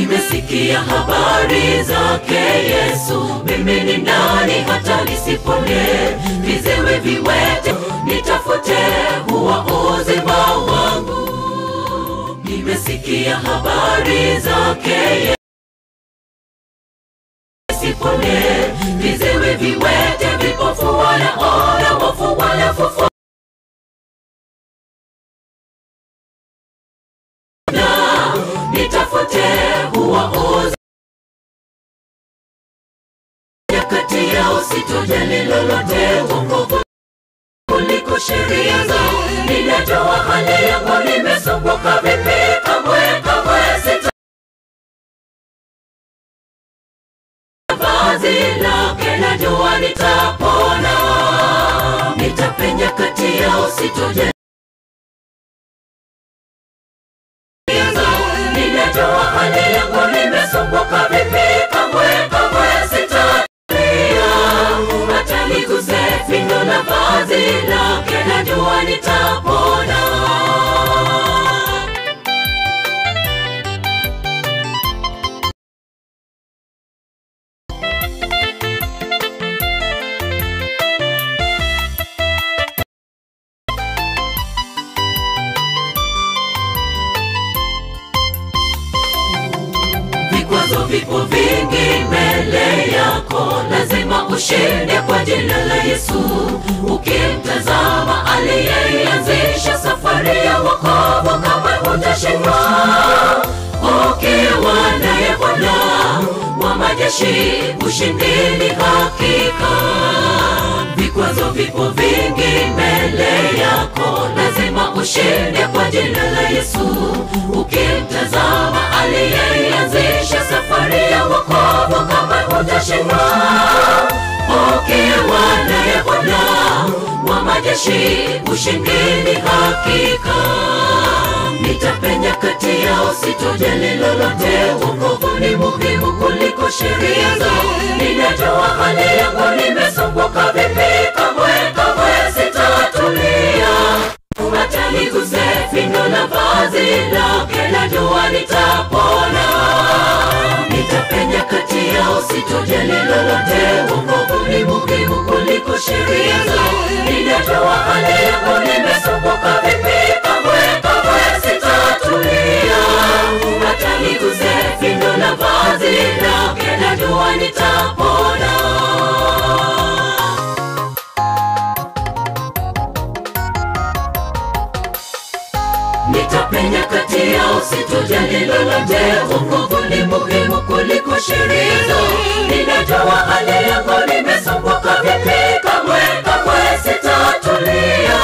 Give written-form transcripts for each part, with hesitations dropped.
Nimesikia habari zake Yesu, mimi ni nani hata nisipone? Viziwi viwete nitafute huwa uzima wangu. Nimesikia habari zake Yesu, nisipone. Viziwi viwete vipofu wanaona, wafu wanafufuka. Nitafute huwa uzima kati yao, sitojali lolote, wokovu kuliko sheria zao. Ninajua hali yangu, nimesumbuka vipi, kamwe kamwe sita vazi lake, najua nitapona. Nitapenya kati yao, sitojali. Ninajua hali yangu, nimesumbuka vipi, kamwe kamwe sitalia. Hata niguse pindo la vazi lake, najua nitapona. Vikwazo vipo vingi mbele yako, lazima ushinde kwa jina la Yesu. Ukimtazama aliyeanzisha safari ya wokovu, kamwe hutashindwa. Ukiwa naye Bwana wa majeshi, ushindi ni hakika. Vikwazo vipo vingi mbele yako, lazima ushinde kwa jina la Yesu. Ukimtazama aliyeanzisha safari ya wokovu, kamwe hutashindwa. Ukiwa naye Bwana wa majeshi, ushindi ni hakika. Nitapenya kati yao, sitojali lolote, wokovu ni muhimu kuliko sheria zao. Ninajua hali yangu, nimesumbuka vipi, kamwe kamwe sitatulia. Hata niguse pindo la vazi lake, najua nitapona. Nitapenya kati yao, sitojali lolote, wokovu ni muhimu kuliko sheria zao. Ninajua hali yangu, nimesumbuka vipi, kamwe kamwe sitatulia. Hata niguse pindo la vazi lake, najua nitapona. Nitapenya kati yao, sitojali lolote, wokovu ni muhimu kuliko sheria zao. Ninajua hali yangu, nimesumbuka vipi, kamwe kamwe sitatulia.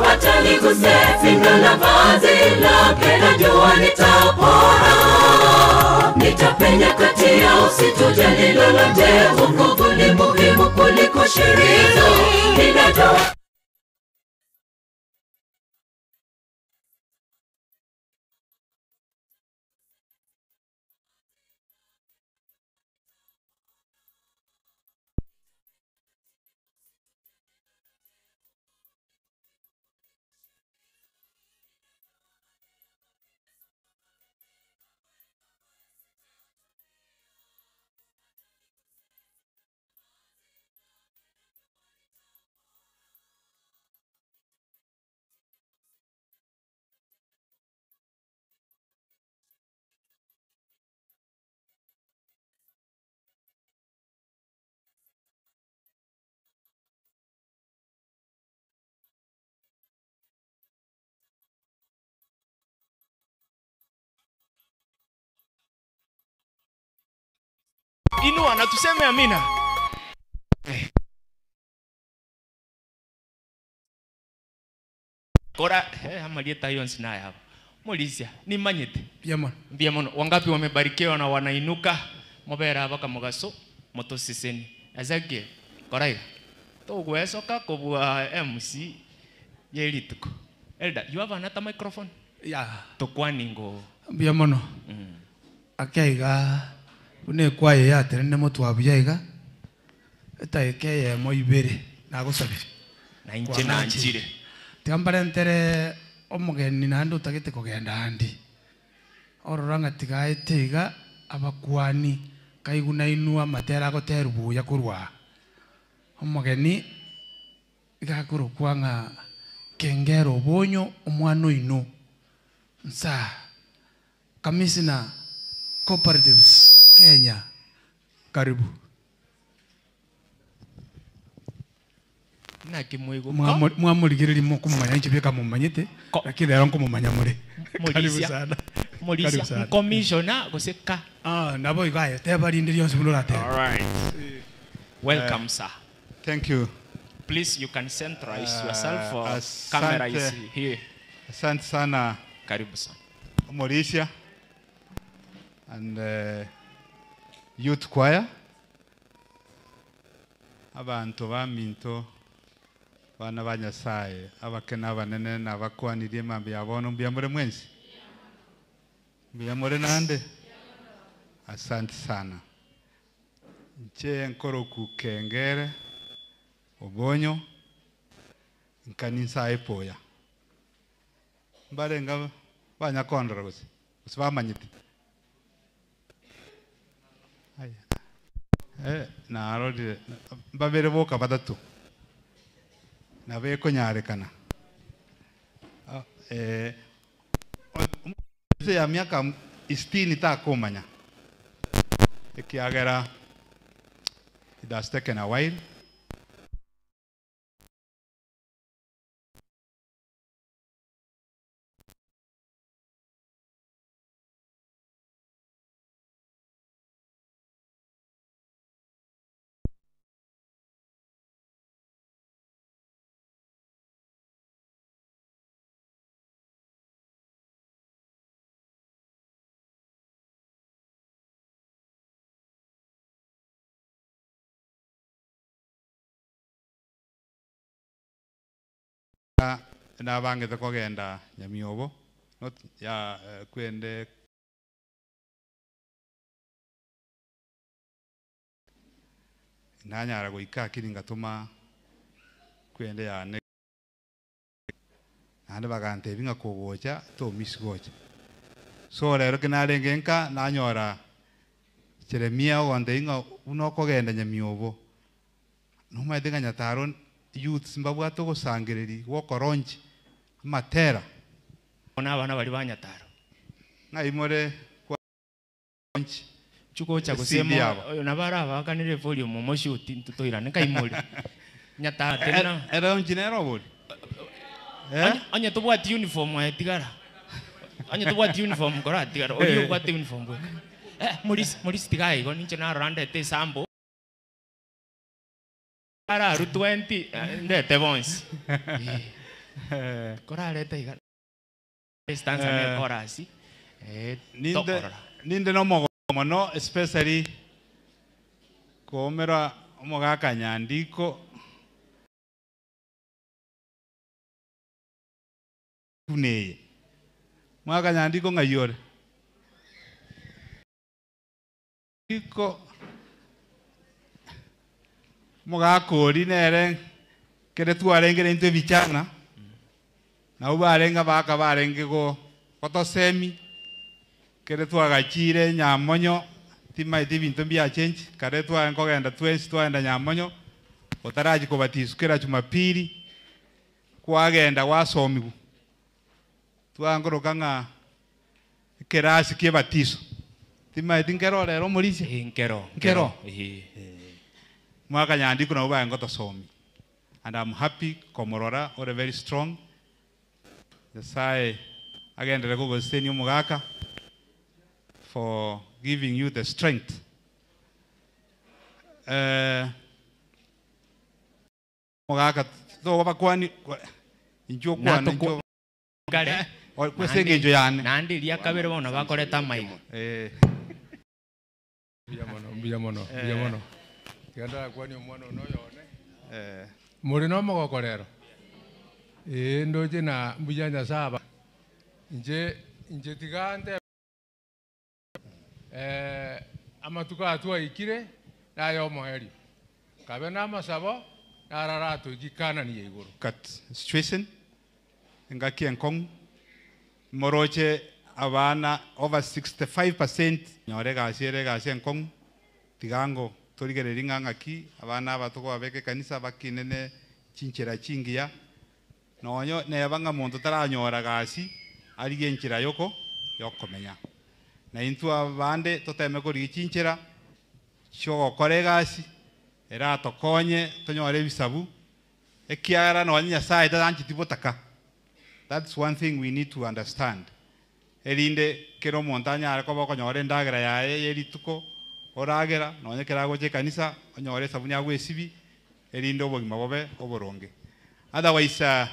Hata niguse pindo la vazi lake, najua nitapona. Nitapenya kati yao, sitojali lolote, wokovu ni muhimu kuliko sheria zao. Ninajua Inua na tuseme amina. Kora amalieta hiyo nsinaye hapa. Mulisia ni manyete. Biamono. Biamono. Wangapi wamebarikiwa na wanainuka? Mobera hapa kamugaso motosiseni. Ezekiel korai. Togwesoka kobua MC yelituko. Elda, you have another microphone? Yeah. Tokwaningo. Biamono. Akaiga une kwaye ya terene motwabuyaiga etaike mo ibere nagusabire na inche na njire tiambare ntere omugeni nandi utagete kugenda andi Orora tigaete iga abakwani kaiguna inua matera goterubuya kurwa. Omogeni igakurukwa nga Kengero Bonyo omwana ino. Nsa Commissioner Cooperatives Kenya, karibu. Mwamurigiriri mukumanya nchi bika mumanyite lakini lero nkumumanya muri. Karibu sana. Mulisia commissioner goseka. Ah, nabo igaye teba rindi ryose bunurate. All right. Welcome sir. Thank you. Please you can centralize yourself for camera is here. Asante sana. Karibu sana. Mulisia and youth choir. Abantu ba minto bana ba Nyasaye abakena abanene nabakwanirie mambi yabono mbiyamure mwensi. Mbiyamure nande. Asante sana. Nche nkoro kukengere obonyo nkanisa epoya. Mbarenga banyakondora gose. Gose bamanyite. Aya. Na arorire mbabere boka batatu. Nabe konyarekana. Ya miaka 60 takomanya. Ekiagera it has taken a while. Nabangete kogenda Nyamiobo not ya kwende nanyara goika kiringa tuma kwende ya ne nande bagante binga kogocha to misgocha so rero kinarenge nka nanyora Jeremia ogonde inga uno kogenda Nyamiobo numaete Nyataro youths mbabwato gosangereri gokoronchi amatera ona abana bari banyataro naimore kwa chuko cha gusema oyo nabara bakanire volume mo shoot ntutoirane kaimore Nyataro tena era engineer obori anya tobwati uniform atigara anya tobwati uniform kora atigara oyo bwati uniform bwe Morisi tigai go ninche narorandete sambo ara 20 ndete bonsi korareta iga stanza ne korasi ninde no mogo mono especially komera omogaka Nyandiko kuneye mwaka Nyandiko ngayore iko mugakori nere kere twarengere into bichana na ubarenga baka barenge go kotosemi kere twagachire Nyamonyo timaiti bintu bya change kare twankogenda twensi twaenda Nyamonyo otaraji kobatisu kera Jumapili kwagenda wasomigu twangoroka nga kerasi kebatiso timaiti nkero rero mulisi nkero nkero mwaka Nyandiko na ubaye ngotosomi and I'm happy komorora or very strong Nyasaye agendere kugoseni omugaka for giving you the strength. Omugaka to bakwani injo kwana injo kare kwesenge injo yane nandi ria kabere bona bakoreta maigo mbuya mono mbuya mono tigandara kwani omwana ono yone muri no mogokorero ndoje na mbuya Nyasaba nje nje tigante amatuko atwaikire nayo moheri kabe na masabo nararatu gikanani iguru kat situation ngaki enkong moroche abana over 65% nyore gasi gasi enkong'u tigango torigereri ng'a ng'aki abana aba tokobabeka ekanisa bakinene chinchera chingiya nonyo neba ng'a monto taranyora gasi arigie enchera yoko yokomenya na intwe abande toteme korigia chinchera chiogokora egasi era tokonye tonyore ebisabu ekiagera nonye Nyasaye tarancheti botaka. That's one thing we need to understand. Erinde kero omonto anyare koba okonyora endagera yaye yerituko oragera nonye kera agocha ekanisa onyore esabuni agwesibi erinde obogima bobe oboronge. Otherwise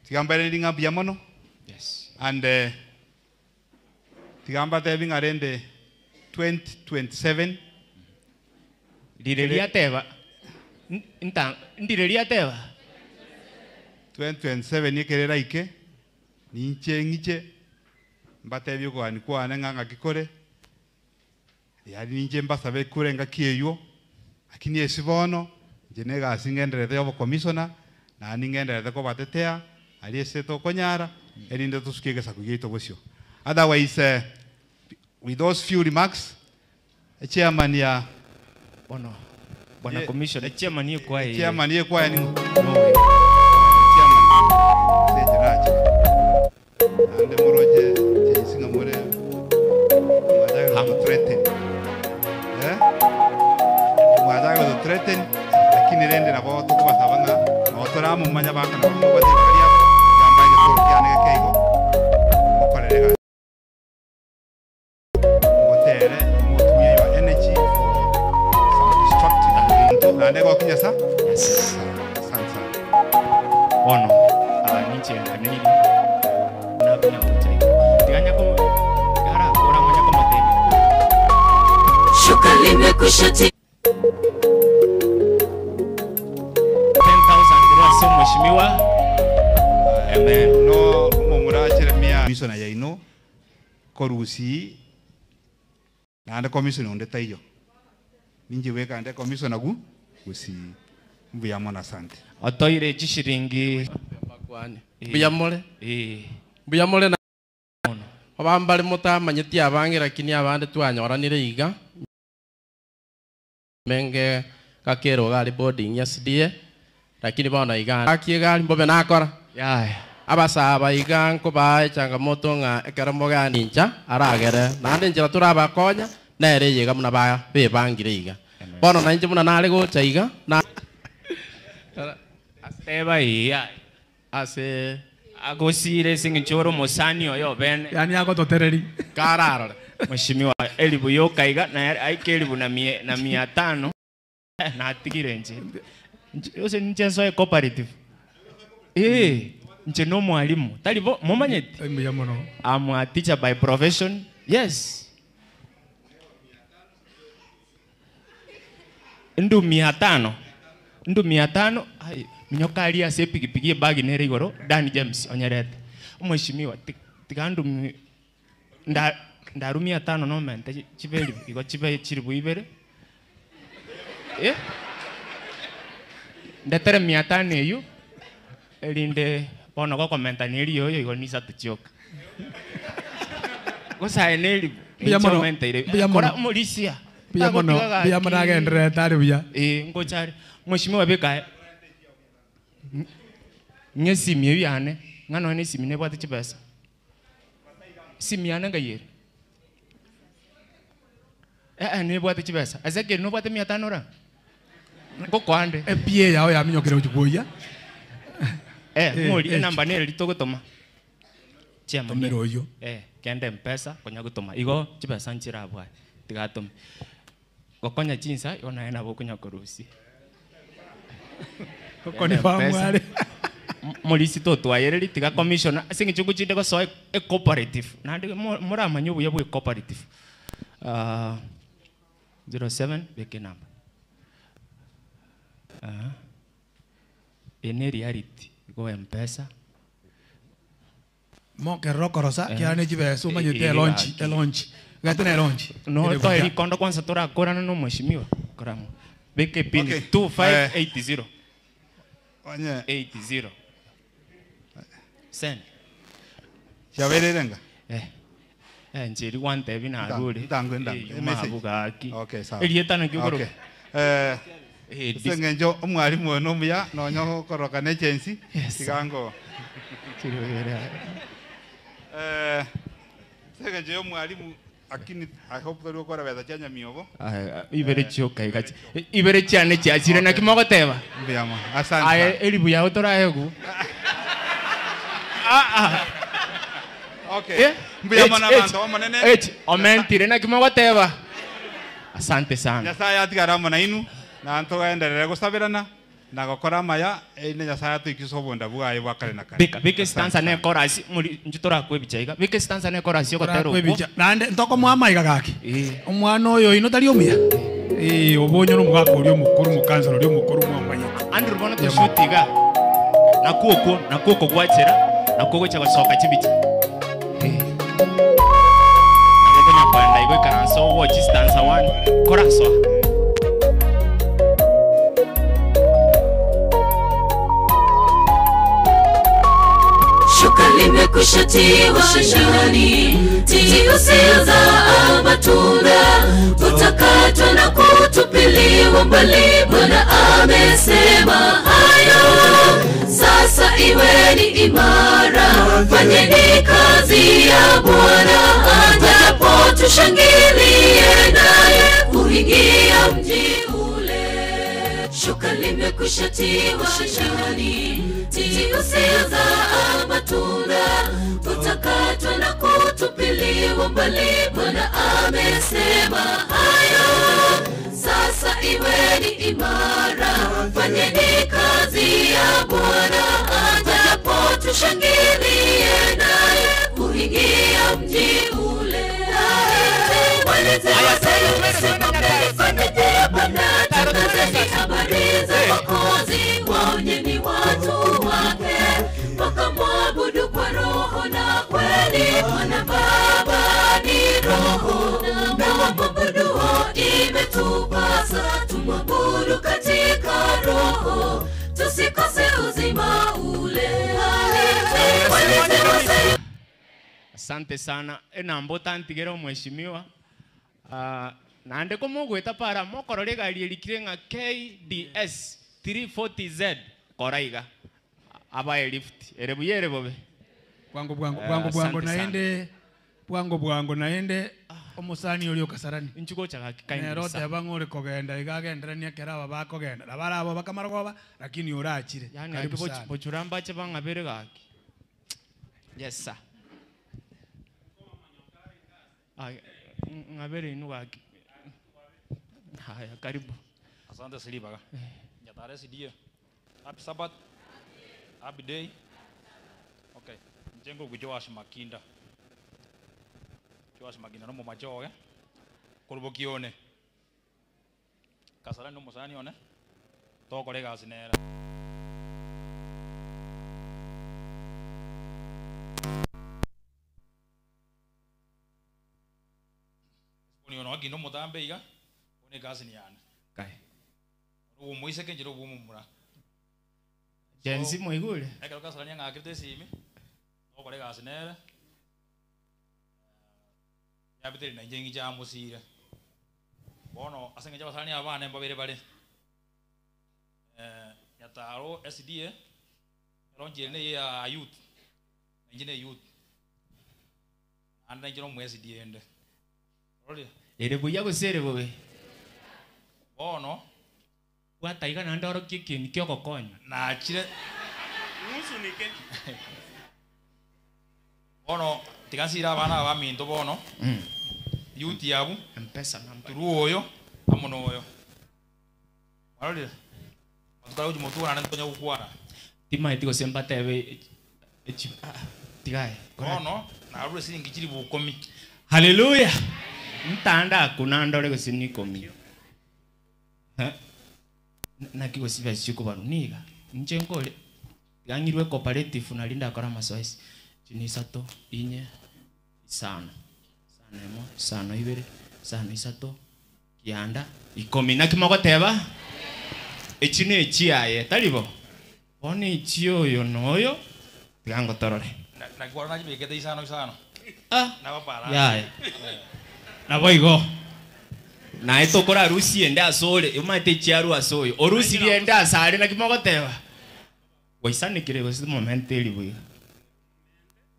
tiga mbere ng'a mbuya mono. Yes. And tiga mbatebi ng'a rende 2027 Ndireria teba. Ndireria teba. 2027 ekerera ike ninche ng'iche mbatebi okogani kwane ng'a ng'aki kore yari ninche mbasabe kure ng'aki eywo lakini esi bono inche na egasi ng'enderete ya obokomisona naende ng'enderete kobatetea aria ase tokonyara erinde tosukie egesaku giaito bosio. Otherwise with those few remarks chairman ya bono bwana commissioner chairman yekwaya chairman yekwaya ni chairman seje ande moroje chesinga more mwajaga to threaten mwajaga to threaten lakini rende nabo tokobasaba ng'a notora mumanya bakana bamubate baria yambaye getokiane keigo okorerega motere motumia your energy for some destructive nande gokinyasa. Yes. Asante. Bono ninche nganiri nabinya kuchai tiganya ko gara kora manya ko matebi shuka limekwisha 10,000 grasi mheshimiwa. Amen. No mumura Jeremia commissioner yaino korusi nande commissioner onde taiyo ninje weka ande commissioner gu gusi mbuya mona asante otoire chishiringi mbuya more mbuya more na abambare mutamanyeti abange lakini abande twanyoranire iga menge kakero gari boarding ya CDA lakini bona iga akiga mbobe nakora yaya abasaba iga nkobae changamoto ng'a ekero moganincha aragere nande njira turabakonya nere yiga muna ba bebangire iga bono nainche muna nare gocha iga na ateba iya ase agosire singinchoro mosani oyo bene yani agototereri kararore mheshimiwa elibu yokaiga na aike elibu na 500 na atigire nje yose nje so cooperative nje no mwalimu talibo momanyeti mbuya mono. I'm a teacher by profession. Yes. Ndu 500 ndu 500 ai minyoka aria ase pikipiki bag nere igoro Dan James onyerete mheshimiwa tigandu ndaru 500 no mente chibeli igo chibe chiribu ibere ndetere 500 eyu erinde bono gokomenta neri yoyo igo nisa tuchioka gosae neri mbuya kora omorisia mbuya mono mbuya mono agenderete ari buya ngochari mheshimiwa beka ng'esimi eyu yane ng'a nonye esimi nebwate chibesa simi yane ngayere nebwate chibesa Ezekiel nobwate 500 ora ngokwande epie yao yaminyokere gochikoiya ng'ori enamba nere ritogotoma chairman tomero oyo kende mpesa konya gotoma igo chibesa nchirabwa tigatome gokonya chinsa igo naye nabo konya korusi kokoni famware molisi totwayereri tiga commissioner singichuku chinde gosoa e cooperative nandi muramanya obuya bwe cooperative 07 beke namba ene reality go mpesa mo ke rokorosa kiane chibesa umanyete elonchi elonchi gatene elonchi no to eri kondo kwanza torakorana no mheshimiwa koramo beke pin 2580 onye 80 sen chabererenga Njeri wantebi narure. Ndango ndango. Message. Okay, sawa. Erieta nakio Okay. Sengenjo omwalimu ono muya nonyo gokoroka ne chensi tigango. Sengenjo omwalimu akini I hope that ukora betha cha Nyamiobo. Ibere chioka igachi. Ibere chiane chiachire na kimogoteba. Mbiyamo. Asante. Aye eribu yao torahegu. Okay. Mbiyamo na bantu omonene. Omentire na kimogoteba. Asante sana. Nyasaye atigara mona inu na ntogenderere gusabirana na gokora maya ine Nyasaye atuikisa obonda bwaye bwa kare na kare. Bika bika stanza ne chorus muri njitora kwebicha iga. Bika stanza ne chorus yogotero. Kwebicha. Nande ntoko mwama iga gaki. Omwana oyo ino tari omuya. Obonyo no mugaka ori omukuru mukansoro ori omukuru mwamanya. Andrew bono to shoot iga. Nakuoko nakuoko gwachera nakuoko cha gosoka chibicha. Nagokonya kwenda igo ikaranso watch stanza 1 chorus. Shuka limekwisha tiwa shani, mti usiozaa matunda utakatwa na kutupiliwa mbali. Bwana amesema hayo. Sasa iweni imara, fanyeni kazi ya Bwana, ajapo tushangilie naye kuingia mji ule. Shuka limekwisha tiwa shani, mti usiozaa matunda utakatwa na kutupiliwa mbali. Bwana amesema hayo. Sasa iweni imara, fanyeni kazi ya Bwana, ajapo tushangilie naye kuingia mji ule. Tangazeni habari za Mwokozi, waonyeni watu wake, wakamwabudu kwa roho na kweli. Bwana Baba ni roho, na wamwabuduo imetupasa tumwabudu katika roho, tusikose uzima ule. Asante sana. Enambo tantigero mheshimiwa. Naande komogweta para mokorore gari erikire ng'a KDS 340Z koraiga abaye lift erebuye erebobe bwango bwango bwango bwango naende bwango bwango naende omusani ori okasarani inchuko chaka kaini nero teba ngore kogenda igagenderania kera aba bakogenda nabarabo bakamara lakini orachire. Yani karibu bochuramba che bangabere gaki. Yes sir. Ngabere inu gaki. Haya, karibu. Asante Silibaga. Nyatare sidia. Happy Sabbath. Happy day. Okay. Njengo kujoash makinda. Joash makinda no machoge. Kurubo kione. Kasarani no musani one. Tokore gasinera. Ono agino mutambe iga. One gasi ni yana. Kai. Uwo moise kenjiro uwo mumura. Jenzi moigure. Ekero kasarani ngakirte simi. Tokore gasinera. Yabitiri na njengi ja musire. Bono asenge basani abana mbabere bare. Nyataro SDA ronje ne ya youth. Njine youth. Anda njiro mu SDA ende. Rori. Erebuya gosere bobe. Bono gwataiga nande orokie kintu kyogokonya. Nachire musunike. Bono tigasira abana ba minto bono. Youth yabu Mpesa namba. Turuoyo amono oyo. Marori. Matukaru mutu na ntonya gukwana. Timaiti gosemba tebe tigae. Bono narure siringi chiri bukomi. Hallelujah. Ntanda kunandore gosini komi. Naki gosibya chiko baruniga. Nche nkore. Gangirwe cooperative nalinda akora masoesi. Chini isato inye isano. Isano emo, isano ibere, isano isato kianda ikomi nakimogoteba. Echi ne echiaye taribo. Boni ichi oyo noyo tigango torore. Na kwa na jibekete isano isano. Ah. Ya. Nabo igo. Na etokora rusi ende asore, umate chiaru asoyo. Orusi ende asare na kimogoteba. Goisanikire gose moment eri buya.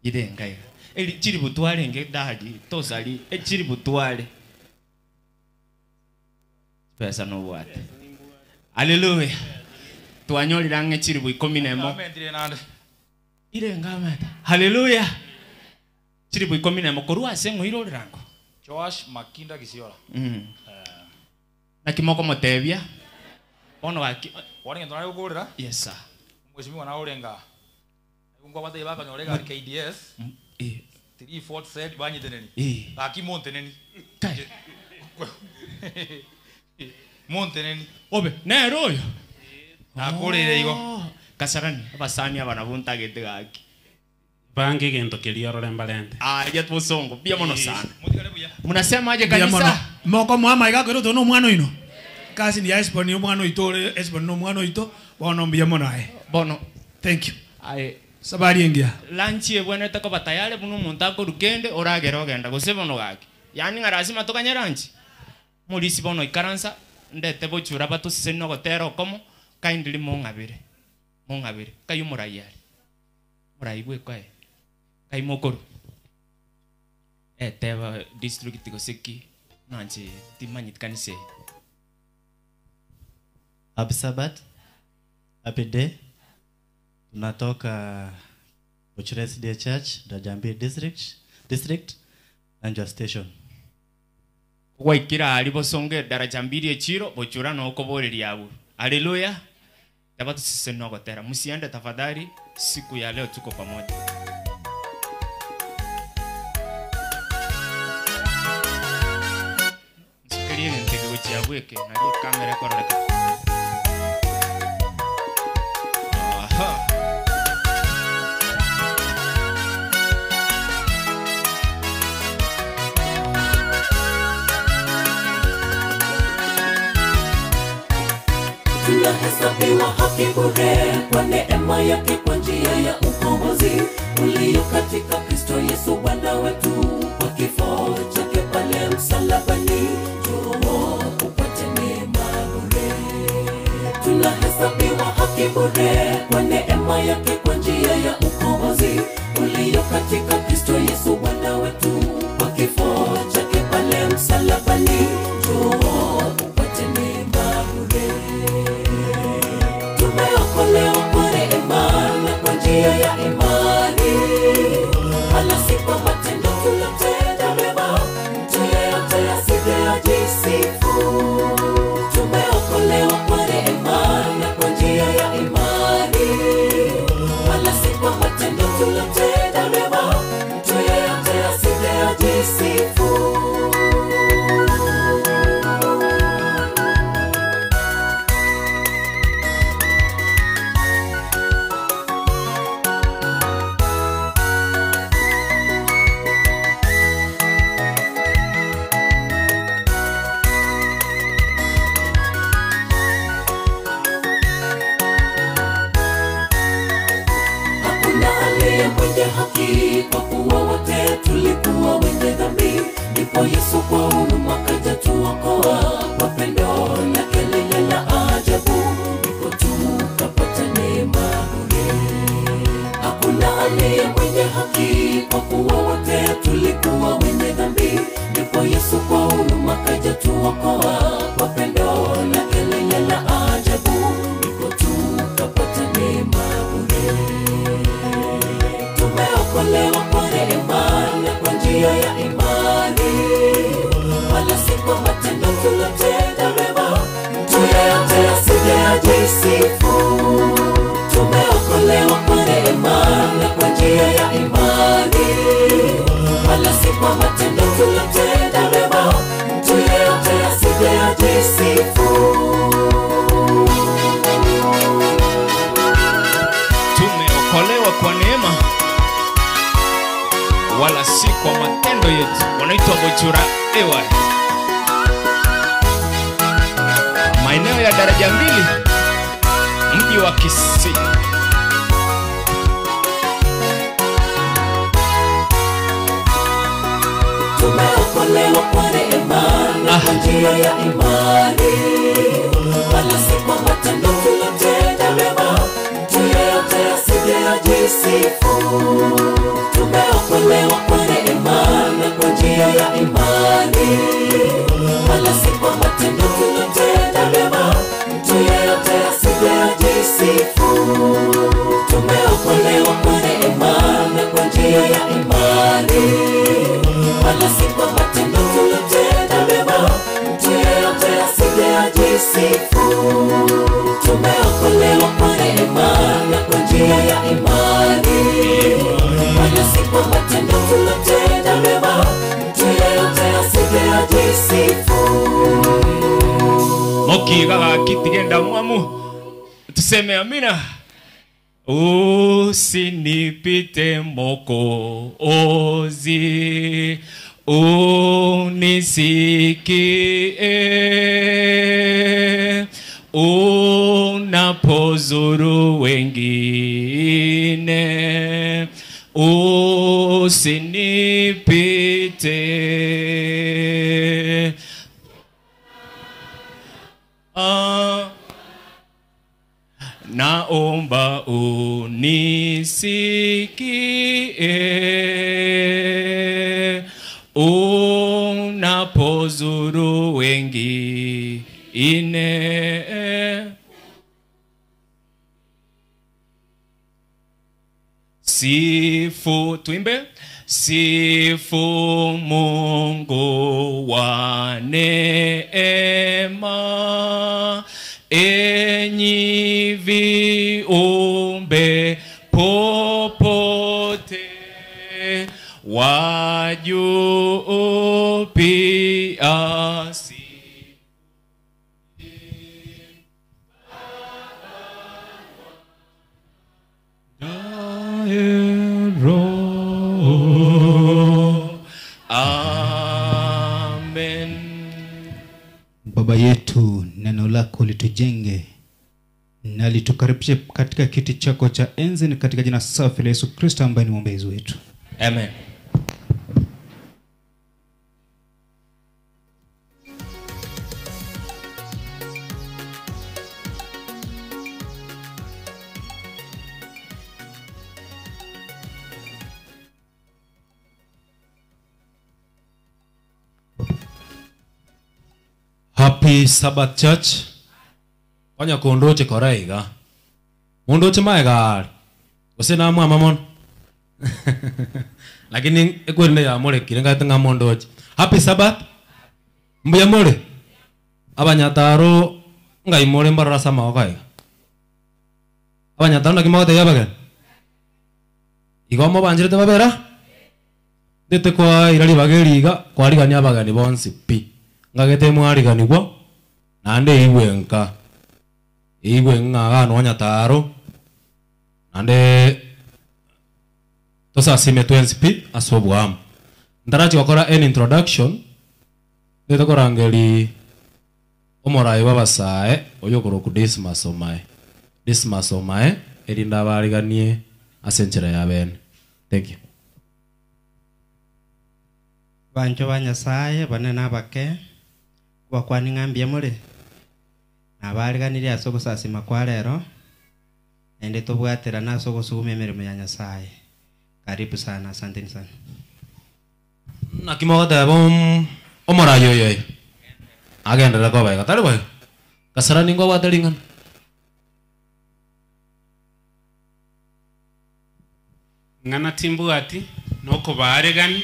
Ire ngai. Eri chiri butware nge dadi tosali e chiri butware. Pesa no what. Hallelujah. Twanyorira nge chiri bu 11. Ire ngameta. Hallelujah. Chiri bu 11 korwa ase ngoirorerango. Joash Makinda Kisiola. Na kimoko motebia. Ono waki. Wani ndo nayo Yes sir. Mheshimiwa na orenga. Ngwa bata ibaka nyorega KDS. 3 4 set banyi teneni. Aki monteneni. Kai. Monteneni. Obe, nero oyo. Akorire igo. Kasarani abasani abanabunta gete gaki. Bangi gento kelia rolembalende. Ah, ya tusongo, bia mono sana. Munasema aje kanisa? Moko mwama igakero tono mwana ino. Kasi ni Esbon ni mwana ito, Esbon no mwana ito, bono mbia mono ae. Bono. Thank you. Ae. Sabari engia. Lunch ebwana tako batayale bunu muntu akorukende oragera ogenda gose bono gaki. Yani ngarasima tokanya lunch. Mulisi bono ikaransa ndete bochura batusise no gotera okomo kindly mongabire. Mongabire kayu murayari. Muraibwe kwae. Kai mokoro. Eteba district goseki nanche timanyit kanise. Happy Sabbath. Happy day. Tunatoka Buchures Day Church, Dajambi District, Nanjwa Station. Waikira alibosonge daraja mbili echiro bochura no okoboreria abo. Haleluya. Tabatu sisi nogotera. Msiende tafadhali, siku ya leo tuko pamoja. Nsikirie ntege gochiabweke na kamera kororeka. Aha. Tunahesabiwa haki bure kwa neema yake kwa njia ya ukombozi ulio katika Kristo Yesu Bwana wetu, kwa kifo chake pale msalabani. Njoo upate neema bure. Tunahesabiwa haki bure kwa neema yake kwa njia ya ukombozi ulio katika Kristo Yesu Bwana wetu, kwa kifo chake pale msalabani. Njoo upate neema bure. Tumeokolewa kwa neema na kwa njia ya imani, wala si kwa matendo tuliyotenda mema, mtu yeyote asije ajisifu. Tumeokolewa kwa neema na kwa njia ya imani, wala si kwa matendo tuliyotenda mema, mtu yeyote asije ajisifu. Haki kwa kuwa wote tulikuwa wenye dhambi, ndipo Yesu kwa huruma akaja tuokoa, kwa pendo lake lile la ajabu, ndipo tukapata neema bure. Hakuna aliye mwenye haki kwa kuwa wote tulikuwa wenye dhambi, ndipo Yesu kwa huruma akaja tuokoa, kwa pendo lake lile la ajabu, ndipo tukapata neema bure. Tumeokolewa kwa neema na kwa njia ya imani, wala si kwa matendo tuliyotenda mema, mtu yeyote asije ajisifu. Tumeokolewa kwa neema na kwa njia ya imani, wala si kwa matendo tuliyotenda mema, mtu yeyote asije ajisifu. Tumeokolewa kwa neema wala si kwa matendo yetu. Wanaitwa Bochura Ewa. Maeneo ya daraja mbili, mji wa Kisii. kwa njia ya imani, wala si kwa matendo tulotenda mema, mtu yeyote asije ajisifu. Tumeokolewa kwa neema na kwa njia ya imani, wala si kwa matendo tulotenda mema, mtu yeyote asije ajisifu. Tumeokolewa kwa neema na kwa njia ya imani, wala si kwa matendo tulotenda mema, mtu yeyote asije ajisifu. Tumeokolewa kwa neema na kwa njia ya imani, wala si kwa matendo tulotenda mema, mtu yeyote asije ajisifu. Mokiga gakitigenda mwamu tuseme amina. Usinipite Mwokozi, unisikie unapozuru wengine, usinipite. Naomba unisikie unapozuru wengine. Sifu, tuimbe. Sifu Mungu wa neema, enyi viumbe popote, wa juu pia. Amen. Baba yetu, neno lako litujenge na litukaribishe katika kiti chako cha enzi, ni katika jina safi la Yesu Kristo ambaye ni mwombezi wetu. Amen. Happy Sabbath Church. Onya kondoche koraiga. Mundoche maega. Ose na mwa mamon. Lakini ekwende ya more kirenga tanga mondoche. Happy Sabbath. Mbuya more. Abanyataro ngai more mbarara sama okai. Abanyataro nakimote yabagen. Igomo banjirete babera. Ndete kwa irari bageriga kwarigania abagani bonsi pi. Ngagete mwariganigwa nande igwenka igwe ng'agano wanyataro nande tosasime twensi pi asobwamu ndarachi wakora an introduction ndete korangeli omorai babasae oyokoro ku Dismas omae erinda bariganie asenchera ya bene. Thank you. Bancho ba Nyasaye banene abake bakwani ng'ambia more nabariganirie ase ogosasima kwa rero ende tobwaterana ase ogosuguma emeremo ya Nyasaye. Karibu sana, asanteni sana. Nakimogoteba omorai oyo agenderera kobaega tari boigo kasara ningo obwate ring'ana. Ng'ana timbwati nokobaregani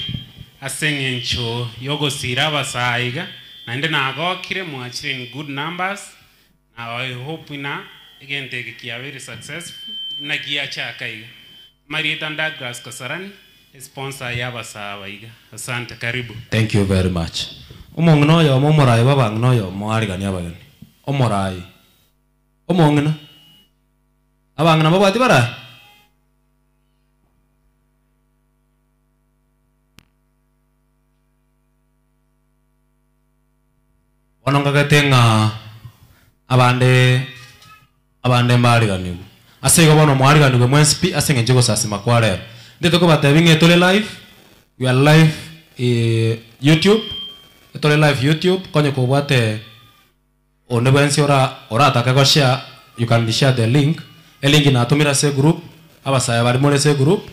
ase eng'encho yogosira abasaiga naende nagokire mwachire in good numbers na I hope na egente eke kia very successful na giachaka iga. Marieta Douglas Kasarani sponsor ya abasaaba iga. Asante, karibu. Thank you very much. Omong'ina oyomo omorai babang'ina oyomo arigania abageni omorai omong'ina abang'ina babwati barai onongagete ng'a abande mbariganigwe ase igo bono mwariganigwe mwensi pi ase eng'encho egosasima kwa rero ndete kobatebia ng'a tore live, we are live YouTube Etore live YouTube konye kobwate onebensi ora orataka go share, you can share the link. Elink inatumira se group abasaya bari more se group,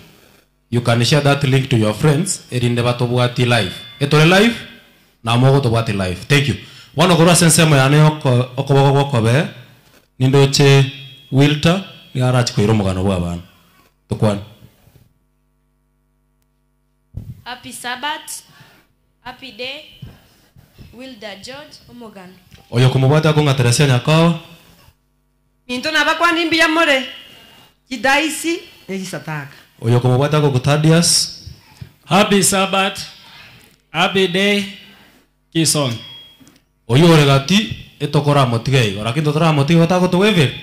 you can share that link to your friends erinde batobwati live. Etore live na mogo tobwati live. Thank you. Bono korwa sensemo yane okoboko gokobe nindoche Wilter niarachi koiro mugano bwa abantu tukwana. Happy Sabbath, happy day, Wilda George Omogano. Oyo kumubwata konga Teresia Nyakao. Minto nabakwani mbiya more. Kidaisi nejisataka. Oyo kumubwata ko Thaddeus. Happy Sabbath, happy day, Kison. Oyo oregati etokora motigei. Ora kinto tora motigei otako to wave.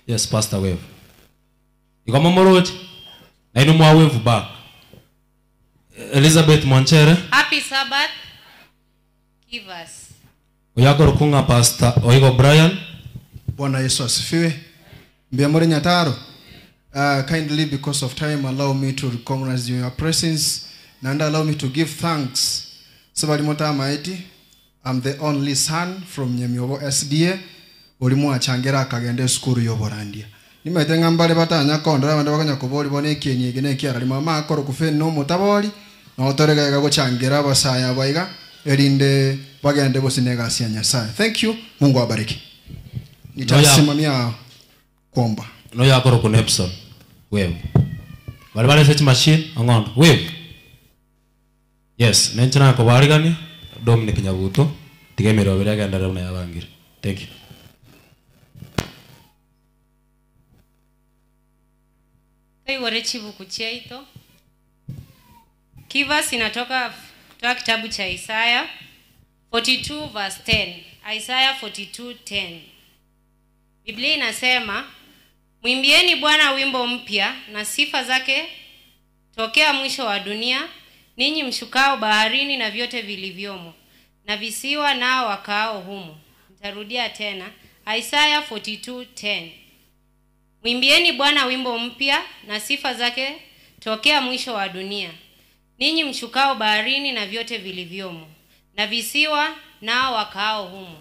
Yes, pastor wave. Igoma morochi. Na inu mwa wave back. Elizabeth Monchere. Happy Sabbath, Kivas. Oyako rukunga pastor Oigo Brian. Bwana Yesu asifiwe. Mbiamore Nyataro. Kindly, because of time, allow me to recognize your presence and allow me to give thanks. Sabalimota Maeti, I'm the only son from Nyamiobo SDA. Olimu achangera akagende skuru yoborandia. Nimaitenga mbale batanya kondra abandi bakanya kuboli bone ekenyi gene kiara limama akoro kufe no mutaboli na otorega ega gochangira abasaya baiga erinde bagende bosinega asia Nyasaye. Thank you. Mungu awabariki. Nitasimamia kuomba. No yakoro ku Nepson. Wewe. Bali bali search machine angondo. Wewe. Yes, nenchana ko barigani Dominic Nyabuto tigemero bere agendera na yabangira. Thank you. Toiwore chibuku chiaito. Kivas inatoka kutoka kitabu cha Isaya 42 verse 10. Isaya 42:10. Biblia inasema, mwimbieni Bwana wimbo mpya na sifa zake tokea mwisho wa dunia, ninyi mshukao baharini na vyote vilivyomo, na visiwa nao wakaao humo. Nitarudia tena, Isaya 42:10. Mwimbieni Bwana wimbo mpya na sifa zake tokea mwisho wa dunia, ninyi mshukao baharini na vyote vilivyomo, na visiwa nao wakaao humo.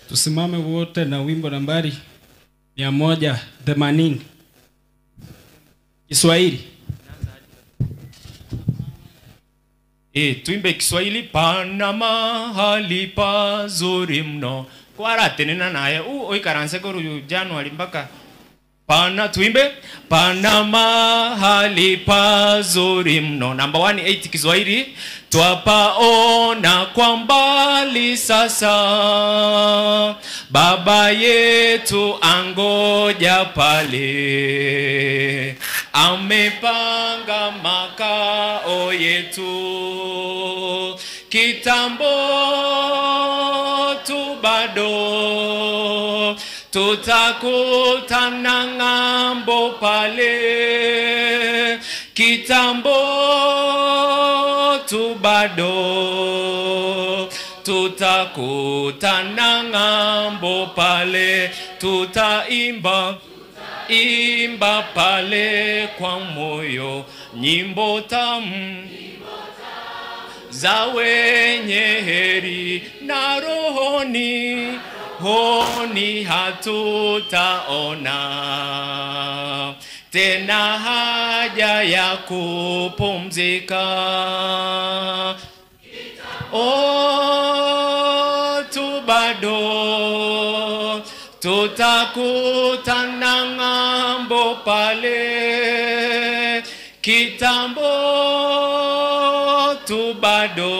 Tusimame wote na wimbo nambari 180 Kiswahili. Tuimbe Kiswahili. Pana mahali pazuri mno. Kwara tenena naye oikaranse koru January mpaka pana tuimbe pana mahali pazuri mno. Namba 18 Kiswahili. Twapaona kwa mbali sasa, baba yetu angoja pale, amepanga makao yetu. Kitambo tu bado tutakutana ng'ambo pale. Kitambo tu bado tutakutana ng'ambo pale. Tutaimba imba pale kwa moyo nyimbo tamu za wenye heri, na rohoni honi hatutaona tena haja ya kupumzika. Oh, tu bado tutakutana ng'ambo pale. Kitambo tu bado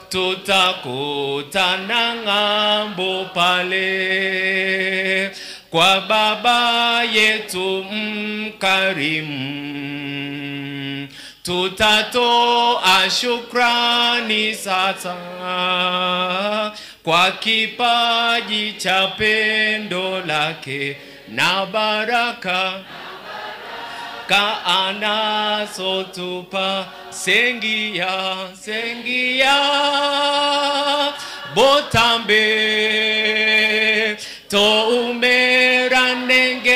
tutakutana ng'ambo pale. Kwa baba yetu mkarimu tutatoa shukrani sasa, kwa kipaji cha pendo lake na baraka ka anazotupa. Sengia, sengia botambe to umeranenge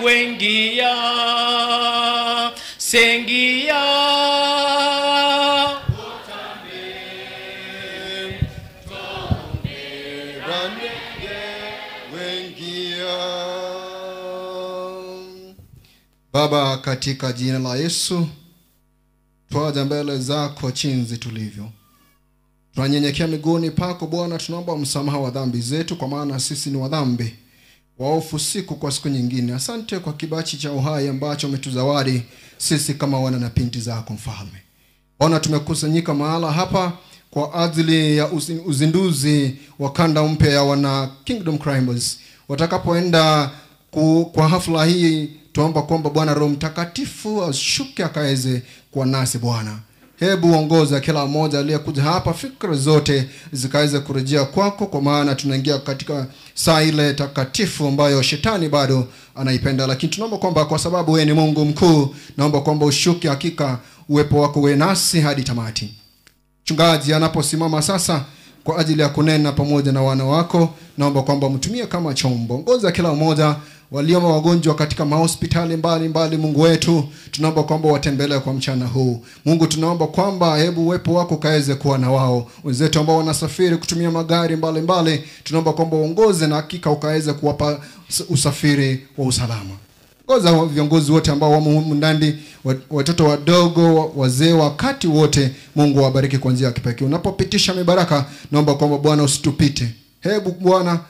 wengia. Wengia. Baba, katika jina la Yesu twaja mbele zako chinzi tulivyo. Tunanyenyekea miguuni pako Bwana, tunaomba msamaha wa dhambi zetu, kwa maana sisi ni wadhambi waofu siku kwa siku nyingine. Asante kwa kibachi cha uhai ambacho umetuzawadi sisi kama wana na binti zako Mfalme. Bwana, tumekusanyika mahala hapa kwa ajili ya uzinduzi wa kanda mpya ya wana Kingdom Climbers. Watakapoenda kwa hafla hii, tuomba kwamba Bwana Roho Mtakatifu ashuke akaweze kuwa nasi Bwana. Hebu ongoza kila mmoja aliyekuja hapa, fikra zote zikaweze kurejea kwako, kwa maana tunaingia katika saa ile takatifu ambayo shetani bado anaipenda. Lakini tunaomba kwamba kwa sababu wewe ni Mungu mkuu, naomba kwamba ushuke, hakika uwepo wako uwe nasi hadi tamati. Mchungaji anaposimama sasa kwa ajili ya kunena pamoja na wana wako, naomba kwamba mtumie kama chombo. Ongoza kila mmoja walio wagonjwa katika mahospitali mbali mbali, Mungu wetu, tunaomba kwamba watembelee kwa mchana huu. Mungu, tunaomba kwamba hebu uwepo wako kaeze kuwa na wao. Wenzetu ambao wanasafiri kutumia magari mbali mbali, tunaomba kwamba uongoze na hakika ukaweze kuwapa usafiri wa usalama. Ongoza viongozi wote ambao wamo humu ndani, watoto wadogo, wazee, wakati wote, Mungu awabariki kwa njia ya kipekee. Unapopitisha mibaraka, naomba kwamba Bwana usitupite. Hebu Bwana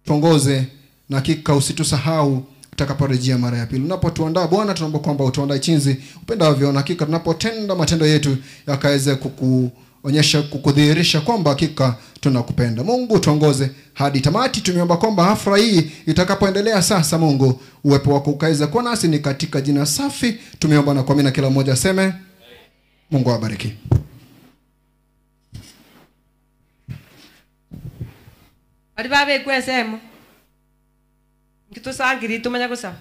tuongoze na hakika usitusahau utakaporejea mara ya pili. Unapotuandaa Bwana, tunaomba kwamba utuandae chinzi upendavyo, na hakika tunapotenda matendo yetu yakaweze kukuonyesha, kukudhihirisha kwamba hakika tunakupenda. Mungu tuongoze hadi tamati. Tumeomba kwamba hafla hii itakapoendelea sasa, Mungu uwepo wako ukaweze kuwa nasi, ni katika jina safi tumeomba na kuamini, kila mmoja aseme Mungu awabariki. Bali babe kwesemo ngitusangiri tumanya gusaba.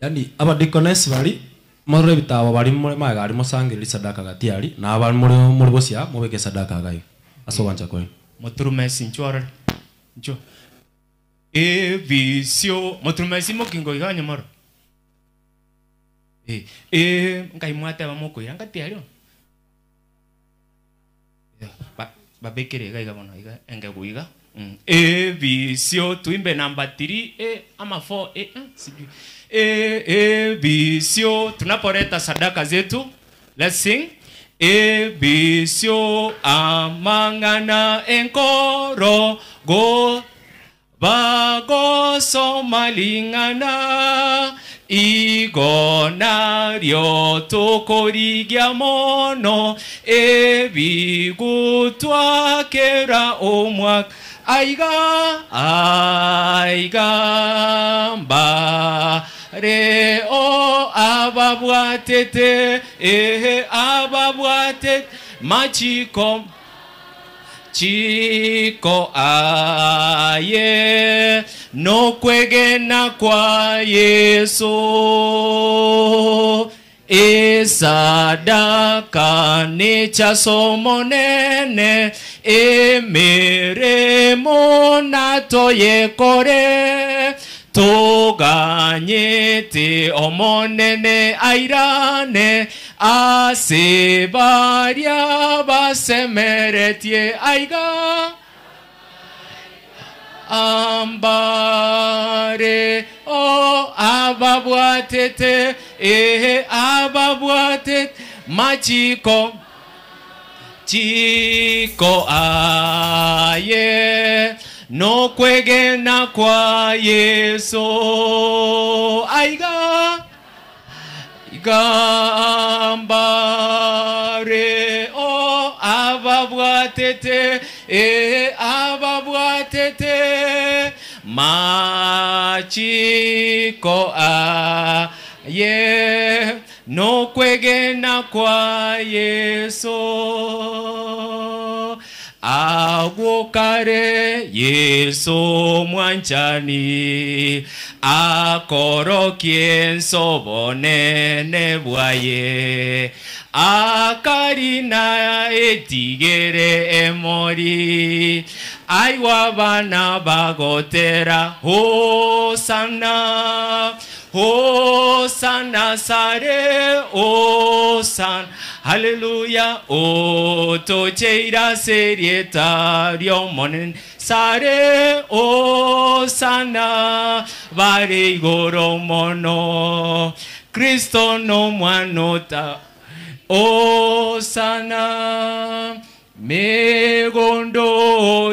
Yani abadikonesi bari morore bitabo bari muri magari musangiri sadaka gatiari na abari muri muri bosia mubeke sadaka gai asobanja kwe Moturumesi nchwara ncho e visio moturumesi mokingo iganyo moro e ngai mwate ba moko iranga tiario ba babekere gai gabona iga enge guiga e visio tuimbe namba 3 e ama 4 e sijui e visio. Tunapoleta sadaka zetu, let's sing. E visio amangana enkoro go bagoso malingana igonario tokorigia mono e bigutwa kera omwak aiga aiga mba re o ababwatete ehe ababwatete machiko chiko aye no kwegena kwa Yesu esadaka ni chasomonene emeremo natoyekore toganyete omonene airane asebaria basemeretie aiga ambare o ababwatete ehe ababwatete machiko chiko aye no kwegena kwa Yesu aiga igambare o ababwatete e ababwatete machiko aye no kwegena kwa Yesu Agukare Yesu mwanchani akorokie nsobonene bwaye akarina etigere emori aiwa bana bagotera hosana hosana sare hosana haleluya otocheira serieta riomonen sare hosana bare igoro mono Kristo no mwanota hosana megondo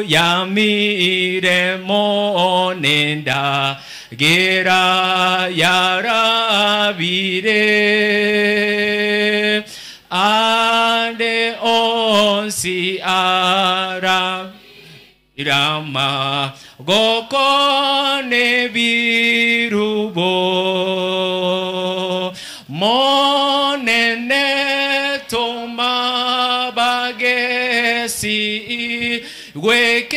ya miremo nenda gera yarabire ande onsi ara irama gokone birubo monene toma bagesi gwekerero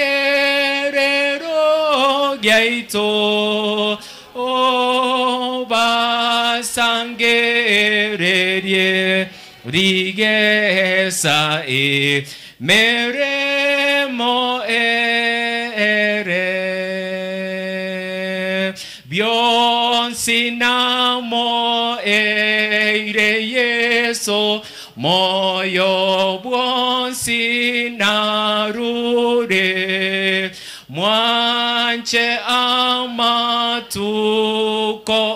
gyaito obasangererie rigesa e meremo ere bionsinamo eire Yesu moyo bwonsinarure mwanche amatuko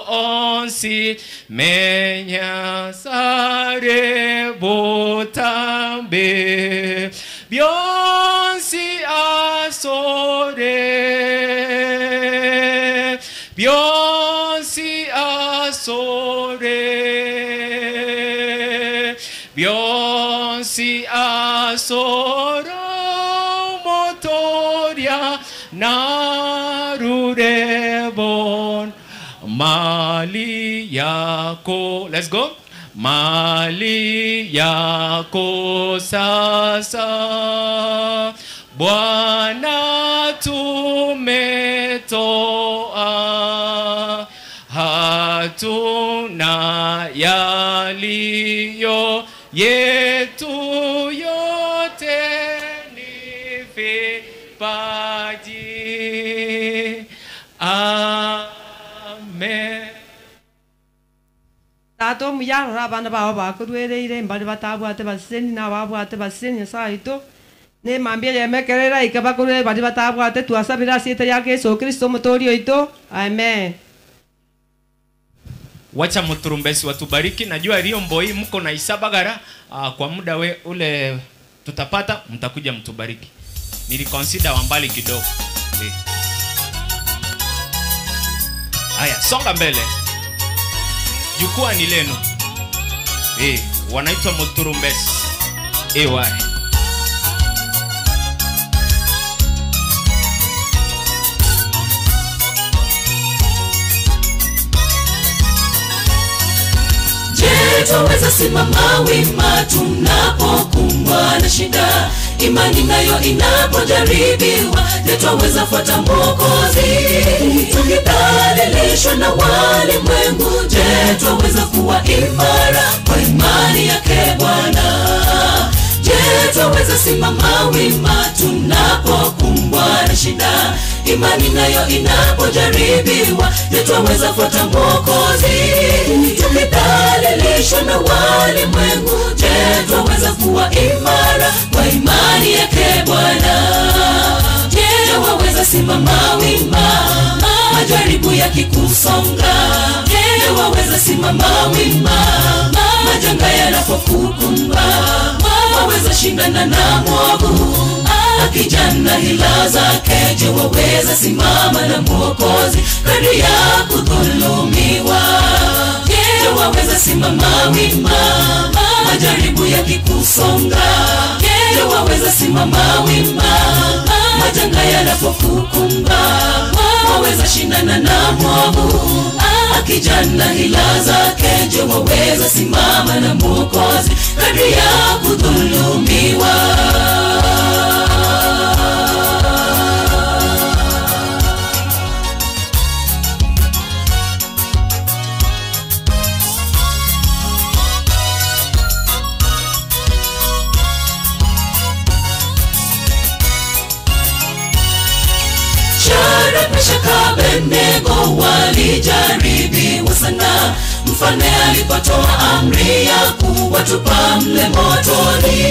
onsi menya sare botambe bionsi asore bionsi asore bionsi asoro motoria narurebon mali yako. Let's go. Mali yako sasa Bwana tumetoa hatuna yaliyo yetu yote ni vipaji. Amen. Tato muyarora abana bao bakurwereire mbali batabwate baseni na babwate baseni saito ne mambia yemekerera ikabakurwe bali batabwate twasabira siete yake Yesu Kristo mutorio ito. Amen. Wacha muturumbesi watubariki. Najua Rio Mboi mko na Isabagara kwa muda we ule tutapata mtakuja mtubariki. Niliconsider wambali kidogo. Haya, songa mbele. Jukwaa ni lenu. Wanaitwa Muturumbesi. Wae. Je, twaweza simama wima tunapokumbwa na shida? Imani nayo inapojaribiwa, je, twaweza fuata Mwokozi? Tukidhalilishwa na walimwengu, je, twaweza kuwa imara kwa imani yake Bwana? Je, twaweza simama wima tunapokumbwa na shida? Imani nayo inapojaribiwa, je, twaweza fuata Mwokozi? Tukidhalilishwa na walimwengu, je, twaweza kuwa imara kwa imani yake Bwana? Je, waweza simama wima majaribu yakikusonga? Je, waweza simama wima majanga yanapokukumba? Waweza shindana na mwovu akijana hila zake? Je, waweza simama na Mwokozi kadri ya kudhulumiwa? Je, waweza simama wima majaribu yakikusonga? Je, waweza simama wima majanga yanapokukumba? Waweza shindana na mwovu akijana hila zake? Je, waweza simama na Mwokozi kadri ya kudhulumiwa? Abednego walijaribiwa sana. Mfalme alipotoa amri ya kuwatupa mle motoni,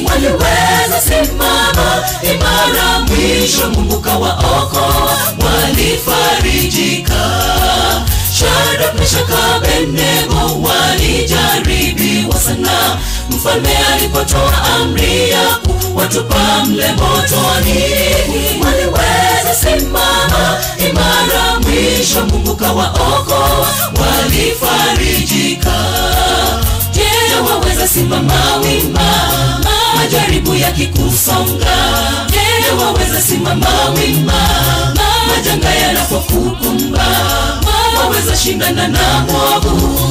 waliweza simama imara, mwisho Mungu kawaokoa, walifarijika. Shadrach, Meshach, Abednego walijaribiwa sana. Mfalme alipotoa amri ya kuwatupa mle motoni, waliweza simama imara, mwisho Mungu kawaokoa, walifarijika. Je, waweza simama wima majaribu yakikusonga? Je, waweza simama wima majanga yanapokukumba? Waweza shindana na mwovu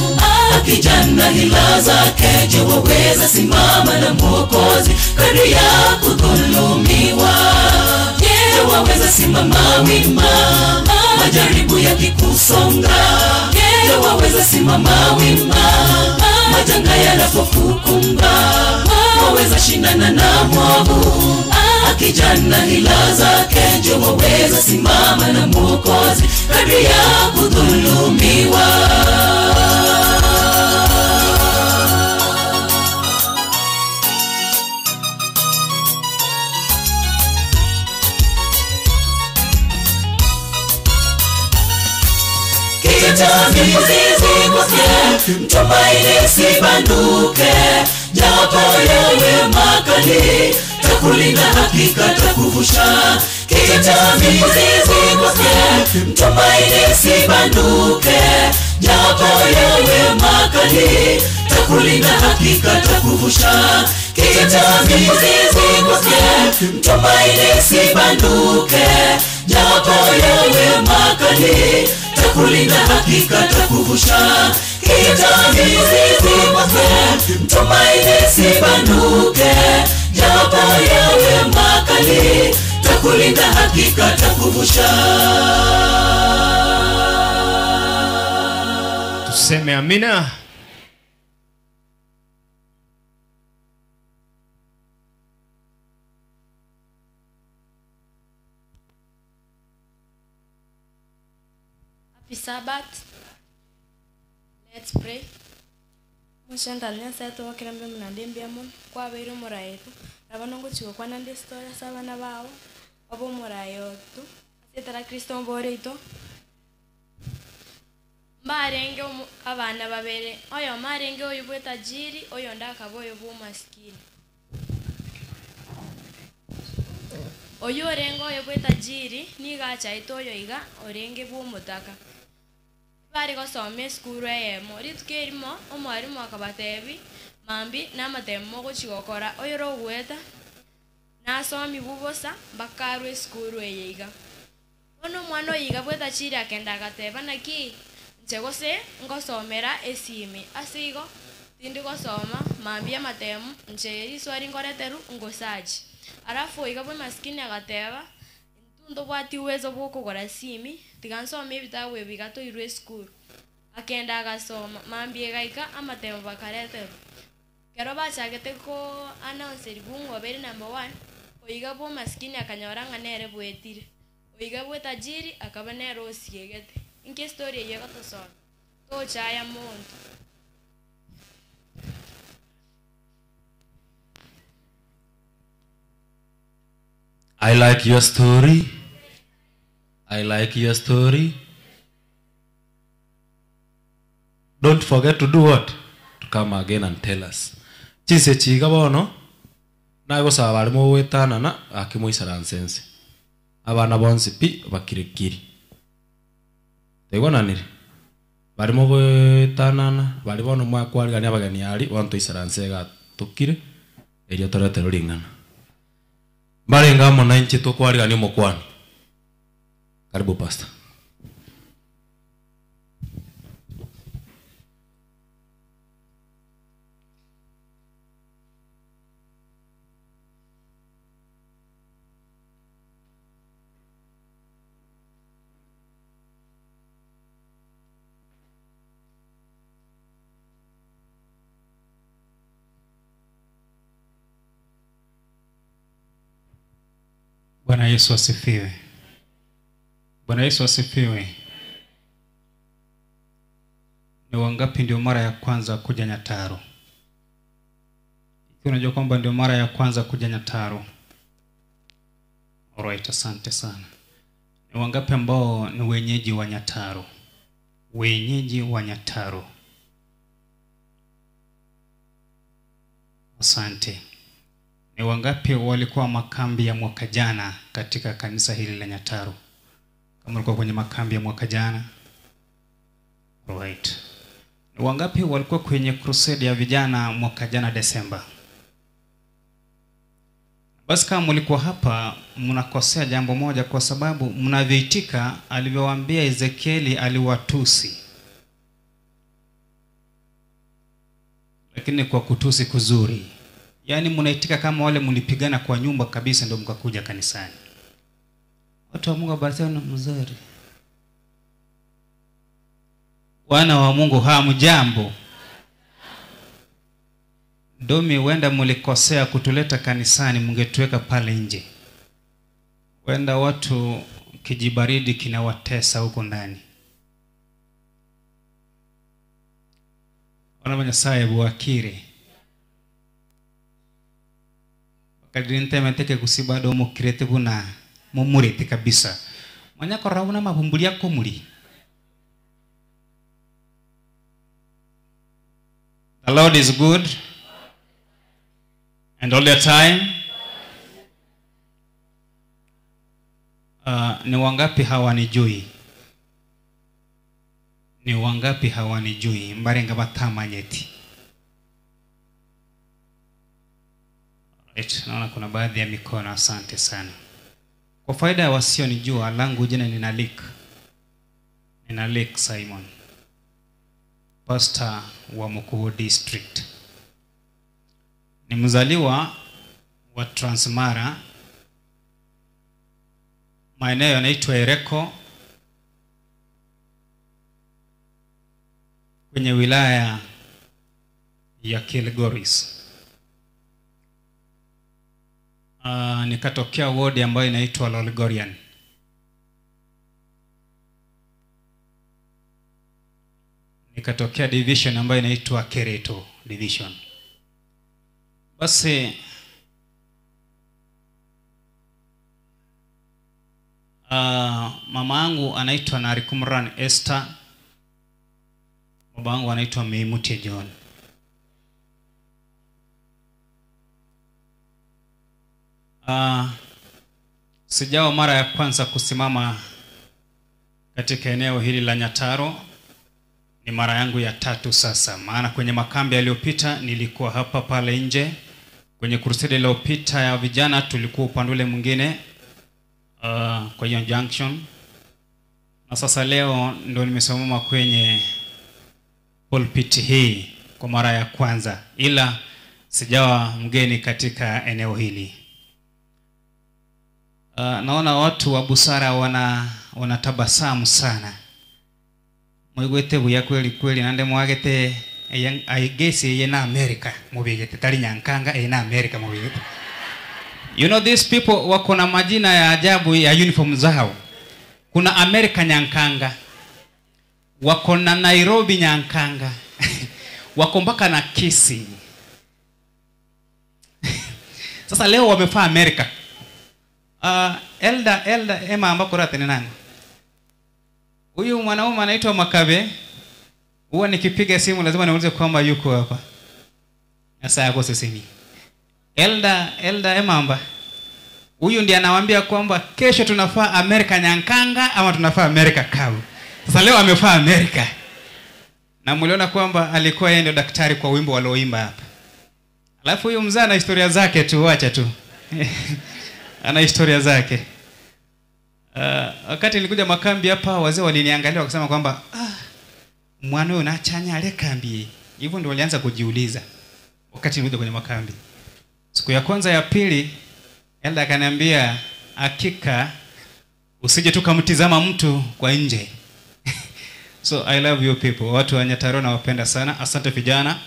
akijana hila zake? Je, waweza simama na Mwokozi kadri ya kudhulumiwa? Je, waweza simama wima majaribu yakikusonga? Je, waweza simama wima majanga yanapokukumba? Waweza shindana na mwovu akijana hila zake? Je, waweza simama na Mwokozi kadri ya kudhulumiwa? Mizizi kwake mtumaini sibanduke, japo yawe makali, takulinda hakika takuvusha. Kita mizizi kwake mtumaini sibanduke, japo yawe makali, takulinda hakika takuvusha. Kita mizizi kwake mtumaini sibanduke, japo yawe makali, takulinda hakika takuvusha. Kita mizizi kwake mtumaini sibanduke, japo yawe makali, takulinda hakika takuvusha. Tuseme amina. Happy Sabbath. Let's pray. Mushandanya sato wakirambe munandembia mun kwa beiru muraetu rabano ngochigo kwana ndi story sabana bao obo murayotu asetara Kristo mboreito mbarenge abana babere oyo marenge oyo bwetajiri oyo ndakaboyo bu maskini oyo orengo oyo bwetajiri nigacha itoyo iga orenge bu mutaka bari gosoma esukuru eyemo rituko erimo omwarimu akabatebi mambi namatemo gochigokora oyo rogweta nasomi bubosa bakarwa esukuru eye iga bono omwana oyo iga bwetachiri akenda agateba naki nche gose ngosomera esimi ase igo tindi gosoma mambi amatemo nche riswari ngoreteru ngosachi alafu iga bwe maskini agateba ntundo bwati uwezo bwokogora simi tigansoma ebitabu ebigatoirwe esukuru akenda agasoma mambi egaika amatemo bakareterwa kero bachagete ko announce ribungo beri number 1 oiga bwo maskini akanyora ng'a nere bwetire oiga bwe tajiri akaba nere osiegete inke story eye gotosoma tochaya muntu. I like your story. I like your story. Don't forget to do what? To come again and tell us. Chinse chiga bono nagosaba barimo wetanana akimoisaransense. Abana bonsi pi bakirekiri. Tegonanire. Barimo wetanana bari bono mwakwarigania abageni ari wanto isaranse gatukire erio toretero ringana. Barenga mwananchi tukwarigania mokwani. Karibu pastor. Bwana Yesu asifiwe. Bwana Yesu asifiwe. Ni wangapi ndio mara ya kwanza kuja Nyataro? Ikiwa unajua kwamba ndio mara ya kwanza kuja Nyataro. Alright, asante sana. Ni wangapi ambao ni wenyeji wa Nyataro? Wenyeji wa Nyataro. Asante. Ni wangapi walikuwa makambi ya mwaka jana katika kanisa hili la Nyataro? Kama ulikuwa kwenye makambi ya mwaka jana. Right. Ni wangapi walikuwa kwenye crusade ya vijana mwaka jana Desemba? Basi kama mlikuwa hapa mnakosea jambo moja, kwa sababu mnavyoitika alivyowaambia Ezekieli aliwatusi. Lakini kwa kutusi kuzuri. Yaani mnaitika kama wale mlipigana kwa nyumba kabisa ndio mkakuja kanisani. Watu wa Mungu abarikiwe na mzuri. Wana wa Mungu hamjambo. Domi, wenda mlikosea kutuleta kanisani, mngetuweka pale nje. Wenda watu kijibaridi kinawatesa huko ndani. Wana wa Nyasaye buakire. Kadiri ntemeteke kusiba domo kirete kuna mumurete kabisa. Manyako rauna mabumbulia kumuli. The Lord is good and all the time. Ni wangapi hawanijui? Ni wangapi hawanijui? Mbarenga batamanyeti. Right, naona kuna baadhi ya mikono, asante sana. Kwa faida ya wasionijua, langu jina ni Nalik. Nalik Simon, pastor wa Mukuhu District. Ni mzaliwa wa Transmara, maeneo yanaitwa Ereko, kwenye wilaya ya Kilgoris. Nikatokea ward ambayo inaitwa Lolgorian. Nikatokea division ambayo inaitwa Kereto division. Basi mama yangu anaitwa Narikumran Esther, baba yangu anaitwa Meimutie John. Sijao mara ya kwanza kusimama katika eneo hili la Nyataro. Ni mara yangu ya tatu sasa. Maana kwenye makambi yaliyopita nilikuwa hapa pale nje. Kwenye crusade iliyopita ya vijana tulikuwa upande ule mwingine, kwa hiyo junction. Na sasa leo ndo nimesimama kwenye pulpit hii kwa mara ya kwanza, ila sijawa mgeni katika eneo hili. Naona watu wa busara wanatabasamu sana. Mwigwete buya kweli kweli nande mwagete I guess ye na America mubigete tali nyankanga ye na America mubigete. You know these people wako na majina ya ajabu ya uniform zao. Kuna America nyankanga, wako na Nairobi nyankanga, wako mpaka na Kisii. Sasa leo wamefaa America. Elder Emma ambako rate ni nani? Huyu mwanaume anaitwa Makabe. Huwa nikipiga simu lazima niulize kwamba yuko hapa. Sasa yako sisimi. Elder Emma. Huyu ndiye anawaambia kwamba kesho tunafaa America nyankanga ama tunafaa America kavu. Sasa leo amefaa America. Na mliona kwamba alikuwa yeye ndio daktari kwa wimbo walioimba hapa. Alafu huyu mzee ana historia zake tu, acha tu. Ana historia zake. Wakati nilikuja makambi hapa wazee waliniangalia wakasema kwamba mwana huyu anachanya ale kambi. Hivyo ndio walianza kujiuliza wakati nilikuja kwenye makambi. Siku ya kwanza ya pili Elda akaniambia hakika usije tu kumtizama mtu kwa nje. So I love you people. Watu wa Nyataro nawapenda sana. Asante vijana.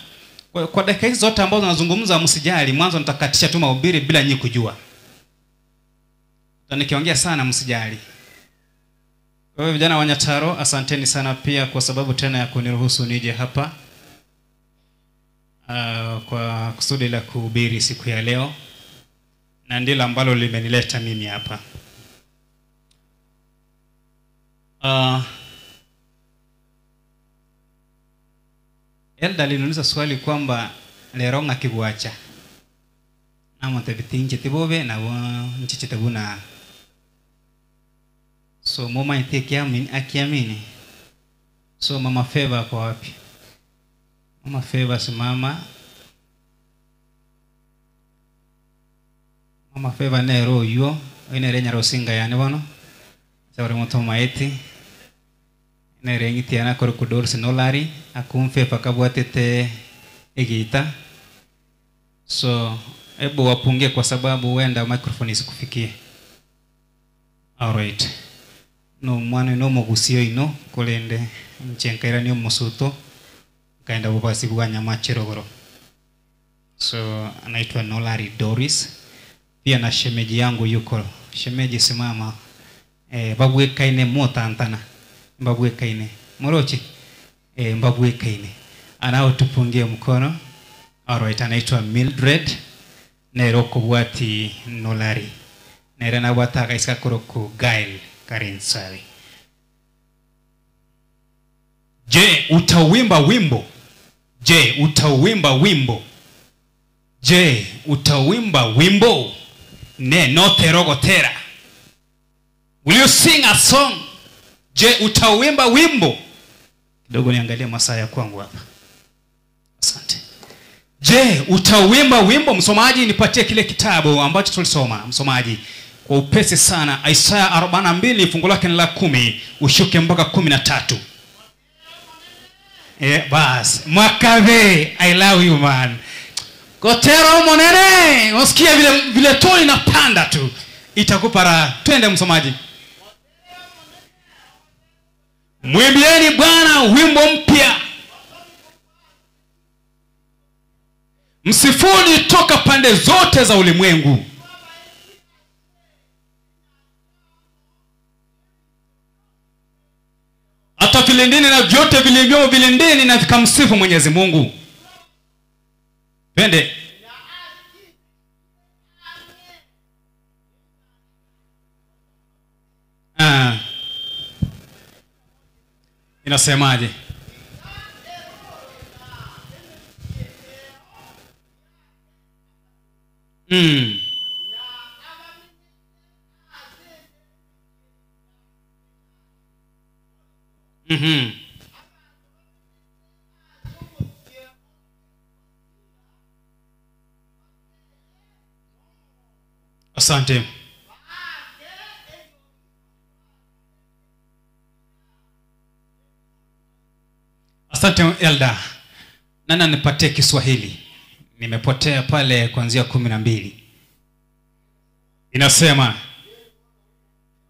Kwa dakika hizi zote ambazo nazungumza msijali, mwanzo nitakatisha tu mahubiri bila nyinyi kujua. Na nikiongea sana msijali. Kwa hivyo vijana wa Nyataro, asanteni sana pia kwa sababu tena ya kuniruhusu nije hapa kwa kusudi la kuhubiri siku ya leo, na ndilo ambalo limenileta mimi hapa. Elda aliniuliza swali kwamba lero ngakiguacha namote bitinje tibobe na nchiche tabuna. So mama ite akiamini. So mama Favor kwa wapi? Mama Favor simama. Mama Favor nero yuo ine renya rosinga yani bono. Sabre moto maeti. Nere ngitiana kor kudor sinolari akumfe pakabwatete egita. So ebu wapungie kwa sababu huenda microphone isikufikie. All right. No mwana no mogusio ino kolende mchenkaira ni musuto kaenda bubasi bwa nyamachirogoro. So anaitwa Nolari Doris. Pia na shemeji yangu yuko. Shemeji simama. Babwekaine motantana. Mbabwekaine. Morochi. Mbabwekaine. Anao tupungie mkono. Alright, anaitwa Mildred Neroko bwati Nolari. Nere na bwata kaisika koroku Gail Karinsari. Je, utawimba wimbo? Je, utawimba wimbo? Je, utawimba wimbo? Ne no terogotera. Will you sing a song? Je, utawimba wimbo? Kidogo niangalie masaa ya kwangu hapa. Asante. Je, utawimba wimbo? Msomaji, nipatie kile kitabu ambacho tulisoma. Msomaji, kwa upesi sana, Isaya 42 fungu lake ni la 10 ushuke mpaka 13. Bas, Mwakabe, I love you man. Gotero monene, usikie vile vile toni inapanda tu. Itakupa raha. Twende msomaji. Mwimbieni Bwana wimbo mpya. Msifuni toka pande zote za ulimwengu. Hata vilindini na vyote vilivyomo vilindini na vikamsifu Mwenyezi Mungu. Twende. Inasemaje? Asante. Asante Elda. Nana nipatie Kiswahili. Nimepotea pale kuanzia 12. Inasema,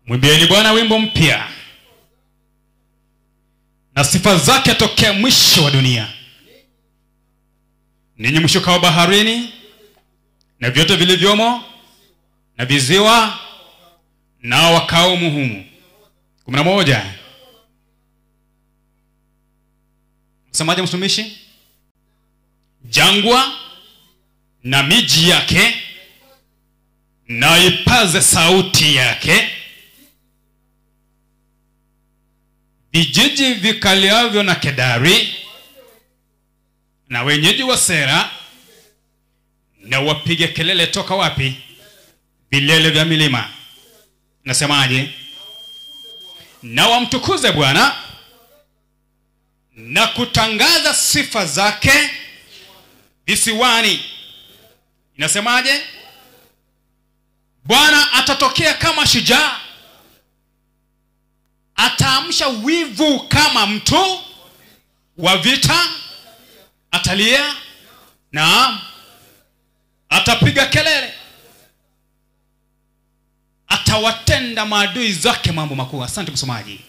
mwimbieni Bwana wimbo mpya, na sifa zake tokea mwisho wa dunia. Ninyi mshukao baharini na vyote vilivyomo na viziwa na wakao humu. 11. Msemaje mtumishi? Jangwa na miji yake na ipaze sauti yake, vijiji vikaliavyo na Kedari na wenyeji wa Sera na wapige kelele toka wapi? Vilele vya milima. Nasemaje? Na wamtukuze Bwana na kutangaza sifa zake visiwani. Inasemaje? Bwana atatokea kama shujaa, ataamsha wivu kama mtu wa vita, atalia na atapiga kelele, atawatenda maadui zake mambo makuu. Asante msomaji.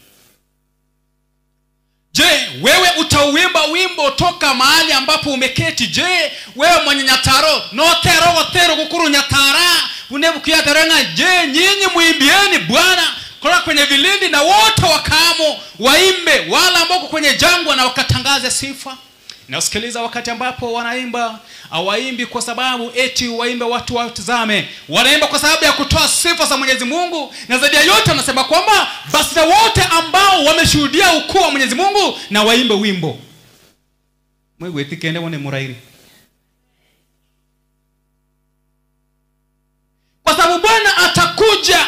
Je, wewe utauimba wimbo toka mahali ambapo umeketi? Je, wewe mwenye Nyataro, notero watero kukuru Nyatara, unebukiataranga, je, nyinyi muimbieni Bwana kutoka kwenye vilindi na wote wakaamo waimbe, wala ambao kwenye jangwa na wakatangaze sifa. Na usikiliza, wakati ambapo wanaimba, hawaimbi kwa sababu eti waimbe watu watazame. Wanaimba kwa sababu ya kutoa sifa za Mwenyezi Mungu, na zaidi ya yote wanasema kwamba basi na wote ambao wameshuhudia ukuu wa Mwenyezi Mungu na waimbe wimbo. Mungu etikende wone murairi. Kwa sababu Bwana atakuja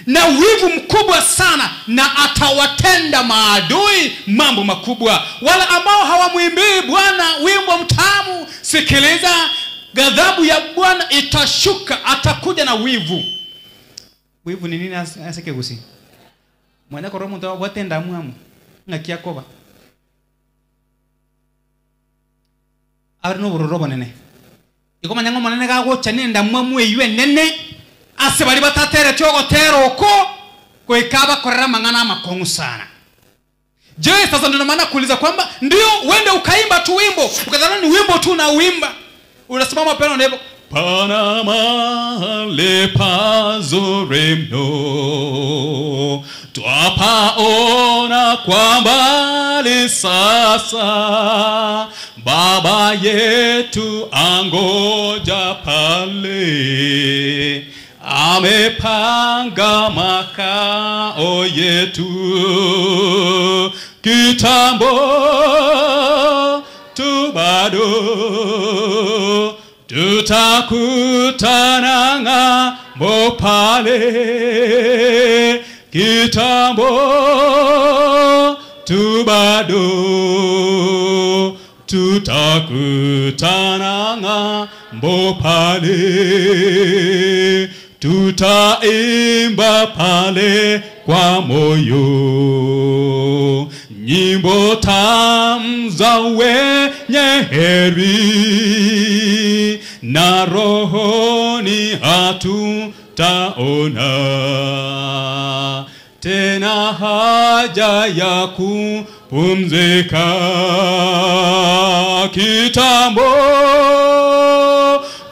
na wivu mkubwa sana, na atawatenda maadui mambo makubwa. Wala ambao hawamwimbii Bwana wimbo mtamu, sikiliza, ghadhabu ya Bwana itashuka, atakuja na wivu. Wivu ni nini aseke gusi? Mwana kwa roho mtu watenda mwamu ngakiakoba. Arno burorobo nene. Ikoma nyango manene gagocha nenda mwamu eywe nene. Ase bali batatere tyogo ko koikaba korera mangana makongu sana. Je, sasa ndio maana kuuliza kwamba ndio uende ukaimba tu wimbo, ukadhani ni wimbo tu na uimba. Unasimama pale unaimba Pana mahali pazuri mno, twapaona kwa mbali sasa, Baba yetu angoja pale, amepanga makao yetu. Kitambo tu bado tutakutana ng'ambo pale. Kitambo tu bado tutakutana ng'ambo pale. Tutaimba pale kwa moyo nyimbo tamu za wenye heri, na rohoni hatutaona tena haja ya kupumzika. Kitambo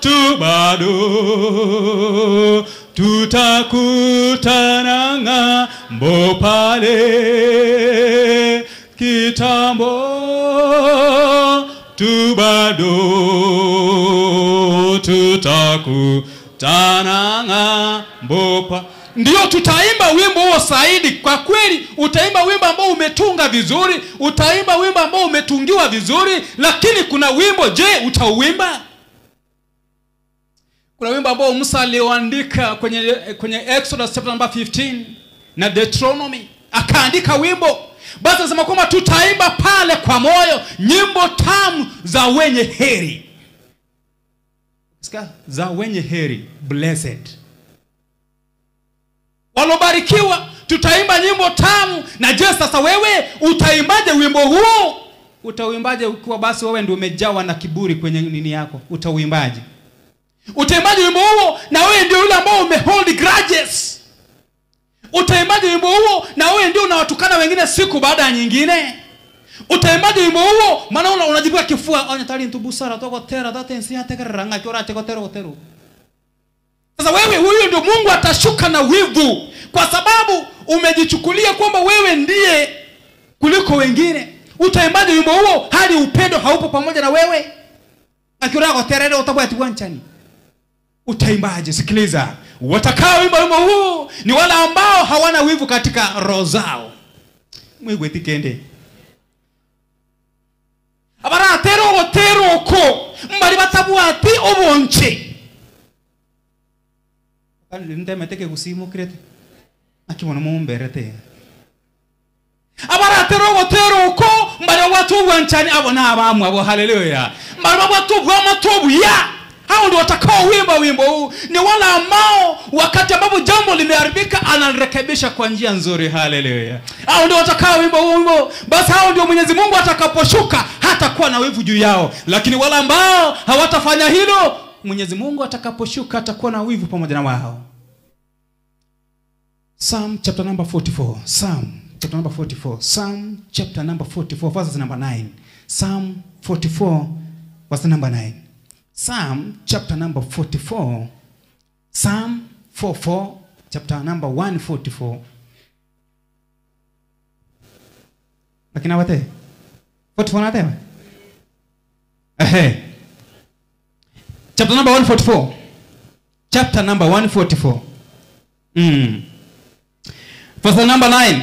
tu bado tutakutana ng'ambo pale. Kitambo tu bado tutakutana ng'ambo pale. Ndio tutaimba wimbo huo Saidi. Kwa kweli utaimba wimbo ambao umetunga vizuri, utaimba wimbo ambao umetungiwa vizuri, lakini kuna wimbo, je, utauimba? Kuna wimbo ambao Musa aliandika kwenye Exodus chapter number 15 na Deuteronomy, akaandika wimbo. Basi anasema kwamba tutaimba pale kwa moyo nyimbo tamu za wenye heri. Sikia, za wenye heri, blessed. Walobarikiwa, tutaimba nyimbo tamu. Na je, sasa wewe utaimbaje wimbo huo? Utauimbaje ukiwa basi wewe ndio umejawa na kiburi kwenye nini yako? Utauimbaje? Utaimbaje wimbo huo na wewe ndio yule ambao umehold grudges? Utaimbaje wimbo huo na wewe ndio unawatukana wengine siku baada ya nyingine? Utaimbaje wimbo huo maana unajipiga kifua, onya tali ntubusara toko tera tatensi atekeranga kyora tekotero tero. Sasa wewe huyu ndio Mungu atashuka na wivu, kwa sababu umejichukulia kwamba wewe ndiye kuliko wengine. Utaimbaje wimbo huo hali upendo haupo pamoja na wewe? Akira goterere utabwa tiwanchani. Utaimbaje? Sikiliza, watakao wimba wimbo huu ni wale ambao hawana wivu katika roho zao. Mwigwe tikende. Abara tero otero ko mbali batabwati obonche. Ntemeteke gusimu krete. Akibona mumberete. Abara tero otero ko mbali watu wanchani abona abamwe abo. Haleluya. Mbali watu bwa ya. Hao ndio watakao wimba wimbo huu. Ni wale ambao wakati ambapo jambo limeharibika analrekebisha kwa njia nzuri. Haleluya. Hao ndio watakao wimba wimbo. Basi hao ndio Mwenyezi Mungu atakaposhuka hatakuwa na wivu juu yao. Lakini wale ambao hawatafanya hilo, Mwenyezi Mungu atakaposhuka atakuwa na wivu pamoja na wao. Psalm chapter number 44. Psalm chapter number 44. Psalm chapter number 44 verse number 9. Psalm 44 verse number 9. Psalm chapter number 44. Psalm 44 chapter number 144 Lakini abate 44 natema. Ehe. Chapter number 144. Chapter number 144. Verse number 9.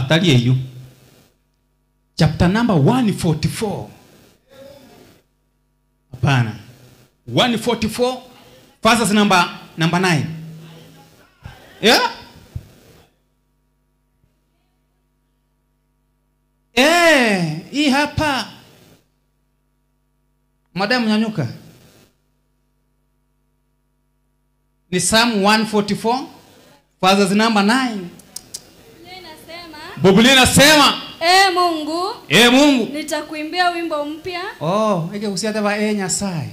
Tali eyu. Chapter number 144. Hapana. 144 verse number 9. Yeah? Hii hapa. Madam nyanyuka. Ni Psalm 144 verse number 9. Biblia inasema, Mungu, Mungu, nitakuimbia wimbo mpya. Oh, eke usiate ba Nyasaye.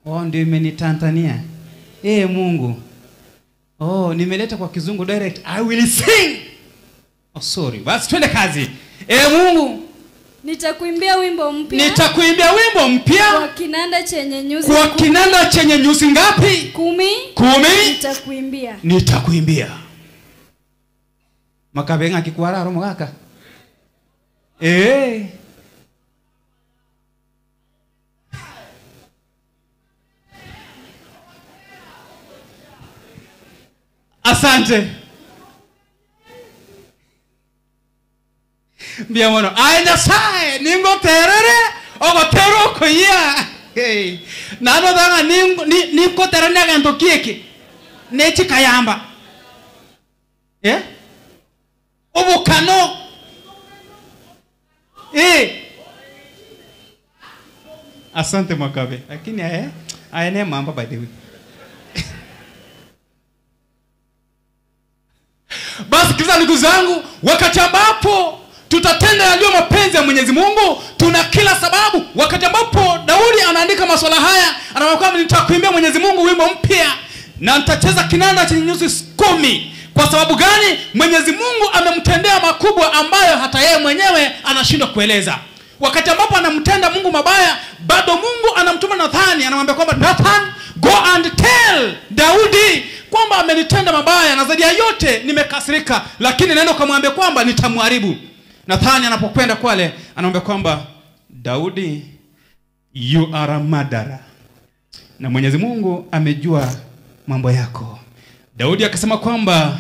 Oh, ndio imenitanzania. Mungu. Oh, nimeleta kwa kizungu direct. I will sing. Oh, sorry. Basi twende kazi. Mungu, nitakuimbia wimbo mpya. Nitakuimbia wimbo mpya. Kwa kinanda chenye nyuzi. Kwa kinanda chenye nyuzi ngapi? 10. Nitakuimbia. Nitakuimbia. Makabenga kikwara romo kaka. Asante. Mbia mono. Ai Nyasaye ningo terere ogotero koyia. Hey. Nano danga ningo terere ngento kieke. Nechi kayamba. Obokano. Asante Makabe. Lakini aene mamba by the way. Basi kiza ndugu zangu, wakati ambapo tutatenda yaliyo mapenzi ya Mwenyezi Mungu, tuna kila sababu. Wakati ambapo Daudi anaandika masuala haya, anawaambia kwamba nitakuimbia Mwenyezi Mungu wimbo mpya na nitacheza kinanda chenye nyuzi 10. Kwa sababu gani? Mwenyezi Mungu amemtendea makubwa ambayo hata yeye mwenyewe anashindwa kueleza. Wakati ambapo anamtenda Mungu mabaya, bado Mungu anamtuma Nathani, anamwambia kwamba Nathan, go and tell Daudi kwamba amenitenda mabaya na zaidi ya yote nimekasirika, lakini nenda kumwambia kwamba nitamharibu. Nathani anapokwenda kwale, anamwambia kwamba Daudi, you are a murderer. Na Mwenyezi Mungu amejua mambo yako. Daudi akasema kwamba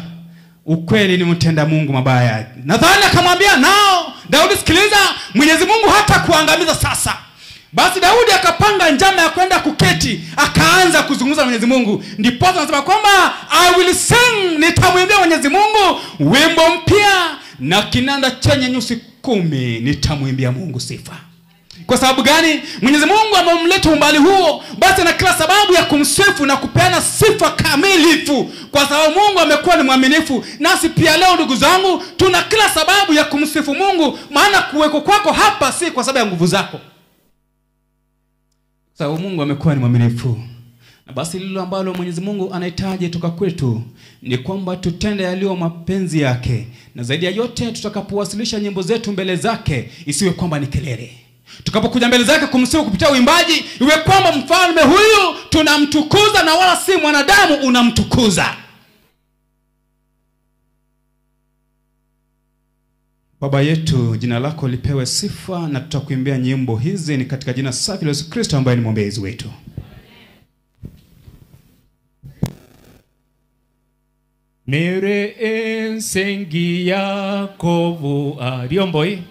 ukweli ni mtenda Mungu mabaya. Nathani akamwambia, nao Daudi, sikiliza, Mwenyezi Mungu hata kuangamiza sasa. Basi Daudi akapanga njama ya kwenda kuketi, akaanza kuzungumza na Mwenyezi Mungu. Ndipo anasema kwamba I will sing, nitamwimbia Mwenyezi Mungu wimbo mpya na kinanda chenye nyuzi 10 nitamwimbia Mungu sifa. Kwa sababu gani? Mwenyezi Mungu amemleta umbali huo, basi ana kila sababu ya kumsifu na kupeana sifa kamilifu, kwa sababu Mungu amekuwa ni mwaminifu. Nasi pia leo ndugu zangu, tuna kila sababu ya kumsifu Mungu, maana kuweko kwako hapa si kwa sababu ya nguvu zako. Sababu Mungu amekuwa ni mwaminifu. Na basi lilo ambalo Mwenyezi Mungu anahitaji toka kwetu ni kwamba tutende yaliyo mapenzi yake, na zaidi ya yote tutakapowasilisha nyimbo zetu mbele zake isiwe kwamba ni kelele. Tukapokuja mbele zake kumsifu kupitia uimbaji, iwe kwamba mfalme huyu tunamtukuza na wala si mwanadamu unamtukuza. Baba yetu, jina lako lipewe sifa, na tutakuimbia nyimbo hizi ni katika jina safi la Yesu Kristo ambaye ni mwombezi wetu. Mere ensengi Yakobo ariomboi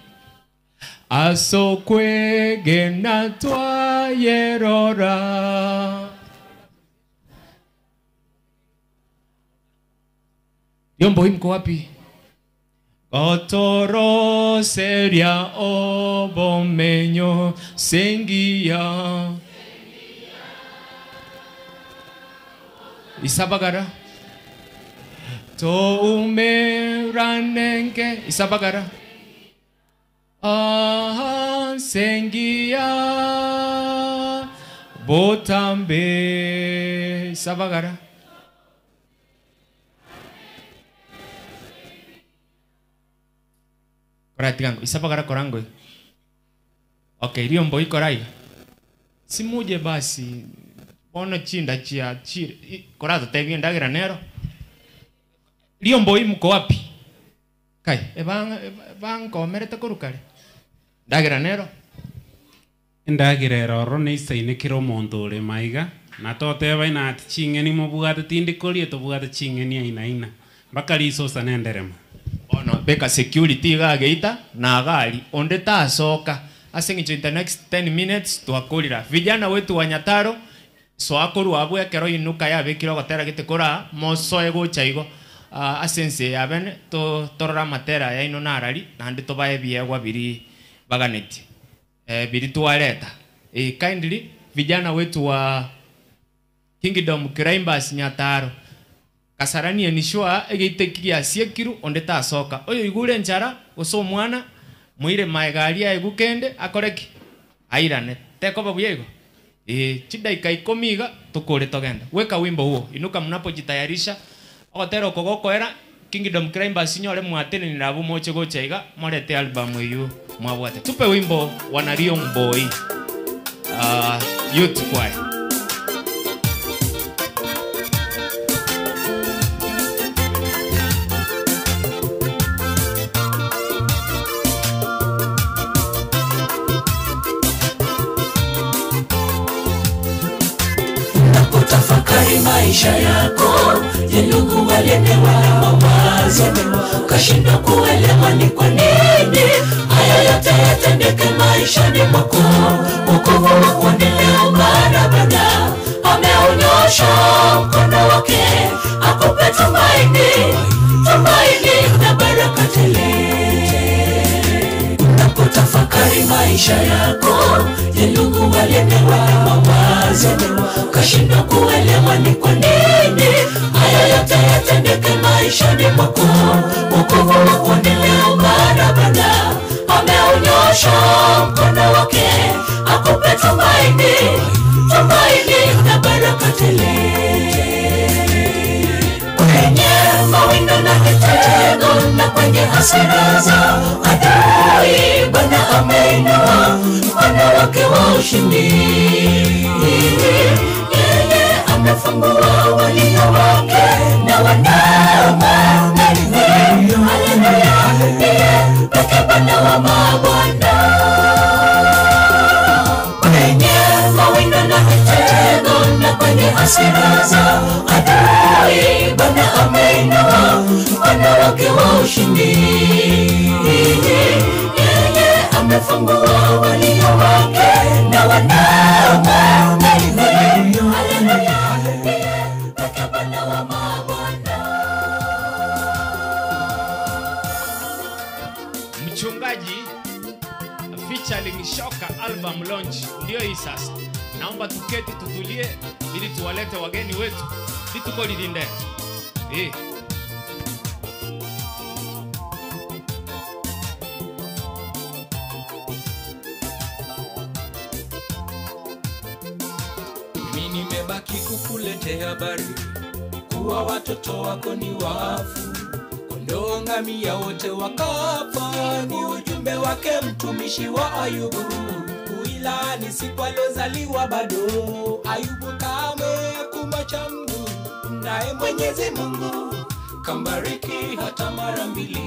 asokwege na twayerora. Riomboi mko wapi? Otoro seria obomenyo sengia Isabagara to umeranenge Isabagara aha sengia botambe Isabagara. Koratigango Isabagara korango. Okay, riombo ikorai. Simuje basi bono chinda chia chire korato tebi ndagira nero. Riombo mko wapi? Kai bankomerete korukare ndagira nero ndagira eroro neisainekire omonto ore maiga na toteba ina ati ching'eni mobwate tindi korie tobwate ching'eni aina aina mpaka risosa nenderema ono beka security gageita na gari onde tasoka ase in the next 10 minutes twakorira vijana wetu wa Nyataro soakoru abwe kero inuka yabekire gotera gete kora mosoe gocha igo asense abene to torora matera yaino narari nandi tobae biegwa biri baganeti biri tuwaleta kindly vijana wetu wa Kingdom Climbers Nyataro Kasarani nishwa egeitekiria siekiru onde tasoka oyo igure nchara oso mwana muire maegaria egukende akoreki airane tekoba buyego chidaika ikomiga tukore togenda weka wimbo huo inuka mnapojitayarisha ogotero kogokoera Kingdom Climbers nyore mwatene nirabu moche gochaiga morete album eyu mwabwate tupe wimbo wanario mboi youth choir. Tafakari maisha yako, je, ndugu walemewa na mawazo, ukashindwa kuelewa ni kwa nini haya yote yatendeke maishani mwako. Wokovu wako ni leo mara Bwana ameunyosha mkono wake akupe tumaini, tumaini na baraka tele. Unapotafakari maisha yako, je, ndugu walemewa na mawazo, ukashindwa kuelewa ni kwa nini haya yote yatendeke maishani mwako. Wokovu wako ni leo mara Bwana ameunyosha mkono wake akupe tumaini, tumaini na baraka tele. Kwenye mawindo na mitego na kwenye hasira za adui, Bwana ameinua mkono wake wa ushindi. Yeye amefungua walio wake na wanaomwamini. Haleluya, ndiye pekee Bwana wa mabwana. Kwenye mawindo na mitego na kwenye hasira za adui, Bwana ameinua mkono wake wa ushindi. Yeye amefungua walio wake na wanaomwamini. Haleluya, ndiye pekee Bwana wa mabwana. Mchungaji featuring Shoka album launch ndio hii sasa. Naomba tuketi tutulie ili tuwalete wageni wetu. Lituko lilinde. Mimi nimebaki kukuletea habari kuwa watoto wako ni wafu, kondoo ngamia wote wakafa. Ni ujumbe wake mtumishi wa Ayubu, kuilani siku alozaliwa bado. Ayubu kamwe kumwacha Mungu, naye Mwenyezi Mungu kambariki hata mara mbili.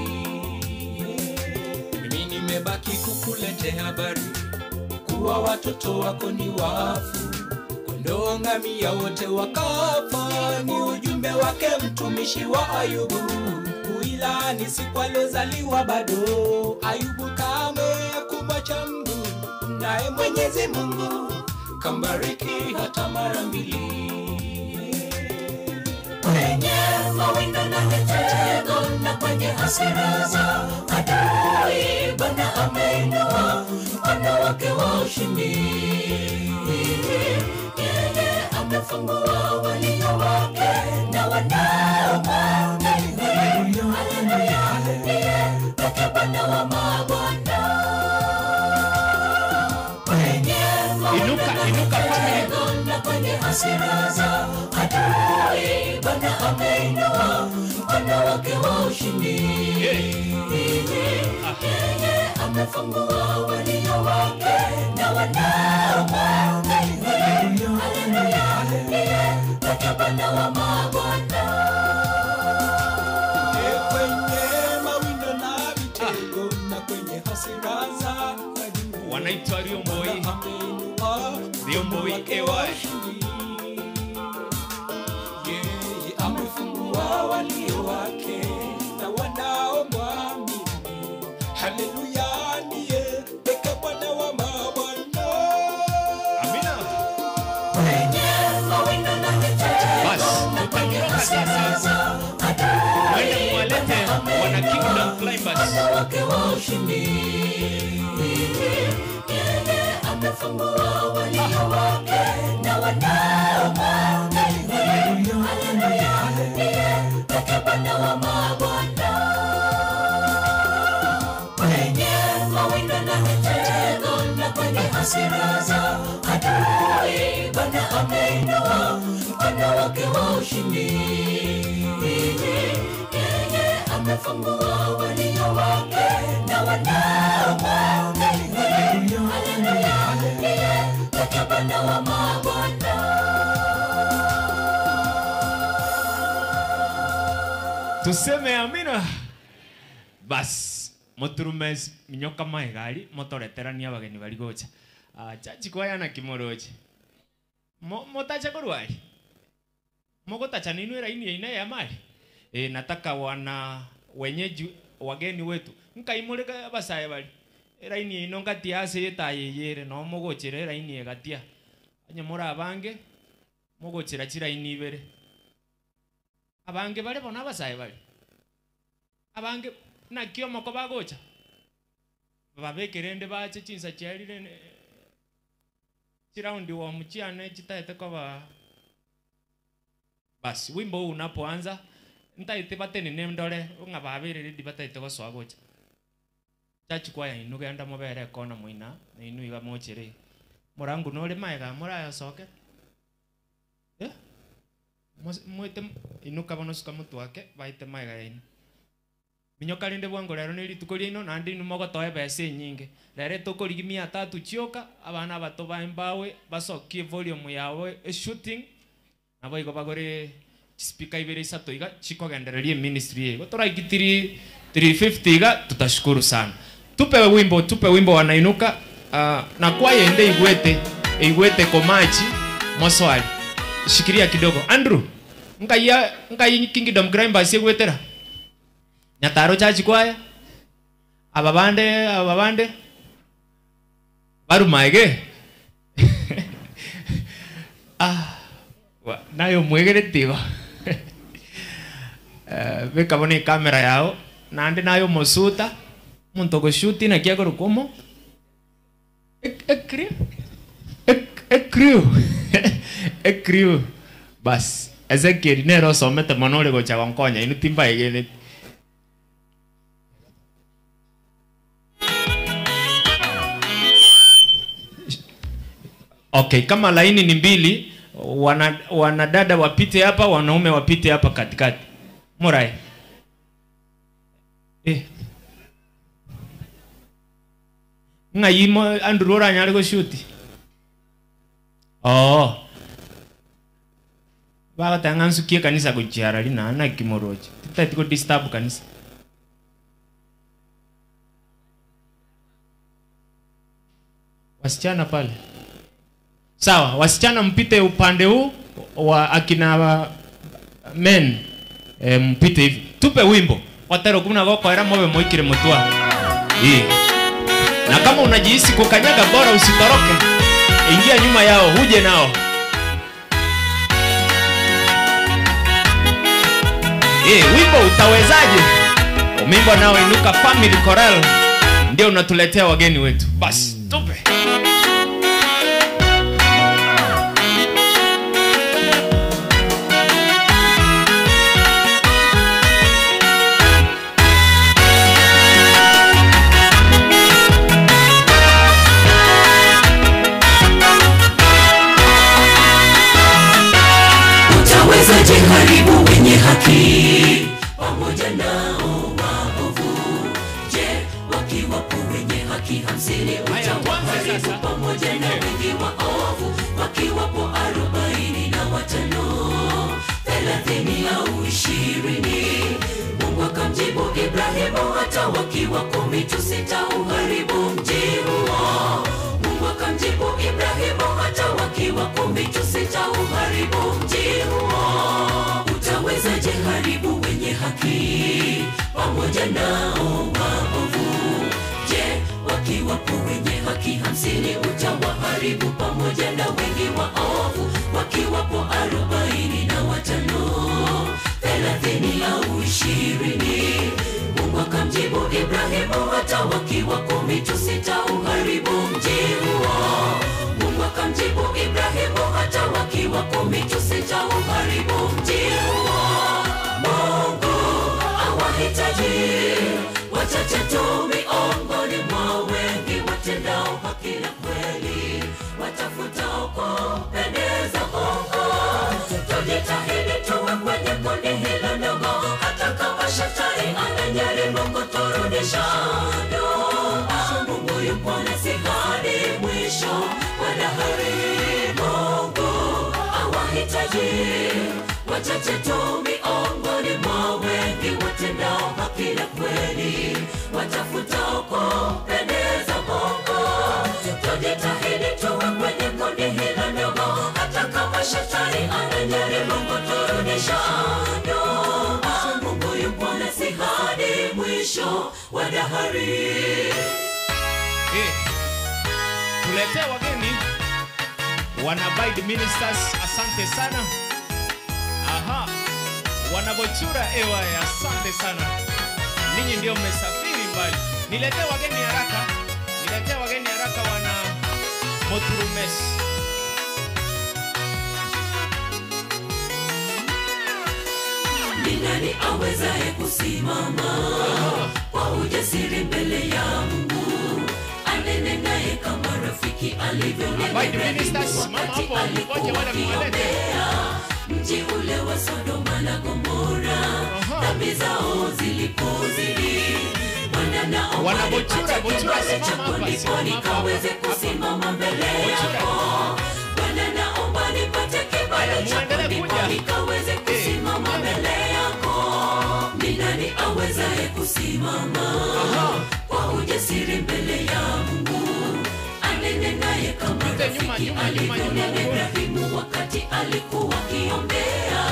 Mimi nimebaki kukuletea habari kuwa watoto wako ni wafu, kondoo ngamia wote wakafa. Ni ujumbe wake mtumishi wa Ayubu, kuilani siku alozaliwa bado. Ayubu kamwe kumwacha Mungu, naye Mwenyezi Mungu kambariki hata mara mbili. Kwenye mawindo na mitego na kwenye hasira za adui, Bwana ameinua mkono wake wa ushindi. Yeye amefungua walio wake na wanaomwamini. Haleluya, ndiye pekee Bwana wa mabwana. Kwenye mawindo na mitego na kwenye hasira za adui, Bwana ameinua mkono wake wa ushindi. Yeye amefungua walio wake na wanaomwamini. Haleluya, ndiye pekee Bwana wa mabwana. Kwenye mawindo na Wanaitwa Riomboi. Riomboi AY. Yeye amefungua walio wake na wanaomwamini. Haleluya, ndiye pekee Bwana wa mabwana. Amina. Bas, tutaondoka sasa. Mwende mwalete wana Kingdom Climbers. Wake wa ushindi. Yeye amefungua walio wake na wanaomwamini. Haleluya, ndiye pekee Bwana wa mabwana. Kwenye mawindo na mitego na kwenye hasira za adui, Bwana ameinua mkono wake wa ushindi. Yeye amefungua walio wake na wanaomwamini. Haleluya, ndiye pekee Bwana wa mabwana. Tuseme amina. Bas, moturume minyoka maegari motoreterania abageni bari gocha. Chachi kwaya na kimoroche. Motacha korwari. Mogotacha ninu era ini ina ya mali. Nataka wana wenyeji wageni wetu. Nkaimureka abasaye bari. Era ini ino ngatia ase yetayeyere no mogochera era ini egatia. Anyamora abange mogochera chira ini ibere. Abange bare bona abasaye bari. Abange nakio moko bagocha. Babekerende bache chinsa chiarire chiraundi wa mchiane chitaete kwa. Basi wimbo huu unapoanza ntaite batene nemndore ngababere ndi bataite gosoa gocha. Chachi kwaya inu genda mobere kona muina na inu iga mochere. Murangu nore maega muraya soke. Mwete inuka bono suka mutu wake baite maega inu. Minyoka rinde bwango rero ni rituko rino nandi inu mogotoe besa nyinge. Rere tukorigi 300 chioka abana bato ba embawe basokie volume yawe shooting. Nabo igo bagore speaker ibere isato iga chikogendererie ministry igo toraigitiri 350 iga tutashukuru sana. Tupe wimbo wanainuka na kwaya ende igwete komachi moswali. Shikiria kidogo Andrew. Nkai Kingdom Climbers igwetera. Nyataro chachi kwaya. Ababande barumaege. Nayo mwegeretiwa. Beka bone kamera yao nande nayo mosuta muntu goshuti na kiagoro komo ekriu bas Ezekiel nero somete monore gocha gonkonya inu timba egene. Okay, kama laini ni mbili, wanadada wapite hapa, wanaume wapite hapa katikati. Murai. Nga yimo Andrew ora nyari go shoot. Oh. Baga tangansukie kanisa kujiara lina na kimoroji. Tita tiko disturb kanisa. Wasichana pale. Sawa, wasichana mpite upande huu wa akina men mpite hivi. Tupe wimbo. Watero kuna goko era mobe moikire mutua. Na kama unajihisi kukanyaga bora usitoroke. Ingia nyuma yao, huje nao. Wimbo utawezaje? Wimbo nao Inuka Family Choral ndio unatuletea wageni wetu. Basi, tupe. Utawezaje haribu wenye haki pamoja nao waovu? Je, wakiwapo wenye haki 50 utawaharibu pamoja na wengi waovu? Wakiwapo 45, 30 au 20. Mungu akamjibu Ibrahimu, hata wakiwa 10 tu sitauharibu mji huo. haki pamoja nao waovu? Je, wakiwapo wenye haki 50 utawaharibu pamoja na wengi waovu? Wakiwapo 45, 30 au 20. Mungu akamjibu Ibrahimu, hata wakiwa 10 tu sitauharibu mji huo. Mungu akamjibu Ibrahimu, hata wakiwa 10 tu sitauharibu mji huo. Mungu awahitaji wachache tu miongoni mwa wengi watendao haki na kweli, watafutao kumpendeza Mungu. Tujitahidi tuwe kwenye kundi hilo ndogo, hata kama shetani anajaribu kuturudisha nyuma. Mungu yupo nasi hadi mwisho wa dahari. Mungu awahitaji wachache tu miongoni mwa wengi watendao haki na kweli, watafutao kumpendeza Mungu. Tujitahidi tuwe kwenye kundi hilo ndogo, hata kama shetani anajaribu kuturudisha nyuma. Mungu yupo nasi hadi mwisho wa dahari. Tuletee wageni Wanabide Ministers, asante sana. Aha, Wanabochura ewa, asante sana. Ninyi ndio mmesafiri mbali. Niletee wageni haraka. Niletee wageni haraka wana Moturumes. Ni nani awezaye kusimama kwa ujasiri mbele ya Mungu, anene naye kama rafiki alivyonena Ibrahimu wakati alikuwa akiombea mji ule wa Sodoma na Gomora, dhambi zao zilipozidi. Bwana naomba nipate kibali chako ndipo nikaweze kusimama mbele yako. Bwana naomba nipate kibali chako ndipo nikaweze kusimama mbele yako. Ni nani awezaye kusimama kwa ujasiri mbele ya Mungu, anene naye kama rafiki alivyonena Ibrahimu wakati alikuwa akiombea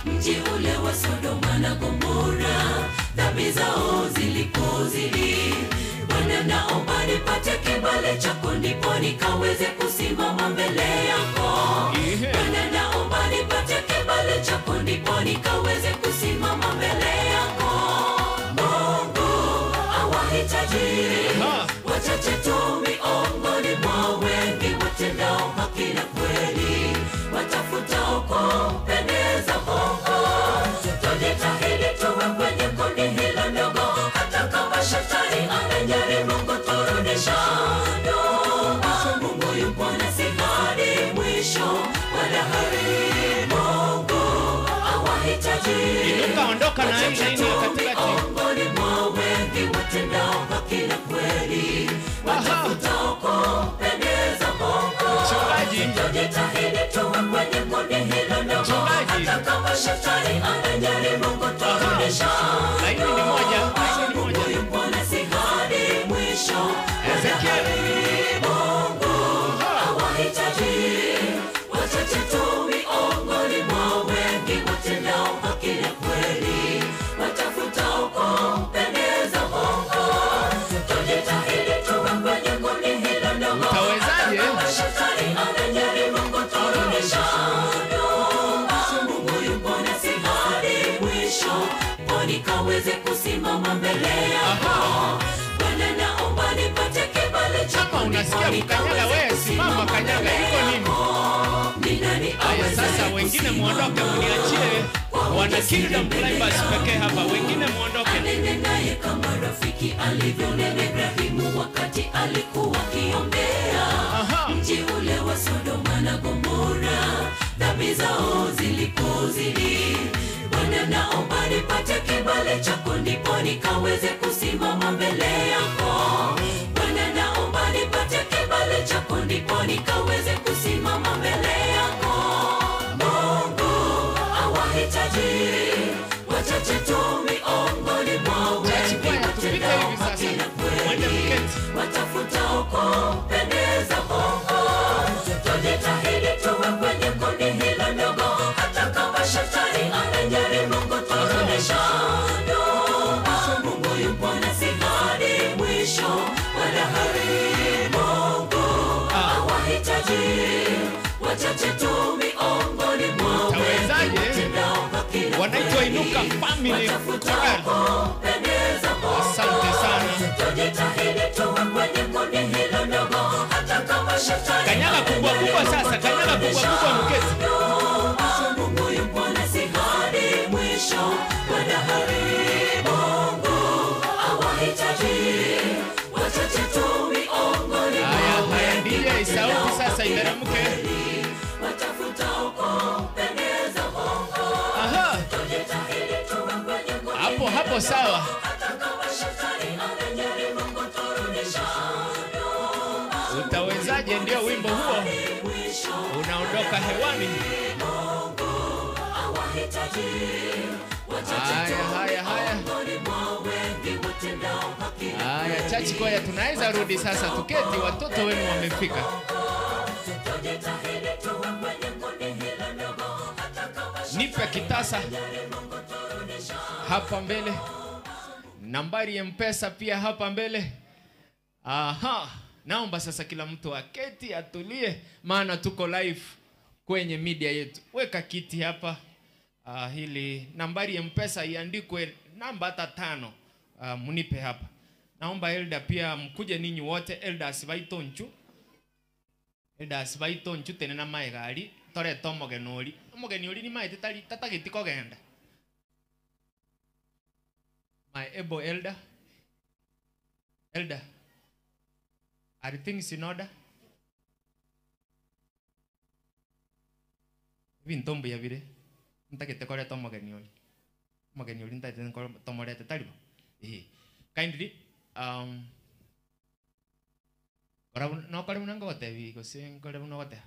mji ule wa Sodoma na Gomora, dhambi zao zilipozidi. Bwana naomba nipate kibali chako ndipo nikaweze kusimama mbele yako. Bwana naomba nipate kibali chako ndipo nikaweze kusimama mbele yako. Mungu awahitaji wachache tu miongoni mwa wengi watendao haki na kweli, watafutao kumpendeza Mungu. Tujitahidi tuwe kwenye kundi hilo ndogo, hata kama shetani anajaribu kuturudisha nyuma. Mungu yupo nasi hadi mwisho wa dahari. Mungu awahitaji Inuka, ondoka na hii laini ya katikati. miongoni mwa wengi watendao haki na kweli, watafutao kumpendeza Mungu. Tujitahidi tuwe kwenye kundi hilo ndogo, hata kama shetani anajaribu kuturudisha Laini ni moja, laini ni moja. Mungu yupo nasi hadi mwisho wa dahari. Mungu awahitaji wachache tu miongoni mwa wengi watendao haki na kweli, watafutao kumpendeza Mungu. Tujitahidi tuwe kwenye kundi hilo ndogo, hata kama shetani anajaribu kuturudisha nyuma. Mungu yupo nasi hadi mwisho, nikaweze kusimama mbele yako. Bwana naomba nipate kibali chako Unasikia kukanyaga wewe, simama kanyaga, iko nini? Ni nani Haya, sasa wengine muondoke, mniachie wana Kingdom Climbers pekee hapa, wengine muondoke. Anene naye kama rafiki alivyonena Ibrahimu wakati alikuwa akiombea mji ule wa Sodoma na Gomora, dhambi zao zilipozidi. Bwana naomba nipate kibali chako ndipo nikaweze kusimama mbele yako. Bwana naomba nipate kibali chako ndipo nikaweze kusimama mbele yako. Mungu awahitaji wachache tu miongoni mwa wengi watendao haki na kweli, watafutao kumpendeza Mungu. Tujitahidi tuwe kwenye kundi hilo ndogo, hata kama shetani anajaribu kuturudisha Family Choral. Asante sana. Kanyaga kubwa kubwa sasa, kanyaga kubwa kubwa mkesi. Mungu yupo nasi hadi mwisho wa dahari. Mungu awahitaji wachache tu miongoni Haya, haya, DJ sauti sasa iteremke. Watafutao kumpendeza Mungu. Aha. Tujitahidi tuwe kwenye kundi Hapo hapo sawa. hata kama shetani anajaribu kuturudisha nyuma. Utawezaje? Ndio wimbo huo unaondoka hewani. Haya, haya, haya. Haya, church choir tunaweza rudi sasa tuketi, watoto wenu wamefika. Nipe kitasa hapa mbele, nambari ya M-Pesa pia hapa mbele. Aha, naomba sasa kila mtu aketi atulie, maana tuko live kwenye media yetu. Weka kiti hapa. Hili nambari ya M-Pesa iandikwe namba hata 5. Mnipe hapa. Naomba elder pia mkuje ninyi wote. Elder asibaito nchu. Elder asibaito nchu tene na maegali tore tomogenori. Omogeni ni maete tali tatagiti kogenda. My able elder. Elder. Are things in order? Bintombo ya bire. Ntagete kore tomogeni ori. Omogeni ori ntagete kore tomorete talibo. Kindly kora no kore munango gotebi gose kore muno gote.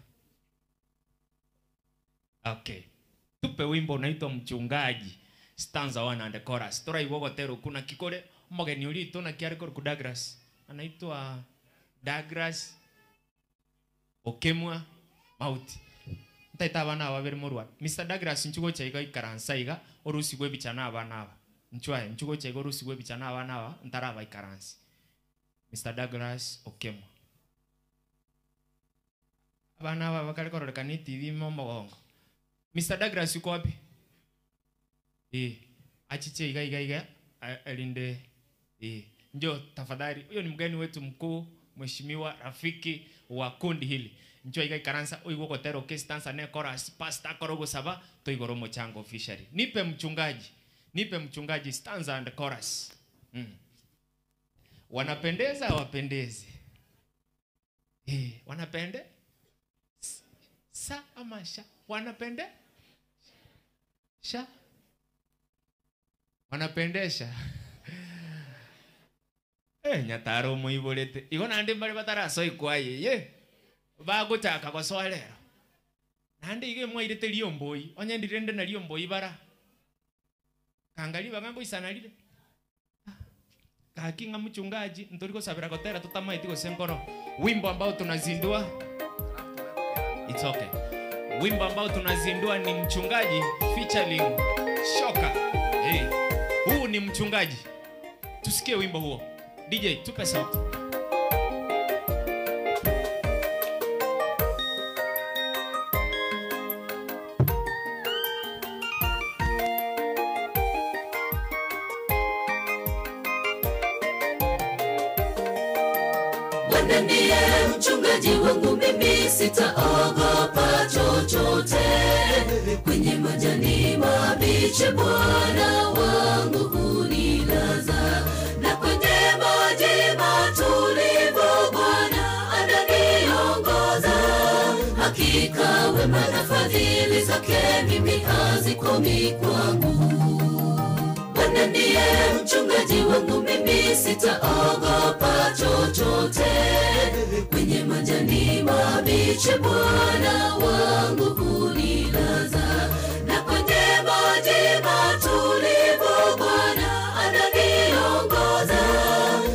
Okay. Tupe wimbo unaitwa Mchungaji, stanza 1 and the chorus. Tora iwogo kuna kikore omogeni ori tona kiare kor ku Douglas. Anaitwa Douglas Okemwa Mauti. Ntaita abana aba bere morwa. Mr. Douglas nchugo chaiga ikaransa iga orusigwe bichana abana aba. Nchwae nchugo chaiga orusigwe bichana abana aba ntaraba ikaransi. Mr. Douglas Okemwa. Abana aba bakali kororekana TV mo mogongo. Mr. Douglas yuko wapi? Achiche iga iga iga alinde. Njoo tafadhali. Huyo ni mgeni wetu mkuu, mheshimiwa rafiki wa kundi hili. Njoo iga ikaransa oigwo gotero stanza ne chorus pastor korogo saba toigoro mochango officially. Nipe mchungaji. Nipe mchungaji stanza and chorus. Wanapendeza wapendezi. Wanapende? Sa ama sha? Wanapende? Sha? Wanapendesha. Nyataro muiborete. Igo nande mbare bataraso ikwaye ye. Baguchaka gosoa lero. Nande ige mwairete riomboi. Onye ndirende na riomboi bara. Kangali bagango isanalire. Kakinga mchungaji ntoriko sabira kotera tutamaiti gosenkoro. Wimbo ambao tunazindua. It's okay. Wimbo ambao tunazindua ni Mchungaji featuring Shoka. Hey, huu ni Mchungaji. Tusikie wimbo huo. DJ tupe sauti. Bwana ndiye mchungaji wangu, mimi sitaogopa chochote. Kwenye majani mabichi Bwana wangu hunilaza, na kwenye maji matulivu Bwana ananiongoza. Hakika wema na fadhili zake mimi hazikomi kwangu. Bwana ndiye mchungaji wangu, mimi sitaogopa chochote. Kwenye majani mabichi Bwana wangu hunilaza, na kwenye maji matulivu Bwana ananiongoza.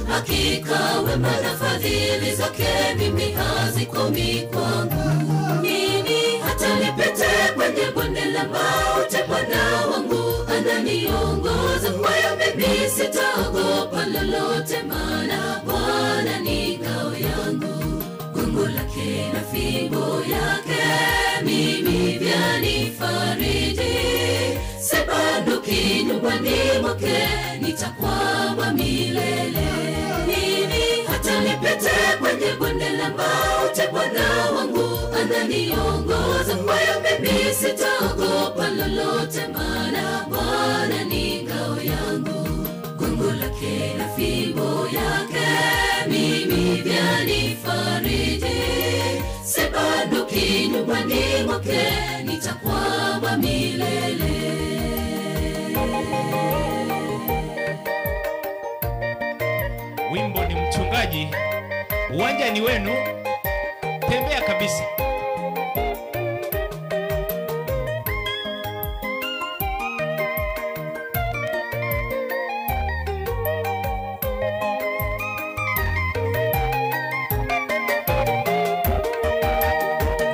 Hakika wema na fadhili zake mimi hazikomi kwangu. Mimi hata nipite kwenye bonde la mauti, Bwana wangu ananiongoza. Kwa hiyo mimi sitaogopa lolote, maana Bwana ni ngao yangu. Gongo lake na fimbo yake mimi vyanifariji. Sibanduki nyumbani nyumbani mwake, nitakwama milele. Mimi hata nipite kwenye bonde la mauti, Bwana wangu ananiongoza. Kwa hiyo mimi sitaogopa lolote, maana Bwana ni ngao yangu. Gongo lake na fimbo yake mimi vyanifariji. Sibanduki nyumbani mwake, nitakwama milele. Wimbo ni mchungaji, uwanja ni wenu, tembea kabisa.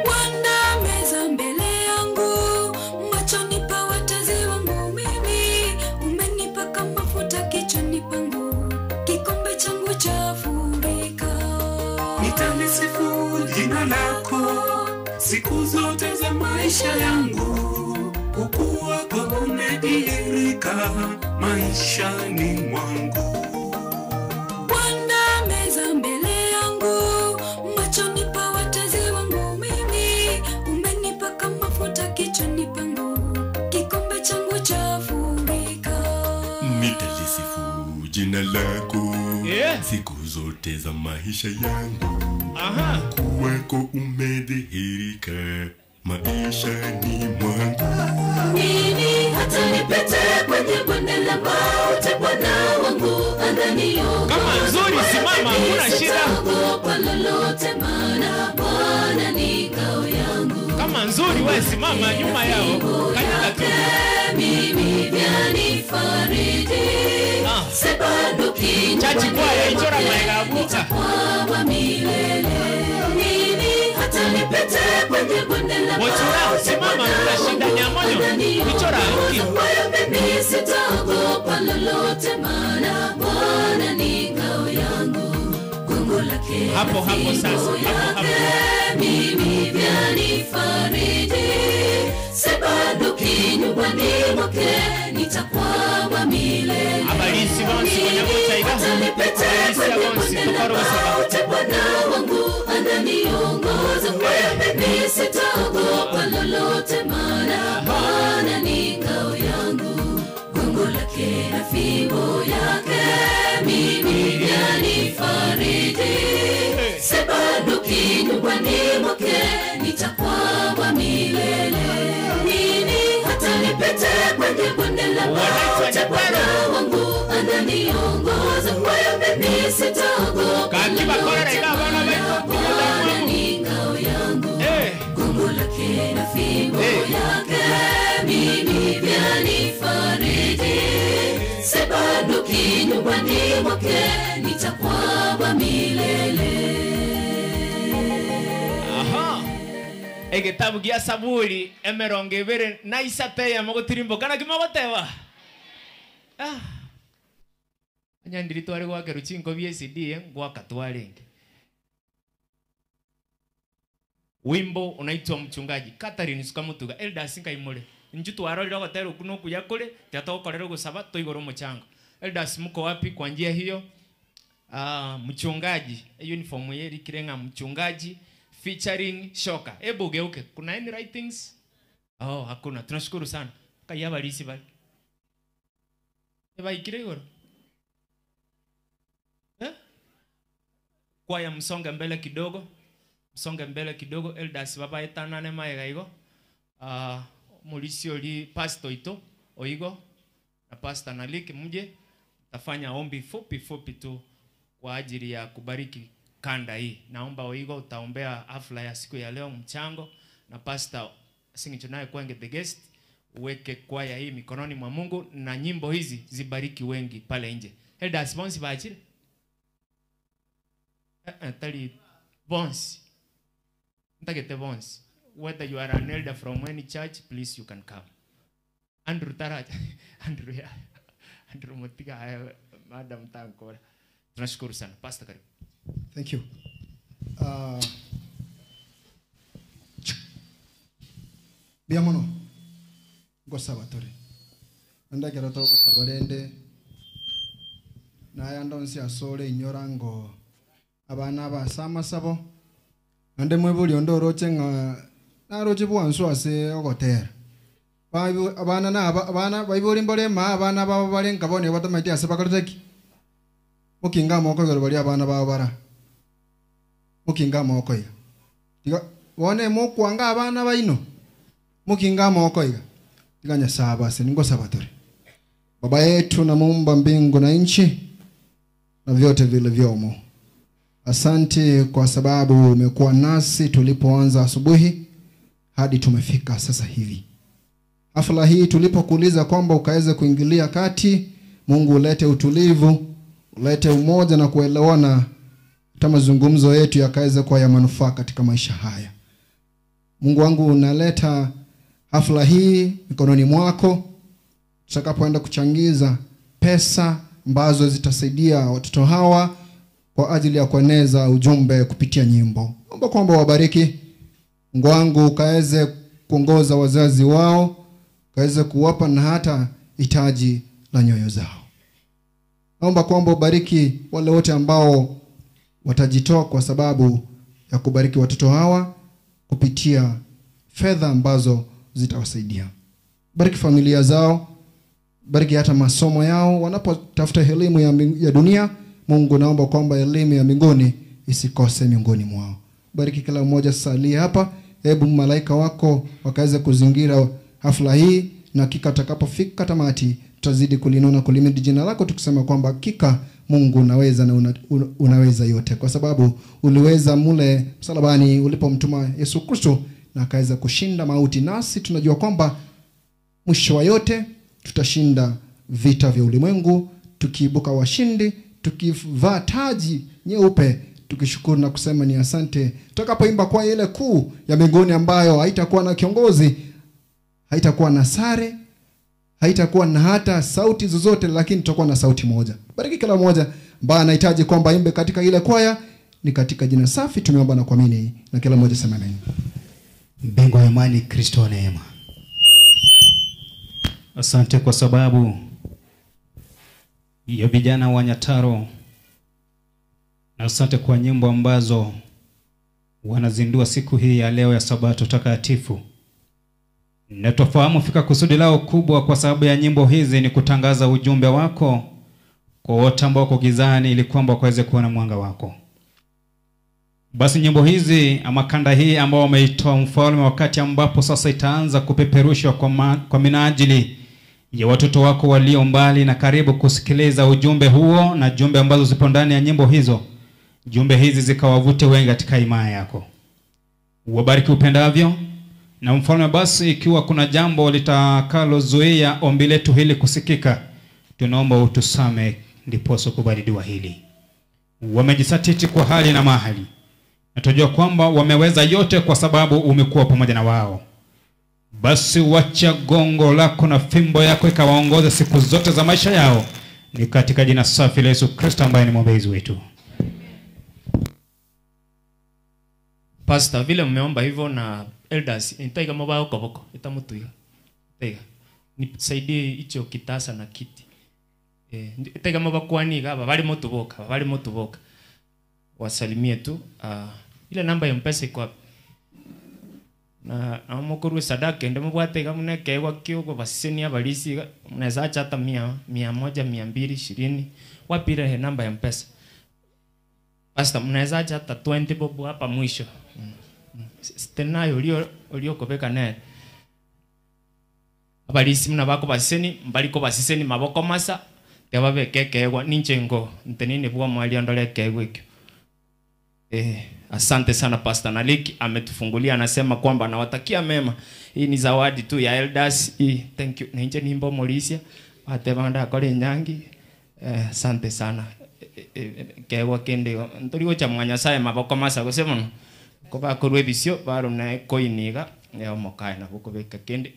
Bwana meza mbele yangu, machoni pa watezi wangu mimi, umenipaka mafuta kichwani pangu, kikombe changu chafurika. Nitalisifu jina lako siku zote za maisha yangu, ukuu wako umedhihirika maishani mwangu. Bwana meza mbele yangu, machoni pa watezi wangu mimi, umenipaka mafuta kichwani pangu, kikombe changu chafurika. Nitalisifu jina lako siku zote za maisha yangu, ukuu wako umedhihirika maishani mwangu. Mimi hata nipite kwenye bonde la mauti, Bwana wangu ananiongoza. Kama nzuri simama, hakuna shida. Sitaogopa lolote, maana Bwana ni ngao yangu. Kama nzuri wewe simama nyuma yao, kanyaga tu. Mimi vyanifariji. Sibanduki Chachi nyumbani kwaya ichora mwake, maegabu. nitakwama milele. Mimi hata nipite kwenye bonde la Mochura, mauti, simama, Bwana hakuna shida, wangu Nyamonyo. Ichora, uki. ananiongoza. Kwa hiyo mimi sitaogopa lolote, maana Bwana ni ngao yangu. Gongo lake na Hapo hapo fimbo sasa, hapo hapo. yake mimi vyanifariji. Sibanduki nyumbani mwake, nitakwama milele. Abalisi bonsi kwenye iga. Hata nipite Abalisi kwenye bonsi bonde la tokoro gosaba. mauti, Bwana wangu ananiongoza. Kwa hiyo mimi sitaogopa lolote, maana Bwana ni ngao yangu. Gongo lake na fimbo yake mimi vyanifariji. Sibanduki nyumbani mwake, nitakwama milele. Mimi hata nipite kwenye bonde la mauti, Bwana wangu ananiongoza. Kwa hiyo mimi sitaogopa Kakiba korera lolote, iga abana maana baito Bwana ni ngao yangu. Gongo lake na fimbo yake mimi vyanifariji. Sibanduki nyumbani mwake, nitakwama milele. Aha. Egetabu gia Saburi 23 ya mogotirimbo kana kimogotewa. Ah. Anyandiri tware gwake ruchinko bie CD ngwaka twarenge. Wimbo unaitwa mchungaji Catherine Sukamutuga Elders nkaimure. Nju twarorira gotero kuno kuya kure tatokorera gusaba toigoro muchango. Elders mko wapi kwa njia hiyo? Mchungaji uniform yeri kirenga mchungaji featuring Shoka. Hebu geuke. Kuna any writings? Oh, hakuna. Tunashukuru sana. Kaya balisi bali. Eba ikire igoro. Eh? Kwaya msonge mbele kidogo. Msonge mbele kidogo. Elders baba etanane maega igo. Mulisi oli pastor ito oigo na pastor Naliki mje tafanya ombi fupi fupi tu kwa ajili ya kubariki kanda hii. Naomba oigo utaombea hafla ya siku ya leo mchango, na pastor Singichonaye Kwenge the guest uweke kwaya hii mikononi mwa Mungu na nyimbo hizi zibariki wengi pale nje. Elders bonsi baachile. Tali bonsi. Ntakete bonsi. Whether you are an elder from any church, please you can come. Andrew Taraja, Andrew ya, Andrew Mutiga, Madam Tankora. Tunashukuru sana. Pastor karibu. Thank you. Biamono. Gosabatore. Andakera togosabarende naya ndonsi asole inyorango abana basama sabo ande mwebuli ondoroche nga naroche bwansu ase ogotera abana na abana baibuli mbolema abana babo balenka bone batamaite ase bakoroteki mukinga moko igoro bali abana babo bara mukinga moko iga tiga bone mokwanga abana baino mukinga moko iga tiga Nyasaye ase ningosabatore. Baba yetu na muumba mbingu na nchi na vyote vilivyomo, asante kwa sababu umekuwa nasi tulipoanza asubuhi hadi tumefika sasa hivi. Hafla hii tulipokuuliza kwamba ukaweze kuingilia kati, Mungu ulete utulivu, ulete umoja na kuelewana, hata mazungumzo yetu yakaweze kuwa ya manufaa katika maisha haya. Mungu wangu, unaleta hafla hii mikononi mwako, tutakapoenda kuchangiza pesa ambazo zitasaidia watoto hawa kwa ajili ya kueneza ujumbe kupitia nyimbo. Naomba kwamba wabariki. Mungu wangu, ukaweze kuongoza wazazi wao, ukaweze kuwapa na hata hitaji la nyoyo zao. Naomba kwamba ubariki wale wote ambao watajitoa kwa sababu ya kubariki watoto hawa kupitia fedha ambazo zitawasaidia. Bariki familia zao, bariki hata masomo yao wanapotafuta elimu ya dunia. Mungu, naomba kwamba elimu ya mbinguni isikose miongoni mwao. Bariki kila mmoja salia hapa. Hebu malaika wako wakaweze kuzingira hafla hii, na hakika utakapofika tamati tutazidi kulinona kulimidi jina lako, tukisema kwamba hakika Mungu unaweza na unaweza yote, kwa sababu uliweza mule msalabani ulipomtuma Yesu Kristo na akaweza kushinda mauti. Nasi tunajua kwamba mwisho wa yote tutashinda vita vya ulimwengu, tukiibuka washindi, tukivaa taji nyeupe, tukishukuru na kusema ni asante. Tutakapoimba kwa ile kuu ya mbinguni ambayo haitakuwa na kiongozi, haitakuwa na sare, haitakuwa na hata sauti zozote, lakini tutakuwa na sauti moja. Bariki kila mmoja ambaye anahitaji kwamba imbe katika ile kwaya. Ni katika jina safi tumeomba na kuamini, na kila mmoja sema amen. Mbingu ya amani, Kristo wa neema. Asante kwa sababu ya vijana wa Nyataro, na asante kwa nyimbo ambazo wanazindua siku hii ya leo ya Sabato takatifu. Na tufahamu fika kusudi lao kubwa kwa sababu ya nyimbo hizi ni kutangaza ujumbe wako kwa wote ambao wako gizani, ili kwamba waweze kuona mwanga wako. Basi nyimbo hizi ama kanda hii ambao wameitoa mfalme, wakati ambapo sasa itaanza kupeperushwa kwa minajili ya watoto wako walio mbali na karibu kusikiliza ujumbe huo na jumbe ambazo zipo ndani ya nyimbo hizo, jumbe hizi zikawavute wengi katika imani yako. Uwabariki upendavyo. Na mfalme, basi ikiwa kuna jambo litakalozuia ombi letu hili kusikika, tunaomba utusame ndiposa kubali dua hili. Wamejisatiti kwa hali na mahali, na tunajua kwamba wameweza yote kwa sababu umekuwa pamoja na wao. Basi wacha gongo lako na fimbo yako ikawaongoze siku zote za maisha yao. Ni katika jina safi la Yesu Kristo ambaye ni mwombezi wetu. Pastor, vile mmeomba hivyo na elders, nitaiga mabao koboko, itamutuiga. Nitaiga. Nisaidie hicho kitasa na kiti. Nitaiga mabao kwani aba bali motuboka, bali motuboka. Wasalimie tu. Ile namba ya M-Pesa iko wapi? Na amokorwe sadaka ndemo bwatega muneke kwa kioko baseni abalisi mnaweza acha hata 100, 100, 200, 20. Wapi ile namba ya M-Pesa? Pastor, mnaweza acha hata 20 bob hapa mwisho. Stenayo uliokobeka naye. Abalisi mna bako baseni, mbaliko basiseni maboko masa, tebabekeke ninche ngo ntenini bwa mwali ondoleke wiki. Asante sana Pastor Naliki, ametufungulia, anasema kwamba anawatakia mema. Hii ni zawadi tu ya elders. Thank you. Ninche nimbo Molisia, atebanda akore nyangi. Asante sana. Kewa kende ntorigo cha mwanyasaye maboko masa gosema ko bakorwe bisio baruna koiniga ya mokae na bukobeka kende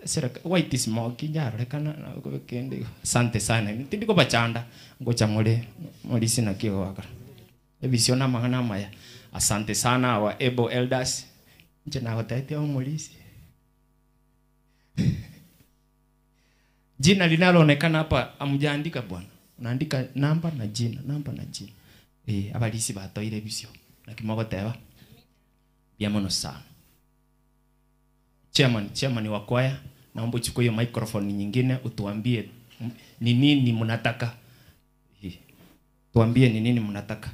seraka white smoke nyarorekana na bukobeka kende. Asante sana. Ntindiko bachanda ngocha mole Molisi na kiwa wakara. Ebisiona mahana maya. Asante sana wa able elders. Nje na hotaite wa Molisi. Jina linaloonekana hapa amjaandika bwana. Unaandika namba na jina, namba na jina. Abalisi batoire bisyo. Na kimogoteba. Biamono sana. Chairman wa kwaya, naomba uchukue hiyo microphone nyingine utuambie ni nini mnataka. Tuambie ni nini mnataka.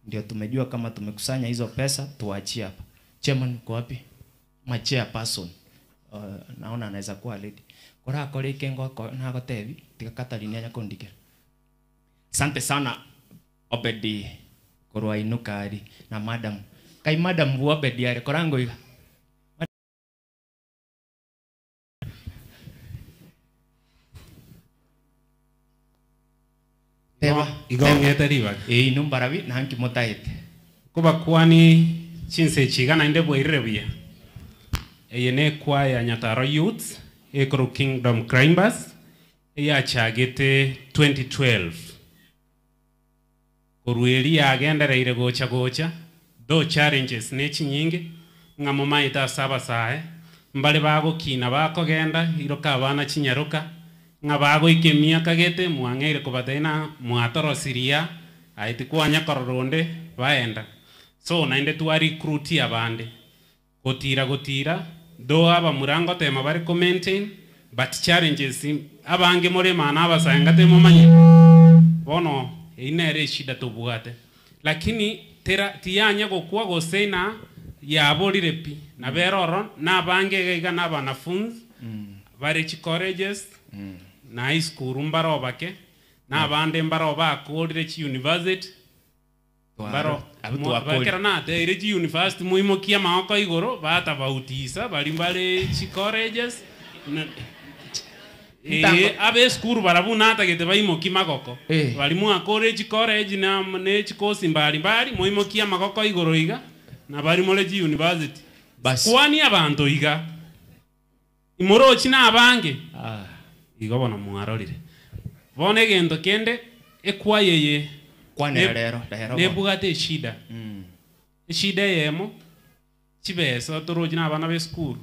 Ndio tumejua kama tumekusanya hizo pesa tuachie hapa. Chairman uko wapi? Ma chairperson. Naona anaweza kuwa lady. Kora kore kengo na gotebi tikakata linya kondike. Asante sana Obedi korwa inukari na madam. Kai madam bu Obedi are korango iga. Teba igongete riba. Inumbarabi nanki motaete. Kuba kwani chinse chigana inde bwairire buya. Eye ne kwaya Nyataro Youth ekoro Kingdom Climbers eyachagete 2012. Korueli yagendereire gocha gocha do challenges ne chinyinge ng'amo maita saba sae mbale bagokina bakogenda iroka abana chinyaroka ng'a bagoika emiaka gete mwang'eire kobatena mwatorosiria aiti kwanya kororonde baenda. So naende twarecruit abande gotira do aba murango tema bari ko maintain but challenges abange more mana abasanga temo manye bono inere shida tobwate lakini tera tiyanya gokwa gosena yaborire pi na beroro na bange iga na banafunzi bari chi colleges na high school mbaro bake na abande mbaro bakorire chi university baro bakera na teire chi university muimokia maoko igoro batabautisa bari mbare chi colleges abe school barabuna atagete baimoki magoko bari mu college college na ne chi course mbali mbali muimokia magoko igoro iga na bari more chi university kwani abantu iga imorochi na abange igo bona mwarorire bona egento kende ekwayeye kwane rero nebugate eshida eshida yemo chibesa toroji na abana be school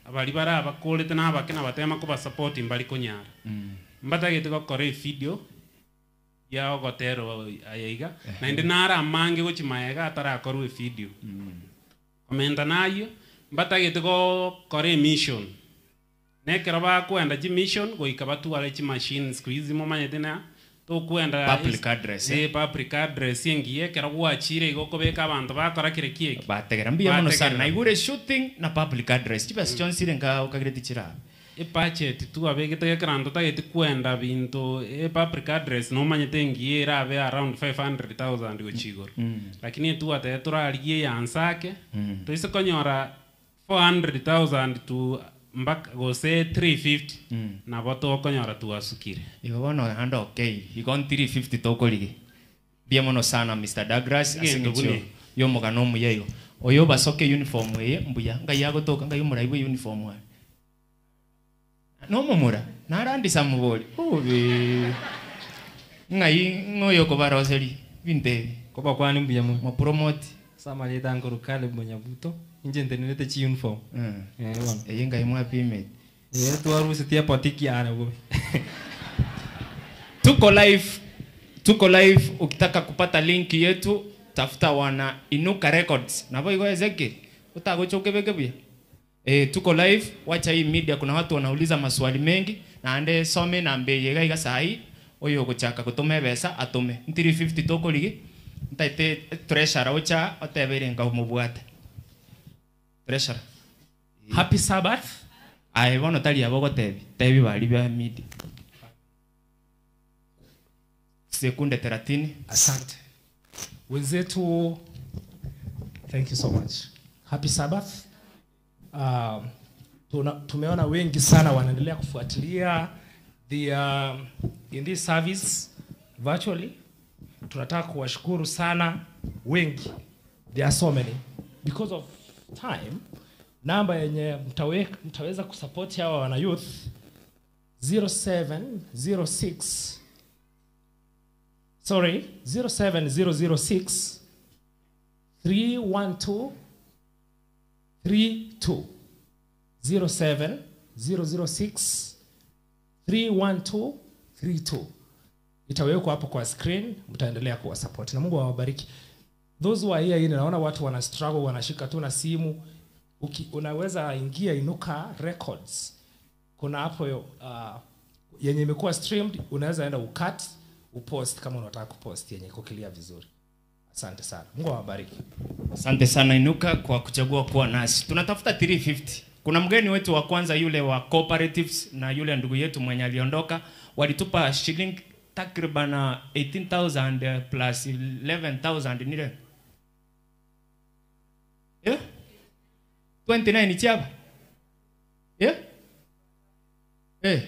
abali bara abakolete na abakena batema ko support mbali konyara mbatagete gokora video ya ogotero ayeiga naende nara amange gochimaega atarakorwe video komenda nayo mbatagete gokora mission nekero bakwenda chi mission goika batware chi machine squeeze momanyete na tokwenda public address public address engiye kero gwachire igo kobeka abantu bakora kire kieki bategera mbiya muno sana naigure shooting na public address chibasi chonsire nga ukagireti chira budget tu abegete ekrando tageti kwenda binto public address no manyete ngiye rabe around 500,000 gochigoro lakini tu ate turarigie yansake toise konyora 400,000 to mbaka gose 350 nabo tokonyora tuasukire igo bono hando okay igon 350 tokorige bia mono sana Mr. Douglas asingicho yo mugano muyeyo oyo basoke uniform ye mbuya ngai yagotoka ngai muraiwe uniform wa no mumura narandisa muboli ubi ngai ngoyo kobaroseri binte koba kwani mbuya mu promote samaleta ngoro Caleb Monyabuto inje ntenete chi uniform bwana eyenga imwa payment twarusi tia patiki ana gobe. Tuko live ukitaka kupata link yetu tafuta wana Inuka Records nabo igo Ezekiel utagochoke beke buya tuko live. Wacha hii media, kuna watu wanauliza maswali mengi na ande some na mbeye gaiga sahi oyo gochaka gotome besa atome 350 toko ligi ntaite treasure ocha otebere nga umubwate treasure. Happy Sabbath. Aye bono tali abogo tebi bali bya media sekunde 30. Asante wenzetu, thank you so much. Happy Sabbath. Tumeona wengi sana wanaendelea kufuatilia the in this service virtually. Tunataka kuwashukuru sana wengi. There are so many. Because of time, namba yenye mtaweza kusupport hawa wana youth 0706 sorry 07006 312 32 07006 31232. Itawekwa hapo kwa screen, mtaendelea kuwa support. Na Mungu awabariki. Those who are here, naona watu wana struggle, wanashika tu na simu. Unaweza ingia Inuka Records. Kuna hapo yenye imekuwa streamed, unaweza enda ucut, upost kama unataka kupost yenye iko clear vizuri. Asante sana. Mungu awabariki. Asante sana Inuka kwa kuchagua kuwa nasi. Tunatafuta 350. Kuna mgeni wetu wa kwanza yule wa cooperatives na yule ndugu yetu mwenye aliondoka, walitupa shilingi takriban 18,000 plus 11,000 nile. Yeah? 29 chiaba. Yeah? Eh.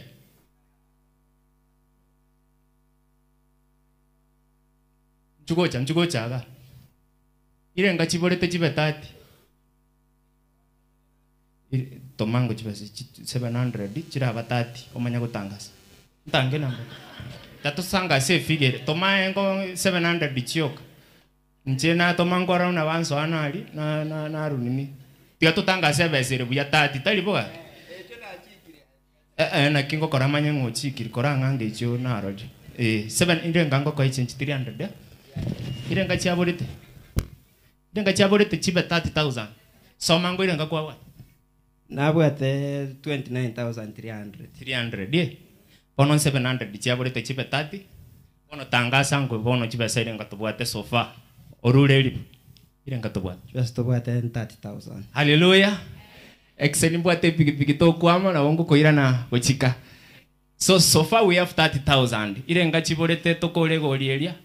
Mchugocha aga. Ile ngachiborete chibe 30. Tomango chibe 700 chiraba 30 omanya gutangasa. Ntange namba. Tatu sanga se figure tomango 700 chioka. Nje na tomango arauna banso anali na na runini. Tiga tutangase besere buya 30 tali boga. Na kingo koramanya ngochikiri koranga ngecho naroje. 7 ile ngango ko change 300. Ile ngachiaborete. Ile ngachiaborete chibe 30,000. Somango ile ngakwa. Nabwate 29,300. 300 ye. Bono 700 chiaborete chibe 30. Bono tangasa ngo bono chibe saire ngatobwate sofa. Orure ri. Ile ngatobwate. Just tobwate 30,000. Hallelujah. Excellent bwate pikipiki tokwama na wongo koira na gochika. So so far we have 30,000. Ile ngachiborete tokore golieria.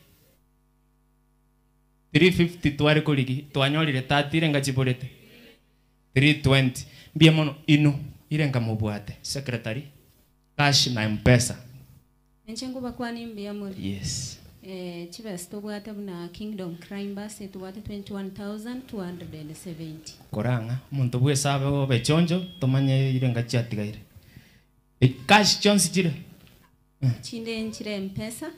350 tware koligi twanyorire 30 ile ngachiborete 320. Mbia mono inu ile ngamobwate secretary cash na M-Pesa. Nchengo bakwani mbia muri. Yes. Chibes tobwate na Kingdom Crime Bus tobwate 21,270. Koranga umuntu bwesabe obechonjo tomanye ile ngachiatigaire. Cash chonsi chire. Chinde nchire M-Pesa.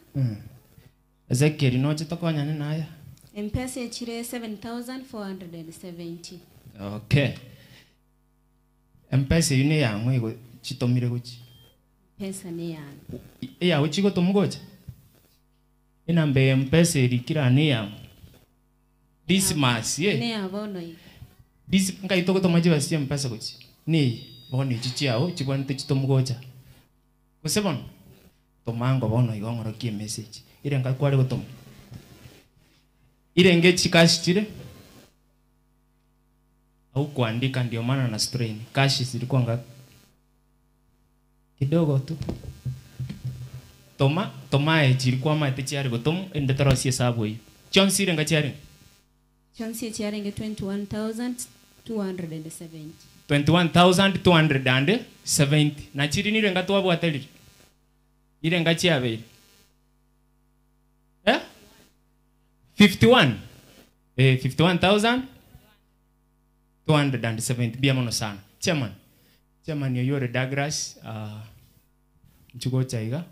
Ezekiel noche tokonya ni naya. M-Pesa chire 7,470. Okay. M-Pesa yune yangu iko chitomire kuchi. Pesa ni yangu. Ya uchiko tomugocha. Inambe M-Pesa irikira ni yangu. Dismas ye. Ni abono yi. Dis ngai toko tomaji basi M-Pesa kuchi. Ni boni chichi yao chibwanete chitomugocha. Kusebon tomango bono igongoro ki message. Ile ngakwale gotomo. Ile ngechi cash chire. Au kuandika ndio maana na strain. Cash zilikuwa ngapi? Kidogo tu. Toma chilikuwa maete chiari gotomo ende torosie sabu hiyo. Chonsi ile ngachiari. Chonsi chiari nge 21,270. 21,270. Na chiri nile ngatuwa bwateli. Ile ngachiabe. Eh? 51. 51,270. Bia mono sana. Chairman. Chairman yoyore Douglas mchugo chaiga.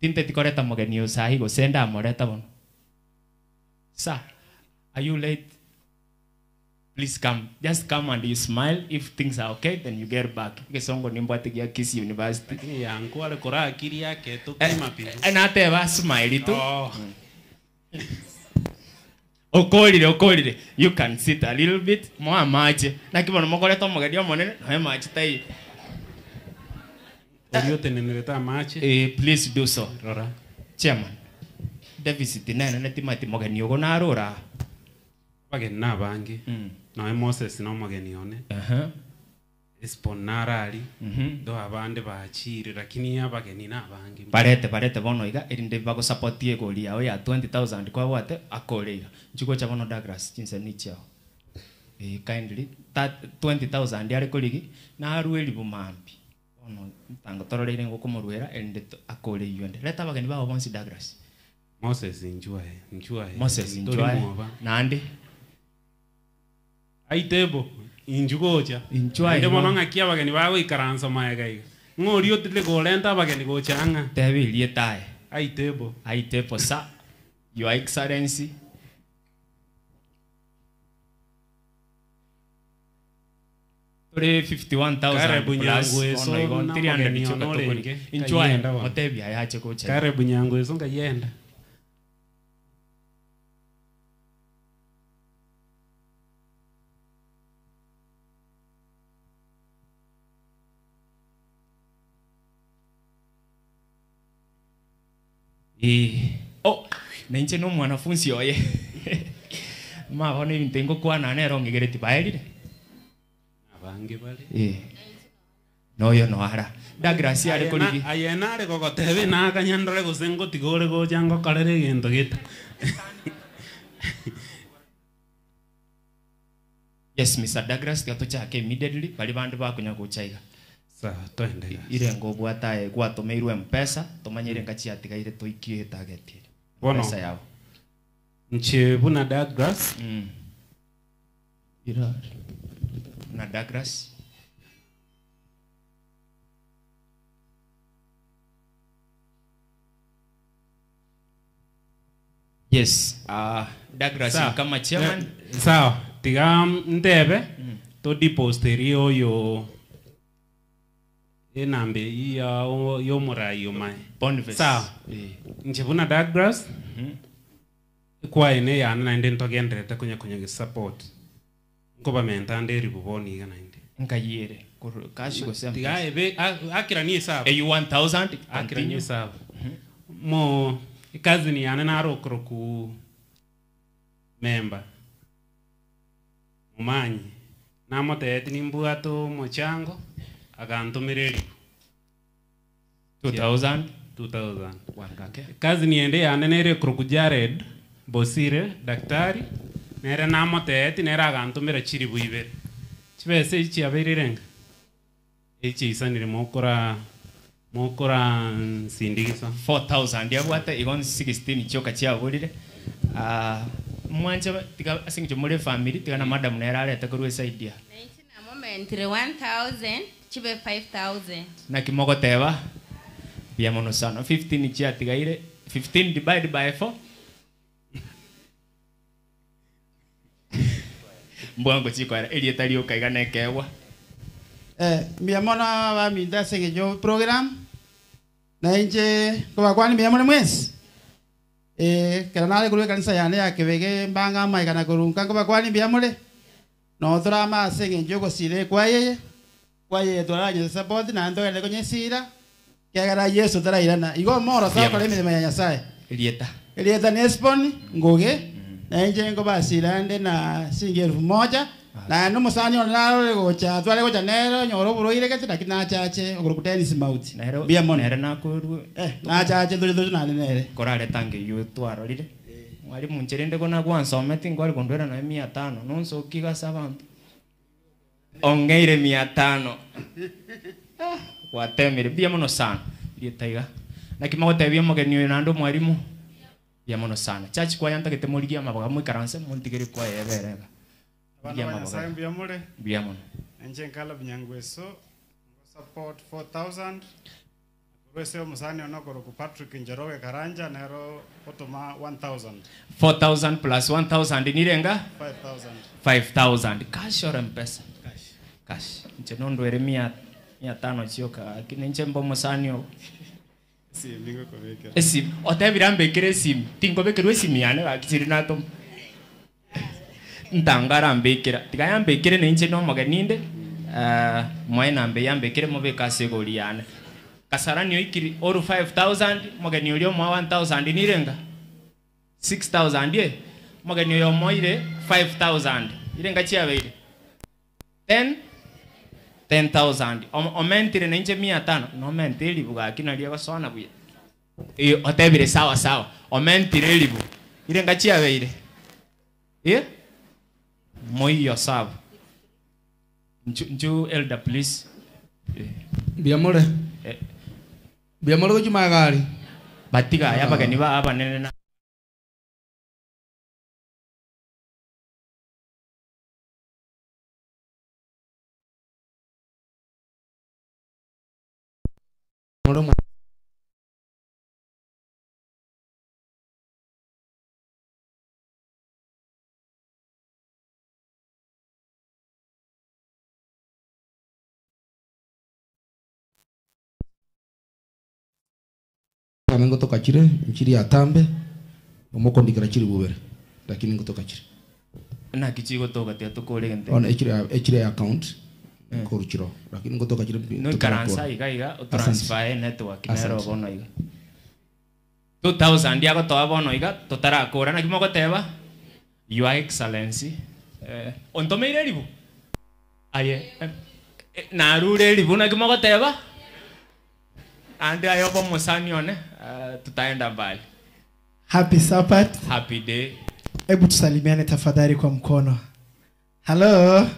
Tinte tikoreta mogeni osahi go senda amoreta bono. Sir, are you late? Please come. Just come and you smile. If things are okay, then you get back. Kesongo nimbo atigia Kisii University. Lakini yangu ale kora akili yake to kima pi. Na ateba smile tu. Oh. Okolire. You can sit a little bit. Mwa mache. Na kibono mokoreto mogeni omonene, na mache tai. Oyote neneleta mache. Please do so. Rora. Chairman. Deficit nene netimati mogeni ogo narora. Bageni nabangi. Na Moses no mogeni one. Esponarali. Do abande bachire lakini abageni nabangi. Barete bono iga erinde bago support ye goli yao ya 20,000 kwa wate akore iga. Nchuko cha bono Douglas chinse nichao. Kindly 20,000 yare koligi na arueli bumambi. Bono ntango tororere ngoko moruera erinde akore yende. Leta abageni babo bonsi Douglas. Moses njwae. Moses njwae. Nandi. Aitebo injugocha. Injuae. Ndi mono ngakia abageni bago ikaransa maega iga. Ng'ori otile golenta abageni gocha anga. Tebi lietae. Aitebo. Aitebo sa. Your Excellency. Ore 51,000 Karibu plus Nyangweso ono igo na 300 mugeni chioka ono tokori. renge. Inchwa Kayenda wa. motebia yache kocha. Karibu Nyangweso ngayenda. Oh, nainche no mwanafunzi oye. Ma bono ebinto ngokwana nero ngegereti baerire. Abange bale. Noyo no ara. Douglas ari korigi. Ayena ari gogotebe na akanyandore gose ngotigore gocha ngokorere egento gete. Yes, Mr. Douglas gatochake immediately bali bandu bakunya gochaiga. Sawa, twende. Irengo bwatae gwatomeirwe mpesa tomanyire ngachi atigaire toikie target. Bono. Pesa yao. Nche buna Douglas. Ira. Na Douglas. Yes, Douglas kama chairman. Sawa, tiga ndebe to deposterio yo enambe iya yo murai yo mai. Boniface. Sawa. Nche buna Douglas. Kwa ene ya na ndi ntogenderete kunya kunya support. Nkoba mentande ribuboni igana ndi. Nkayire kashi gose. Tiga ebe akira ni sawa. Eyu 1000 akira ni sawa. Mo ikazi ni yana narokro ku member. Mumanyi namoteti nimbwato mochango akantumireri 2000 2000 wangake. Kazi niende yana nere kroku Jared Bosire daktari nere namoteti nere akantumira chiri buibere chibese ichi aberirenga ichi isanire mokora mokora sindigisa 4000 yabwata igon 16 choka chiaburire. Mwanje tika asingicho muri family tika na madam nere arete korwe side ya 19 moment 1000 chibe 5000 na kimogoteba bia mono sana 15 chiatigaire 15 divided by 4 mbwango chiko elieta lioka iganekewa. Mbia mono ba minda sengejo program na inje kwa kwani mbia mono mwesi kera nale kuru kanisa yane yakebege mbanga maigana kurunka kwa kwani mbia mole no drama sengejo gosire kwa yeye twaranye support na ndo ele konyesira kiagara Yesu tarairana igo moro sa kore mirimo ya Nyasaye elieta elieta nespon nguge na inje ngo basirande na singi 1000 na no musani onaro gocha tware gocha nero nyoro buroire kete lakini achache ogoro tennis mauti bia mono nere nakoru na achache duri na nere korare tange yu twarorire mwari muncherende kona gwansometi ngwari kondwera na 500 nonso kigasa abantu ongeire 500 watemire bia mono sana lietaiga na kimagotebia mugeni nando mwarimu bia mono sana church kwa yanta gete morigia mabaga mwikaranse muntigere kwa yeberega. Bia mure. Bia mono. Nje nkala binyangweso support 4000. Rwese musani onokoro ku Patrick Njoroge Karanja nero otoma 1000. 4000 plus 1000 nirenga 5000. 5000 cash or M-Pesa? Cash. Cash. Nje nondo ere 500 chioka akine nje mbo musani o. Simu ngo kobekera. Esimu otebira mbekere simu. Tingo bekerwe simu yane bakiri nato. Ntangara mbekera tikayambekere nenche no mogeninde mwae nambe yambekere mobeka segori yana kasarani oikiri oru 5000 mogeni orio mwa 1000 nirenga 6000 ye mogeni oyo moire 5000 irenga chiabeire 10,000 omentire nenche 500 no mentiri bugaki naria gosona buya otebire sawa sawa omentire ribu irenga chiabeire Moi yourself. Nju elder please. Biamore. Biamore gochumagari. Batiga ya bageni ba abanene na Ngotoka chire nchiri atambe omoko ndikira chiri bubere lakini ngotoka chire na kichigo toka tia tukore gente ona echire account koruchiro lakini ngotoka chire no karansa iga iga transfer network nero bono iga 2000 yako toa bono iga totarakora na kimogoteba your excellency ontomeire ribu aye narure ribu na kimogoteba ande ayobo musani one tutaenda mbali. Happy Sabbath. Happy day. Hebu tusalimiane tafadhali kwa mkono. Hello.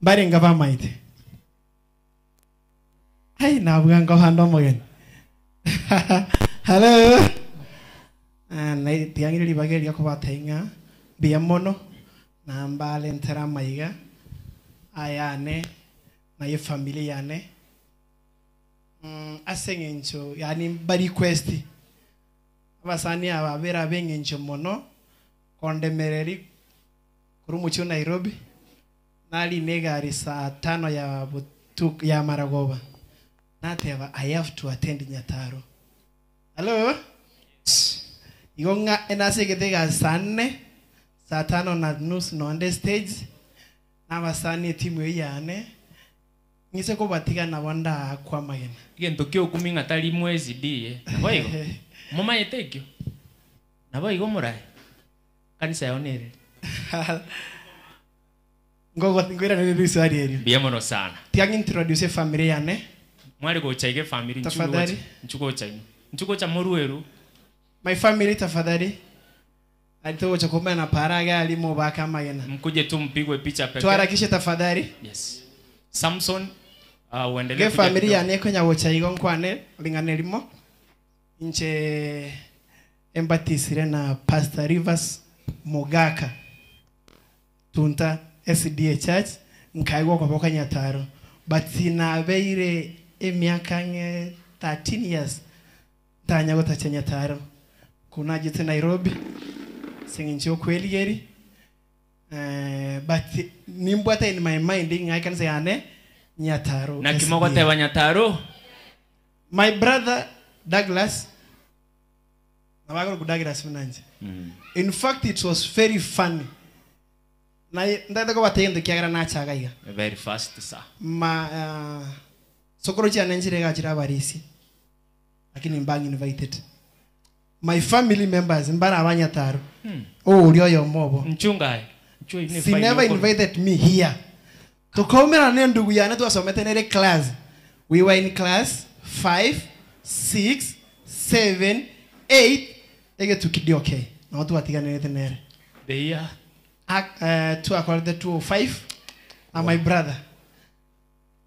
Mbari ngava maite. Hai na bwanga hando mogen. Hello. Na tiangiri bageri yako batainga biya mono na mbale ntera maiga ayane na ye familia yane. Asengencho yani bari request abasani ababera bengencho mono kondemereri kuri mucho Nairobi nali negari saa 5 ya butuk ya maragoba nateva I have to attend Nyataro. Hello. Igonga enaseketega saa 4 saa 5:30 no on the stage nabasani timu yane ngise ko batika na wanda kwa magena gento kyo kuminga tali mwezi die naboigo mama yetekyo naboigo murai kanisa yonere ngogo ngwira ne biswali eri biamono sana tiang introduce family yane mwari go chaige family nchugo nchugo chaino nchugo cha murueru my family tafadhali alitoa chakoma na paraga alimo baka magena mkuje tu mpigwe picha pekee tuharakishe tafadhali. Yes Samson uendelee ge familia yane konya wocha igo nkwane lingane limo nche embatisire na Pastor Rivers Mogaka tunta SDA Church nkaigwa kwa boka Nyataro but sinabeire emyaka 13 years tanya gotacha Nyataro kuna jite Nairobi singincho kweli but nimbwata in my mind ngai kanisa yane Nyataro na kimogoteba Nyataro my brother Douglas nabago Douglas munanje. In fact it was very funny na ndaza ko batende kiagara na chaga iga very fast sir ma sokoro cha njire gachira barisi lakini mbang invited my family members mbara abanyataro oh uri oyo mobo mchunga. She never invited me here. Tukaumira ne ndugu yana twasomete nere class. We were in class 5, 6, 7, 8. Ege tukidi okay. Na watu watiganete nere. The year 2 205 and my brother.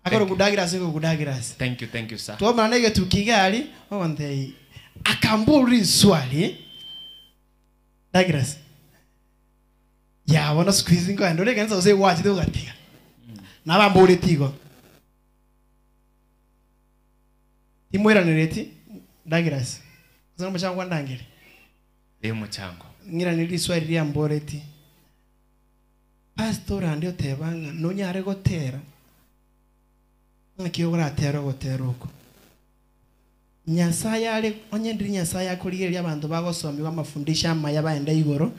Akoro kudagira siko kudagira. Thank you sir. Tuomba nege tukigali onde akamburi swali. Douglas. Ya bona squeezing ko andore kanisa ose wachi do gatiga. Na bambure tigo. Timwera nereti Douglas. Zana mchango ndangere. Ndi mchango. Ngira nili swali ria mboreti. Pastor andi otebanga no nyare gotera. Ngakio gratera gotera uko. Nyasaye ale onyendiri Nyasaye akurigeria abantu bagosomiwa amafundisha amaya baenda igoro.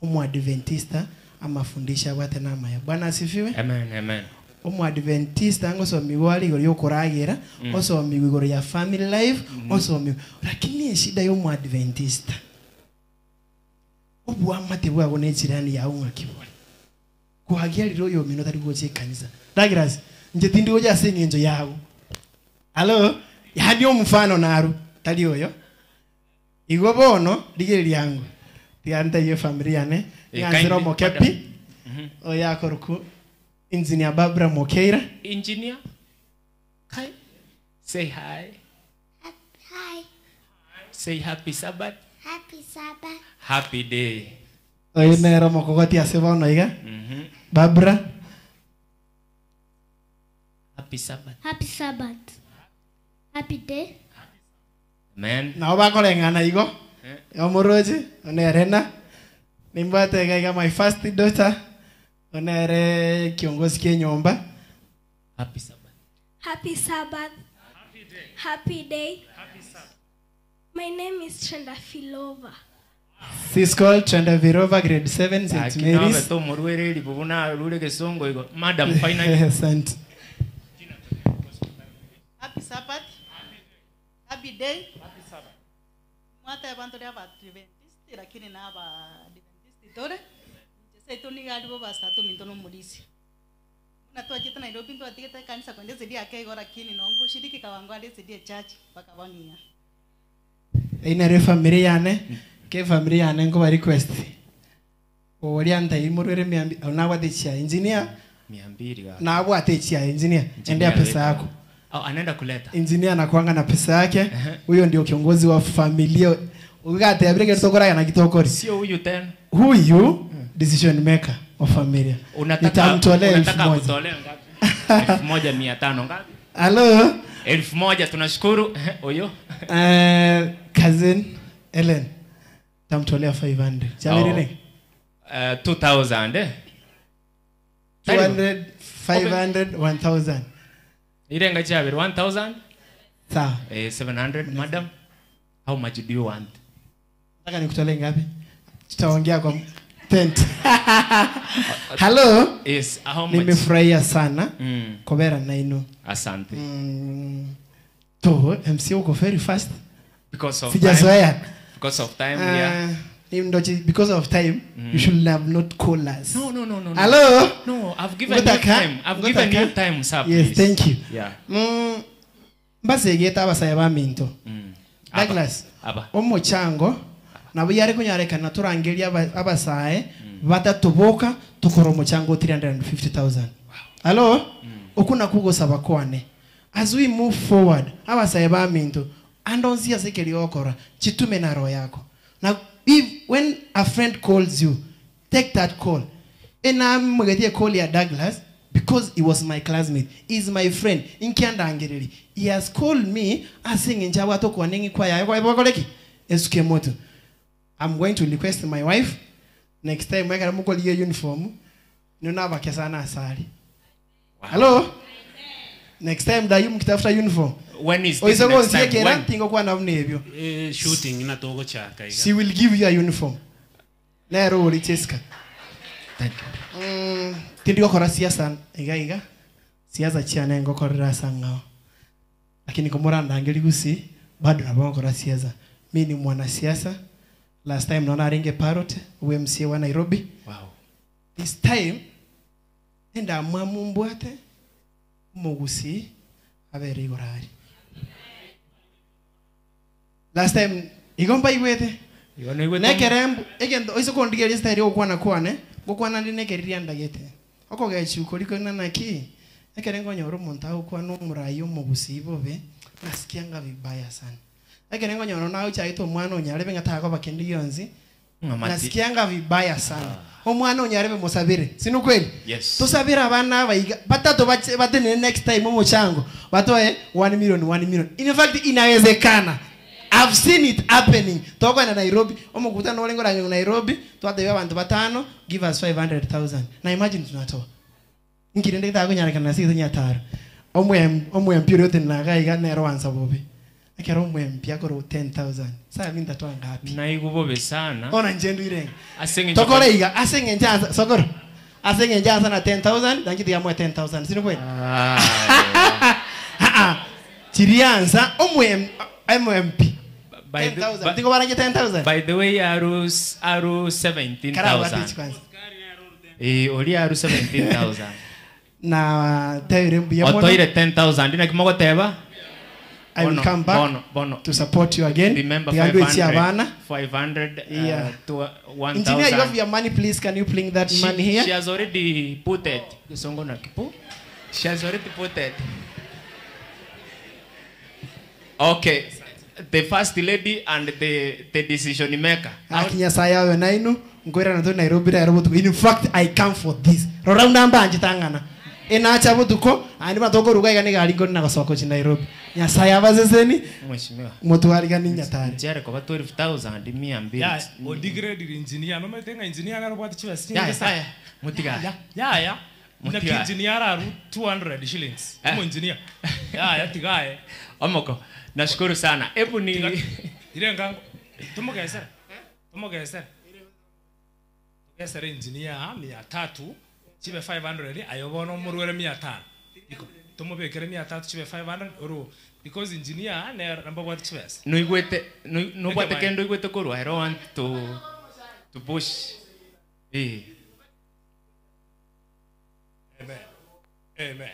Omuadventista amafundisha gwate namaya. Bwana asifiwe. Amen, amen. Omuadventista ngosomiwa ali igoro yokoragira, osomiwa igoro ya family life, osomiwa. Lakini shida yo muadventista. Obwamate bwabo nejirani yawo ngakibole. Kuhagia riro yo mino tari goche kanisa. Douglas, nje tindi goja sengenjo yawo. Hello, yani omfano naru tali oyo. Igo bono ligeri yangu. Tianta ye familia ne nganzira mokepi oya koruku engineer Barbara Mokeira. Engineer kai say hi. Hi. Say happy Sabbath. Happy Sabbath. Happy day. Oye nero mokogoti aseba no iga. Barbara happy Sabbath. Happy Sabbath. Happy day. Amen. Na obakolengana igo. Omoroji onerena nimbate gaiga my first daughter onere kiongozi kenyomba. Happy Sabbath. Happy Sabbath. Happy day. Happy day. Happy Sabbath. My name is Trenda Filova. She's called Trenda Virova, grade 7, St. Mary's. Madam, finally. Asante. Happy Sabbath. Happy day. Happy Sabbath. Mwata abantu lya Adventist lakini na aba Adventist tore. Nje ni galibo basatu minto no mulisi. Na twachita Nairobi ndo atigeta kanisa kwende zidi ake gora kini nongo shiriki kawango ale zidi church bakabongia. Inare familia yane ke familia yane ngo request. Orianta imurwere 200 unawatechia engineer 200 ga. Na abwatechia engineer endea pesa yako. Oh, anaenda kuleta. Engineer anakuanga na pesa yake. Huyo ndio kiongozi wa familia. Ugate abireke tokora na kitokori. Sio huyu tena. Huyu decision maker wa familia. Nitamtolea 1000. Unataka ngapi? 1500 ngapi? Hello. 1000 tunashukuru. Oyo. Cousin Ellen. Tamtolea 500. Chavirele. 2000 200 500 1000. Irenga chavir 1000. Sawa. 700 madam. How much do you want? Nataka nikutolee ngapi? Tutaongea kwa tent. Hello. Yes, how much? Nimefurahia sana. Kobera na inu. Asante. To MC uko very fast. Because of sijazoea. Time. Because of time, yeah. Because of time, you should have not called us. No. Hello? No, I've given you time. I've given you time, sir. Yes, thank you. Yeah. Mbasegeta abasaya ba minto. Douglas. Aba. Omochango nabo yari kunyarekana turangeria abasaye batatuboka tukora omochango 350,000. Wow. Hello? Okuna kugosaba kwane. As we move forward, abasaye ba minto andonzi asekeri okora chitume na roho yako. Now if when a friend calls you, take that call. And I'm going call ya Douglas because he was my classmate. He's my friend. Inkianda angereri. He has called me asking njawa to kwa kwa ya kwa koleki. Esuke moto. I'm going to request my wife next time weka mukoli uniform. Nuna bakesana asali. Wow. Hello? Next time da mkitafuta uniform. When is this next time? When? Tingo kwa na mnebyo. Shooting inatogo chaka. She will give you a uniform. Nero uri Cheska. Thank you. Tindi kora siasa iga iga. Siasa chiana ngo korera sangao. Lakini komora ndangeli gusi bado nabo kora siasa. Mimi ni mwanasiasa. Last time naona Ringe Parrot UMC wa Nairobi. Wow. This time enda mwamumbwate mugusi abere igorari. Last time igomba igwete. Nekerembu egendo iso kondigeria style okwana kwane gokwana ndi nekeria ndagete. Okogechuko liko nanaki ekerengo nyoro omuntu agokwana omurayi omugusi bobe nasikianga vibaya sana. Ekerengo nyoro nawe chaito omwana onyarebe ngatako bakendi yonzi nasikianga vibaya sana. Omwana onyarebe musabire. Sinu kweli? Yes. Tusabire abana baiga batatu batene next time omochango batoe 1 million 1 million. In fact inawezekana. I've seen it happening. Toko na Nairobi, omokutano olengo la Nairobi, twatebya abantu batano, give us 500,000. Na imagine tunatoa. Nkirende itakunyarekana na sisi nyataro. Omwe mpyo yote nagaiga nero ansa bobe. Akero omwe mpya koro 10,000. Sasa mimi ndatoa ngapi? Na igubobe sana. Ona njendu irenga. Asenge Tokore iga asenge njanza sokoro. Asenge njanza na 10,000, danki tigamwe 10,000. Sino kweli? Ah. Chirianza omwe MMP. By 10,000. Tingo baranje 10,000. By the way, aru 17,000. Oli aru 17,000. Na teire mbiya mono. Otoire 10,000 na kimoko teba. I will come back bono to support you again. Remember 500, 500 yeah. To 1,000. Engineer, you have your money, please. Can you bring that money here? She has already put it. She has already put it. Okay. The first lady and the decision maker. Akinyasaya we nainu ngwera na Nairobi ra robotu. In fact, I come for this. Rora namba anjitangana. Enacha botuko andi matoko ruga igane gari ngoni na gasoko chi Nairobi. Nyasaya bazeseni. Mheshimiwa. Motwari gani nyatari. Jere kwa 12,000 200. Yeah, o degrade engineer no metenga engineer ngaro bwati chiba singa. Yeah, mutiga. Yeah. Mutiga. Engineer aru 200 shillings. Mo engineer. Yeah, tigae. Omoko. Nashukuru sana. Hebu ni Irenga tumugezera. Tumugezera. Tugezera engineer 300 chibe 500 ayobono murwere 500. Tumubekere 300 chibe 500 oro because engineer ne number 1 chibes. No igwete no bwate kendo igwete korwa. I don't want to push. Eh. Amen. Amen.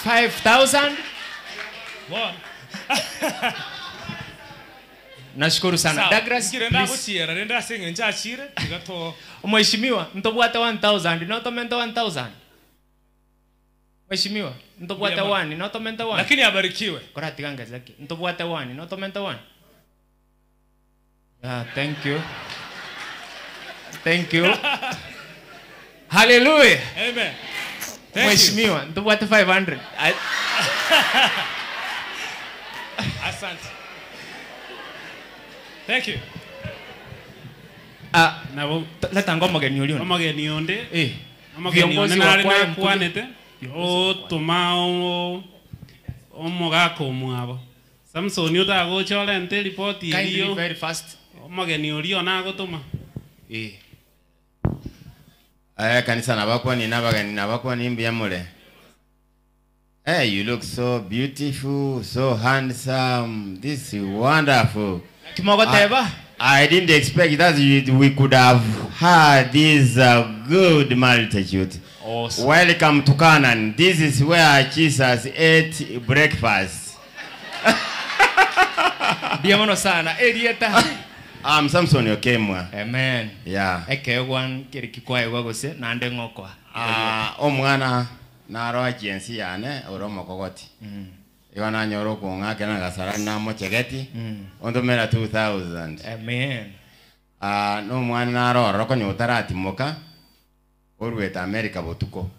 $5,000. One. Nashukuru sana. Douglas, Mheshimiwa, ntobwata 1000, notomenta 1000. Mheshimiwa, ntobwata 1, notomenta 1. Lakini abarikiwe. Korati zake. Ntobwata 1, notomenta 1. Ah, thank you. Thank you. Hallelujah. Amen. Mheshimiwa, ntobwata 500. Asante. Thank you. Ah, nabo leta ngoma geni uliona. Omageni onde. Eh. Omageni onde nare nakwanete. O tumao omogako mwabo. Samson utagochora ente report iriyo. Very fast. Omageni orio nagotuma. Eh. Aya kanisa nabakwa ni nabagani nabakwa ni mbiya mule. Hey, you look so beautiful, so handsome. This is wonderful. I didn't expect that we could have had this good multitude. Awesome. Welcome to Canaan. This is where Jesus ate breakfast. Biamono sana. Erieta. I'm Samson Okemwa. Amen. Yeah. Eke one kirikikwaye gwagose nande ngokwa. Ah, omwana naro agency yane oromo kogoti. Iwa nanyoro kung'ake na gasara na mochegeti. Ondomera 2000. Amen. Ah, no mwana naro roko nyotarati moka. Orweta America botuko.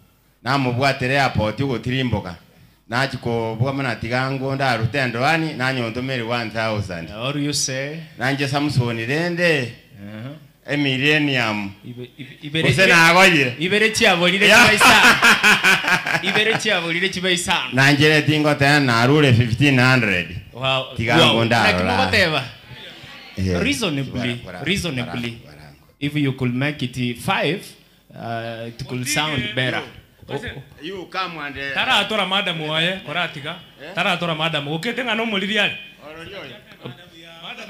Na mubwatere airport ugotirimboka. Nachiko bwamana tigango ndarutendo ani nanyondomere 1000. Or you say nanje Samson rende. Millennium. Ibere ibere chiabolire chibaisa. Ibere chiabolire chibaisa. Nanje tingo tena narure 1500. Wow. Tigango ndarora. Reasonably, if you could make it 5, it could sound better. You come and tara atora madam waye koratiga. Tara atora madam okete ngano muliriali. Madam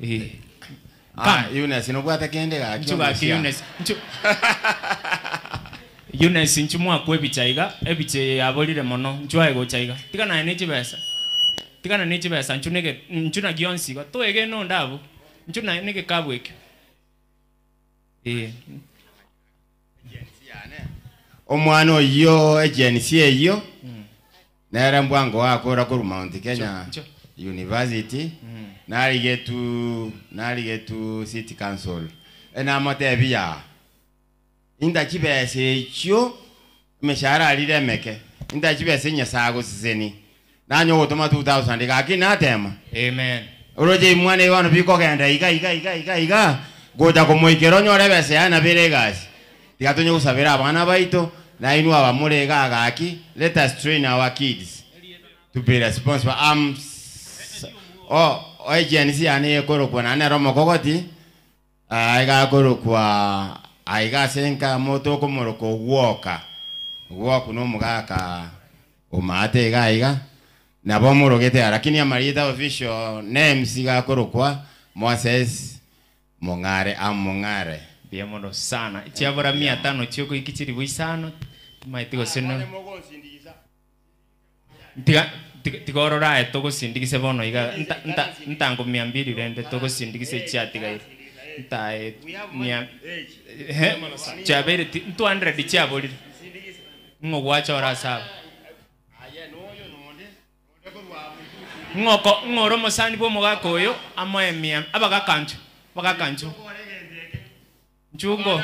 waye. Eh. Ah, Eunice nobwata kende ga nchugaki Eunice. Eunice nchumwa kwe bichaiga ebiche abolire mono nchwae gochaiga. Tigana ne chibesa. Tigana ne chibesa nchunege nchuna gionsi go toege no ndabu. Nchuna nege kabweke. Eh. Omwana oyo agency eyo. Nera mbwango wakora ku Mount Kenya University. Narigetu City Council. Ena motebia. Inda chibese ekyo meshara aliremeke. Inda chibese nyasago siseni. Nanyo gotoma 2000 gaki natema. Amen. Uroje mwana wano biko genda iga iga iga iga iga. Goja komoikero nyore bese yana beregasi. Tigatonye gusabira abana baito na inu abamurega gaki. Let us train our kids to be responsible. Oh, agency yani korokwa na nero mokogoti. Aiga korokwa aiga senka moto komoroko woka. Woku no mugaka umate iga iga. Nabo murogete lakini amarita official names iga korokwa Moses Mongare am Mongare. Biamono sana. Chiabora 500 chioko ikichiri buisano. Maitigo sino. Tiga tigorora etogosindikise bono iga ntango 200 rende togosindikise chiatiga ntae mia chabere 200 chiabolire ngogwacha ora saba ngoko ngoro mosani bo mogako oyo amoe mia abagakancho bagakancho nchungo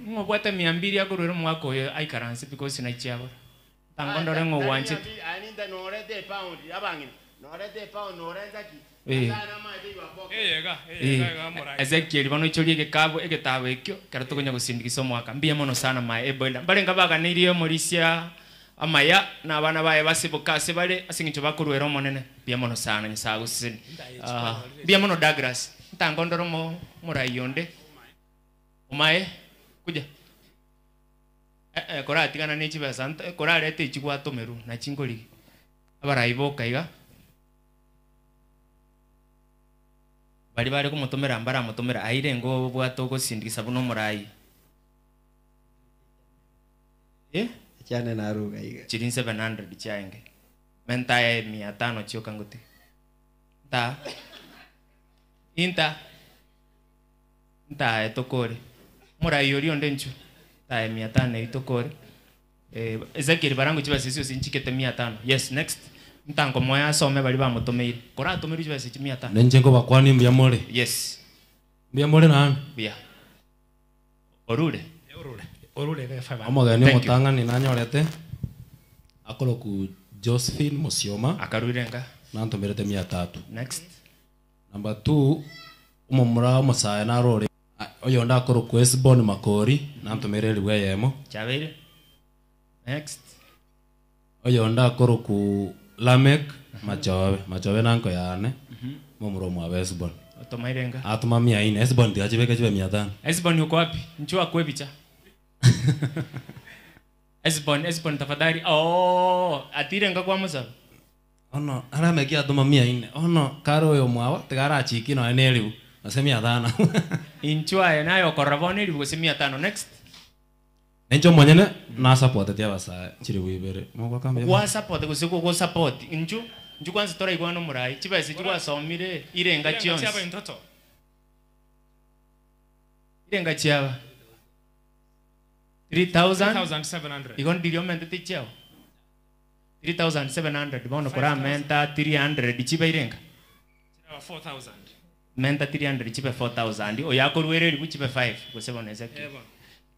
ngobwata 200 akorero mwako oyo aikaranse because na chiabora tangondore ngogwanche aninda norete pound abangina norete pound noreta ki eh Ezekiel bano ichorie gekabu egetabo ekio kero tukonya gusindikisa omwaka mbuya mono sana my ebola mbarenga baganirie omorisia amaya na abana baye basibokase bare ase eng'encho bakorwera omonene mbuya mono sana Nyasaye agoseseni. Mbuya mono Douglas ntangondoro morai onde omae kuja koratigana nechibesa korarete ichigwatomeru na chingorigi abarai bokaiga bari bari kumutomera mbara mutomera aire ngo bwato gosindikisa buno murai cyane naruga iga chirin 700 chaenge menta ya 500 chioka nguti ta inta nta etokore murai ori onde nchu ta 500 itokore Ezekiel barangu chibasisi osinchikete 500. Yes, next ntango moya asome bari bamutomeire koratomeru chibasisi 500 nenje ngo bakwani mbuya more. Yes, mbuya more nani mbuya orure orure ge 500 omogeni mutangani nanyorete akoroku Josephine Musioma akaruirenga nantomerete 300. Next number 2 omomura omusae narore oyo ndakoroku Esbon Makori nantomere ribwe yemo chabere. Next oyo ndakoroku Lamek Machobe Machobe nanko yane momuro mwa Esbon otomairenga atuma 400 Esbon ndiachibeke chibe 500. Esbon uko wapi nchua kwebicha Esbon Esbon tafadhali. Oh, atirenga kwa musa ono arameki atuma 400 ono karo yo mwawa tigara chiki no eneriu ase 500 inchua nayo korabone ribu gose 500. Next nencho mwenyene na support tia basa chiri wibere moko kambe kwa support gose go support inchu inchu kwanza tora igwano murai chibese chigwasomire irenga chionse irenga chiaba 3700 igon dirio mente tichao 3700 bono kora menta 300 chiba irenga 4000 menta 300 chiba 4000 oyakorwere ribu chiba 5 gose bono Ezekiel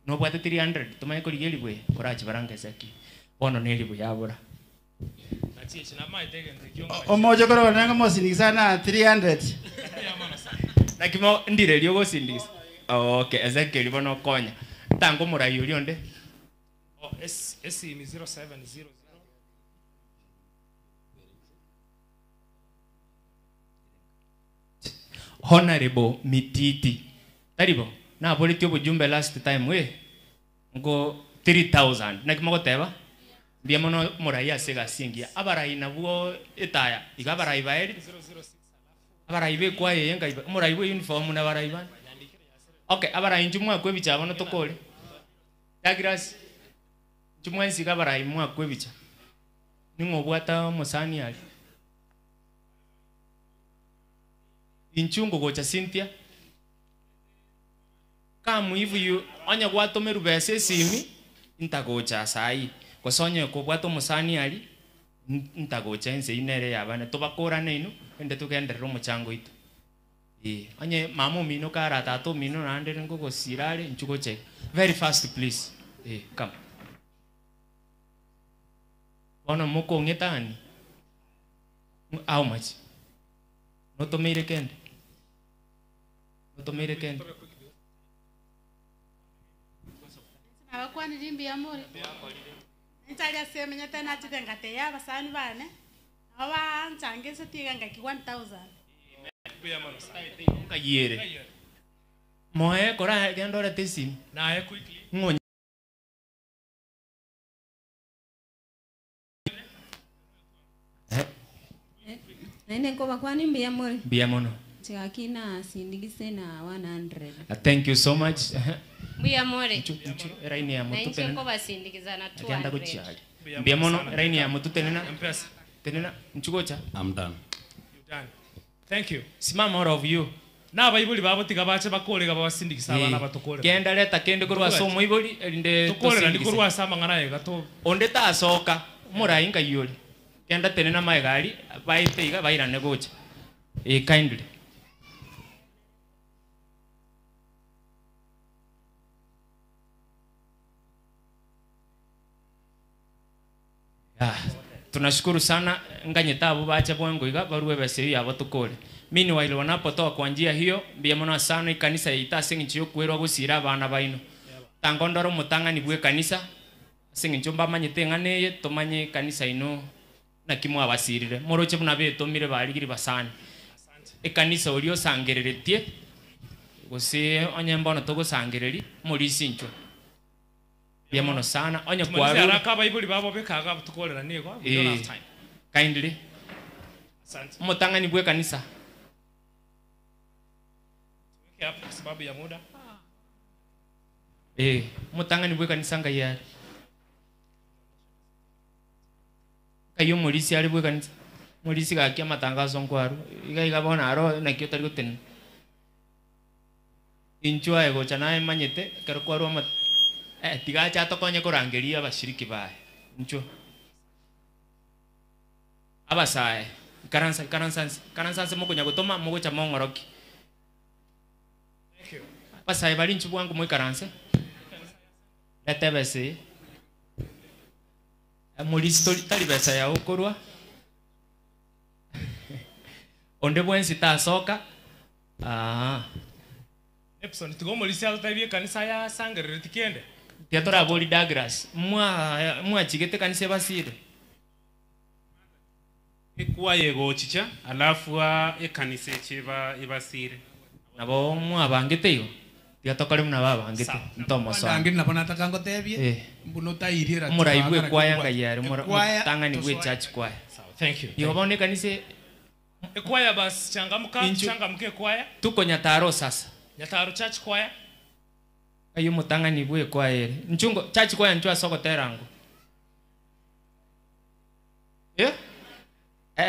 no bwate 300 tumaye korigeri bwe kora chibaranga Ezekiel bono neribu yabura omojo koro nanga mosindikisa na 300 nakimo ndire ryo gosindikisa. Okay, Ezekiel bono konya tango murai uri onde oh S S ni 0700 Honorable Mititi taribo na politi obujumbe last time we ngo 3000 nakimogoteba mbia mono murai asega singia abarai nabwo etaya igabarai baeri abarai be kwaye yenga murai we uniform na barai ba. Okay, abarai njumwa kwebicha bono tokore Douglas njumwa nsiga abarai mwa kwebicha ningobwata musani ali inchungo gocha Cynthia kamu ivu onya gwatomeru bese simi ntagocha sai kosonye kobwata musani ali ntagocha ense inere yabane tobakorane inu ende tugenderera omuchango itu. Onye mama mino kara tato mino nande ngo sirare nchugoche very fast please. Come bono moko ngetani how much notomeire kende notomeire kende abakwani rimbi amore ntalia semenya tena atitengate ya basani bane aba nchangese tiganga ki 1000 kayere moe kora gendore tesi naye quickly ngo Nene ko bakwani mbiya more mbiya mono chikakina sindigise na 100. Thank you so much. Mbiya more raini ya mutu tenena ko basindikiza na 200 mbiya mono raini ya mutu tenena tenena nchugocha. I'm done. You done. Thank you. Simama all of you. Na baibuli babo tigabache bakorega babasindikisa abana batokore. Genda leta kende korwa somo iboli erinde tokorera ndikorwa sama ngana ega to onde tasoka murai ngayori. Genda tenena maegari baite iga bairane gocha. Kindly. Tunashukuru sana nganyeta abo bacha bwango iga baruwe bese yabo tukore. Meanwhile wanapotoa kwa njia hiyo mbiamono sana ikanisa ita sing'incho kwerwa gusira abana baino. Tangondoro mutang'ani bwe kanisa sing'incho mbamanyete ng'aneye tomanye kanisa ino nakimwa abasirire moroche buna betomire barigiri basani. Ekanisa olio sangereretie gose onye mbono togosangereri morisincho. Biamono sana onye kwaru haraka Bible babo bekaga tukolera nigo we don't have time. Kindly. Asante. Mutang'ani bwe kanisa. Tuweke hapo kwa sababu ya muda. Mutang'ani bwe kanisa ngayari. Kayo mulisi ari bwe kanisa. Mulisi gakia matangazo nkwaru. Iga iga bona aro nakio tari gutena. Inchwa ego chana manyete kero kwaru ama tigacha tokonye korangeria abashiriki bae. Incho. Abasae karansa karansa karansa mokonya gotoma mogocha mongoroki. Thank you. Abasae bari inchu bwangu moikaranse. Letebese. Mulisi tari besa ya okorwa. Onde bwensi tasoka. Epson tigo mulisi atabie kanisa ya sangerere tikende. Tiatora boli Douglas. Mwa chigete kanisa basire. Ekuwa gochicha alafu ekanisa echeba ebasire. Nabo mwa bangete yo. Tiatokore muna baba ngete ntomo so. Ngiri nabo nataka ngotebie mbuno tairiera. Muraibwe kwaya ngayari mutangani bwe church kwaya. Sawa, thank you. Yo bonne kanisa ekwaya bas changamuka changamuke kwaya. Tuko Nyataro sasa. Nyataro church kwaya. Ayo mutangani bwe kwaya. Nchungo church kwaya nchwa soko terango.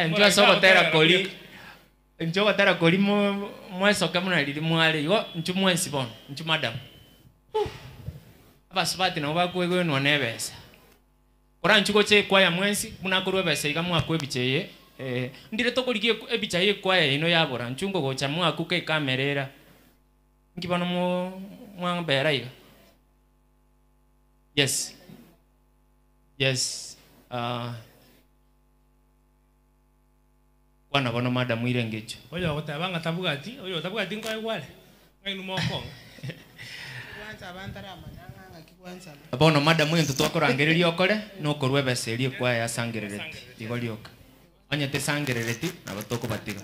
Nchwa soko tera koli. Ncho tera koli mweso kama lili mwale yo nchu mwensi bono nchu madam. Abasubati nabo bakwegwe nonebesa. Kora nchuko che kwaya mwensi munakorwe besa ikamwa kwebicheye. Ndire tokorigie ebicha ye kwaya ino yabora nchungo gocha mwakuke kamerera. Ngibano mwambera iga. Yes. Yes. Wana bono madam irengecho. Oyo gotabanga tabugati, oyo tabugati ngwa igwale. Ngai moko. Kwanza abantara amanyanga kwanza. Bono madam uyu twakorangereria okore no korwe beserie kwaya sangerereti. Igo rioka. Onyete sangerereti nabo tokobatiga.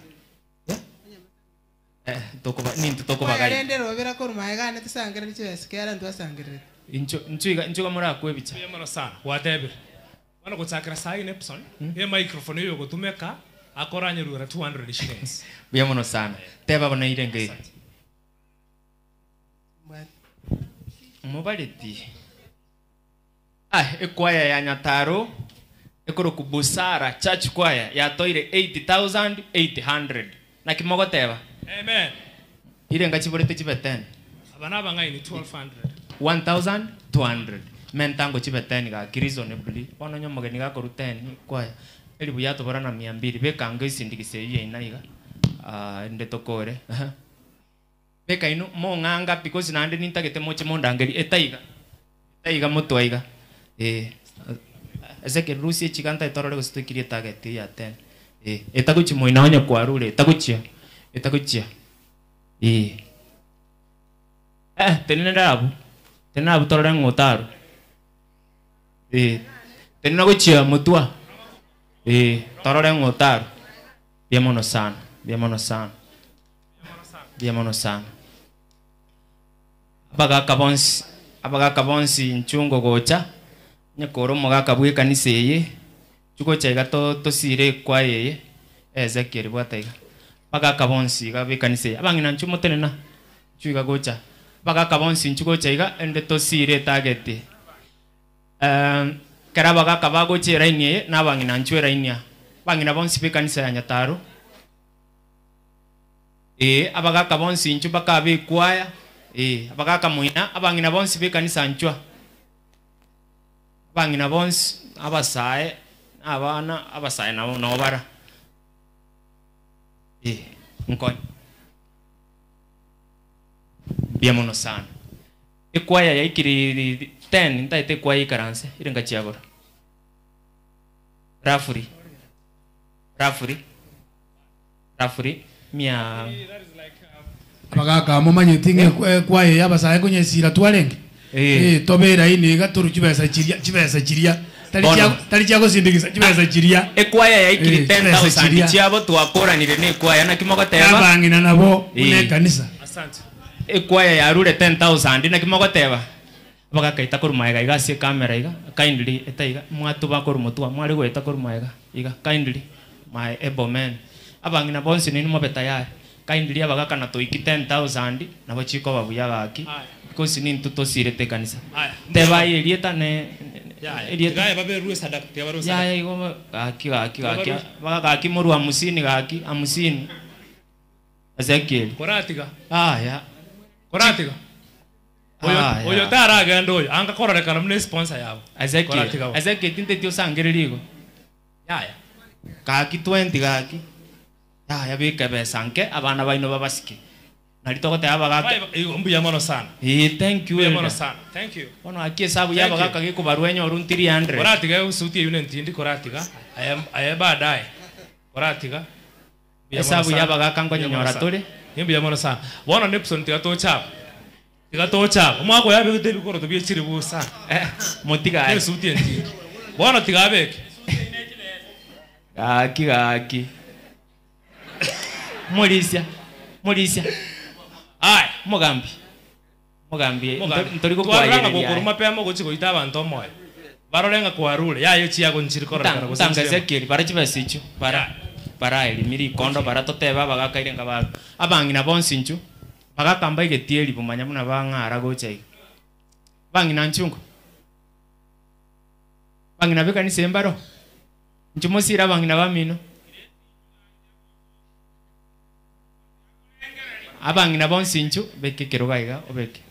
Tokoba nintu tokobagai. Rende robera korumaega ne tisangereri chese kera ntwasangerere. Incho incho incho mura kwebicha. Mono sana. Watebe. Wana gochakira sai Nepson. Ye microphone yo gotumeka akoranyerura 200 shillings. Buya mono sana. Teba bona irenge. Mobaleti. Ekwaya ya Nyataro ekoro kubusara church choir yatoire 80,800. Na kimogoteba. Amen. Irenga chiborete chibe 10. Abana bangai ni 1200. 1200. Mentango chibe 10 ga reasonably. Bono nyomogeni gakoru 10 kwaya. Elibu yatobora na 200 bekanga isindikise iye inaiga. Ende tokore. Beka ino mo nganga because nande nintagete moche mondangeri etaiga. Etaiga motwaiga. Ezeke Rusi chiganta etorore gositokirie target ya 10. Etaguchi moina onye kwarure etaguchia. Etaguchia. Tenena rabu. Tenena rabu torore ngotaro. Tenena guchia mutua. Torore ngotaro. Biemono sana, biemono sana. Biemono sana. Abagaka bonsi nchungo gocha. Nyakoro mogaka bwe kanisa eye. Chugocha iga tosire kwa eye. Ezekiel bwataiga. Bagaka bonsi iga be kanisa eye. Abangina nchumo tenena. Chuiga gocha. Bagaka bonsi nchugocha iga ende tosire target. Kera bagaka bagoche raini eye nabangina nchwe rainia. Bangina bonsi be kanisa ya Nyataro. Abagaka bonsi nchu bakabe kwaya. Abagaka muina abangina bonsi be kanisa nchwa. Abangina bonsi abasae abana abasae nabo nobara. Nkonye. Biamono sana. Ekwaya yaikiri 10 ntaite kwaya ikaranse irenga chiabora. Rafuri. Mia abagaka mumanyeti ng'e kwaye abasae konyesira twarenge. Tobera ini gaturu chibesa chiria chibesa chiria tari chia gosindikiza chibesa chiria ekwaya yaikiri 10000 chiabo twakoranire ne ekwaya nakimogoteba abang'ina nabo mune kanisa. Asante. Ekwaya yarure 10000 nakimogoteba abagakaita korumaega iga ase kamera iga kindly etaiga mwatu bakorumotwa mwari gweta korumaega iga kindly my able men abang'ina bonsi nini mobe tayari kindly abagaka na toiki 10000 nabo chiko babuya gaki because ni ntutosirete kanisa teba elieta ne elieta gaya babe sadaka teba ruwe sadaka ya igo gaki gaki gaki bagaki moru 50 gaki 50 Ezekiel koratiga ya koratiga oyo taragenda oyo anga kororekana mune sponsor yabo Ezekiel Ezekiel tinte tio sangererigo yaya gaki 20 gaki ya bika besanke abana baino babasike nalitokote abagaka mbuya mono sana. Thank you mbuya mono sana. Thank you. Bono akie sabu yabagaka gikubarwenyo oru 300 koratiga usuti yune ntindi koratiga aya baadaye koratiga esabu yabagaka ngonyonyora tore mbuya mono sana. Bono Nipson tiga tochapa tiga tochapa omwako yabe bikoro tobie chiri busa motiga usuti ntindi bono tiga beke gaki gaki Morisia Morisia ai mogambi mogambi ntoriko kwayereria gokuruma pema gochiko ita abantu omoyo barorenga kwarure yayo chiago nchirikora gose Ezekiel bara chibesicho bara bara elimiri kondo bara toteba bagakairenga ba abang'ina bonsi nchu bagakamba igetieri bumanya muna bang'ara gocha iga bang'ina nchungo bang'ina bekanisa embaro nchu mosira bang'ina bamino abang'ina bonsi nchu beke keroga iga obeke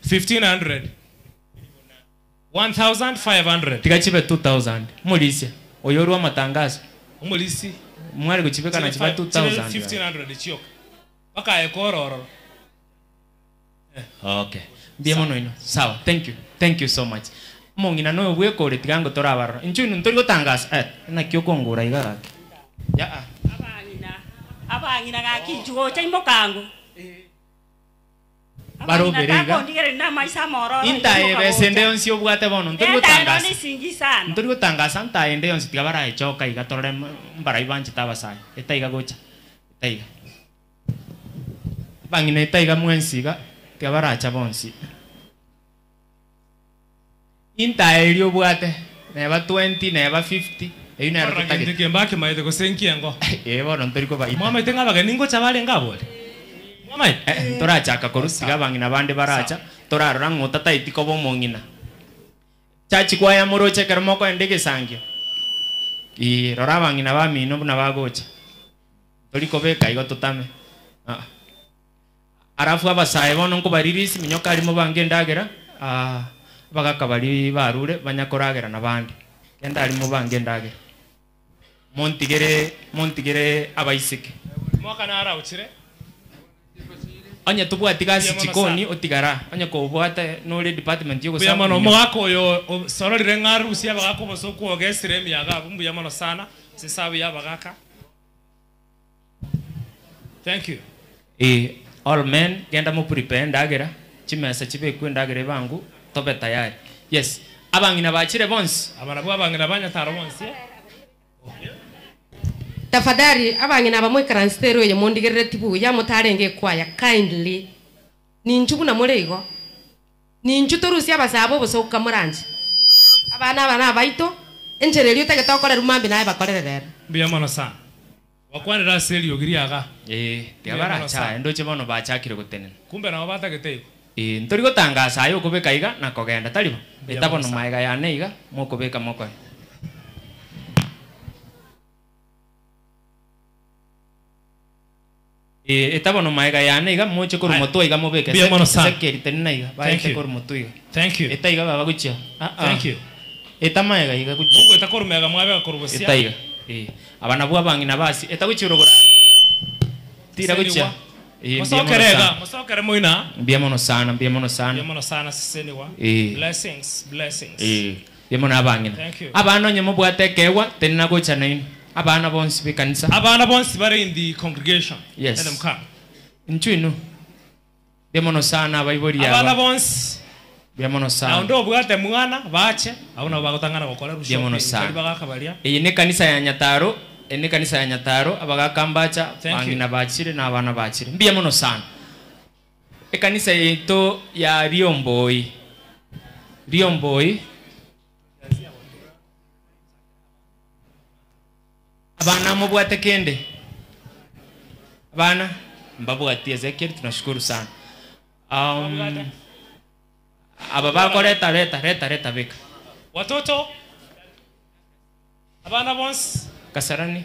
1500 1500 tigachibe 2000 mulisia oyoru amatangazo umulisi mwari kuchibeka na chiba 2000 1500 chioka paka ekororo. Okay ndiye mono ino sawa. Thank you thank you so much mong'ina no bwekore tigango torabarora inchu ntori gotangaza nakio kongura iga gaki ya abang'ina gakinjugo cha imokango baroberega intae besende onsi obwate bono ntori gotangaza ntori gotangaza ntaende onsi tiga baraechoka iga torore mbarai banchete abasae etaiga gocha etaiga bang'ina etaiga mwensi iga tiga baracha bonsi intae eri obwate neba 20 neba 50 eyo nero totagete mbaki maete gosenkiengo bono ntori kobaita mwamaite ng'abageni ngocha barenge abore mwamaite torachaka korusiga abang'ina bande baracha torarora ng'ota taiti koba omong'ina chachi kwaya moroche ekero mokoenda egesangio rora abang'ina bamino buna bagocha tori kobeka igo totame arafu abasae bono nkobaririsi minyoka arimo bange endagera bagaka bari barure banyakoragera nabande kenda arimo bange endagera montigere montigere abaiseke mwaka narauchire onye tubwati gasi chikoni otigara onye kobwate nore department yogo mono mwako oyo sororire ng'arusi abagaka obosoku ogesire emiyaga mbuya mono sana sisabu yabagaka. Thank you. All men genda mu prepare ndagera chimesa chibekwe ndagere bangu tobe tayari. Yes abang'ina bachire bonsi abana abang'ina banyataro bonsi. Tafadhali abang'ina bamwe transfer oyo mondigerere tibuya mutarenge kwaya kindly ninchu kuna mureigo ninchu torusia abasabo obosoka muranje abana abana baito enchereri otagetokorera rumambi naye bakorerera mbuya mono sana wakwanira seli ogiriaga tiabaracha ndoche bono bachakire gotenena kumbe nabo batagete igo ntori gotangasa ayo okobeka iga nakogenda taribo etabono maega yane iga mokobeka mokoe etabono maega yane iga moche korumotu iga mobeke Ezekiel tenena iga baete korumotu iga. Thank you. Eta iga baba guchia Thank you. Eta maega iga guchia ogweta korumega mwabeka korubosia eta iga abana bwa bang'ina basi eta guchirogora tira guchia Musokerega, musokere moina. Mbia mono sana, mbia mono sana. Mbia mono sana siseniwa. Blessings, blessings. Mbia mono abang'ina. Abana onye mobwate ekewa tenena gocha naino. Abana bonsi be kanisa. Abana bonsi bari in the congregation. Yes. Let them come. Nchwino. Bia sana abaibori aba. Abana bonsi. Bia sana. Na ndo bwate mwana bache abona bagotangana gokora rusho. Bia sana. Iyi ni kanisa ya Nyataro, ni kanisa ya Nyataro abagakambacha bangina bachire na abana bachire. Mbia sana. Ekanisa yetu ya Riomboi. Riomboi. Abana mubwate kende. Abana mbabwati Ezekiel tunashukuru sana. Aba leta leta leta leta beka. Watoto abana bonsi Kasarani.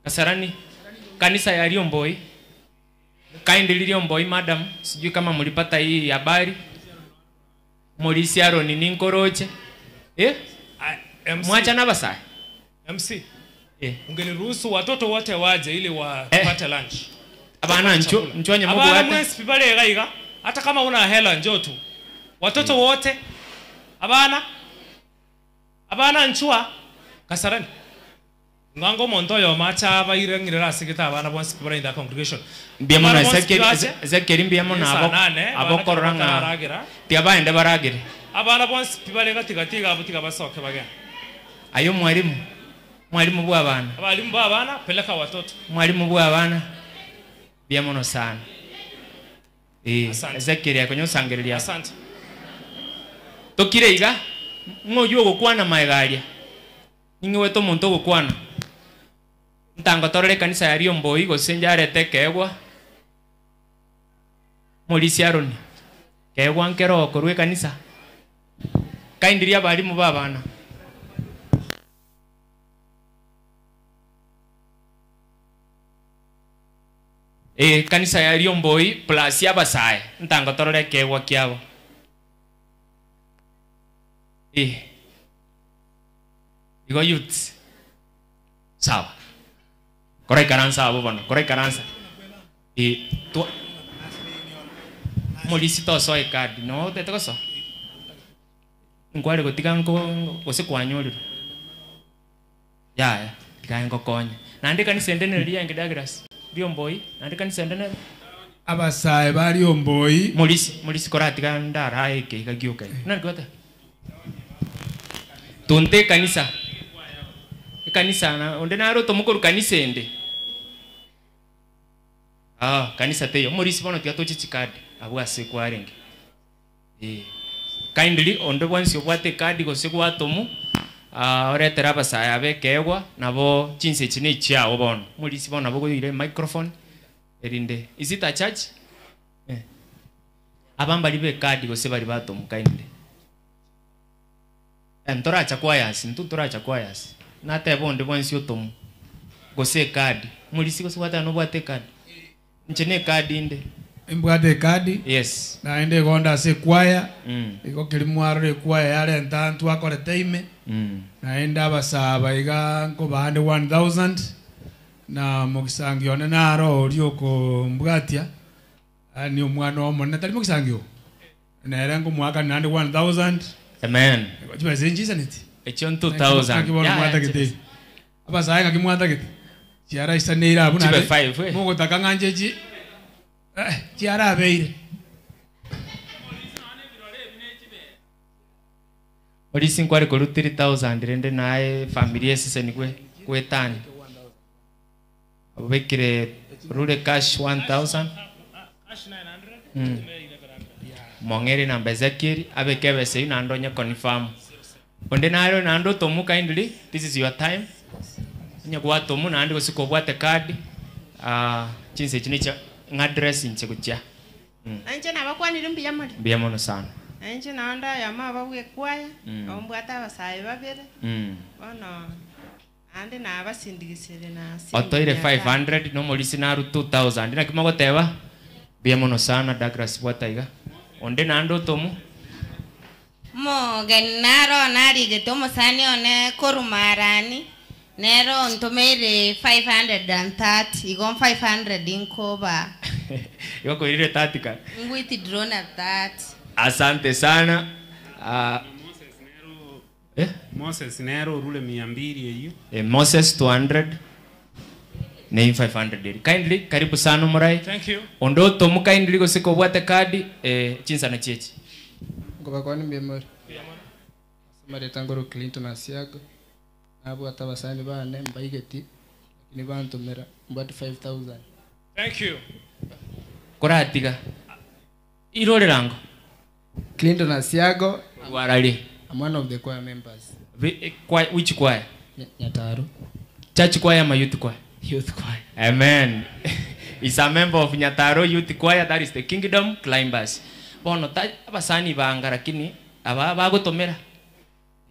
Kasarani. Kanisa ya Riomboi. Kindly Riomboi madam, sijui kama mlipata hii habari. Morisi Aaron ninkoroche. Eh? MC. Mwacha na basa. MC. Eh. Ungeniruhusu watoto wote waje ili wapate lunch. Abana ncho nchonye mungu Abana wate. mwesi pale gaiga hata kama una hela njoo tu. Watoto wote abana abana nchua Kasarani. Ngango monto yo macha abaire ngirera asigita abana bonsi pale in the congregation. Mbia mono Ezekiel mbia mono abo abokoranga. Tia baende baragire. Abana bonsi pale gatigatiga abutika basoke bagenda. Ayo mwalimu. Mwalimu bwa abana. Abalimu bwa abana peleka watoto. Mwalimu bwa abana. Mbia mono sana. Ezekiel akonyosangereria. Asante. Tokire iga ngoyo gokwana maegaria. Ningeweto omonto gokwana. Ntango torore kanisa ya Riomboi gose njarete kegwa. Morisi Aaron. Kegwa nkero korwe kanisa. Kaindiria abarimu babana. Kanisa ya Riomboi plus ya basae. Ntango torore kegwa kiabo. Igo youth. Sawa. Korai karansa abo bono, korai karansa. Tu molisi to soe card, no te toso. Nkware gotiga nko gose kwanyolira. Ya, tiga nko konya. Nandi kanisa endene ria nge Douglas. Riomboi, nandi kanisa endene. Abasae ba Riomboi. Molisi, molisi kora tiga ndara eke igagioka. Nandi kwata. Tunte kanisa. Kanisa na onde naro tomukuru kanisa ende. Kanisa teyo morisi bono tiga tochi chikadi abu ase kwarenge. Kindly onde bwansi obwate kadi gose gwatomu oretera abasaya bekegwa nabo chinse chine chiao bono. Morisi bono nabo goyire microphone erinde. Is it a church? Abambali be kadi gose bari batomu kindly. Ntoracha kwayasi, ntutoracha kwayasi. Nate bonde bonsi otomu gose kadi mulisi gose wata no bwate kadi nchene kadi inde imbwate kadi. Yes na inde gonda se kwaya iko kilimwaro kwaya yale ntantu akore teime na inde abasaba iga nko bande 1000 na mugisangio ne naro orioko mbwatia ani omwana omonene tali mugisangio nere ngo mwaka nande 1000. Amen. Chibese njisaniti Echon 2000. Ya mwatagete. Abasaye ngakimwatagete. Chiara isaneira abu nabe. Chibe 5. Mungu takanganje chi. Chiara abeire. Polisi nkwari koru 3000 rende nae familia sese nikwe kwetani. Abekire rule cash 1000. Cash 900. Mongeri na Ezekiel abekebe sei na ndonya confirm. Onde naro nando tomu kindly this is your time. Nya kwa tomu nandi gosiko bwate card. Chinse chinicha ngadress inche kucha. Anje nabakwanire mbiya mali. Mbiya mono sana. Anje naanda ya maba bwekwaya, ombwata abasaye babere. Bono ande nabasindigisire na Otoire 500 no molisi naru 2000 na kimogoteba. Mbiya mono sana Douglas bwata iga. Onde nando tomu Mo genaro narigete omusani one korumarani nero ntumeire 530 igo 500 inkoba Igo koirire tatika ngwiti drone 30. Asante sana. Eh? Moses nero rule 200 eyo. Moses 200 ne 500. Kindly karibu sana murai. Thank you. Ondoto mukindly gosiko bwate kadi chinsana chechi. Ngoba kwani memory. Mareta ngoro Clinton Asiago. Nabo atabasani bane mbaigeti lakini bantumira mbati 5000. Thank you. Koratiga. Irore rango. Clinton Asiago. Warali. I'm one of the choir members. Which choir? Nyataro. Church choir ama youth choir? Youth choir. Amen. Is a member of Nyataro Youth Choir, that is the Kingdom Climbers. Bono abasani banga lakini aba bagotomera.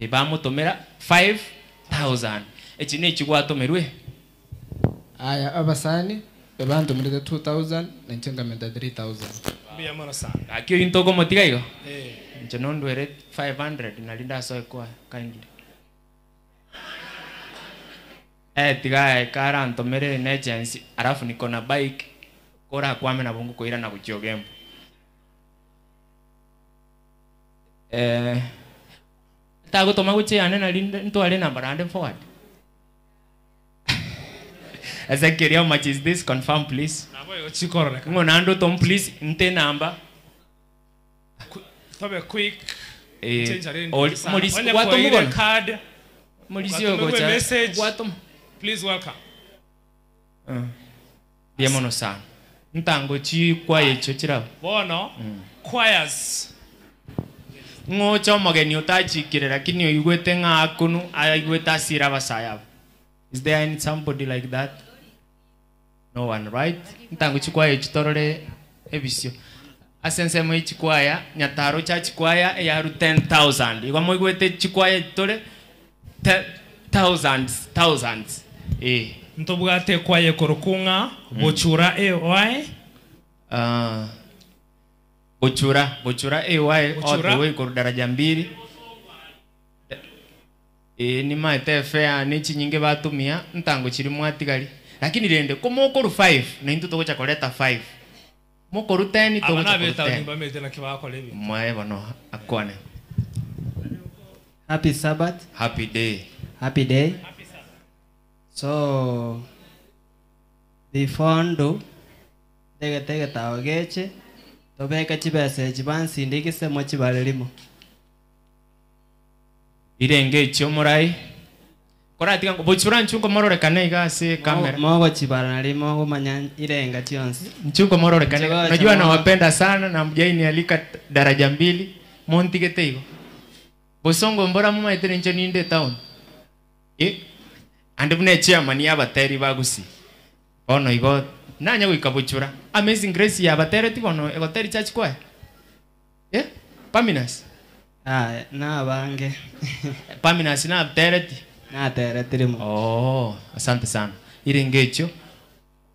Bamutomera 5000. Echi ne chigwatomerwe. Aya abasani bebantomerete 2000 na nchengamenta 3000. Mbiya mono sana. Akio intoko motiga igo? Eh. Nche nondwere 500 nalinda soe kwa kindly. Tiga kara ntomere in agency alafu niko na bike kora kwame na bungu koira na kuchiogembo. Tago toma guche ane na linda ntwale number and forward. Ezekiel, how much is this? Confirm please. Ngona ando tom please nte number. Tobe quick. Molisi wato mugono card. Molisi ogocha wato. Please welcome. Biemono sana. Ntango chi kwa echo chirabo. Bono choirs. Ngocha omogeni otachikire lakini oigwete ng'a akunu aigwete asira basaya. Is there any somebody like that? No one, right? Ntango chikwaya chitorore ebisio. Asensemo chikwaya Nyataro cha chikwaya eyaru 10,000. Igwa moigwete chikwaya tore thousands thousands. Ntobwate kwaye korukunga bochura AY. Bochura AY all the way koru daraja 2. Ni maete fair ni chinyinge batumia ntango chiri mwatigari. Lakini rende komokoru 5 na intu togocha koleta 5. Mokoru 10 togocha koleta 10. Mwae bono akwane. Happy Sabbath. Happy day. Happy day. So before ndo tege tege taogeche tobeka chibese chibansindikise mo chibarelimo. Irenge chomorai. Koratika bochura nchungo mororekane igase kamera. Mogo chibaralimo gumanya irenga chionsi. Nchungo mororekane. Unajua nawapenda sana na mjaini alika daraja 2 montigete igo. Bosongo mbora muma etere nche ninde town. Ande bune chairman ya bateri bagusi. Ono igo nanya goikabochura. Amazing Grace ya bateri tibono egoteri church choir. Paminas. Na bange. Paminas na tereti. Na tereti mo. Oh, asante sana. Irengecho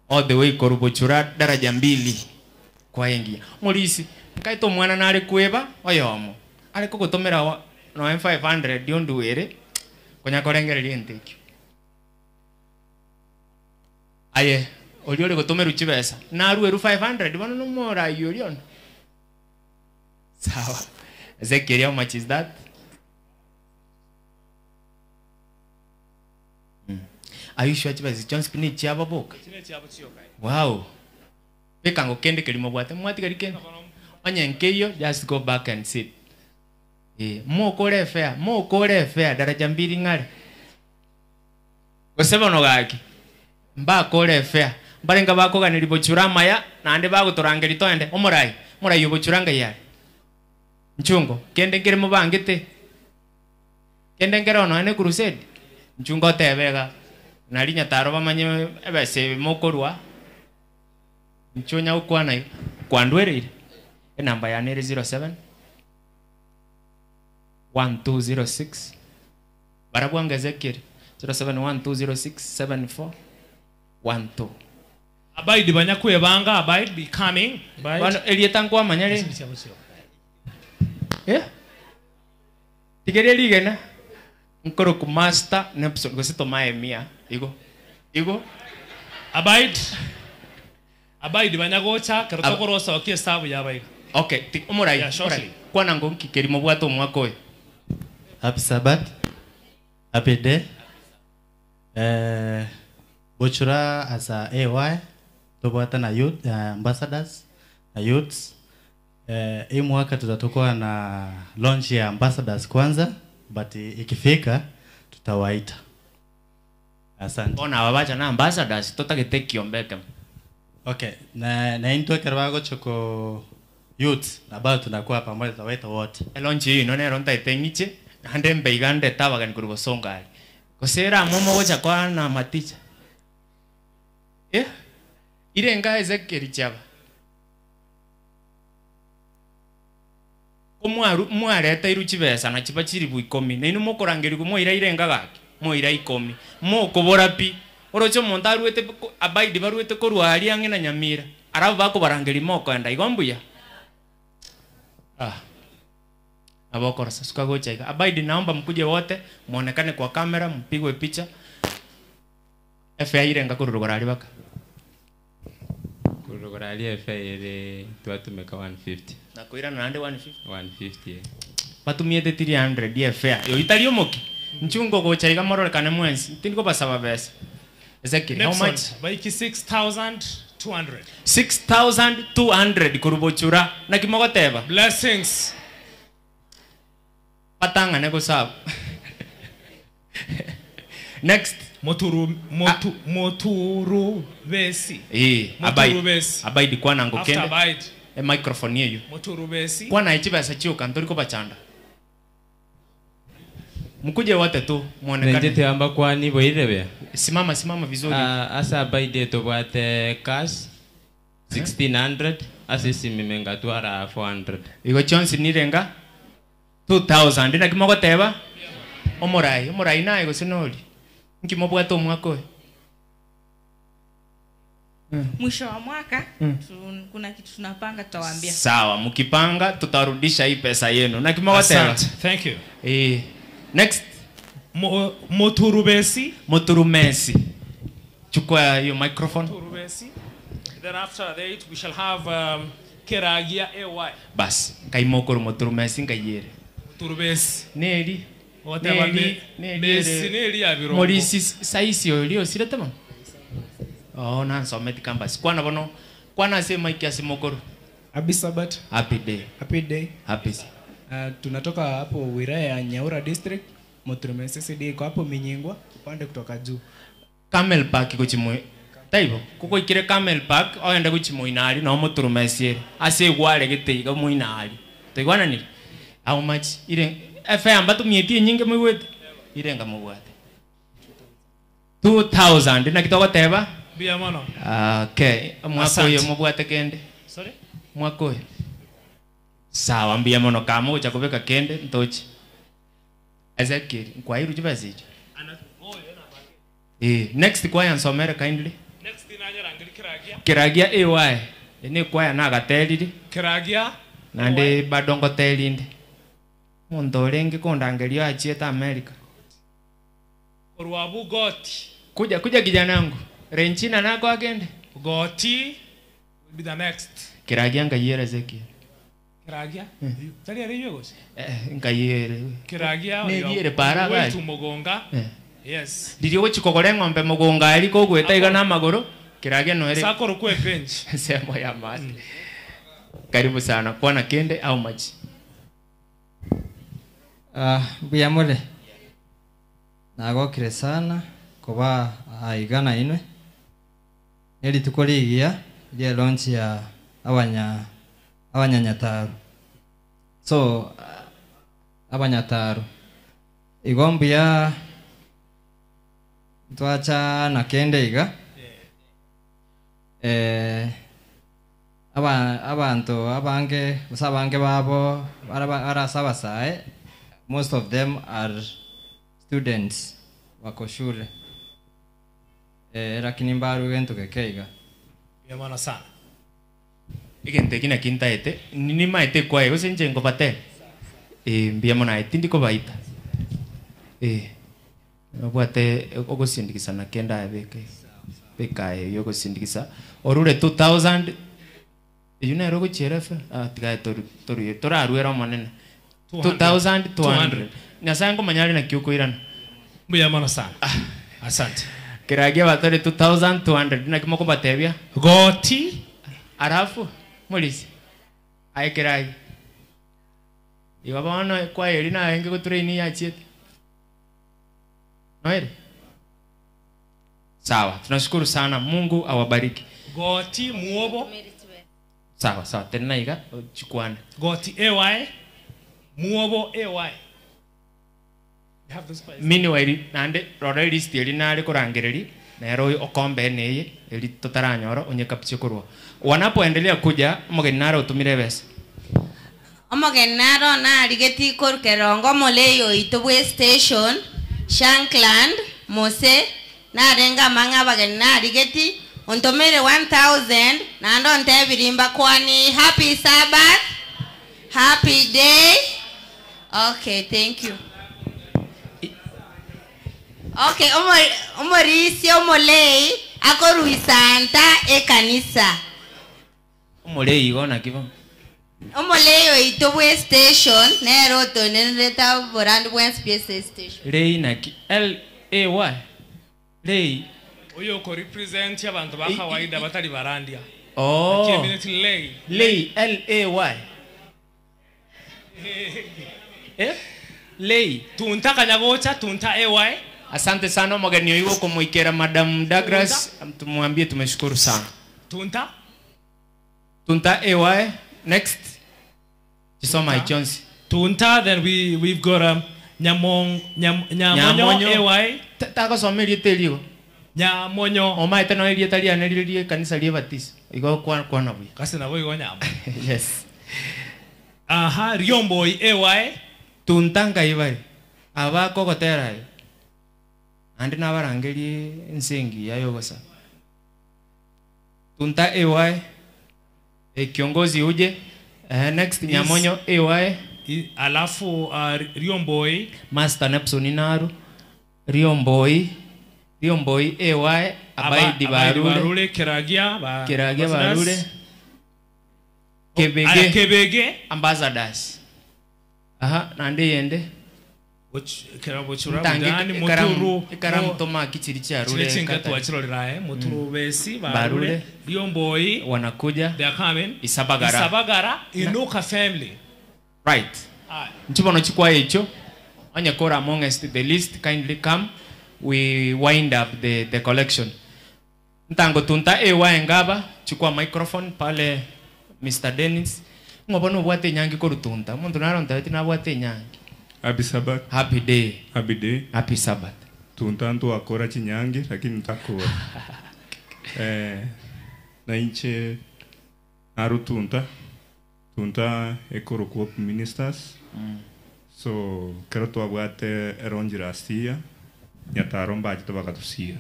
all the way korubochura daraja 2 kwa engia. Molisi nkaito mwana nare kweba oyomo. Are kogotomera no 500 dionduere konya korengereria entekio. Aye, oliore gotomeru chibesa. Narueru 500 bono no mora yorion. Sawa. Ezekiel, how much is that? Are you sure chibesa John Spinach ababoka? Wow. Pekango kende kelimo bwate mwati kende. Onyenkeyo just go back and sit. Mokore fair daraja 2 ngare. Goseba no gaki. Mbakore fair. Mbarenga bakoganiri bochura maya nande bagotorangeri toende. Omorai, morai obochuranga yare. Nchungo kende ngere mubangete. Kende ngere ono ene crusade. Nchungo tebega. Nari Nyataro bamanye ebese mokorwa. Nchunya ukwana kwandwereire. Enamba ya nere 07 1206 barabwanga Ezekiel 07120674 12. Abide banyakwebanga abide be coming. Bano elieta nkwamanya re. Tigere ligena nkoro ku master nepson gosito maemia igo igo abide abide banyagocha kerotokorosa wakie sabu yabaiga. Okay, omorai. Kwana ngo nkikeri mobwato omwaka oyo. Happy Sabbath. Happy day. Bochura as a AY tobwata na youth ambassadors na youths. Hii mwaka tutatokuwa na launch ya ambassadors kwanza, but ikifika tutawaita. Asante. Ona ababacha na ambassadors totagete kiombeke. Okay, na into kerwago choko youth na bado tunakuwa pamoja, tutawaita wote. Launch hii none ronta itengiche hande mbeigande tabagan kurubosonga. Kosera momo gocha kwa na maticha. Irenga Ezekiel chaba. Komwaru mwareta iru chibesa na chiba chiribu 10 na inu mokorangeri kumoira irenga gaki moira 10 mokobora pi orocho monto aruete abaidi baruete korwa ari ang'e na Nyamira arabu bakobarangeri mokoenda igo mbuya abokora sasuka gocha iga abaidi naomba mkuje wote muonekane kwa kamera mpigwe picha FA irenga korurugora ari baka kurugora ari FA ere twatumeka 150 na kuira na 150 150 batumiete 300 FA yo itari omoki nchungo gocha iga mororekane mwensi tindiko basaba besa Ezekiel, how much? Baiki 6,200. 6,200 kurubochura na kimogoteba. Blessings. Patanga neko sabu. Next. Moturu besi. Abaidi. Abaidi kwa nango kende. After abaidi. E microphone yeyo. Moturu besi. Kwa na ichiba sachiu kantoriko bachanda. Mkuje wote tu muonekane. Njete amba kwani boirebe. Simama simama vizuri. Asa abaidi tobwate cash 1600 asisi mimenga twara 400. Igo chonsi nirenga 2000 na kimogoteba. Omorai, omorai naye gosinori. Nkimobwata omwaka oyo. Mwisho wa mwaka kuna kitu tunapanga tutawaambia. Sawa, mkipanga tutarudisha hii pesa yenu. Na kimogoteba. Thank you. Next. Moturubesi. Moturumesi. Chukua hiyo microphone. Moturubesi. Then after that we shall have Keragia AY. Bas, kaimokoro Moturumesi ngayere. Moturubesi. Neri. Neri, neri, neri ya birongo. Morisi saisi olio siretema. Oh, na nsometi campus. Kwana bono, kwana se mic ya simokoro. Happy Sabbath. Happy day. Happy day. Happy. Tunatoka hapo wilaya ya Nyaura district, Moturumesi CD iko hapo Minyingwa upande kutoka juu. Camel Park iko chimwe. Taibo, kuko ikire Camel Park oenda kuchimoinari na Moturumesi. Ase gwale gete iga moinari. Toigwana ni? How much? Ire FM batumietie nyinge mwiwete. Irenga mubwate. 2000 na kitoko teba? Bia mono. Okay, mwako oyo mubwate kende. Sorry? Mwako oyo. Sawa mbia mono kamo ucha kubeka kende ntochi. Ezekiel, kwa hiru chibazicho. Next kwaya nsomere kindly. Next inanya rangiri Keragia. Keragia AY. Ene kwaya na gateliri. Keragia. Nande badongo telinde. Mundu orengi kundangerio achieta America. Korwabu goti. Kuja kuja kijana wangu. Renchina nako agende. Goti will be the next. Keragia ngayera Ezekiel. Keragia? Tali ari yogos. Ngayere. Keragia. Neyere para gai. Wetu mugonga. Yes. Ndirio gochikogora ng'ombe mugonga ari kogweta iga na magoro. Keragia no ere. Sakoro kwe bench. Semo ya mate. Karibu sana. Kwa na kende au maji. Buyamole. Nagokire sana kuba aigana inwe. Neli tukorigia ria launch ya abanyanyataru. So abanyataru igombia twacha na kende iga. Abantu abange usabange babo arasabasae. Most of them are students wako shule. Lakini mbaru gentu kekeiga. Yamana sana. Igente kina kintaete ni maete kwa ego senje ngopate. Mbia mona etindi ko baita. Obwate ogosindikisa na kenda ebeke. Beka yo gosindikisa. Orure 2000 yuna rogo cherefe tiga toru toru toraruera monene. 2200. Nyasaye ngomanyari na kyuko irana. Mbuya mono sana. Asante. Kiragia batore 2200 na kimoko batebia. Goti arafu mulisi. Aye kiragi. Iwa bono kwa eri na enge gutrain ya chiete. Noere. Sawa, tunashukuru sana. Mungu awabariki. Goti muobo. Sawa, sawa. Tena iga chukwana. Goti AY muobo AY. You have those files. Meanwhile, nande rora list eri nare kurangereri nero okombe neye eri totaranyora onye kapche korwa. Wanapoendelea kuja omogeni nare utumire besa. Omogeni naro narigeti korukerongo moleyo itobwe station Shankland Mose narenga manga bageni narigeti ontomere 1000 nando ntebirimba kwani happy Sabbath, happy day. Okay, thank you. Okay, omorisi omolei akoruisanta ekanisa. Omolei igona kibo. Omolei oitobwe station nero tonenreta borand bwen space station. Lei na ki L A Y. Lei oyo ko represent abantu ba kawaida batali barandia. Oh. Community lei. Lei L A Y. Eh? Lei tunta kanyagocha tunta A Y. Asante sana mogeni oigo kumuikera Madam Douglas, tumwambie tumeshukuru sana. Tunta? Tunta AY next. Chisoma Jones. Tunta then we've got Nyamonyo AY. Tako someri telio. Nyamonyo. Oma eteno elie talia nelilie kanisa lie baptist. Igo kwa na buya. Kasi na boy nyamo. Yes. Aha, Riomboi AY. Tuntanga ibari. Abako gotera. Andi nabarangeri nsingi yayogosa. Tunta AY. Kiongozi uje. Next Nyamonyo AY. Alafu Riomboi Master Nepson Inaru. Riomboi. Riomboi AY Abaidi Barule. Kiragia ba Kiragia Barule. Kebege. Kebege Ambassadors. Aha, nande yende. Muturu Barule Riomboi wanakuja. They are coming. Isabagara. Isabagara Inuka family. Right. Nchibono chikwa echo. Onyekora amongst the list kindly come. We wind up the collection. Ntango tunta ewa engaba chukua microphone pale Mr. Dennis. Ngobono bwate nyangi korutunta. Muntu naronta ati nabwate nyangi. Happy Sabbath. Happy day. Happy day. Happy Sabbath. Tuntantu akora chinyangi lakini ntakora. Na inche narutunta. Tunta ekoro coop ministers. So kero twabwate eronjira asia nyataro mbaje tobakatusia.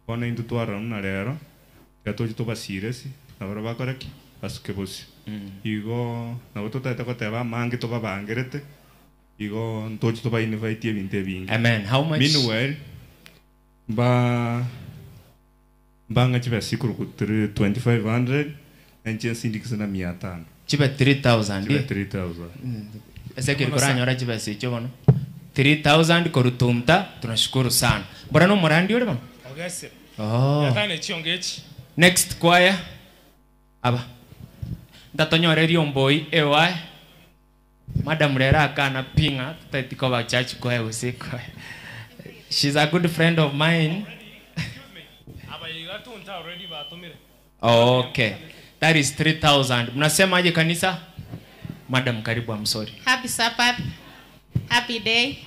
Bona intu twarana rero yatoje tobasiresi nabaro bakoreki basuke bosi. Igo nabo totete koteba mangi tobabangerete. Igo ntochi toba invite ebintu ebingi. Amen. How much? Meanwhile mbanga chiba sikuru ku 2500 enche sindikisa na 500. Chiba 3000. Chiba 3000. Ezekiel koranyora chiba sicho bono. 3000 korutunta tunashukuru sana. Bora no morandi ore bono. Ogese. Oh. Yatane chiongechi. Next choir. Aba. Ndatonyore Riomboi ewa. Madam Rera akana pinga tutatiko ba church choir usiku. She's a good friend of mine. Aba igatunta already batumire. Okay. That is 3000. Mnasema aje kanisa? Madam karibu, I'm sorry. Happy Sabbath. Happy day.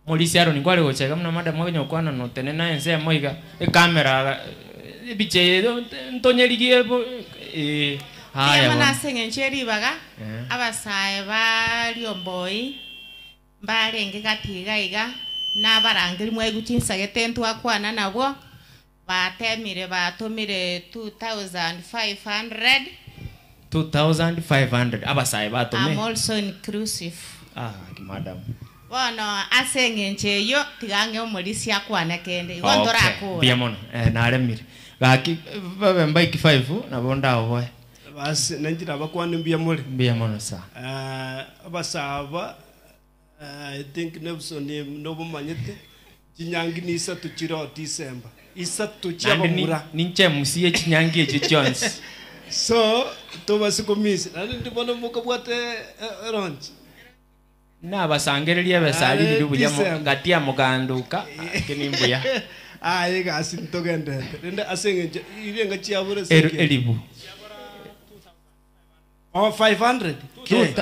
Molisi aro ningwale gochega mna madam mwenye okwana no tenena ense moiga e camera biche ntonyerigie haya. Mana sengencheri baga abasae ba Riomboi mbarenge gatiga iga nabarangeri mweguchinsagete ntwakwana nabwo batemire batumire 2500. 2500 abasae batume. I'm also inclusive. Ah, madam. Bono asengenche yo tigange omorisi akwana kende igo ntorakura. Bia mono naremire. Gaki babe mbaiki 5 nabo ndawo. Basi nanjira bakwana mbia mole. Mbia mono sa. Abasaba I think Nelson no bumanyete. Chinyangi ni isatu chiro December. Isatu chiabamura. Ninche musie chinyangi echi Jones. So tobasikomisi. Nandi ndibona mukabwate launch. Nabasangereria besali biri buya ngatia muganduka kinimbuya. Aye gasi ntogendete. Rende asenge irenga chiabura elibu. Oh 500. K.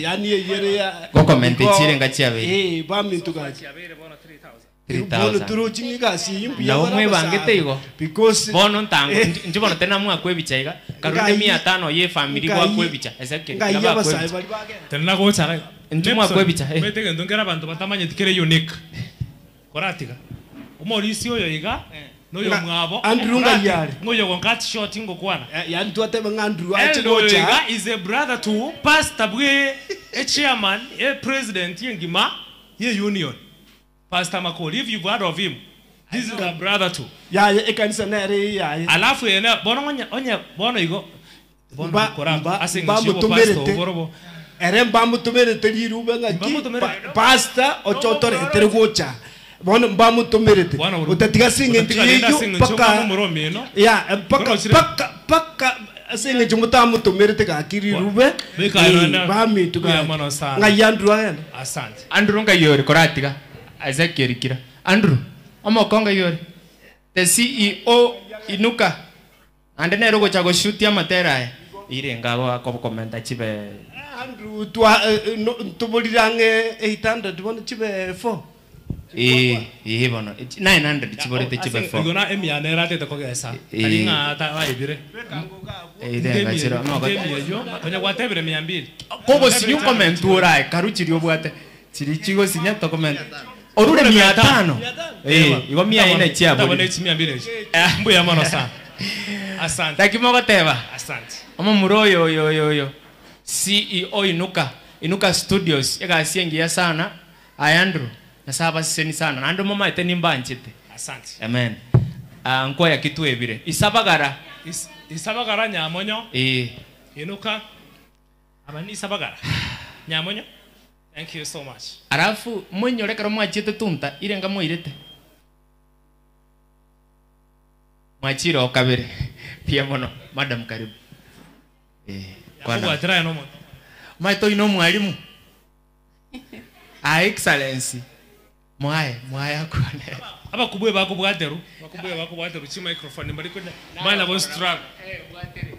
Yani yere ya gokomenti chirenga chiabe. Bamintukaji. 3000. Bono gasi imbuya. Na omwe bangete igo. Because bono ntango njibono tena mwa kwebicha iga. Karunde 500 ye family kwa kwebicha. Ezekiel. Tena gocha. Ntumwa kwebicha. Metege ndongera bantu batamanye tikere unique. Koratiga. Omorisi oyo iga noyo mwabo. Andrew ngayari. Ngoyo gonkat short ngokwana. Yani twatebe nga Andrew ache gocha. Iga is a brother to Pastor Bwe, a chairman, a president yengima ye union. Pastor Makoli, if you've heard of him, this is a brother too. Ya ekanisa nere ya. Alafu yena bono onya bono igo bono koramba asenga chibo pastor borobo. Ere mbamutumirete rirube ngaki pastor ochotore gocha. Bono mbamutumirete. Utatiga singe njiyo paka ya paka paka singe jumutamutumirete gakiri rube. Bamitu ga. Andrew agenda. Asante. Andrew ngayori koratiga. Ezekiel kira. Andrew omokonga yori. The CEO inuka. Ande nero gocha go shoot ya matera. Ire ngabo akokomenta chibe Andrew twa tubolirange 800 bono chibe 4. Bono 900 chiborete chibe 4. Igona emia nera tete kogesa. Taringa ta waibire. Denga chiro moko. Onya gwatebire 200. Kogo sinyu comment urae karuchiri obwate. Chiri chigo sinya to comment. Orure 500. Igo 400 chiabo. Tabone 200. Mbuya mono sana. Asante. Takimogoteba. Asante. Omo muroyo yo. CEO Inuka, Inuka Studios egasiengia sana. Andrew nasaba siseni sana. Nando mama ete nimbanchete. Asante. Amen. Nkoya kitu ebire. Isabagara. Isabagara nyamonyo. Inuka. Abani Isabagara. Nyamonyo. Thank you so much. Alafu mwenyore karo mwachete tunta irenga moirete. Mwachiro kabere. Pia mono madam karibu. Kwa try no mo. Maito ino mwalimu. Excellency. Mwae akone. Aba kubwe bakubwateru. Bakubwe bakubwateru chi microphone mbali ko mana bo struggle. Bwatere.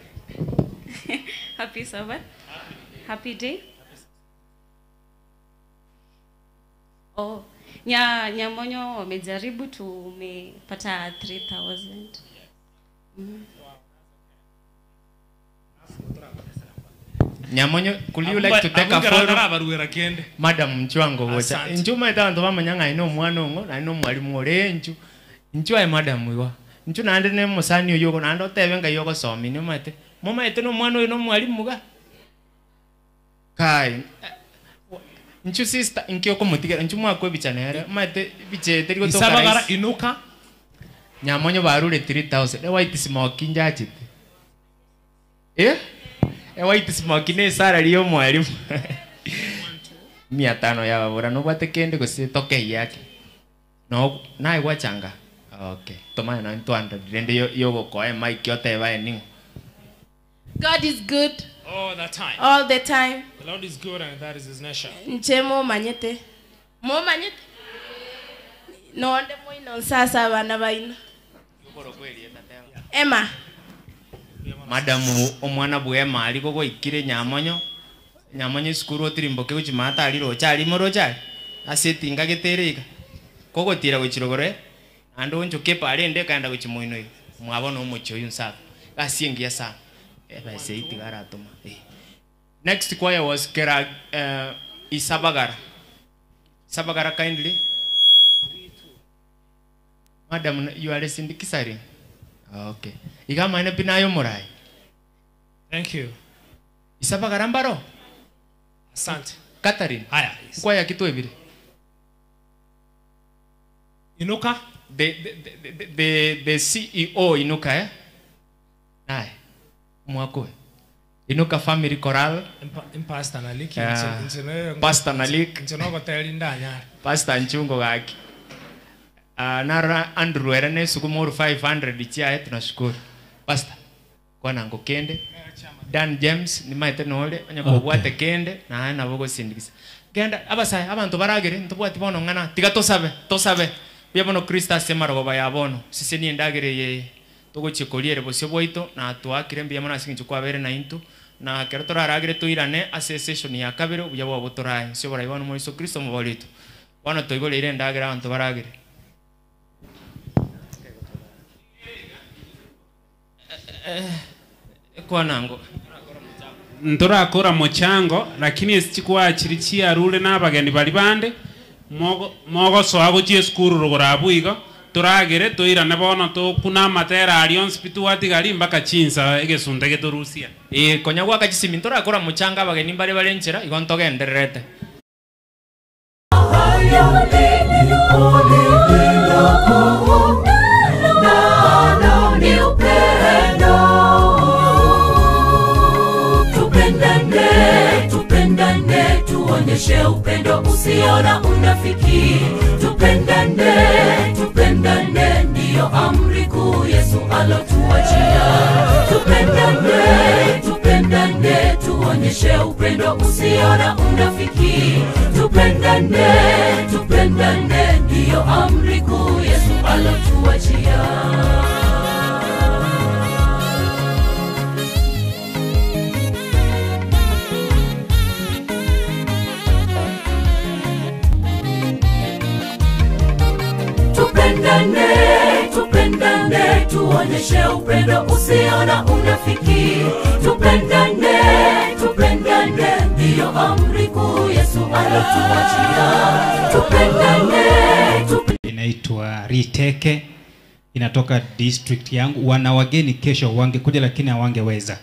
Happy Sabbath. Happy day. Oh, Nyamonyo wamejaribu tumepata 3000. Nyamonyo, could you like to take a photo? Madam Nchuango gocha. Nchuma ita bantu bamanyanga ino mwana ongo na ino mwalimu ore nchu. Nchu ai madam wiwa. Nchu nande ne musani oyo nande otebe nga yoko somi ni mate. Mama ite no mwana oyo no mwalimu ga. Kai. Nchu sister nkioko mutigera nchu mwakwe bichana yare. Mate bichete riko toka. Isabagara inuka. Nyamonyo barure 3000. E white smoking jachite. White smoking ne salary yo mwalimu. 500 ya babura no bwate kende gose toke yake. No naye gwachanga. Okay. Tomana na 200 rende yo gokoe mic yote bae ningo. God is good. All the time. All the time. The Lord is good and that is his nature. Nche mo manyete. Mo manyete. No onde mo ino sasa bana baino. Emma. Madamu omwana bwema aliko goikire Nyamonyo. Nyamonyo skuru otirimboke gochimata ali rocha ali morocha. Asetinga getereka. Kogotira gochirogore. Ando onchoke pare nde kaenda gochimoino. Mwabona omocho oyu nsafa. Asiengia sana. Next choir was Kera Isabagara. Isabagara kindly. Madam, you are sindikisari. Okay. Igama ina pinayo morai. Thank you. Isabagara mbaro. Asante. Catherine. Haya. Choir kitu ebire. Inuka. The CEO Inuka eh? Nae. Mwako. Inuka Family Choral. Pastor Naliki. Pastor Nalik. Nchinogo teli ndanya. Pastor Nchungo gaki. Nara Andrew erene sukumuru 500 chia tunashukuru. Pastor kwa nango kende Dan James ni maite nole anya okay. Kende na na bogo sindikisa. Genda abasaya abantu baragere ntubwati bono ngana tiga tosabe bya bono Kristo asema roba ya bono sisi ni ndagere ye togochikoliere bosio boito na twakire mbya mona singi kwa bere na intu na kero toraragere tuirane ase session ya kabere buya bwabo toraye sio barayibona mu Yesu Kristo mubolito bono toigolere ndagere abantu baragere kwa nango ntorakora mochango lakini esichikwa chiri chiarure n'abageni bari bande mogo soago chieskuru rugora buigo turagere tuirane bono tukuna amatera ari onsi pituwatigari mpaka chinsa egesunte getorusia konya gwaka chisimi ntorakora mochanga abageni bari barenchera igo ntogendererete. Tupendane, tuonyeshe upendo usio na unafiki. Tupendane, tupendane, ndiyo amri kuu Yesu alotuachia. Tupendane, tupendane, tuonyeshe upendo usio na unafiki. Tupendane, tupendane, ndiyo amri kuu Yesu alotuachia. Tupendane, tupendane, tuonyeshe upendo usio na unafiki. Tupendane, tupendane, ndiyo amri kuu Yesu alotuachia. Tupendane, inaitwa Riteke, inatoka district yangu. Wana wageni kesho wangekuja lakini hawangeweza.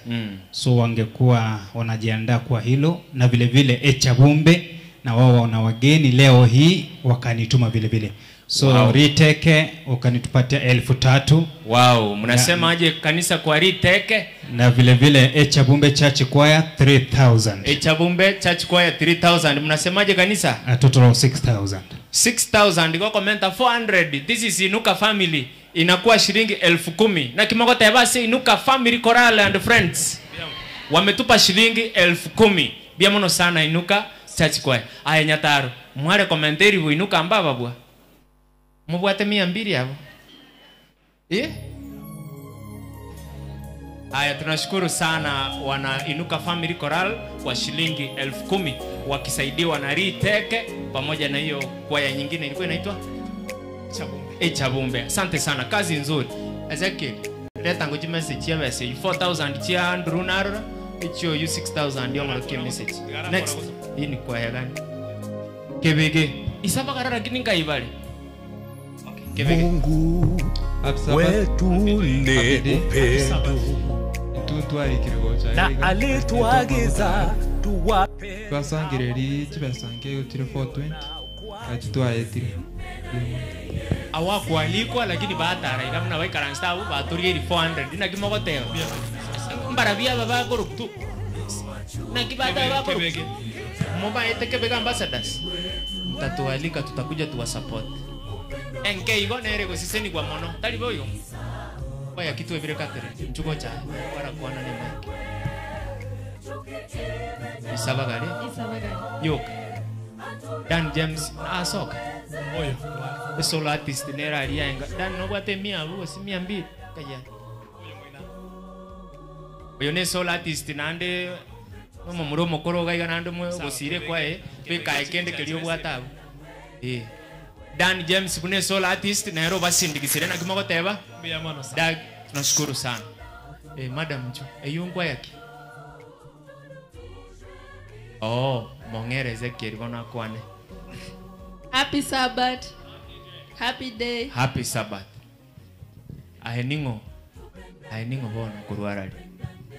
So wangekuwa wanajiandaa kwa hilo, na vile vile Echabumbe na wao wana wageni leo hii wakanituma vile vile. So wow. Riteke wakanitupatia 3,000. Wow, mnasema aje kanisa kwa Riteke? Na vile vile Echabumbe Church Choir 3,000. Echabumbe Church Choir 3,000. Mnasemaje kanisa? A total of 6,000. 6,000 kwa komenta 400. This is Inuka family. Inakuwa shilingi 10,000. Na kimogota basi Inuka Family Choral and Friends. Wametupa shilingi 10,000. Bia mono sana Inuka Church Choir. Aya nyataro. Mware komenteri Inuka ambaba bwa. Mubwate 200 hapo. Aya, tunashukuru sana wana Inuka Family Choral kwa shilingi 10,000 wakisaidiwa na Riteke pamoja na hiyo kwaya nyingine ilikuwa inaitwa Chabumbe. Chabumbe. Asante sana, kazi nzuri. Ezekiel, leta ngoji message ya message 4,000 chia Andrew Narora, icho you 6,000 ndio malokie message. Next, hii ni kwaya gani? Kebege. Isaba karara lakini ngaibale. Mungu wetu ni upendo na alituagiza tuwape. Twasangireri chibesange utire 420 achitwaetire awakualikwa lakini batara ikamna baikaransta abo baturieri 400 na kimogoteo mbarabia baba koruptu na kibata baba koruptu mobaete Kebege ambassadors mtatualika tutakuja tuwa support. Enke igo nere gosiseni kwa mono tali boyo baya kitu ebire katere nchuko cha wara kwana ne mike isabagare yoka Dan James asoka oyo solo artist nera alienga Dan no bwate 100 bugo si 200 kaya oyo ne solo artist nande no muromo koro gaiga nande mwe gosire kwae bikae kende kelio bwatabo Dan James bune solo artist na basindikisire na kimogoteba. Dag tunashukuru sana. Madam Chu, eyungwa yake. Oh, mongere Ezekiel bona kwane. Happy Sabbath. Happy day. Happy Sabbath. Aheningo. Aheningo bona kurwarali.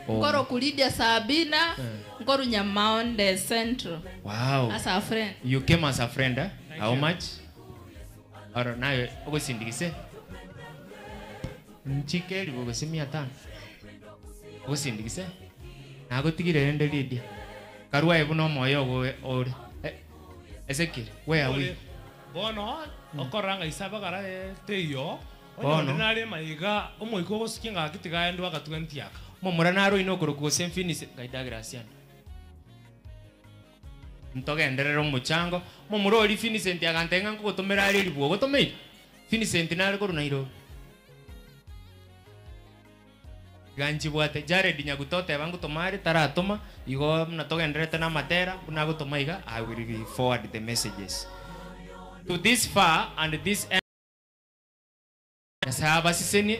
Oh. Ngoro kulidia Sabina, ngoro Nyamaonde Central. Wow. As a friend. You came as a friend, eh? How you. Much? Oro nawe ogosindikise nchikeri bogosi 500 ogosindikise nagotigire rende Lydia karwae buno moyo ogo ore Ezekiel, where are we? Bono Okoranga isaba gara teyo. Onye nare maiga omoiko gosukinga akitiga endo akatuga ntiaka. Momura naro inokoro gose mfinise gaida Graciano. Ntogenderera omuchango momura ori Vincent agantenga nkogotomera ari ribwo gotomeire. Vincent nare koru Nairobi. Ganchi bwate Jared nyagutote bangu tomare taratoma igo natogenderete na matera unagotoma iga I will forward the messages to this far and this end. Saba siseni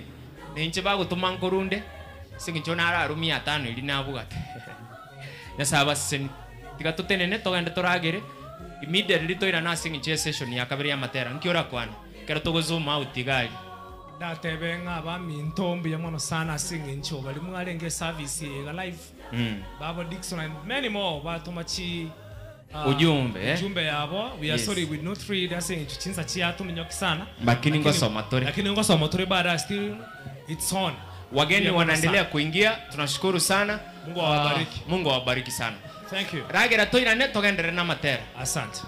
ninche bagotoma nkorunde singicho nara 500 iri nabugate. Saba siseni tigatutenene togende toragere immediately toira na singiche session ya kabiri ya matera nkiora kwana kero togo zoom out igari. Ndatebenga abamintombi yamono sana singincho bali mwarenge service ya live. Baba Dixon and many more batomachi ujumbe ujumbe yabo. We are sorry we not free that's in chinsa chiatuminyoki sana lakini ngosoma tore lakini ngosoma tore bada still it's on. Wageni wanaendelea kuingia, tunashukuru sana. Mungu awabariki. Mungu awabariki sana. Thank you. Ragera toirane togendere na matera. Asante.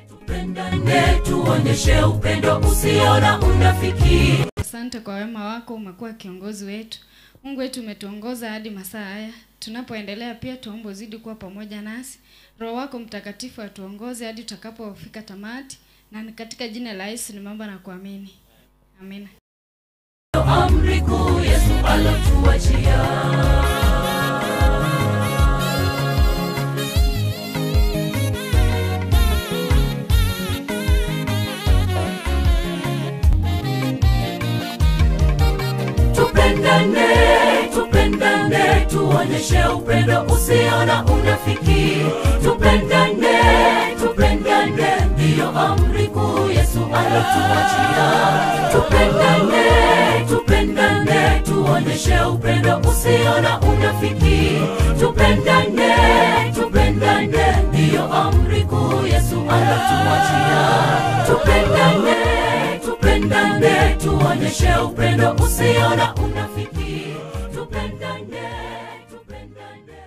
Tupendane, tuonyeshe upendo usio na unafiki. Asante kwa wema wako, umekuwa kiongozi wetu. Mungu wetu umetuongoza hadi masaa haya. Tunapoendelea pia tuombe uzidi kuwa pamoja nasi. Roho wako Mtakatifu atuongoze hadi tutakapofika tamati. Na katika jina la Yesu nimeomba na kuamini. Amina. Amri kuu Yesu alotuachia. Tupendane, tupendane, tuonyeshe upendo usio na unafiki. Tupendane, tupendane, ndiyo amri kuu Yesu alotuachia. Tupendane, tupendane, tuonyeshe upendo usio na unafiki. Tupendane, tupendane, ndiyo amri kuu Yesu alotuachia. Tupendane, tupendane, tuonyeshe upendo usio na unafiki. Tupendane, tupendane.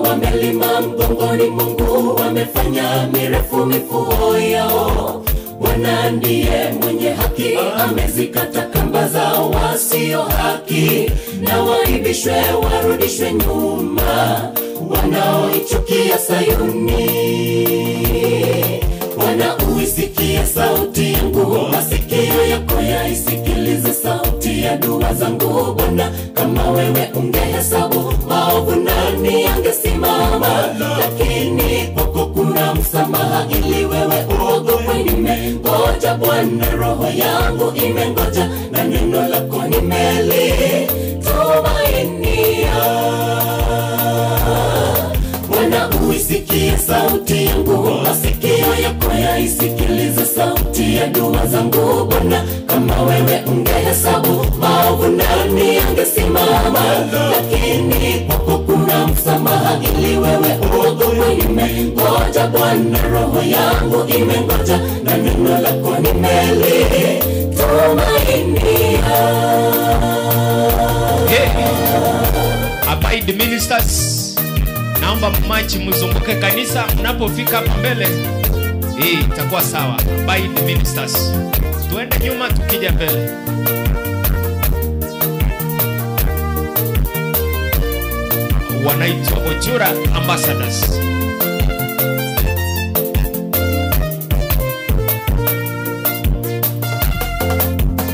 Wamelima mgongoni Mungu, wamefanya mirefu mifuo yao. Bwana ndiye mwenye haki, amezikata kamba za wasio haki. Na waibishwe warudishwe nyuma, wanaoichukia Sayuni. Bwana uisikie sauti yangu, masikio yako yaisikilize sauti ya dua zangu. Bwana, kama wewe ungehesabu maovu nani angesimama? Lakini kwako kuna msamaha ili wewe uogopwe. Nimengoja Bwana, roho yangu imengoja, na neno lako nimelitumainia. Bwana uisikie sauti yangu, masikio yako yaisikilize sauti ya dua zangu. Bwana, kama wewe ungehesabu maovu nani angesimama? Lakini kwako kuna msamaha ili wewe uogopwe. Nimengoja Bwana, roho yangu imengoja, na neno lako nimelitumainia. Hey. Abide ministers, naomba machi mzunguke kanisa mnapofika hapa mbele. Hii itakuwa sawa. Abide ministers. Tuende nyuma tukija mbele. Wanaitwa Ojura Ambassadors.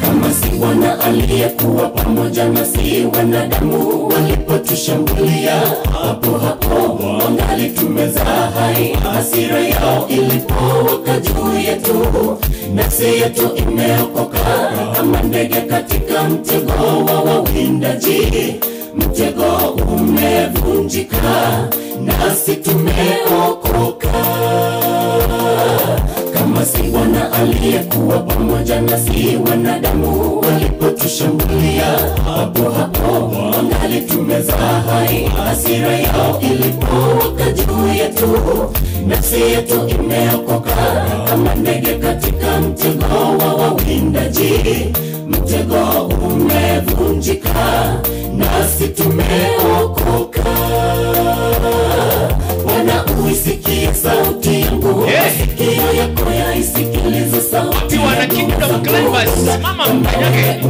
Kama si Bwana aliyekuwa pamoja nasi, wanadamu walipotushambulia, hapo hapo wangali tumeza hai. Hasira yao ilipowaka juu yetu, nafsi yetu imeokoka kama ndege katika mtego wa wawindaji. Mtego umevunjika, nasi tumeokoka. Kama si Bwana aliyekuwa pamoja nasi, wanadamu walipotushambulia, hapo hapo wangali tumeza hai. Hasira yao ilipowaka juu yetu, nafsi yetu imeokoka kama ndege katika mtego wa wawindaji. Mtego umevunjika, nasi tumeokoka. Bwana uisikie sauti yangu, masikio yako yaisikilize sauti yangu. Mama mkanyage,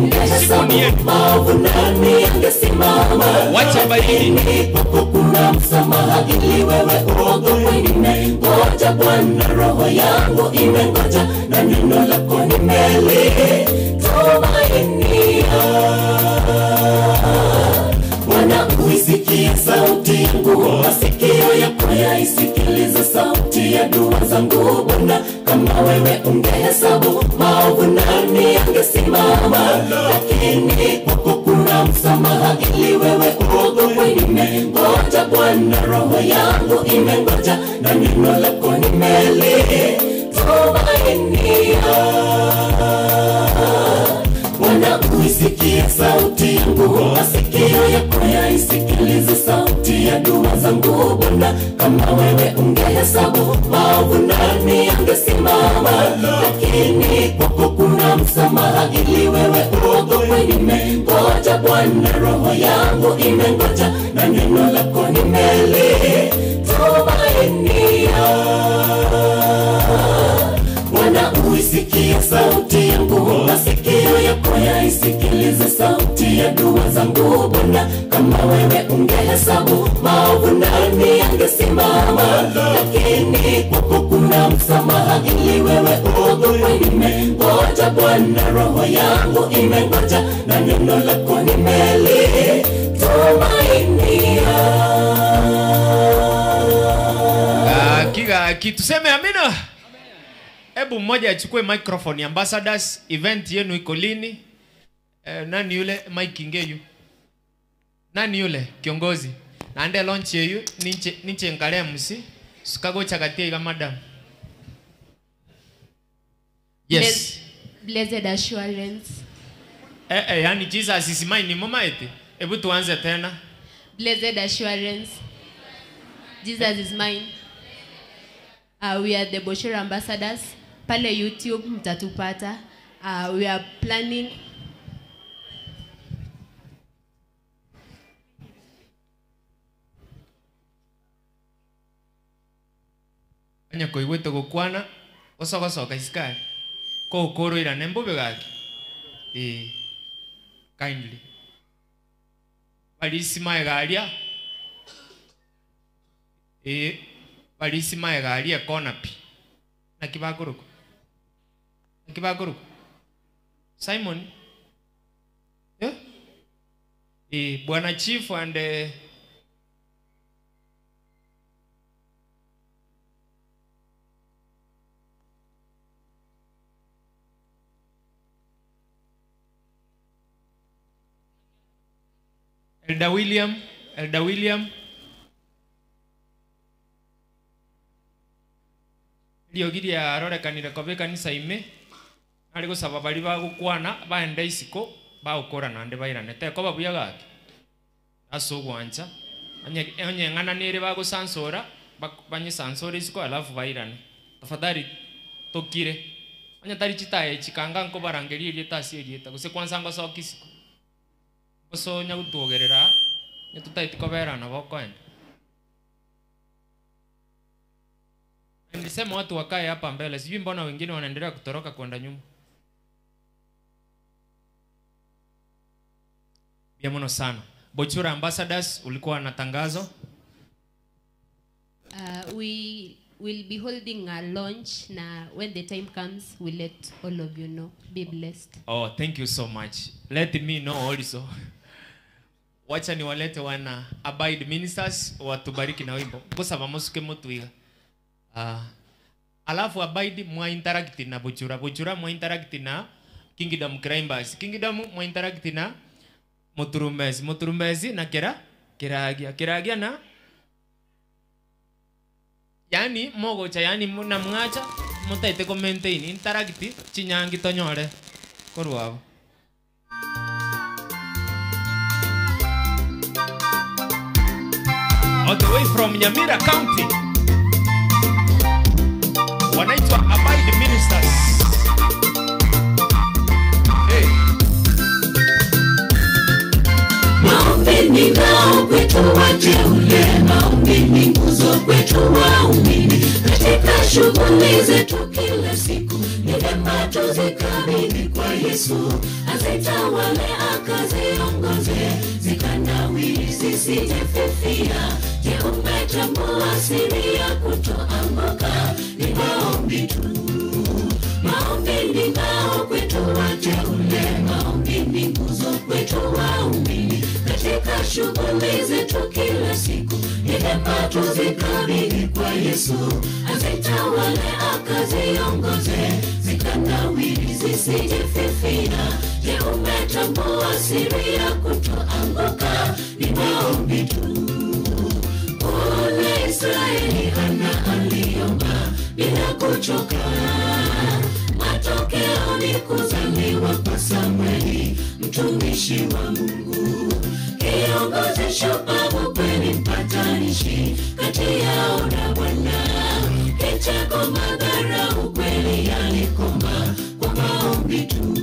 siku ni yetu. Maovu nani angesimama? Wacha baridi. Kwako kuna msamaha ili wewe uogope. Nimengoja Bwana, roho yangu imengoja, na neno lako nimelitumainia. Bwana uisikie sauti yangu, masikio yako yaisikilize sauti ya dua zangu. Bwana, kama wewe ungehesabu maovu nani angesimama? Lakini kwako kuna msamaha ili wewe uogope. Nimengoja Bwana, roho yangu imengoja, na neno lako nimelitumainia. Bwana uisikie sauti yangu, masikio yako yaisikilize sauti ya dua zangu. Bwana, kama wewe ungehesabu maovu nani angesimama? Lakini kwako kuna msamaha ili wewe uogope. Nimengoja Bwana, roho yangu imengoja, na neno lako nimelitumainia. Bwana uisikie sauti yangu, masikio yako yaisikilize sauti ya dua zangu. Bwana, kama wewe ungehesabu maovu nani angesimama? Lakini kwako kuna msamaha ili wewe uogope. Nimengoja Bwana, roho yangu imengoja, na neno lako nimelitumainia. Hakika tuseme amina. Hebu mmoja achukue microphone. Ambassadors, event yenu iko lini? Nani yule Mike Ngeyu? Nani yule kiongozi? Naende launch yeyu ninche nkale musi sukago chakatia ika madam. Yes. Blessed assurance. Yani Jesus is mine ni mama eti. Hebu tuanze tena. Blessed assurance. Jesus is mine. We are the Bochura Ambassadors. Pale YouTube mtatupata. We are planning Anya koigwete gokwana osogosoka isikari kokoroira nembobe gaki kindly balisima egaria balisima egaria kona pi nakibakuruko Simon Bwana Chief and Elder William Liogiria arorekanire kobe kanisa ime ari gusaba bari bagukwana baende isiko bagukora nande bairane teko babuya gaki aso gwancha onye ng'ana nere bagusansora banyisansora isiko alafu bairane tafadhali tokire onye tari chitaye chikanga nko barangerie rieta rieta gose kwanza ngosoka isiko so nyagutuogerera nyatutaiti koberana bokoenda. Nilisema watu wakae hapa mbele, sijui mbona wengine wanaendelea kutoroka kwenda nyuma. Biamono sana. Bochura Ambassadors, ulikuwa na tangazo? We We'll be holding a launch na when the time comes we'll let all of you know. Be blessed. Oh, thank you so much. Let me know also. Wacha niwalete wana Abide Ministers watubariki na wimbo. Kusaba musuke mutuiga. Alafu Abide mwa interact na Buchura. Buchura mwa interact na Kingdom Climbers. Kingdom mwa interact na Muturumezi. Muturumezi na Kiragia. Kiragia na yani mogocha yani na mwacha mutaite ko maintain interact chinyangi tonyore korwabo. All the way from Nyamira County, wanaitwa Abide Ministers. Hey. Maombi ni ngao kwetu wateule, maombi ni nguzo kwetu waumini. Katika shughuli zetu kila siku, ni vyema tuzikabidhi kwa Yesu. Azitawale akaziongoze, zikanawiri zisijefifia. Je, umetambua siri ya kutoanguka? Ni maombi tu. Maombi ni ngao kwetu wateule, maombi ni nguzo kwetu waumini. Katika shughuli zetu kila siku, ni vyema tuzikabidhi kwa Yesu. Azitawale akaziongoze, zikanawiri zisijefifia. Je, umetambua siri ya kutoanguka? Ni maombi tu. Ole Israeli Hana aliomba bila kuchoka. Matokeo ni kuzaliwa kwa Samueli, mtumishi wa Mungu. Kiongozi shupavu kweli, mpatanishi kati yao na Bwana. Kicheko, madharau kweli yalikoma kwa maombi tu.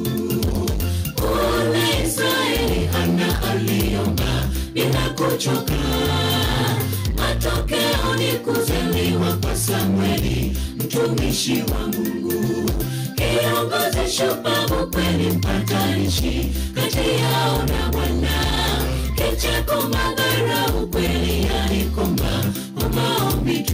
Ole Israeli Hana aliomba bila kuchoka. Matokeo ni kuzaliwa kwa Samueli, mtumishi wa Mungu. Kiongozi shupavu kweli, mpatanishi kati yao na Bwana. Kicheko, madharau kweli yalikoma kwa maombi tu.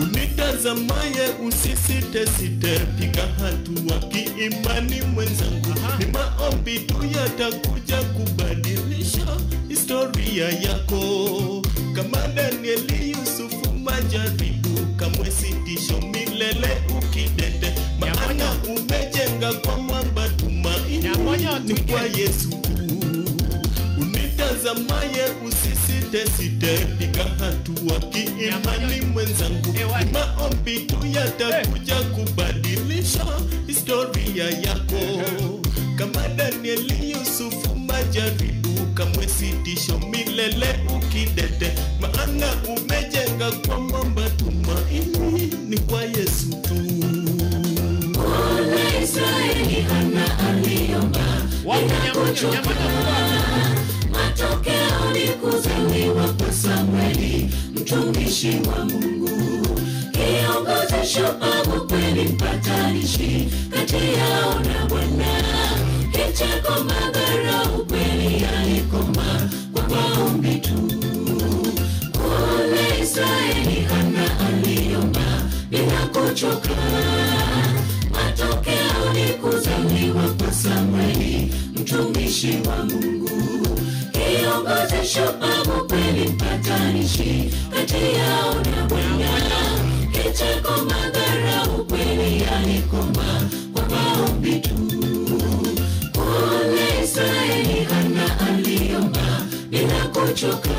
Unitazamaye usisite site, piga hatua kiimani mwenzangu. Ni maombi tu yatakuja kubadilisha historia yako. Kama Danieli, Yusufu, majaribu kamwe sitisho, milele ukidete. Maana umejenga kwa mwamba, tumaini ni kwa Yesu tu. Unitazamaye usisite site, piga hatua kiimani mwenzangu. Ni maombi tu yatakuja kubadilisha historia yako. Kama Danieli, Yusufu, majaribu kamwe sitisho, milele ukidete. Maana umejenga kwa mwamba, tumaini ni kwa Yesu tu. Ole Israeli Hana aliomba bila kuchoka. Matokeo ni kuzaliwa kwa Samueli, mtumishi wa Mungu. Kiongozi shupavu kweli, mpatanishi kati yao na Bwana. Kicheko, madharau kweli yalikoma kwa maombi tu. Ole Israeli Hana aliomba bila kuchoka. Matokeo ni kuzaliwa kwa Samueli, mtumishi wa Mungu. Kiongozi shupavu kweli, mpatanishi kati yao na Bwana. Kicheko, madharau kweli yalikoma kwa maombi tu. Ole Israeli Hana aliomba bila kuchoka.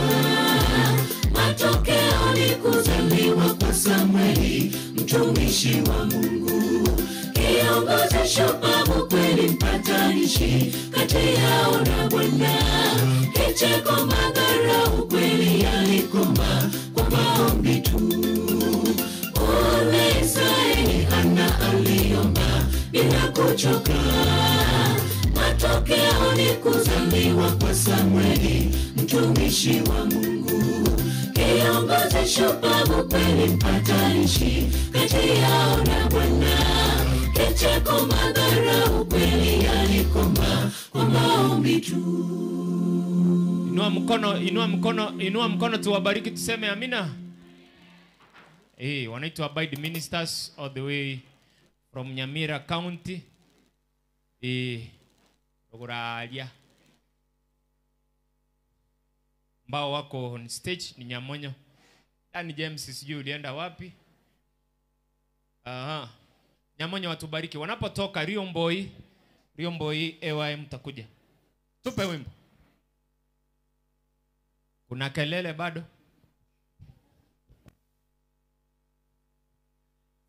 Matokeo ni kuzaliwa kwa Samueli, mtumishi wa Mungu. Kiongozi shupavu kweli, mpatanishi kati yao na Bwana. Kicheko, madharau kweli yalikoma kwa maombi tu. Ole Israeli Hana aliomba bila kuchoka. Matokeo ni kuzaliwa kwa Samueli, mtumishi wa Mungu. Kiongozi shupavu kweli, mpatanishi kati yao na Bwana. Kicheko, madharau kweli yalikoma kwa maombi tu. Inua mkono, inua mkono, inua mkono tuwabariki tuseme amina. Wanaitwa Abide Ministers all the way from Nyamira County. Roguralia. Ambao wako on stage ni Nyamonyo. Dani James sijui ulienda wapi. Aha. Nyamonyo watubariki. Wanapotoka Riomboi, Riomboi AYM mtakuja. Tupe wimbo. Kuna kelele bado.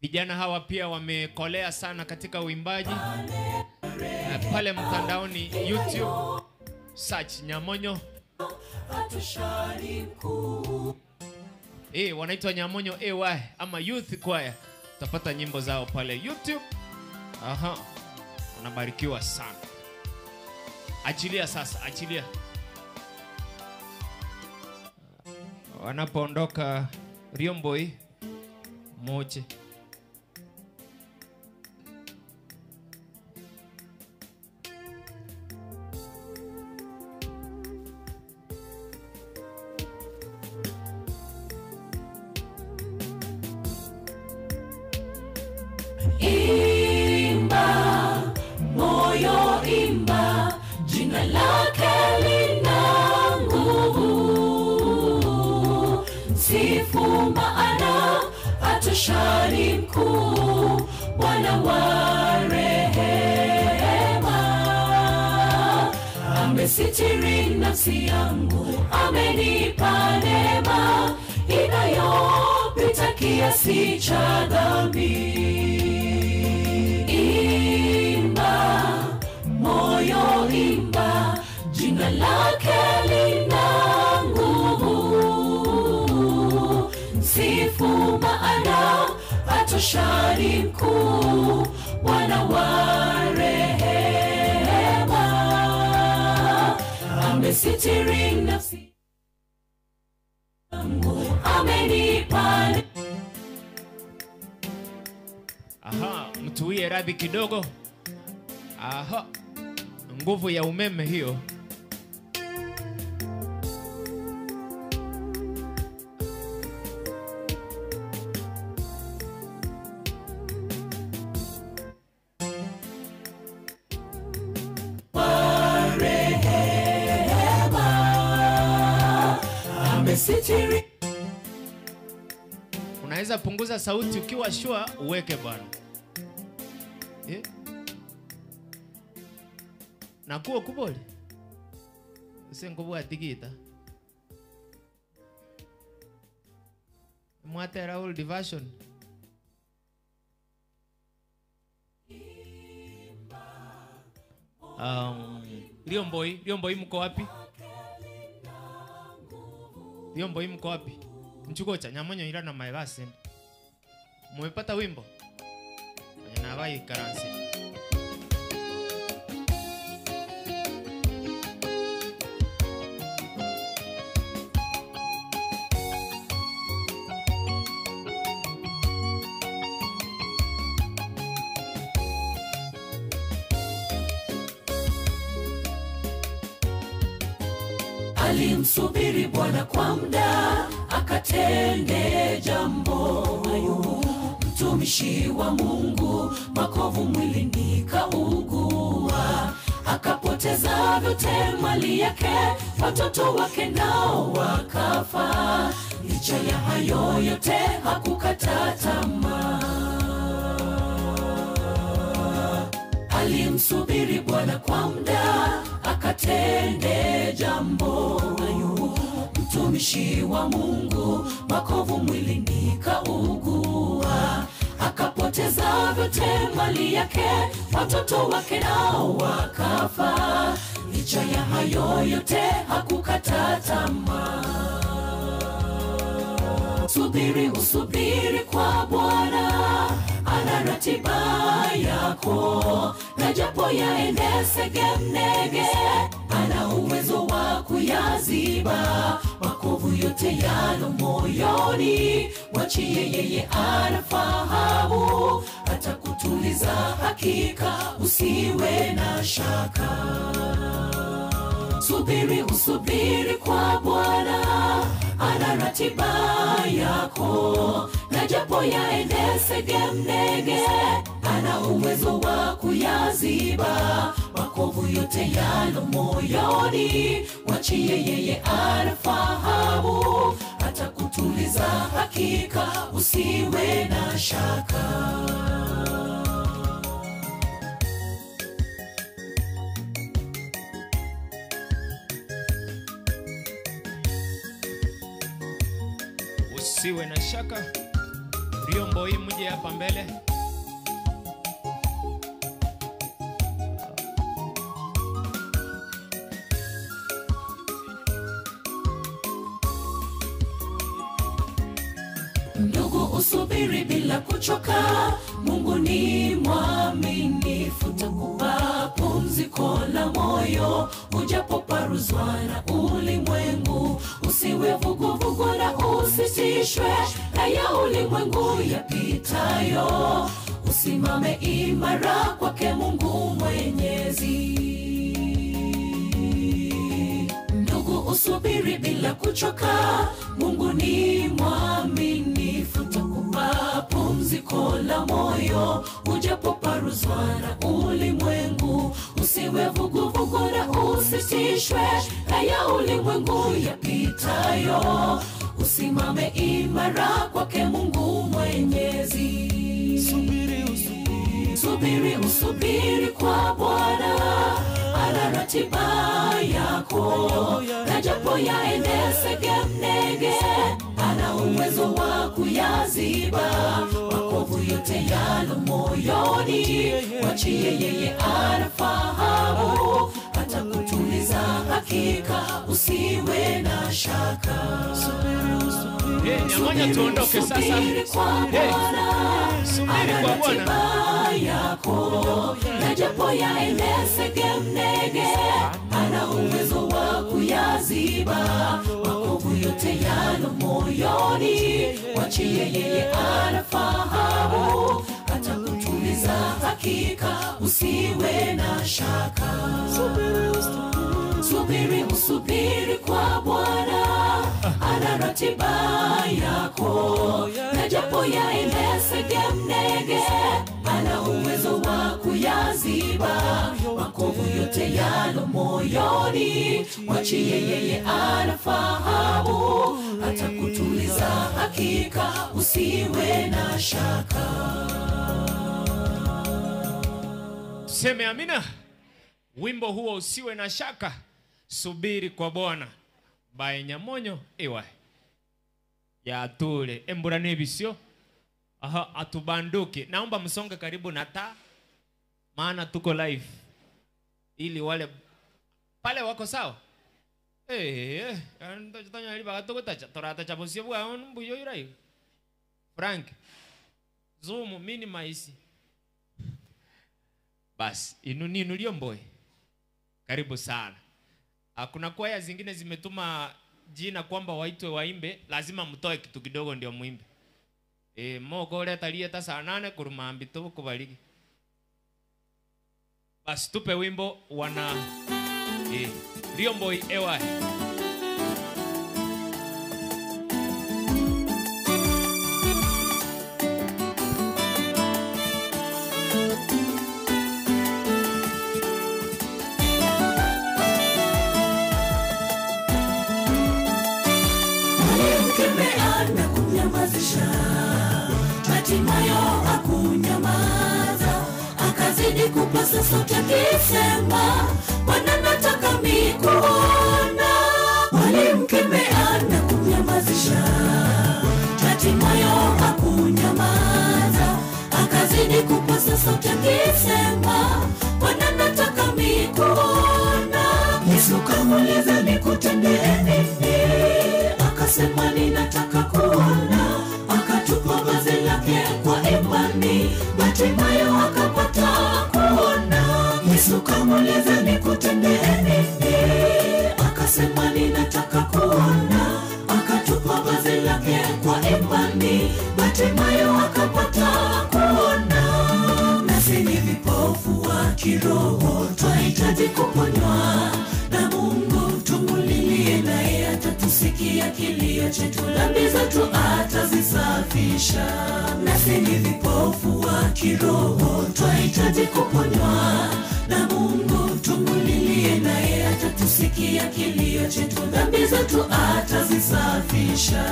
Vijana hawa pia wamekolea sana katika uimbaji. Pale mtandaoni YouTube search Nyamonyo. Wanaitwa Nyamonyo AY ama Youth Choir. Utapata nyimbo zao pale YouTube. Aha. Wanabarikiwa sana. Achilia sasa, achilia. Wanapoondoka Riomboi moche. Imba, moyo imba, jina lake lina nguvu. Sifu maana atoshani mkuu, Bwana wa rehema. Amesitiri nafsi yangu, amenipa neema inayopita kiasi cha dhambi. Imba, moyo imba, jina lake lina nguvu. Sifu maana atoshani mkuu, Bwana wa rehema. Amesitiri nafsi yangu, amenipa. Aha, mtuwie radhi kidogo. Aha, nguvu ya umeme hiyo. Unaweza punguza sauti ukiwa sure uweke bwana. Na kuwa kuboli. Usengobu atigita. Mwatera old version. Riomboi, Riomboi mko wapi? Riomboi mko wapi? Mchukocha Nyamonyo ila na maebase. Mmepata wimbo? Na vai karansi. Alimsubiri Bwana kwa muda, akatende jambo. Ayubu mtumishi wa Mungu, makovu mwilini kaugua, akapoteza vyote mali yake, watoto wake nao wakafa. Licha ya hayo yote hakukata tamaa. Alimsubiri Bwana kwa muda, akatende jambo. Ayubu mtumishi wa Mungu, makovu mwilini kaugua, akapoteza vyote mali yake, watoto wake nao wakafa. Licha ya hayo yote hakukata tamaa. Subiri, usubiri kwa Bwana, ana ratiba yako na japo yaende segemnege, ana uwezo wa kuyaziba makovu yote yalo moyoni. Mwachie yeye, anafahamu, atakutuliza hakika, usiwe na shaka. Subiri, usubiri kwa Bwana, ana ratiba yako. Na japo yaende segemnege, ana uwezo wa kuyaziba makovu yote yalo moyoni. Mwachie yeye, anafahamu, atakutuliza hakika, usiwe na shaka. Usiwe na shaka. Riombo hii mje hapa mbele. Ndugu, usubiri bila kuchoka, Mungu ni mwaminifu, takupa pumziko la moyo ujapoparuzwa na ulimwengu. Usiwe vuguvugu na usitishwe na ya ulimwengu yapitayo, usimame imara kwake Mungu Mwenyezi. Ndugu, usubiri bila kuchoka, Mungu ni mwaminifu, takupa pumziko la moyo ujapoparuzwa na ulimwengu. Usiwe vuguvugu na usitishwe na ya ulimwengu yapitayo, usimame imara kwake Mungu Mwenyezi. Subiri, usubiri, subiri, usubiri kwa Bwana, ana ratiba yako. Na japo yaende segemnege, ana uwezo wa kuyaziba makovu yote yalo moyoni. Mwachie yeye, anafahamu, atakutuliza hakika, usiwe na shaka. Nyamonya, tuondoke sasa. Subiri kwa Bwana, Subiri kwa Bwana. ratiba yako. Na japo yaende segemnege, ana uwezo wa kuyaziba makovu yote yalo moyoni. Mwachie yeye, anafahamu, atakutuliza hakika, usiwe na shaka. Subiri, usubiri kwa Bwana, ana ratiba yako. Na japo yaende segemnege, ana uwezo wa kuyaziba makovu yote yalo moyoni. Mwachie yeye, anafahamu, atakutuliza hakika, usiwe na shaka. Tuseme amina. Wimbo huo usiwe na shaka, subiri kwa Bwana, by Nyamonyo ewa ya tule embura nebisio. Aha, atubanduke. Naomba msonge karibu na taa, maana tuko live, ili wale pale wako sawa. Frank, zoom minimize. Bas, inuni mboy. Karibu sana. Kuna kwaya zingine zimetuma jina kwamba waitwe waimbe, lazima mtoe kitu kidogo ndio muimbe. Moko leta lieta saa 8 kurumambi tu kubaliki. Bas, tupe wimbo wana Riomboy ewa. Hatimayo hakunyamaza, akazidi kupasa sauti akisema, Bwana nataka mikuona. Walimkemea na kumnyamazisha, hatimayo hakunyamaza, akazidi kupasa sauti akisema, Bwana nataka mikuona. Yesu kamuuliza, nikutendee nini? Akasema, ninataka kuona. Akatupa vazi lake kwa imani, Bartimayo akapata kuona. kilio chetu, dhambi zetu atazisafisha. Nasi ni vipofu wa kiroho, twahitaji kuponywa na Mungu. Tumulilie naye atatusikia kilio chetu, dhambi zetu atazisafisha.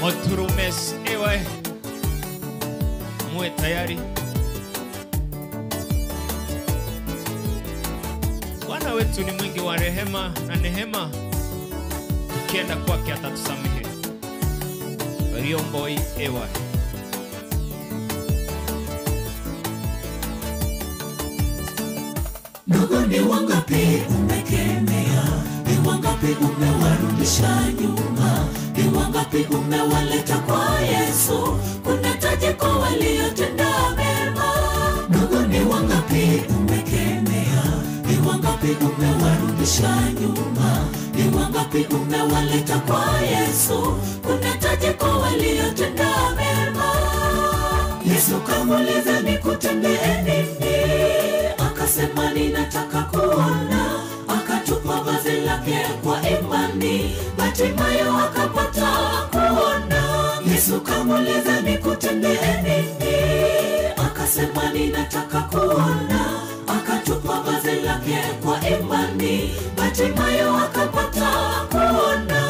Moturumes ewe, muwe tayari. Bwana wetu ni mwingi wa rehema na nehema, tukienda kwake atatusamehe. Riomboi ewe. Ndugu, ni wangapi umekemea? Ni wangapi umewarudisha nyuma? Ni wangapi umewaleta kwa Yesu? Kuna taji kwa waliotenda mema. Ndugu, ni wangapi umekemea? Ni wangapi umewarudisha nyuma? Ni wangapi umewaleta kwa Yesu? Kuna taji kwa waliotenda mema. Yesu kamuuliza, nikutendee nini? Akasema, ninataka kuona. Akatupa vazi lake kwa imani, Bartimayo akapata kuona. Yesu kamuuliza, nikutendee nini? Akasema, ninataka kuona. Akatupa vazi lake kwa imani, Bartimayo akapata kuona.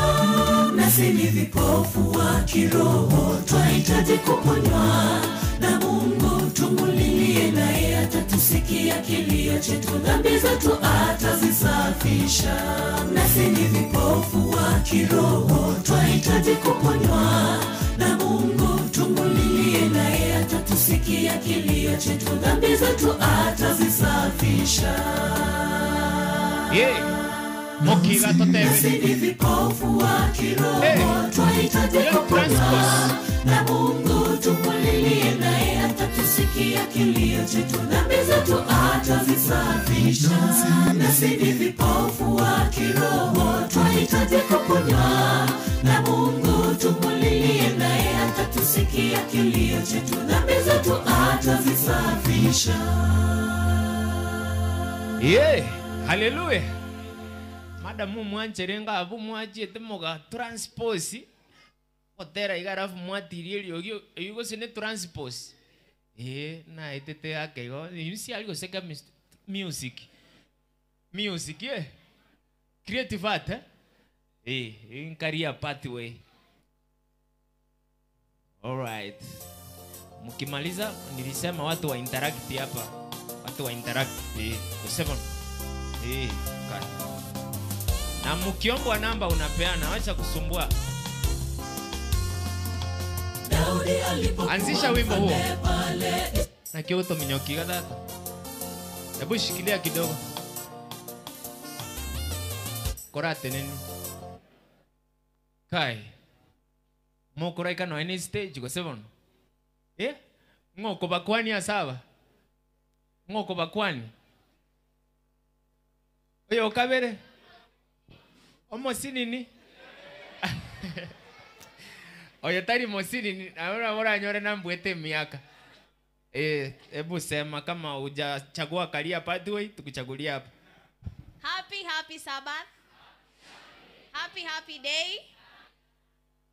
Nasi ni vipofu wa kiroho, twahitaji kuponywa na Mungu. Tumulilie naye atatusikia kilio chetu, dhambi zetu atazisafisha. Nasi ni vipofu wa kiroho, twahitaji kuponywa na Mungu. Tumulilie naye atatusikia kilio chetu, dhambi zetu atazisafisha. Yeah. Nasi ni vipofu wa kiroho, twahitaji kuponywa na Mungu. Tumulilie naye atatusikia kilio chetu, dhambi zetu atazisafisha. Nasi ni vipofu wa kiroho, twahitaji kuponywa na Mungu. Tumulilie naye atatusikia kilio chetu, dhambi zetu atazisafisha. Yeah, haleluya. Madamu mwancherenga abu mwachiete moga transpose otera igarafu mwatirie riogi yugo sine transpose na etete yake igo yusi aliko seka music music creative art in career pathway. All right, mkimaliza nilisema watu wa interact hapa, watu wa interact kusema kai. Na mkiombwa namba unapeana, acha kusumbua. Anzisha wimbo huo. Na kioto minyokiga data. Hebu shikilia kidogo. Korate nini? Kai. Mokoraika no any stage go seven. Ngoko bakwani asaba. Ngoko bakwani. Oyo kabere. Omosinini. Oyo tari mosinini. Ahora bora nyore na mbwete miaka. Hebu sema kama hujachagua career pathway, tukuchagulia hapa. Happy happy Sabbath. Happy happy day.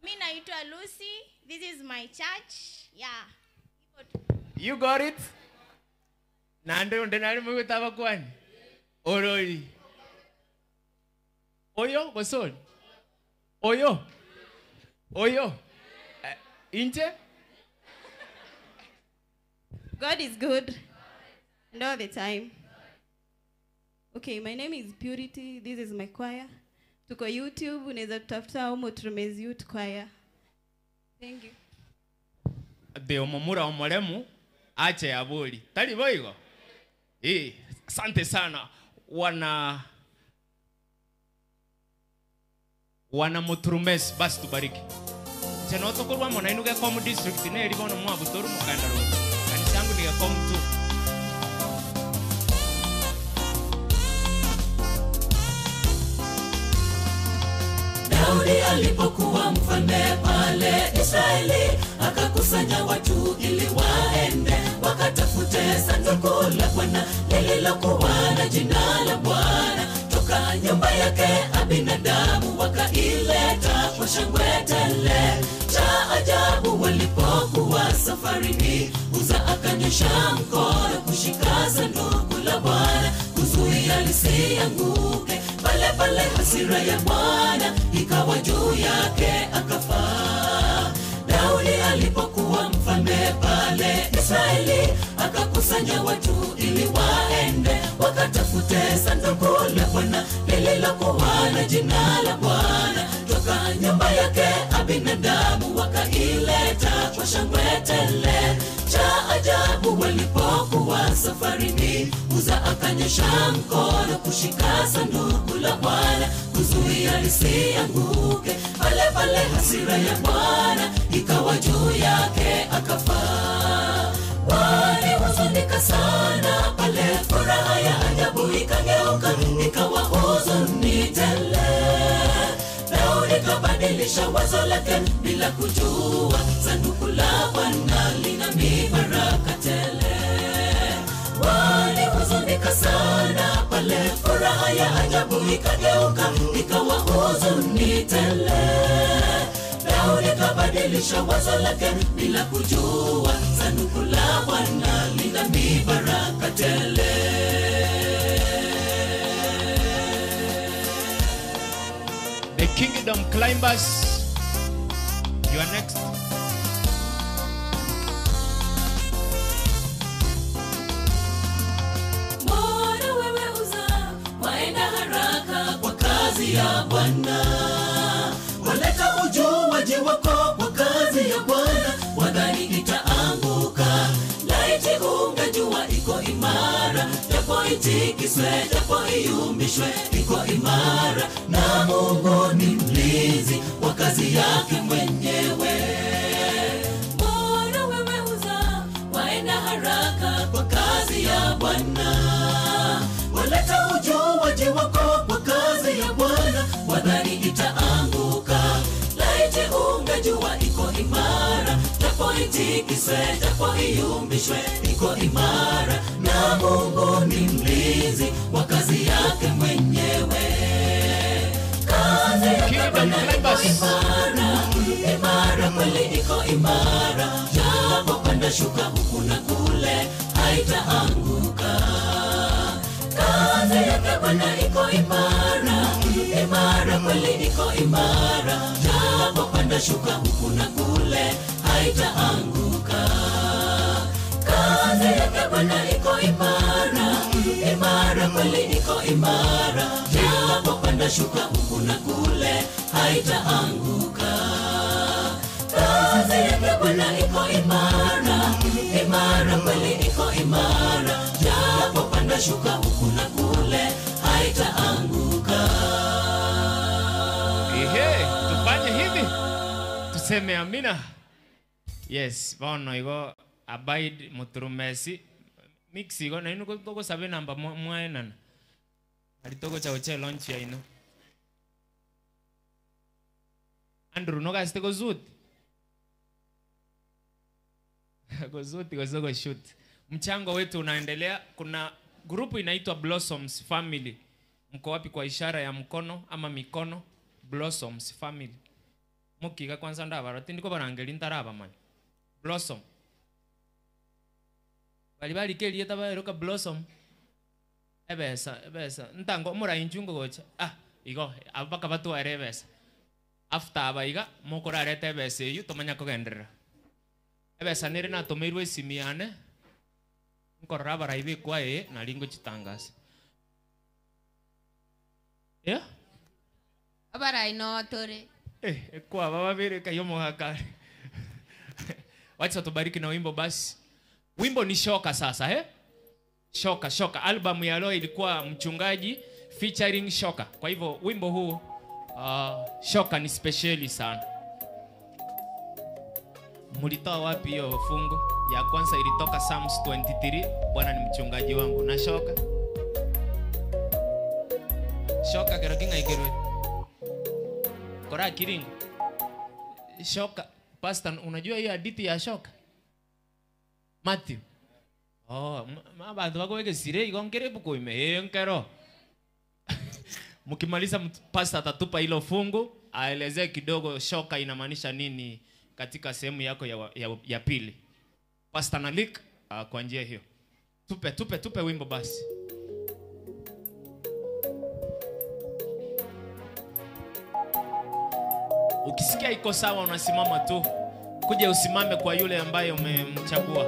Mimi naitwa Lucy. This is my church. Yeah. You got it? Nando ndenari mugutaba kwani. Oroi. Oyo gosol. Oyo. Oyo. Inche? God is good. And all the time. Okay, my name is Purity. This is my choir. Tuko YouTube, unaweza kutafuta Omo Trumes Youth Choir. Thank you. De omomura omolemu ache aboli. Tali boigo. Asante sana wana Motrumes, basi tubariki. Chenoto korwa mona inuke kom district ne eribono mwabutoru mukanda road. Kanisa yangu ni kom tu. Daudi alipokuwa mfalme pale Israeli, akakusanya watu ili waende wakatafute sanduku la Bwana lililokuwa na jina la Bwana. Toka nyumba yake Abinadabu wakaileta kwa shangwe tele. Cha ajabu walipokuwa safarini, Uza akanyosha mkono kushika sanduku la Bwana, kuzuia lisianguke. Pale pale hasira ya Bwana ikawa juu yake akafa. Daudi alipokuwa mfalme pale Israeli, akakusanya watu ili waende wakatafute sanduku la Bwana lililokuwa na jina la Bwana. Toka nyumba yake Abinadabu wakaileta kwa shangwe tele. Cha ajabu walipokuwa safarini, Uza akanyosha mkono kushika sanduku la Bwana, kuzuia lisianguke. Pale pale hasira ya Bwana ikawa juu yake akafa. Walihuzunika sana pale, furaha ya ajabu ikageuka ikawa huzuni tele. Daudi kabadilisha wazo lake bila kujua, sanduku la Bwana lina mibaraka tele. Walihuzunika sana pale, furaha ya ajabu ikageuka ikawa huzuni tele. Daudi kabadilisha wazo lake bila kujua, sanduku la Bwana lina mibaraka tele. The Kingdom Climbers, you are next. Mbona wewe Uza waenda haraka kwa kazi ya Bwana? Waleta ujuaji wako kwa kazi ya Bwana, wadhani itaanguka. Laiti ungejua iko imara, japo itikiswe, japo iyumbishwe, iko imara. Na Mungu ni mlinzi wa kazi yake mwenyewe. Mbona wewe Uza waenda haraka kwa kazi ya Bwana? Waleta ujuaji wako kwa kazi ya Bwana, wadhani itaanguka. Laiti ungejua iko imara, japo itikiswe, japo iyumbishwe, iko imara. Na Mungu ni mlinzi wa kazi yake mwenyewe. Kazi yake Bwana iko imara, imara kweli iko imara. Japo panda shuka huku na kule, haitaanguka. Kazi yake Bwana iko imara, imara kweli iko imara. Japo panda shuka huku na kule, haitaanguka. Kazi yake Bwana iko imara, imara kweli iko imara. Japo panda shuka huku na kule, haitaanguka. Kazi yake Bwana iko imara, imara kweli iko imara. Japo panda shuka huku na kule, haitaanguka. Ehe, tufanye hivi, tuseme amina. Yes, bono igo abide muturumesi mix igo na inu toko sabe namba mwaenana alitoko cha oche launch ya ino Andrew no gaste go zoot go shoot. Mchango wetu unaendelea. Kuna grupu inaitwa Blossoms Family. Mko wapi kwa ishara ya mkono ama mikono? Blossoms Family. Mukiga kwanza ndabara tindiko barangeli ntaraba man. Blossom. Bali bali keli yetabaruka Blossom. Ebesa ebesa ntango mura injungo gocha. Ah, igo abaka batu arebesa. After abaiga mokora arete ebesa eyu tomanya kogenderera. Ebesa nere natomeirwe esimiane. Nkorora baraibe kwa naringo chitangasa. Yeah? Abarai no tore. Kwa baba bere kayomo hakari. Wacha tubariki na wimbo basi. Wimbo ni Shoka sasa, eh? Shoka, Shoka. Albamu ya leo ilikuwa Mchungaji featuring Shoka. Kwa hivyo wimbo huu Shoka ni speciali sana. Mulitoa wapi hiyo fungu? Ya kwanza ilitoka Psalms 23, Bwana ni mchungaji wangu. Na Shoka. Shoka kero kinga ikerwe. Kora kiringo. Shoka, pastor, unajua hiyo hadithi ya Shoka? Matthew. Oh, ma bantu bakoweke sire ikonkere bukoime enkero. Mkimaliza pastor atatupa hilo fungu, aelezee kidogo shoka inamaanisha nini katika sehemu yako ya pili. Pastor Nalik, kwa njia hiyo. Tupe wimbo basi. Ukisikia iko sawa unasimama tu. Kuja usimame kwa yule ambaye umemchagua.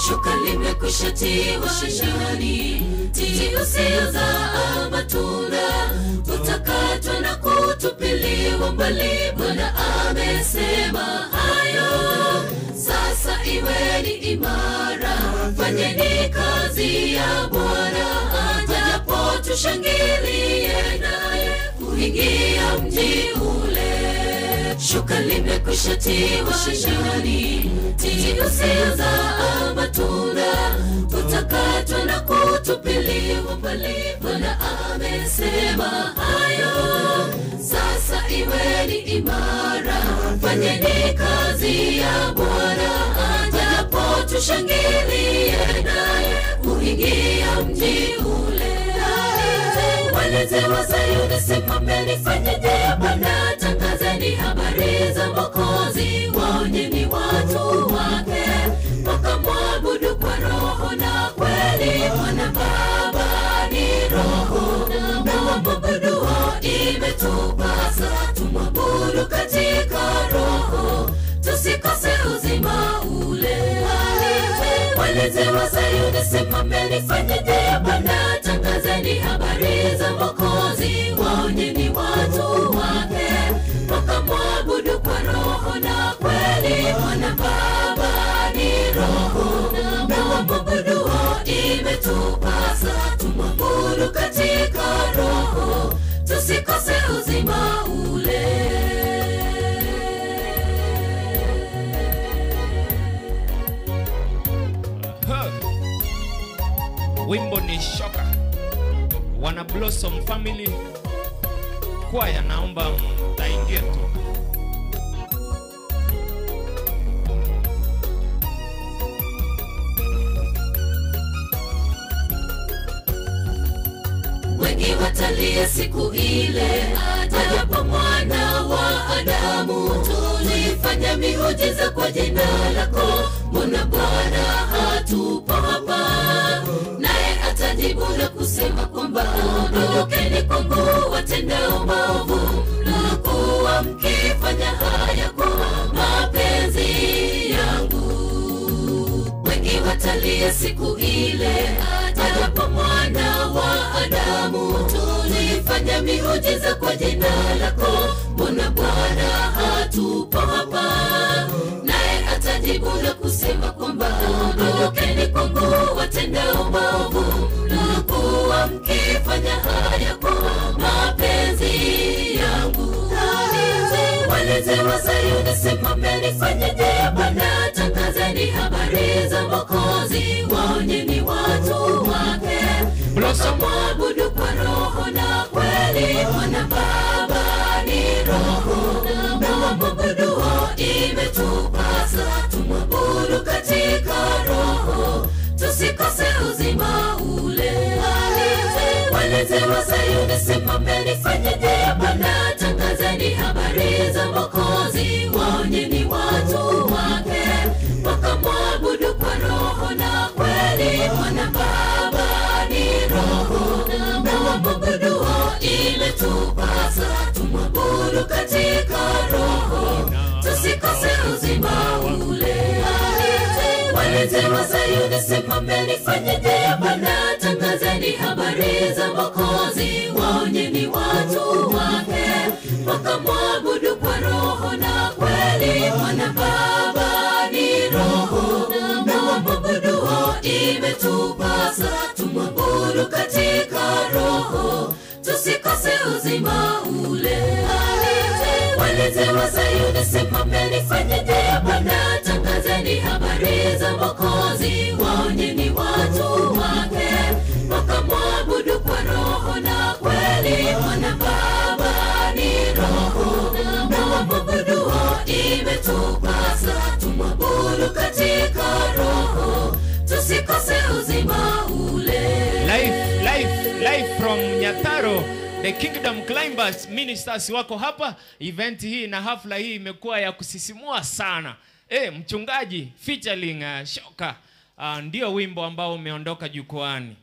Shoka limekwisha tiwa shani, mti usiozaa matunda utakatwa na kutupiliwa mbali. Bwana amesema hayo. Sasa iweni imara, fanyeni kazi ya Bwana, ajapo tushangilie naye kuingia mji ule. Shoka limekwisha tiwa shani, mti usiozaa matunda utakatwa na kutupiliwa mbali. Bwana amesema hayo. Sasa iweni imara, fanyeni kazi ya Bwana, ajapo tushangilie naye kuingia mji ule. Walezi wa Sayuni, simameni, fanyeje Bwana, tangazeni habari za Mwokozi, waonyeni watu wake wakamwabudu kwa roho na kweli. Bwana Baba ni roho, na wamwabuduo imetupasa tumwabudu katika roho, tusikose uzima ule. Walezi wa Sayuni, simameni, fanyeje Bwana, tangazeni habari za Mwokozi, waonyeni watu wake wakamwabudu kwa roho na kweli. Bwana Baba ni roho, na wamwabuduo imetupasa tumwabudu katika roho, tusikose uzima ule. Wimbo ni Shoka, Wana Blossom Family Choir, naomba mtaingia tu. Wengi watalia siku ile ajapo mwana wa Adamu, tulifanya miujiza kwa jina lako, mbona Bwana hatupo hapa? Naye atajibu na kusema kwamba ondokeni kwangu watendao maovu, mlikuwa mkifanya haya kwa mapenzi yangu. Wengi watalia siku ile ajapo mwana wa Adamu, tulifanya miujiza kwa jina lako, mbona Bwana hatupo hapa? Naye atajibu na kusema kwamba ondokeni kwangu watendao maovu, mlikuwa mkifanya haya kwa mapenzi yangu. Walezi wa Sayuni, simameni, fanyeje Bwana, tangazeni habari za Mwokozi, waonyeni watu wake wakamwabudu kwa roho na kweli. Bwana Baba ni roho, na wamwabuduo imetupasa tumwabudu katika roho, tusikose uzima ule. Walezi wa Sayuni, simameni, fanyeje Bwana, tangazeni habari za Mwokozi, waonyeni watu wake wakamwabudu kwa roho na kweli. Bwana Baba ni roho, na wamwabuduo imetupasa tumwabudu katika roho, tusikose uzima ule. Walezi wa Sayuni, simameni, fanyeje Bwana, tangazeni habari za Mwokozi, waonyeni watu wake wakamwabudu kwa roho na kweli. Bwana Baba ni roho, na wamwabuduo imetupasa tumwabudu katika roho, tusikose uzima ule. Walezi wa Sayuni, simameni, fanyeje Bwana, tangazeni habari za Mwokozi, waonyeni watu wake wakamwabudu kwa roho na kweli. Bwana Baba ni roho, na wamwabudu The Kingdom Climbers Ministers wako hapa. Event hii na hafla hii imekuwa ya kusisimua sana. Mchungaji featuring Shoka ndio wimbo ambao umeondoka jukwaani.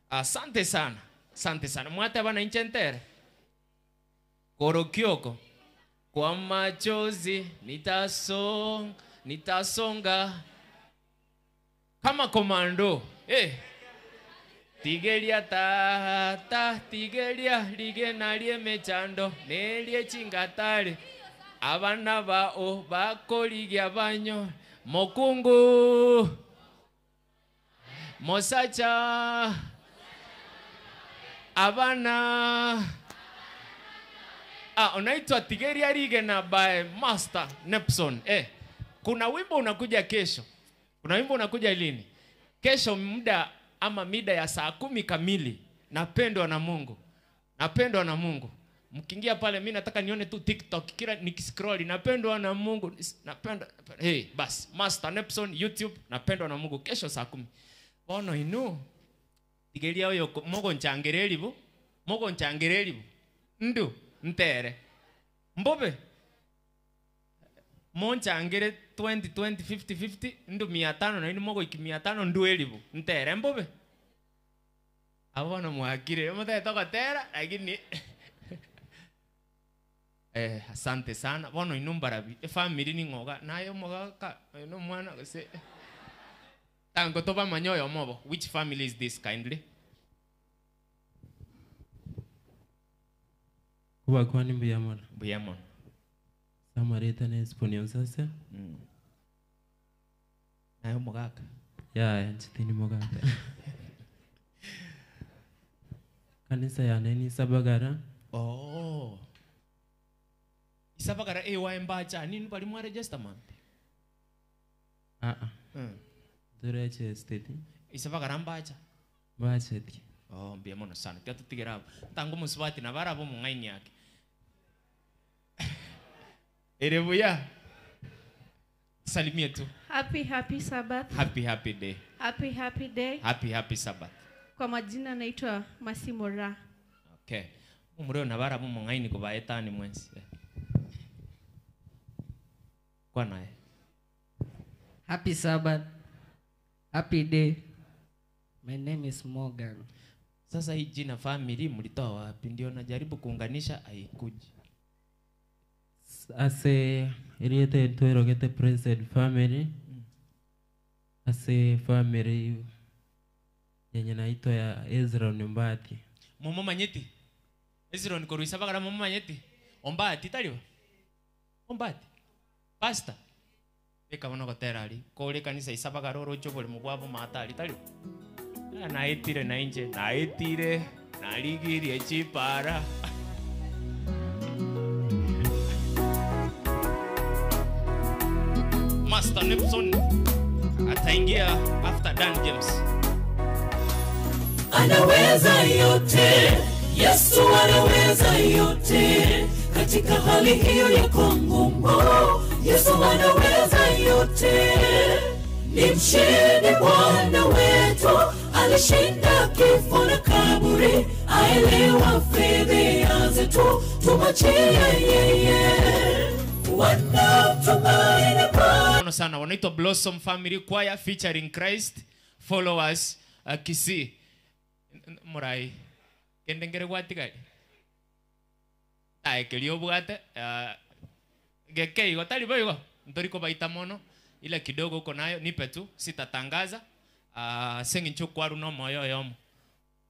Asante sana. Asante sana. Mwate bana inchentere. Korokioko. Kwa machozi nitasonga kama komando. Tigelia tata tigelia lige nalie mechando nelie chingatale abana bao bakoligia banyo mokungu mosacha abana. Unaitwa Tigeria Rigena by Master Nepson. Kuna wimbo unakuja kesho. Kuna wimbo unakuja lini? Kesho muda ama mida ya saa 10 kamili. Napendwa na Mungu. Napendwa na Mungu. Mkiingia pale mimi nataka nione tu TikTok kila nikiscroll napendwa na Mungu. Napendwa. Hey, bas Master Nepson YouTube napendwa na Mungu kesho saa 10. Bono inu. Tigeria oyo mogo nchangereri bu. Mogo nchangereri bu. Ndu ntere. Mbobe. Monchangere 20 20 50 50 ndu 500 na inu mogo iki 500 ndu elibu. Ntere mbobe. Abona mwakire muthe tokotera lakini asante sana. Bono inumbarabi family ni ngoga nayo mogaka no mwana gose tango toba manyoyo mobo. Which family is this kindly? Kuba kwani mbuyamona. Mbuyamona. Samarita ne sponionsase. Nayo mogaka. Ya, nchitini mogaka. Kanisa ya neni Sabagara. Oh. Isabagara AY mbacha nini bali mwa register man? Dureche state. Isabagara mbacha. Mbacha ti. Oh, mbia mono sana. Kia tutigera. Tangu muswati na barabo mungaini yake. Erebuya. Salimie tu. Happy happy Sabbath. Happy happy day. Happy happy day. Happy happy Sabbath. Kwa majina naitwa Masimora. Okay. Umureo na barabo mungaini kubaetani mwensi. Kwa nae. Happy Sabbath. Happy day. My name is Morgan. Sasa hii jina family mlitoa wapi? Ndio najaribu kuunganisha haikuji. Ase iriete tuerogete Present Family. Ase family yenye naitwa ya Ezra Ombati. Momo manyeti. Ezra nikoruisa bagara momo manyeti. Ombati talio. Ombati. Pastor. Beka bono gotera ari. Kore kanisa isabagara orocho boli mugwabo matari talio. Naitire na inje, naitire, naligirie chipara. Master Nepson ataingia after Dan James. Anaweza yote, Yesu anaweza yote. Katika hali hiyo yako ngumu, Yesu anaweza yote. Ni mshindi Bwana wetu, alishinda kifo na kaburi. Aelewa fedheha zetu, tumwachie yeye. Wanaotumaini Bwana sana wanaitwa Blossom Family Choir featuring Christ Followers Kisii. Murai kendengere gwatigari. Aekelio bwate geke igo tali boigo ntoriko baita mono ile kidogo uko nayo nipe tu sitatangaza. Sengi nchukwaru no moyo yomo.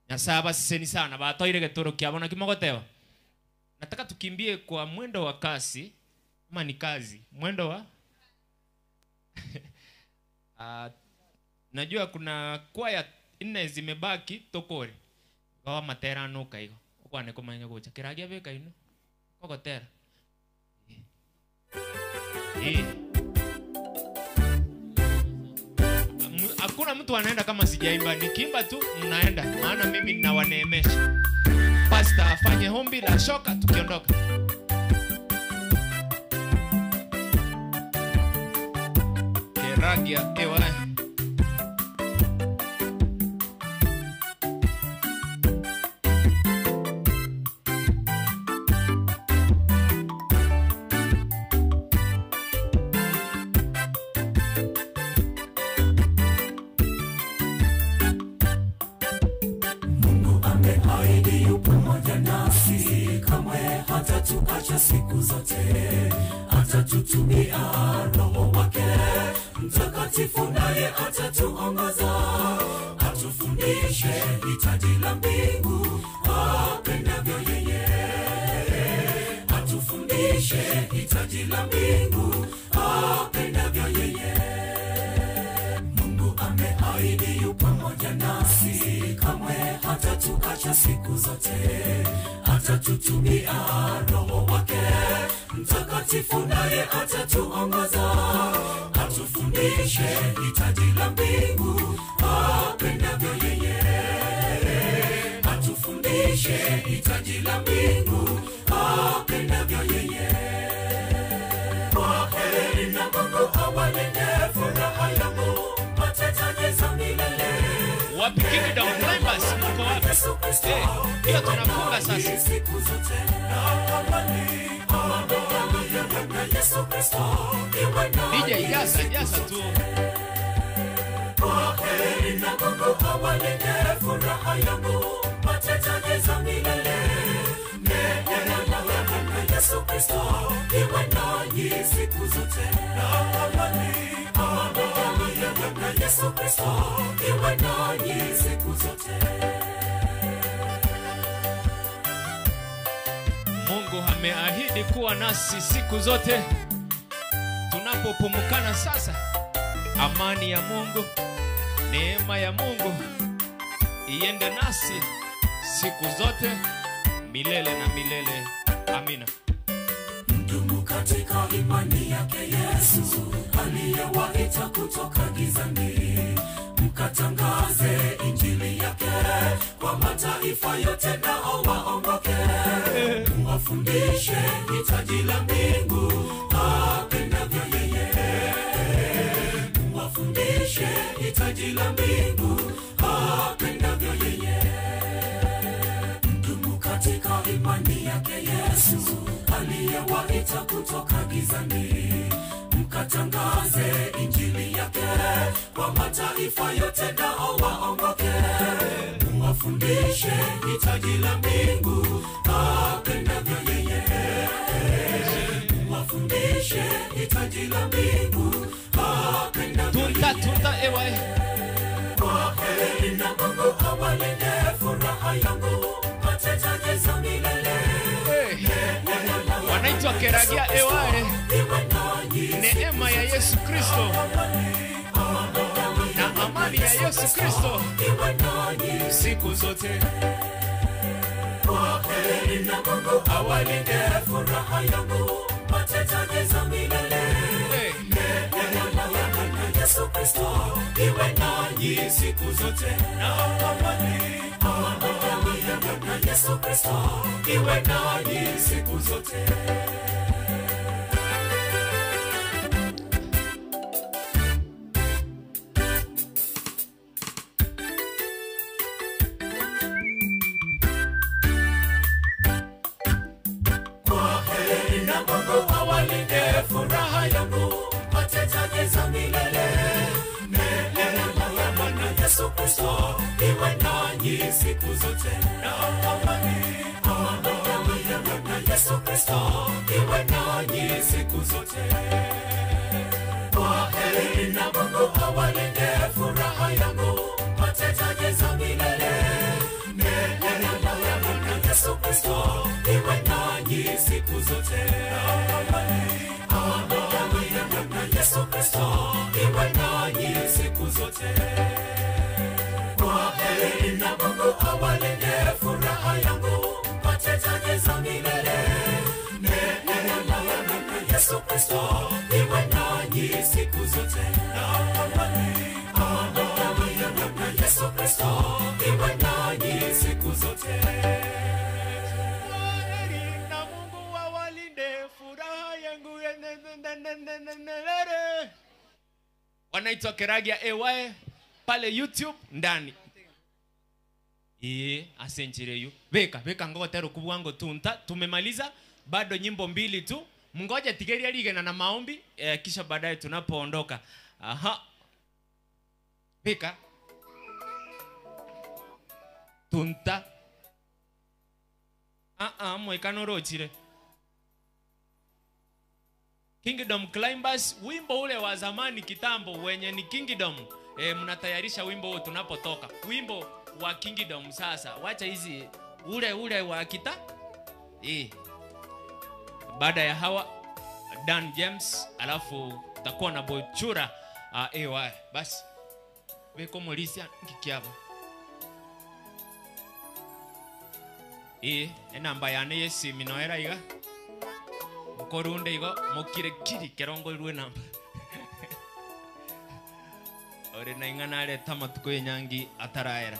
Nyasaba siseni sana batoire getoro kiabona kimogoteba. Nataka tukimbie kwa mwendo wa kasi ama ni kazi mwendo wa najua kuna kwaya 4 zimebaki tokore gawa matera no kaigo okwane komanya gocha kiragia beka ino kokotera Hakuna mtu anaenda kama sijaimba. Nikiimba tu mnaenda, maana mimi ninawaneemesha. Pastor afanye hombi la shoka tukiondoka. Keragia ewa. zote, atatutumia Roho wake Mtakatifu, naye atatuongoza, atufundishe hitaji la mbingu apendavyo yeye, atufundishe hitaji la mbingu apendavyo yeye. Mungu ameahidi yu pamoja nasi, kamwe hatatuacha siku zote, atatutumia Roho wake Mtakatifu, naye atatuongoza, atufundishe hitaji la mbingu apendavyo yeye, atufundishe hitaji la mbingu apendavyo yeye. Kwa heri na Mungu awalinde, furaha yangu mpate taji za milele. Wapi Kingdom Climbers, mko wapi? Hiyo tunafunga sasa. Siku zote na amani, amani ya Bwana Yesu Kristo iwe nanyi. DJ, jaza, jaza tu. Kwa heri na Mungu awalinde, furaha yangu mpate taji za milele. Neema ya Bwana Yesu Kristo iwe nanyi siku zote na amani, amani ya Bwana Yesu Kristo iwe nanyi siku zote. Mungu ameahidi kuwa nasi siku zote. Tunapopumukana sasa, amani ya Mungu, neema ya Mungu iende nasi siku zote, milele na milele. Amina. Mdumu katika imani yake Yesu aliyewaita kutoka gizani, mkatangaze injili yake kwa mataifa yote nao waongoke, muwafundishe hitaji la mbingu apendavyo yeye, muwafundishe hitaji la mbingu apendavyo yeye. Mdumu katika imani yake Yesu aliyewaita kutoka gizani, mkatangaze injili yake kwa mataifa yote nao waongoke, muwafundishe hitaji la mbingu apendavyo yeye, muwafundishe hitaji la mbingu apendavyo yeye. Tunta ewa. Kwa heri na Mungu awalinde, furaha yangu mpate taji za milele. Wanaitwa Keragia Eware. Neema ya Yesu Kristo na amani ya Yesu Kristo siku zote. Kwa heri na Mungu awalinde, furaha yangu mpate taji za milele. Neema ya Bwana Yesu Kristo iwe nanyi siku zote na amani, amani ya Bwana Yesu Kristo iwe nanyi siku zote. Kwa heri na Mungu awalinde, furaha yangu mpate taji za milele. Neema ya Bwana Yesu Kristo iwe nanyi siku zote na amani, amani ya Bwana Yesu Kristo iwe nanyi siku zote. Kwa heri na Mungu awalinde, furaha yangu mpate taji za milele. Neema ya Bwana Yesu Kristo iwe nanyi siku zote na amani, amani ya Bwana Yesu Kristo iwe nanyi siku zote. Kwa heri na Mungu awalinde, furaha yangu mpate taji za milele. Neema ya Bwana Yesu Kristo iwe nanyi siku zote na amani, amani ya Bwana Yesu Kristo iwe nanyi siku zote. Na Mungu awalinde, furaha yangu. Wanaitwa Keragia AY pale YouTube ndani. Asenchireyu. Beka ngotero kubwango tunta. Tumemaliza bado nyimbo mbili tu. Mngoja tigeria lige na maombi kisha baadaye tunapoondoka. Aha. Beka. Tunta. Mwekano rochire. Kingdom Climbers, wimbo ule wa zamani kitambo wenye ni Kingdom. Mnatayarisha wimbo huo tunapotoka. Wimbo wa Kingdom sasa. Wacha hizi ule wa kita. Baada ya hawa Dan James, alafu takuwa na Bochura AY. Basi beko molisia nkikiaba. Enamba yane yesi minoera iga. Mukorunde igo mukire kiri kerongo irwe namba. Ore na ingana areta matuko yenyangi ataraera.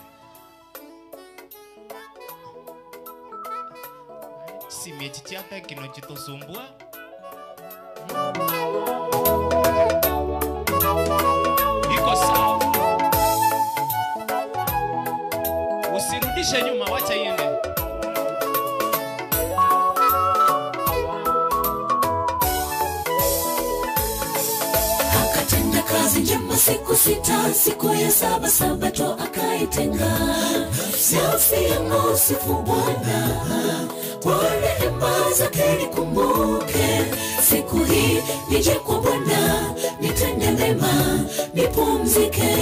Simechi chata kinochitosumbua. Iko sawa. Usirudishe nyuma, wacha iende. Akatenda kazi njema siku sita, siku ya saba sabato akaitenga. Nafsi yangu sifu Bwana, kwa rehema zake nikumbuke. Siku hii nije kwa Bwana, nitende mema, nipumzike.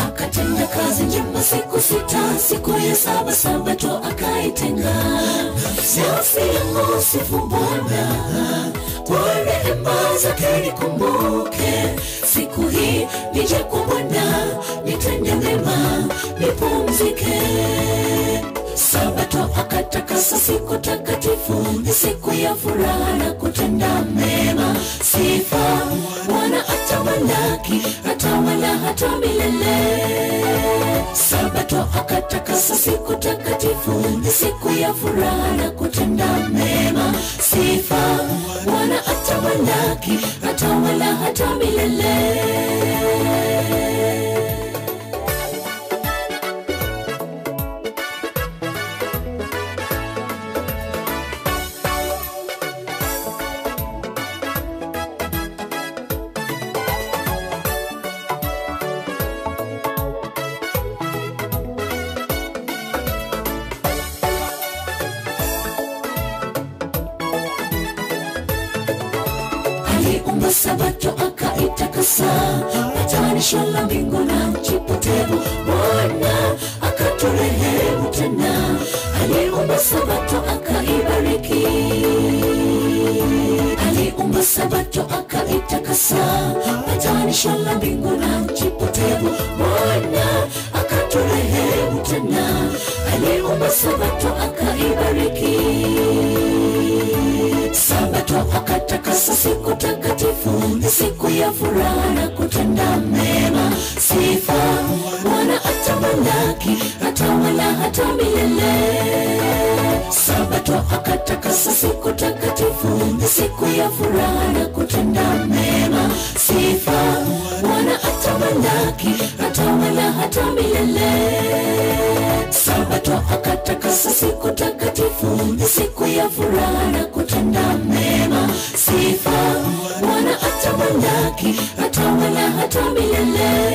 Akatenda kazi njema siku sita, siku ya saba sabato akaitenga. Nafsi yangu sifu Bwana, kwa rehema zake nikumbuke. Siku hii nije kwa Bwana, nitende mema, nipumzike. Sabato akatakasa siku takatifu, ni siku ya furaha na kutenda mema. Sifa Bwana atamalaki, atawala hata milele. Sabato akatakasa siku takatifu, ni siku ya furaha na kutenda mema. Sifa Bwana atamalaki, atawala hata milele. Sabato akaitakasa, patanisho la mbingu na nchi potevu. Bwana akaturehemu tena, aliumba sabato akaibariki. Aliumba sabato akaitakasa, patanisho la mbingu na nchi potevu. Bwana akaturehemu tena, aliumba sabato akaibariki. Sabato akatakasa siku takatifu, ni siku ya furaha na kutenda mema. Sifa Bwana atamalaki, atawala hata milele. Sabato akatakasa siku takatifu, ni siku ya furaha na kutenda mema. Sifa Bwana atamalaki, atawala hata milele. Sabato akatakasa siku takatifu, ni siku ya furaha na kutenda mema. Sifa Bwana atamalaki, atawala hata milele.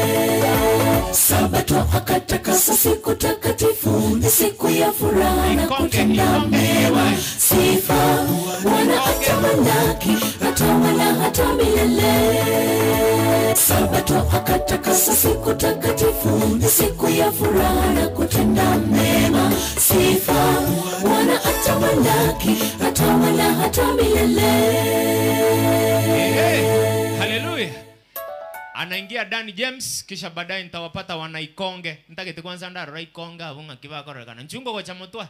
Sabato akatakasa siku takatifu, ni siku ya furaha na kutenda mema. Sifa Bwana atamalaki, atawala hata milele. Sabato akatakasa siku takatifu, ni siku ya furaha na kutenda mema. Sifa Bwana atamalaki, atawala hata milele. Hey, haleluya. Anaingia Dan James, kisha baadaye nitawapata wanaikonge. Nitagete kwanza ndarora ikonge abunga kibakorekana. Nchungo kwa chamotwa.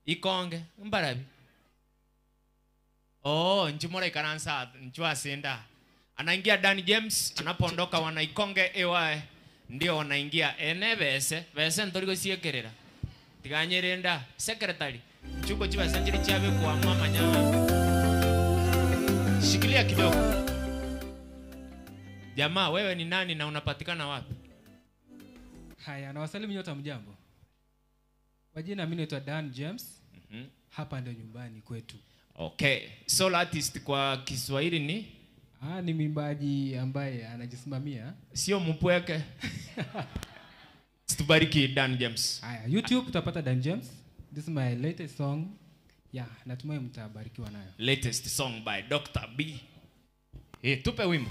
Ikonge mbarabi. Oh, nchumora ikaransa nchwa senda. Anaingia Dan James, anapoondoka wanaikonge AY ndio wanaingia ene bese, bese ntoriko siekerera. Tiganyerenda secretary. Nchungo chiba sanjiri chabe kwa mama nyama. Shikilia kidogo. Jamaa, wewe ni nani na unapatikana wapi? Haya, na wasalimu nyote mjambo. Kwa jina mimi naitwa Dan James. Hapa ndio nyumbani kwetu. Okay. Solo artist kwa Kiswahili ni? Ni mwimbaji ambaye anajisimamia. Sio mpweke. Tubariki Dan James. Haya, YouTube utapata Dan James. This is my latest song. Yeah, natumai mtabarikiwa nayo. Latest song by Dr. B. Hey, tupe wimbo.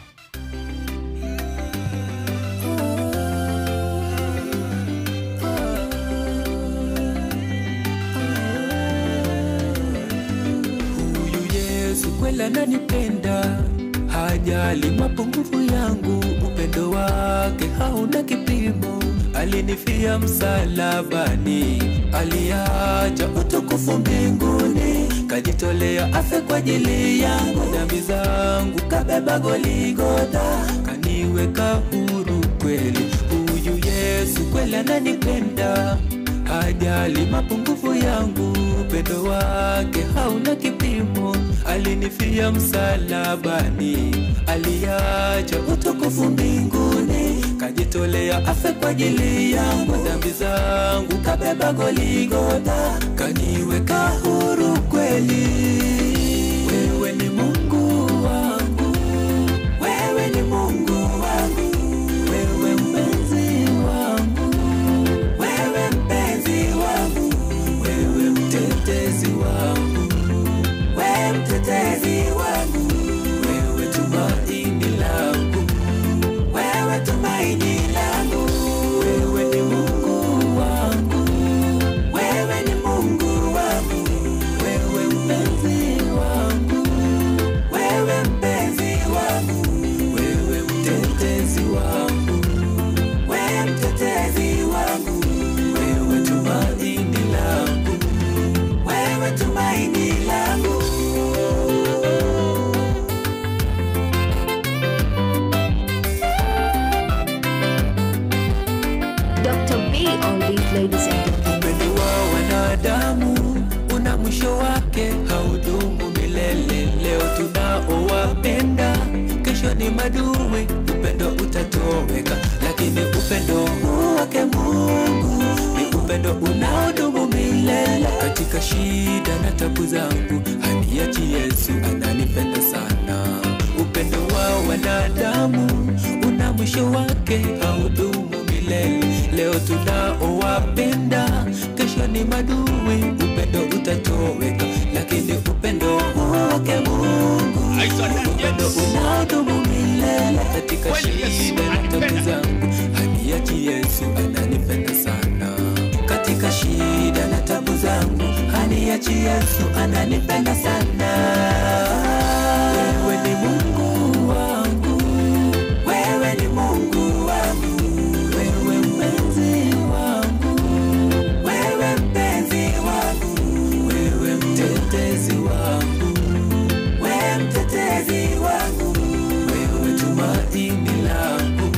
Huyu Yesu kweli ananipenda, hajali mapungufu yangu, upendo wake hauna kipimo. Alinifia msalabani, aliacha utukufu mbinguni, kajitolea afe kwa ajili yangu. Dhambi zangu kabeba Goligotha, kaniweka huru kweli. Huyu Yesu kweli ananipenda, hajali mapungufu yangu, upendo wake hauna kipimo. Alinifia msalabani, aliacha utukufu mbinguni, kajitolea afe kwa ajili yangu. Dhambi zangu kabeba Goligotha, kaniweka huru kweli. Wewe ni Mungu wangu, wewe ni Mungu wangu, wewe mpenzi wangu, wewe mpenzi wangu, wewe mtetezi wangu, wewe mtetezi wangu, wewe tumaini langu, wewe tumaini langu. Wewe ni Mungu wangu, wewe ni Mungu wangu, wewe mpenzi wangu, wewe mpenzi wangu, wewe mtetezi wangu, wewe mtetezi wangu, wewe tumaini langu, wewe tumaini langu. Dr. B on these ladies and gentlemen. Upendo wa wanadamu una mwisho wake, haudumu milele. Leo tunaowapenda, kesho ni maadui, upendo utatoweka. Lakini upendo huu wake Mungu ni upendo unaodumu milele. Katika shida na tabu zangu haniachi Yesu, ananipenda sana. Upendo wa wanadamu una mwisho wake, haudumu milele. Leo tunaowapenda, kesho ni maadui, upendo utatoweka. Lakini upendo huu wake Mungu ni upendo unaodumu milele. Katika shida na tabu zangu haniachi Yesu, ananipenda sana. Katika shida na tabu zangu haniachi Yesu, ananipenda sana. Wewe ni Mungu wangu, wewe ni Mungu wangu, wewe mpenzi wangu, wewe mpenzi wangu, wewe mtetezi wangu, wewe mtetezi wangu, wewe tumaini langu,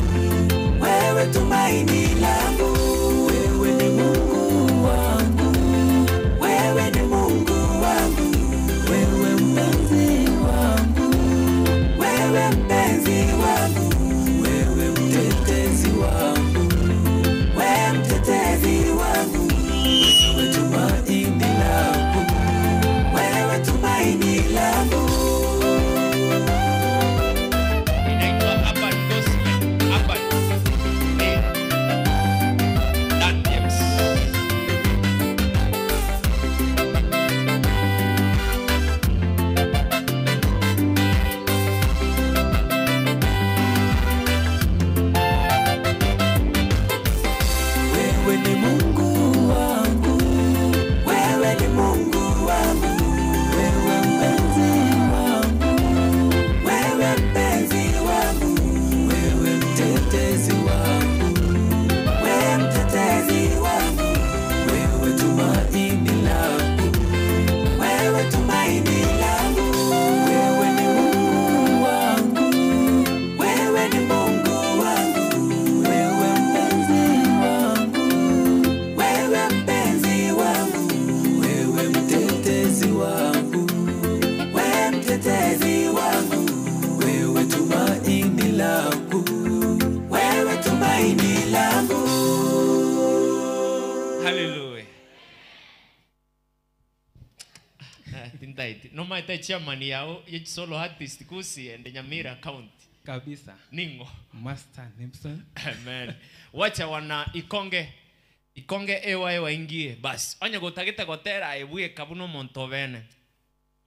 wewe tumaini langu. Wewe ni Mungu wangu, wewe ni Mungu wangu, wewe mpenzi wangu, wewe mpenzi wangu, wewe mtetezi wangu, wewe mtetezi wangu, wewe tumaini langu, wewe tumaini langu. Inaitwa Urban Gospel. Urban. Dan James. Wewe ni Mungu wangu, wewe ni Mungu wangu, wewe mpenzi wangu, wewe mpenzi wangu, wewe mtetezi wangu, wewe mtetezi wangu, wewe tumaini langu, wewe tumaini langu. Wewe ni Mungu wangu, wewe ni Mungu wangu, wewe mpenzi wangu, wewe mpenzi wangu, wewe mtetezi wangu, wewe mtetezi wangu, wewe tumaini langu, wewe tumaini langu. Hallelujah. Tintaiti. No maita chairman yao ye solo artist kusi and Nyamira County. Kabisa. Ningo. Master Nipson. Amen. Wacha wana Ikonge Ikonge AY waingie basi onye gotagete gotera ebuye kabuno montobene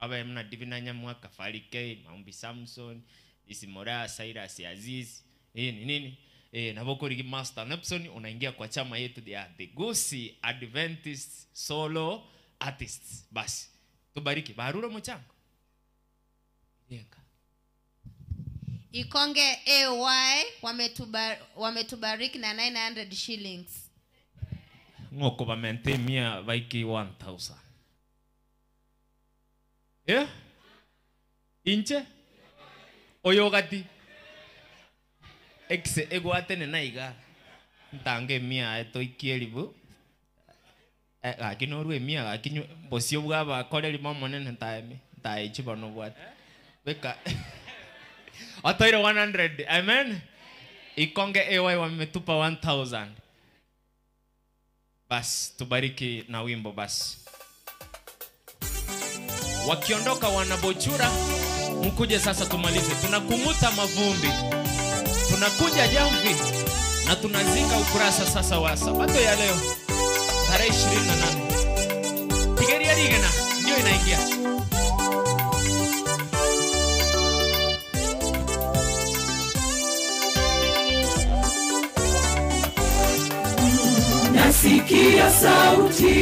abe mna Divina Nyamwaka, Farike, Maumbi Samson, Isimora, Cyrus Aziz, ni nini? Na boko Master Nepson unaingia kwa chama yetu ya The Gusii Adventist Solo Artists. Basi tubariki baruro mchango. Yenga. Ikonge AY wametubariki na 900 shillings. Ngoko ba maintain mia baiki 1000. Inche oyogati exe egwatene naiga ntange mia etoikieribu gaki norwe mia gaki bosio bwaba koreri momonene ntaeme ntaechi bono bwate beka atoire 100. Amen. Ikonge AY wametupa 1000. Bas tubariki na wimbo basi. Wakiondoka wanabochura, mkuje sasa tumalize. Tunakunguta mavumbi, tunakunja jamvi na tunazika ukurasa sasa wa Sabato ya leo tarehe 28. Tigeria rigena ndio inaingia. Nasikia sauti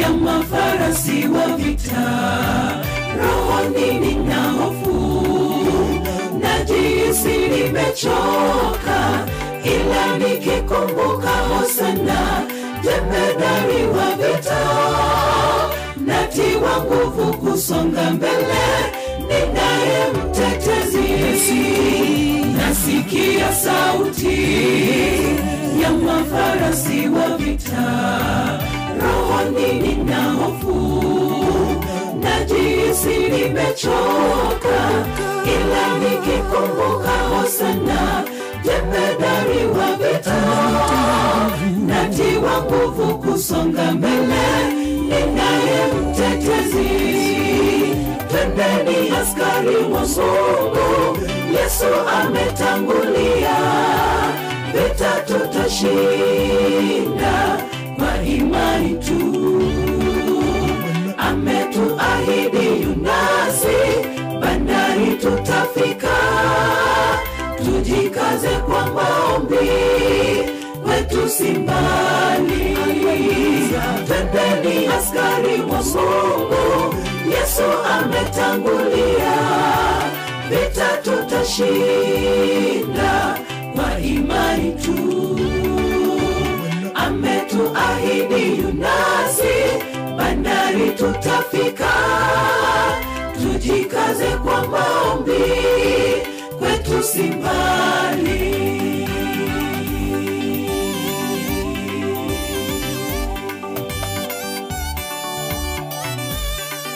ya mafarasi wa vita, rohoni nina hofu, najihisi nimechoka, ila nikikumbuka Hosana, jemedari wa vita, natiwa nguvu kusonga mbele, ninaye mtetezi. Nasikia sauti ya mafarasi wa vita, rohoni nina hofu, najihisi nimechoka, ila nikikumbuka Hosana, jemedari wa vita, natiwa nguvu kusonga mbele, ninaye mtetezi. Twendeni askari wa Mungu, Yesu ametangulia, vita tutashinda kwa imani tu. Ametuahidi yunasi, bandari tutafika, tujikaze kwa maombi, kwetu si mbali. Twendeni askari wa Mungu, Yesu ametangulia, vita tutashinda kwa imani tu. Ametuahidi yunasi, bandari tutafika, tujikaze kwa maombi, kwetu si mbali.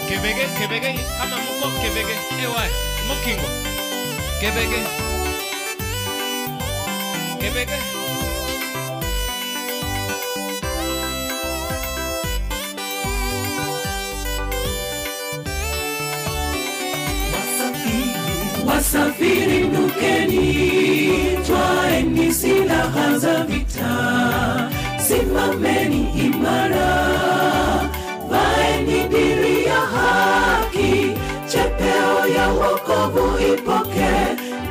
Kebege, kebege, kama muko kebege, ewa, mukingo. Kebege. Kebege. Wasafiri nukeni, twaeni silaha za vita, simameni imara, vaeni diri ya haki, chepeo ya wokovu ipoke,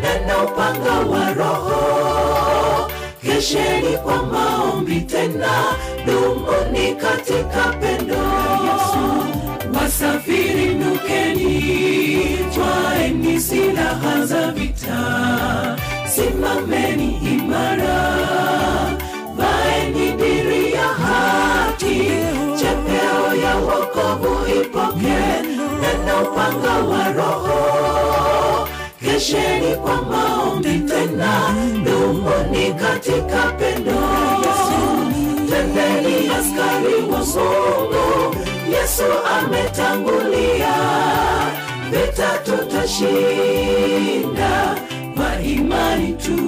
neno upanga wa Roho, kesheni kwa maombi tena, dumuni katika pendo. Wasafiri nukeni, twaeni silaha za vita, simameni imara, vaeni diri ya haki, chepeo ya wokovu ipoke, neno upanga wa Roho, kesheni kwa maombi tena, dumuni katika pendo. Twendeni askari wa Mungu, Yesu ametangulia, vita tutashinda kwa imani tu.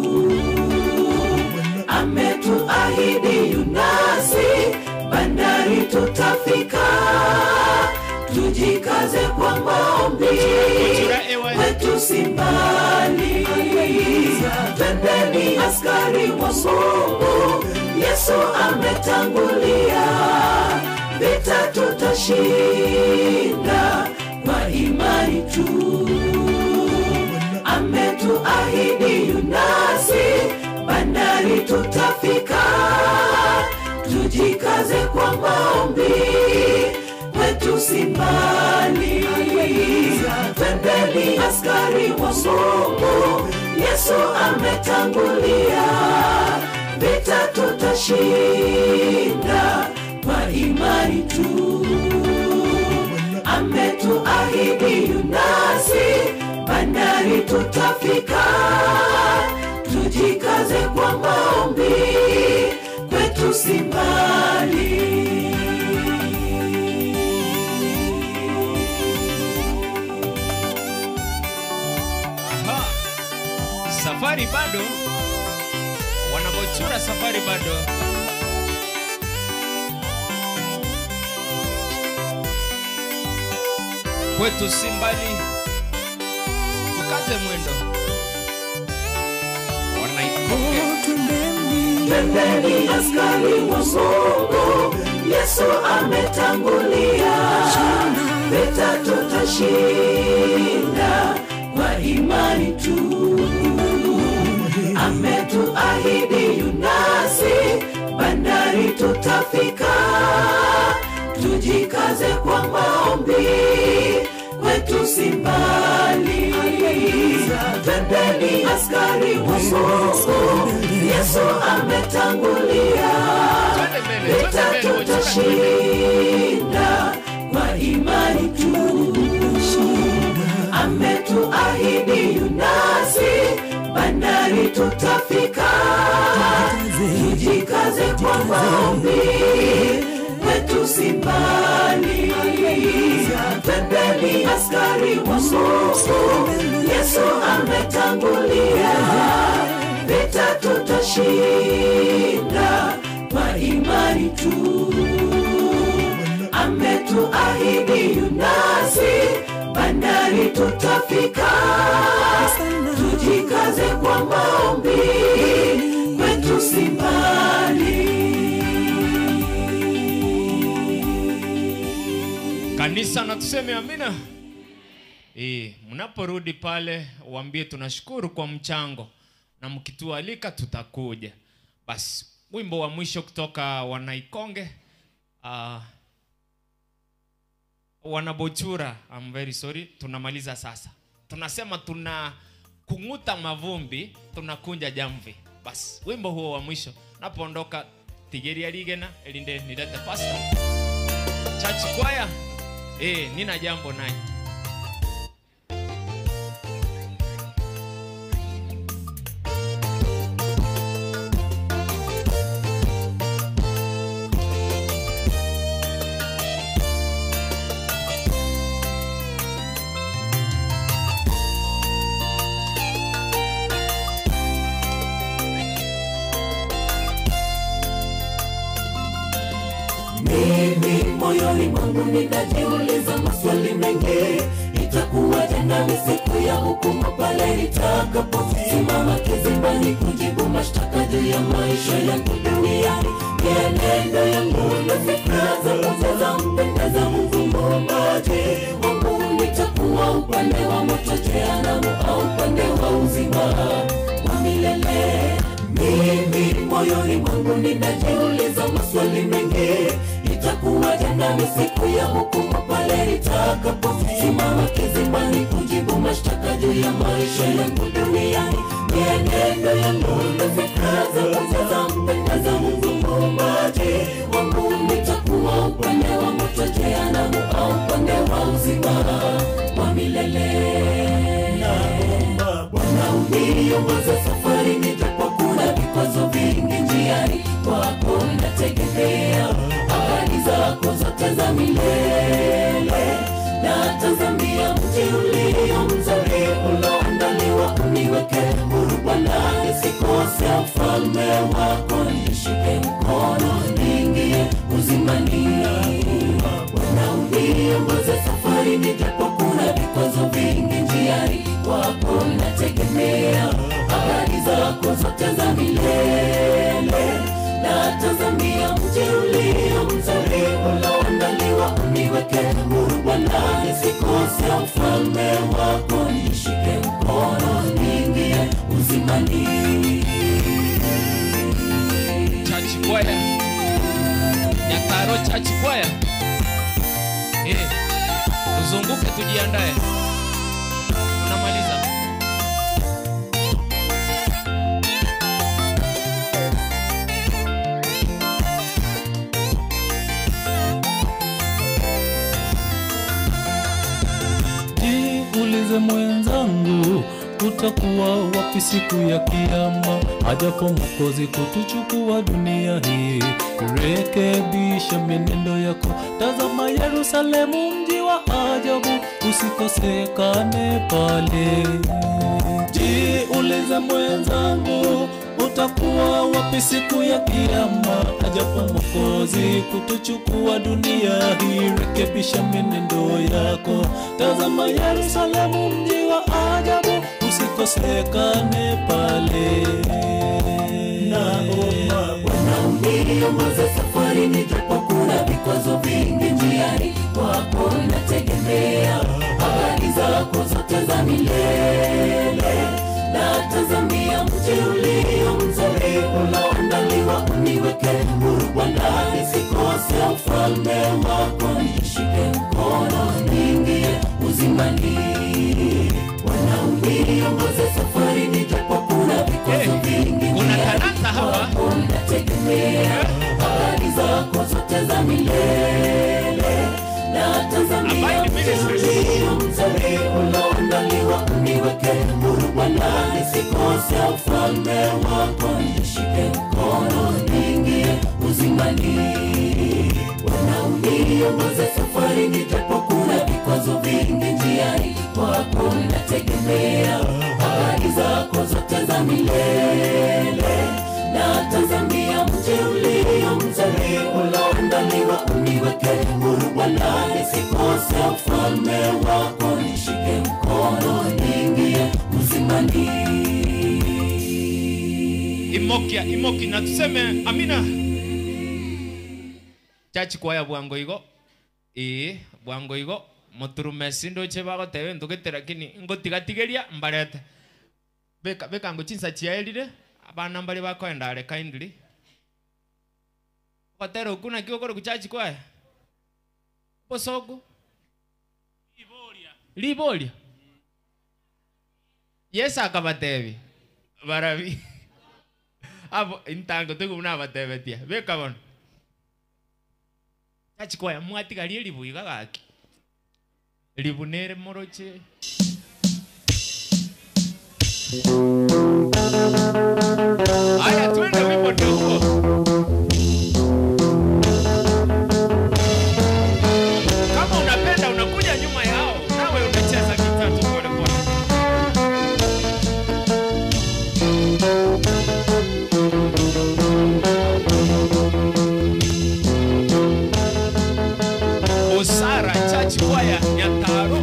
Ametuahidi yunasi, bandari tutafika, tujikaze kwa maombi, kwetu si mbali. Twendeni askari wa Mungu, Yesu Yesu ametangulia, vita tutashinda kwa imani tu. Ametuahidi yunasi, bandari tutafika. Tujikaze kwa maombi, kwetu si mbali. Twendeni askari wa Mungu, Yesu ametangulia, vita tutashinda kwa imani tu. Ametuahidi yunasi, bandari tutafika. Tujikaze kwa maombi, kwetu si mbali. Aha. Safari bado, wanabochura safari bado. Kwetu si mbali, tukaze mwendo. Wanaikonge. Twendeni askari wa Mungu, Yesu ametangulia, vita tutashinda kwa imani tu. Ametuahidi yunasi, bandari tutafika. Tujikaze kwa maombi, kwetu si mbali. Twendeni askari wa Mungu, Yesu ametangulia, vita tutashinda kwa imani tu. Ametuahidi yunasi, bandari tutafika. Tujikaze kwa maombi, kwetu si mbali. Twendeni askari wa Mungu, Yesu ametangulia, vita tutashinda kwa imani tu. Ametuahidi yunasi, bandari tutafika. Tujikaze kwa maombi, kwetu si mbali. Kanisa na tuseme amina. Mnaporudi pale waambie tunashukuru kwa mchango, na mkitualika tutakuja. Basi wimbo wa mwisho kutoka Wanaikonge, Wanabochura, I'm very sorry, tunamaliza sasa. Tunasema tuna kunguta mavumbi, tunakunja jamvi. Basi wimbo huo wa mwisho. Napoondoka Tigeria Ligena, elinde nilete pastor. Church choir, nina jambo nanyi. Mimi moyoni mwangu ninajiuliza maswali mengi, itakuwaje nami siku ya hukumu pale nitakaposimama kizimbani kujibu mashtaka juu ya maisha yangu duniani. Mienendo yangu na fikra zangu zampendeza Mungu muumbaji wangu, nitakuwa upande wa moto jehanamu au upande wa uzima wa milele. Mimi moyoni mwangu ninajiuliza maswali mengi, itakuwaje nami siku ya hukumu pale nitakaposimama kizimbani kujibu mashtaka juu ya maisha yangu duniani. Mienendo yangu na fikra zangu zampendeza Mungu muumbaji wangu, nitakuwa upande wa moto jehanamu au upande wa uzima wa milele. Bwana uniongoze safari nijapokuwa vikwazo vingi njiani, kwako nategemea ahadi zako zote za milele. Natazamia mji ulio mzuri uloandaliwa, uniweke huru Bwana nisikose ufalme wako, nishike mkono niingie uzimani. Bwana uniongoze safari nijapokuwa vikwazo vingi njiani, kwako nategemea ahadi zako zote za milele. Natazamia uniweke huru Bwana, nisikose ufalme wako, nishike mkono niingie uzimani. Church choir, Nyataro Church Choir. Tuzunguke tujiandae. Tunamaliza. Jiulize mwenzangu, utakuwa wapi siku ya kiyama, ajapo Mwokozi kutuchukua dunia hii. Rekebisha mienendo yako, tazama Yerusalemu mji wa ajabu, usikosekane pale. Jiulize mwenzangu, utakuwa wapi siku ya kiyama, ajapo Mwokozi kutuchukua dunia hii. Rekebisha mienendo yako, tazama Yerusalemu mji wa ajabu, usikosekane pale. Naomba Bwana uniongoze safari, nijapo kuna vikwazo vingi njiani, kwako nategemea ahadi zako zote za milele. Natazamia mji ulio mzuri unaoandaliwa, uniweke huru Bwana, nisikose ufalme wako, nishike mkono niingie uzimani. Bwana uniongoze safari, nijapo kuna vikwazo vingi njiani, kwako nategemea ahadi zako zote za milele. Natazamia mji ulio mzuri unaoandaliwa, uniweke huru Bwana, nisikose ufalme wako, nishike mkono niingie uzimani. Bwana uniongoze safari, nijapo kuna vikwazo vingi njiani, kwako nategemea ahadi zako zote za milele. Natazamia mji ulio mzuri unaoandaliwa, uniweke huru Bwana, nisikose ufalme wako, nishike mkono niingie uzimani. Imokia, imoki na tuseme amina. Church choir bwango igo. Bwango igo muturume sindo che bagotebe ndugete, lakini ngotigatigeria mbarete. Beka beka ngo chinsa chiaerire abana mbari bakoenda are kindly. Batero kuna kio koro church choir. Bosogo. Liboria. Liboria. Yes akabatebi. Barabi. Abo intango tuku nabatebetia. Beka bono. Church choir mwatigarie ribu iga gaki. Ribu nere moroche. Aya twende wimbo ndio huo. Kama unapenda unakuja nyuma yao, nawe unacheza kitatu pole pole. Osara Church Choir Nyataro.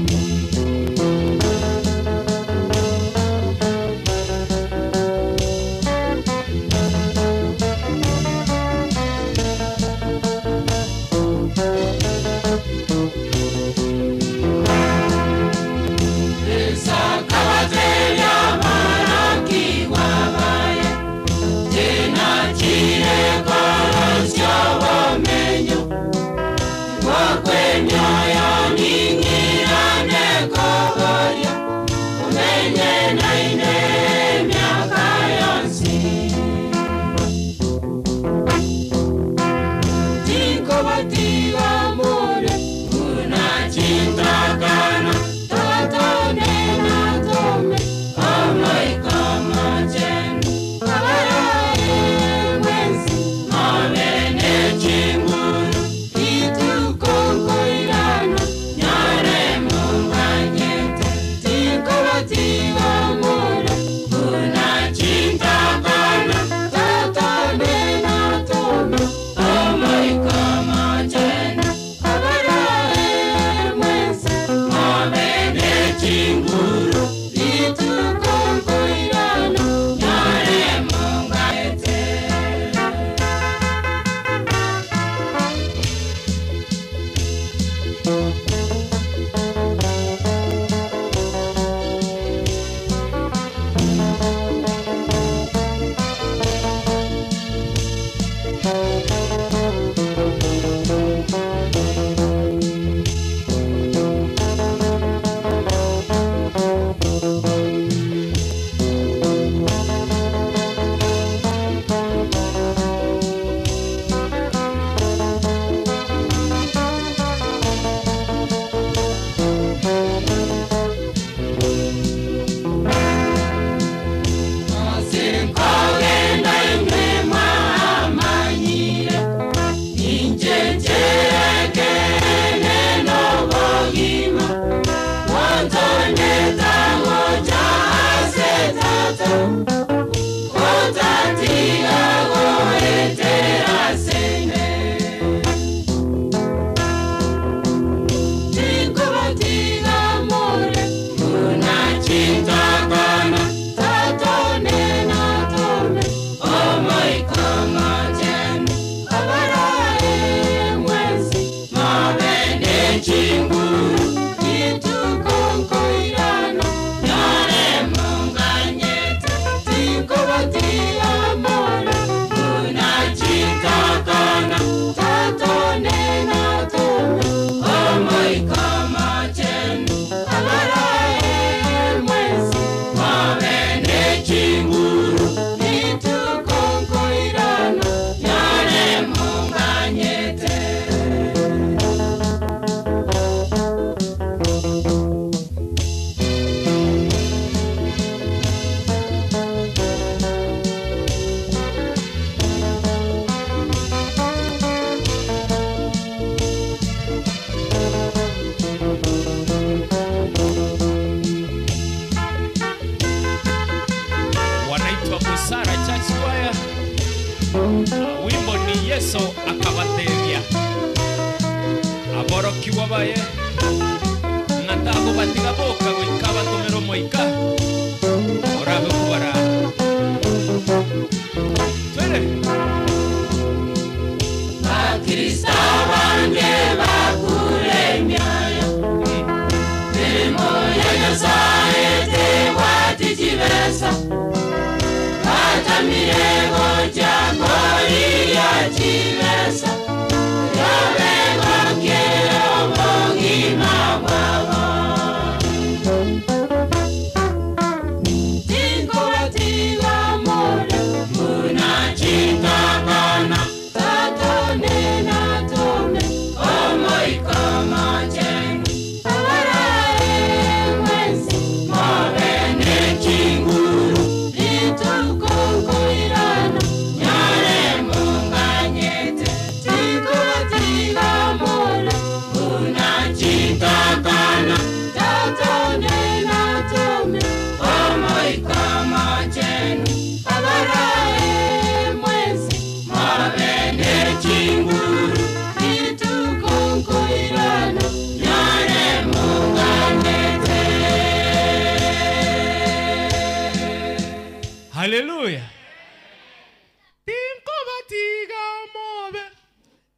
Yesu akabateria aborokiwa baye ngatago batiga boka goika batomero moika orabe kubara twere Bakristo bange bakuremyayo mirimo ya Nyasaye tewatijibesa Atamirego jakoriya chibesa Yobego kero bogima bwabo Tinko batiga more Muna chintakana Tatone na tome Omoiko machenu Abarae mwensi Mobene chinguru Hallelujah. Tinko batiga mobe.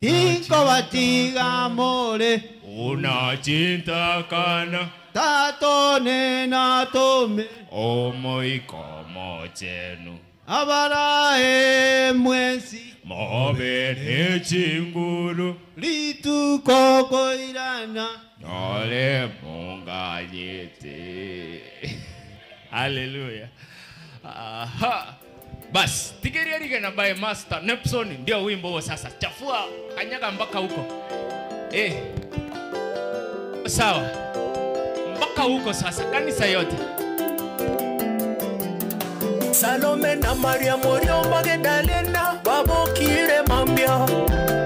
Tinko batiga more. Una chintakana. Tatone na tome. Omoiko mochenu. Abarae mwensi. Mobe ne chinguru. Lituko koirana. Ole munganyete. Hallelujah. Aha. Bas, tigeria rigena by Master Nepson ndio wimbo huo sasa. Chafua kanyaga mpaka huko. Sawa. Mpaka huko sasa kanisa yote. Salome na Maria Morio Magdalena babokire mambia.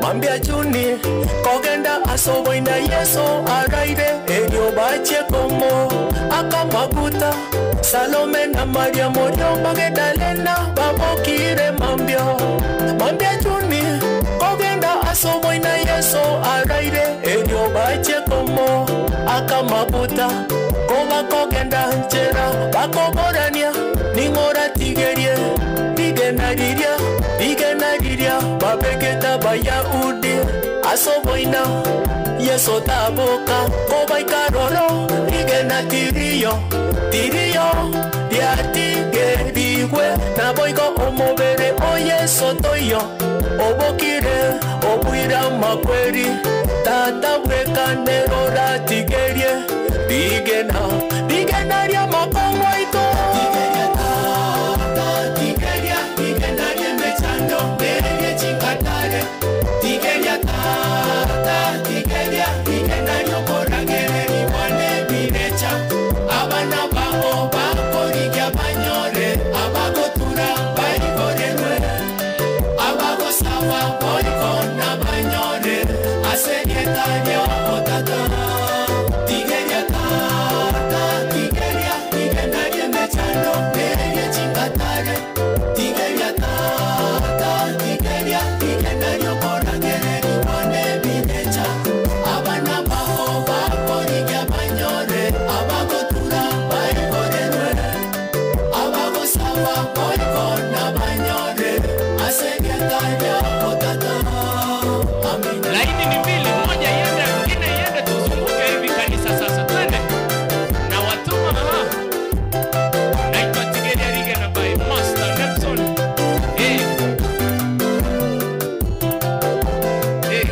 Mambia juni kogenda asoboina Yesu araire enyo bache komo akamaguta. Salome na Maria Morio Magdalena babokire mambia. Mambia juni kogenda asoboina Yesu araire enyo bache komo akamaguta. Koba kogenda nchera bakoborania ningora tigerie tigenariria tigenariria babegeta Bayahudi asoboina Yesu taboka koba ikaroro rigena tiriyo tiriyo diatigeriwe naboigo omobere o Yesu toyo obokire obwira makweri tata bwekanero ratigerie rigena rigenaria makongo ito tigeria tata tigeria rigenaria mechando nerie chingatare tigeria tata tigeria rigenaria okoragere ribwane birecha abana babo bakorigia banyore abagotura barikorerwe abagosaba borikona banyore aserietaria otata. Tigeria tata, tigeria, tigeria Abagosaba boikona banyore asegetaja otata. Amina. Laini ni mbili, moja iende nyingine iende, tuzunguke hivi kanisa sasa. Twende. Na watuma mama. Naitwa Tigeria Rige na by Master Nepson. Eh. Eh.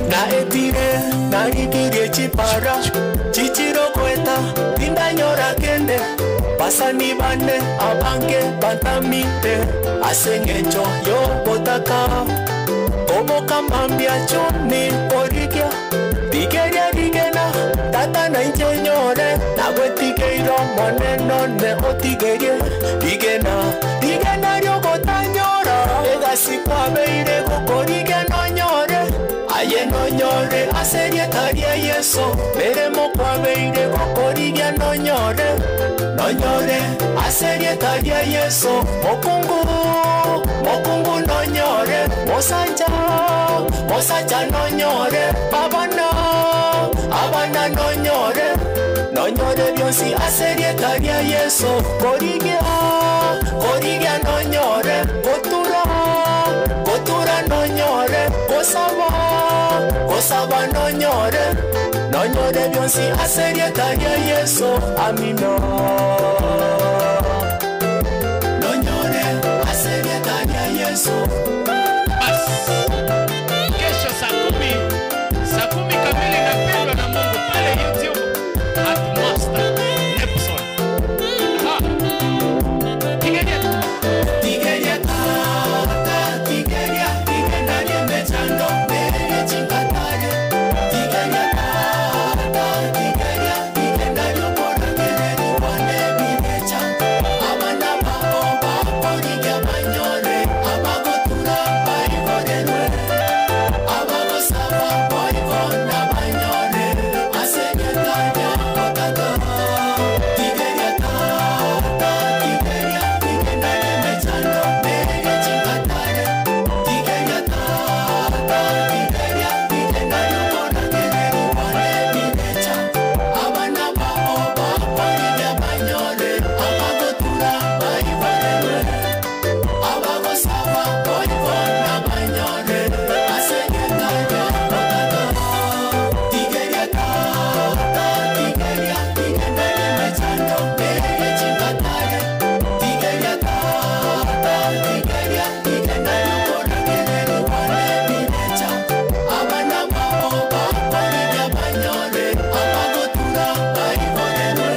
Na etire narikirie chipara chichirokweta tindanyora kende basani bane abange bantamite asengencho yobotaka koboka mambia choni korigia tigeria rigena tata na inchenyore nagwetigeiro moneno ne otigerie rigena rigena ryogotanyora egasikwabeire gokorigia nonyore aye nonyore aserietaria Yesu meremo kwabeire gokorigia nonyore nonyore aserietaria Yesu mokungu mokungu nonyore mosacha mosacha nonyore abana abana nonyore nonyore byosi aserietaria Yesu korigia korigia nonyore kotura kotura nonyore kosaba kosaba nonyore nonyore byosi aserietaria Yesu amina. Nonyore aserietaria Yesu. Bas. Kesho saa kumi kamili napendwa na Mungu pale YouTube at Master Nepson. Ha. Tigeria. Tigeria tata tigeria tigeria mechando mere chinkatare tigeria tata tigeria tigeria pora kereri wane birecha abana babo bakorigia banyore abagotura baikorerwe abagosaba boikona banyore asegetaria otata tigeria tata tigeria tigeria mechando mere chinkatare tigeria tata tigeria tigeria pora kereri wane birecha abana babo bakorigia banyore abagotura baikorerwe abagosaba boikona banyore asegetaria otata tigeria tata tigeria tigeria mechando mere chinkatare tigeria tata tigeria tigeria pora kereri wane birecha abana babo bakorigia banyore abagotura baikorerwe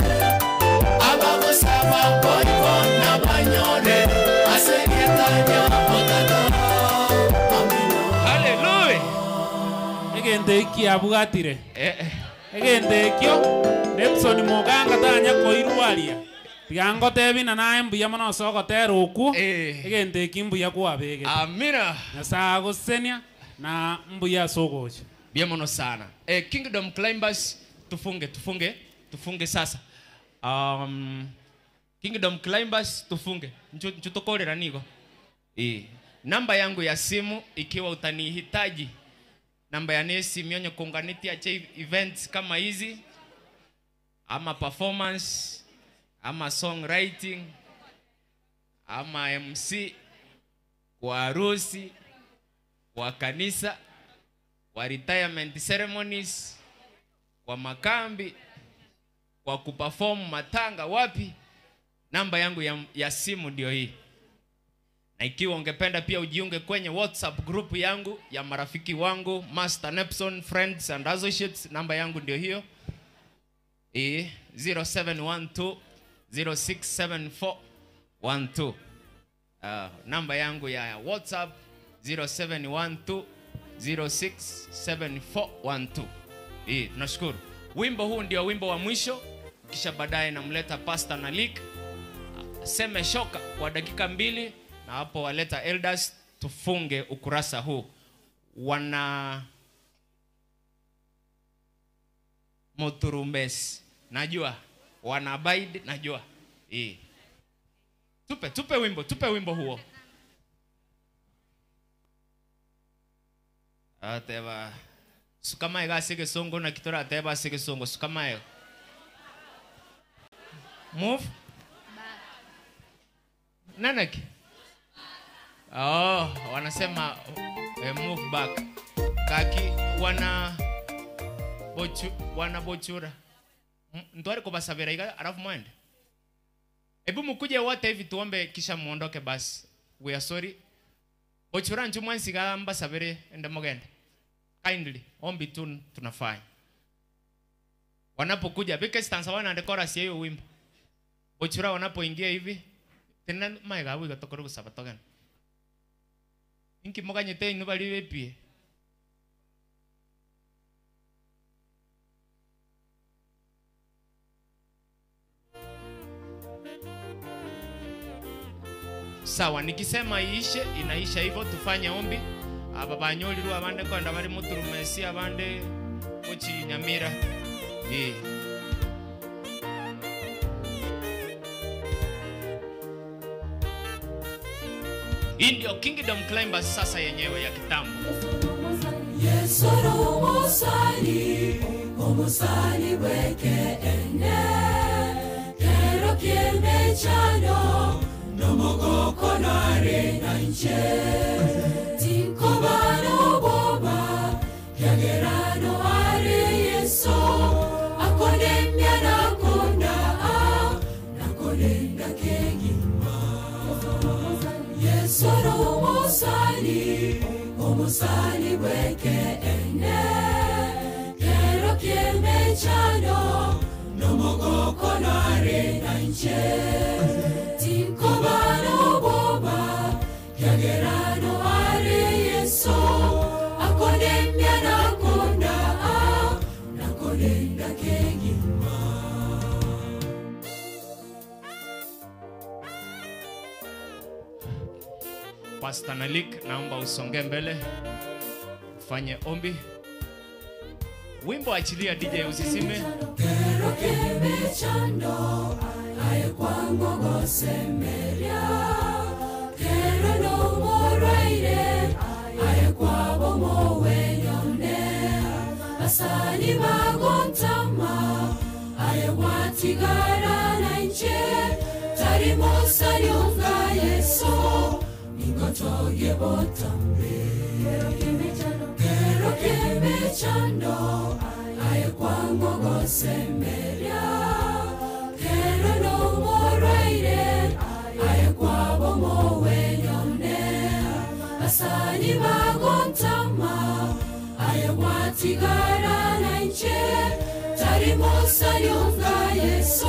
abagosaba boikona banyore asegetaria otata. Haleluya. Egente iki abwatire. Egente ekio Nepson Muganga tanya koirwaria. Tigango tebina naye mbuya mono sogotera oku. Egente iki mbuya kwabege. Amina. Nyasaye agosenia na mbuya sogocha. Bien mono sana. Kingdom Climbers tufunge tufunge tufunge sasa. Kingdom Climbers tufunge. Nchutokorera nigo. Namba yangu ya simu ikiwa utanihitaji. Namba ya nesi mionyo kuunganitia che events kama hizi ama performance ama songwriting ama MC kwa harusi, kwa kanisa, kwa retirement ceremonies, kwa makambi, kwa kuperform matanga wapi. Namba yangu ya simu ndio hii. Na ikiwa ungependa pia ujiunge kwenye WhatsApp group yangu ya marafiki wangu Master Nepson Friends and Associates, namba yangu ndio hiyo. 0712 067412. Namba yangu ya WhatsApp 0712 067412. Tunashukuru. Wimbo huu ndio wimbo wa mwisho, kisha baadaye namleta Pastor Nalik seme shoka kwa dakika 2, na hapo waleta elders tufunge ukurasa huu. Wana Moturumbes najua, wana abide najua. Tupe wimbo, tupe wimbo huo. Ateba sukamae gase songo na kitora ateba sege songo sukamae. Move back. Nanaki? Oh, wanasema move back. Kaki wana bochura. Ntwari kubasabira iga alafu mwende. Ebu mukuje wote hivi tuombe kisha muondoke basi. We are sorry. Bochura nchu mwansi gamba sabere ende mogende. Kindly, ombi tu tunafanya. Wanapokuja because stanza wana and chorus hiyo wimbo. Bochura wanapoingia hivi tena maiga wiga tokoro gusaba. Inki moganyete inu bali bepie. Sawa, nikisema iishe, inaisha hivyo, tufanye ombi. Aba banyoliru abande kwenda bari muturumesi abande kuchi Nyamira. Hii ndio Kingdom Climbers sasa yenyewe ya kitambo. Yesu omusali, omusali weke ene. Kero kiemechano. Nomogoko nare nanje Tinkobano boba Yagerano are Yesu Akonemya nakonda Nakonenda kegima Yesu omusali Omusali weke ene Kero kiemechano Nomogoko nare nanje Tinkobano boba Yagerano are Yesu Akonemya nakonda Nakonenda kegima. Pastor Nalik, naomba usonge mbele ufanye ombi. Wimbo achilia DJ usisime. Kero kemechando aye kwangu gosemeria. Kero no moraire aye kwabo mowenyone. Asani bagontama aye watigara na nche. Tari mosari unga Yesu ningotoge botambe. Kero kemechando aye kwangu gosemeria. Kero no moraire aye kwabo mowenyone. Asani bagontama aye watigara na nche. Tari mosari unga Yesu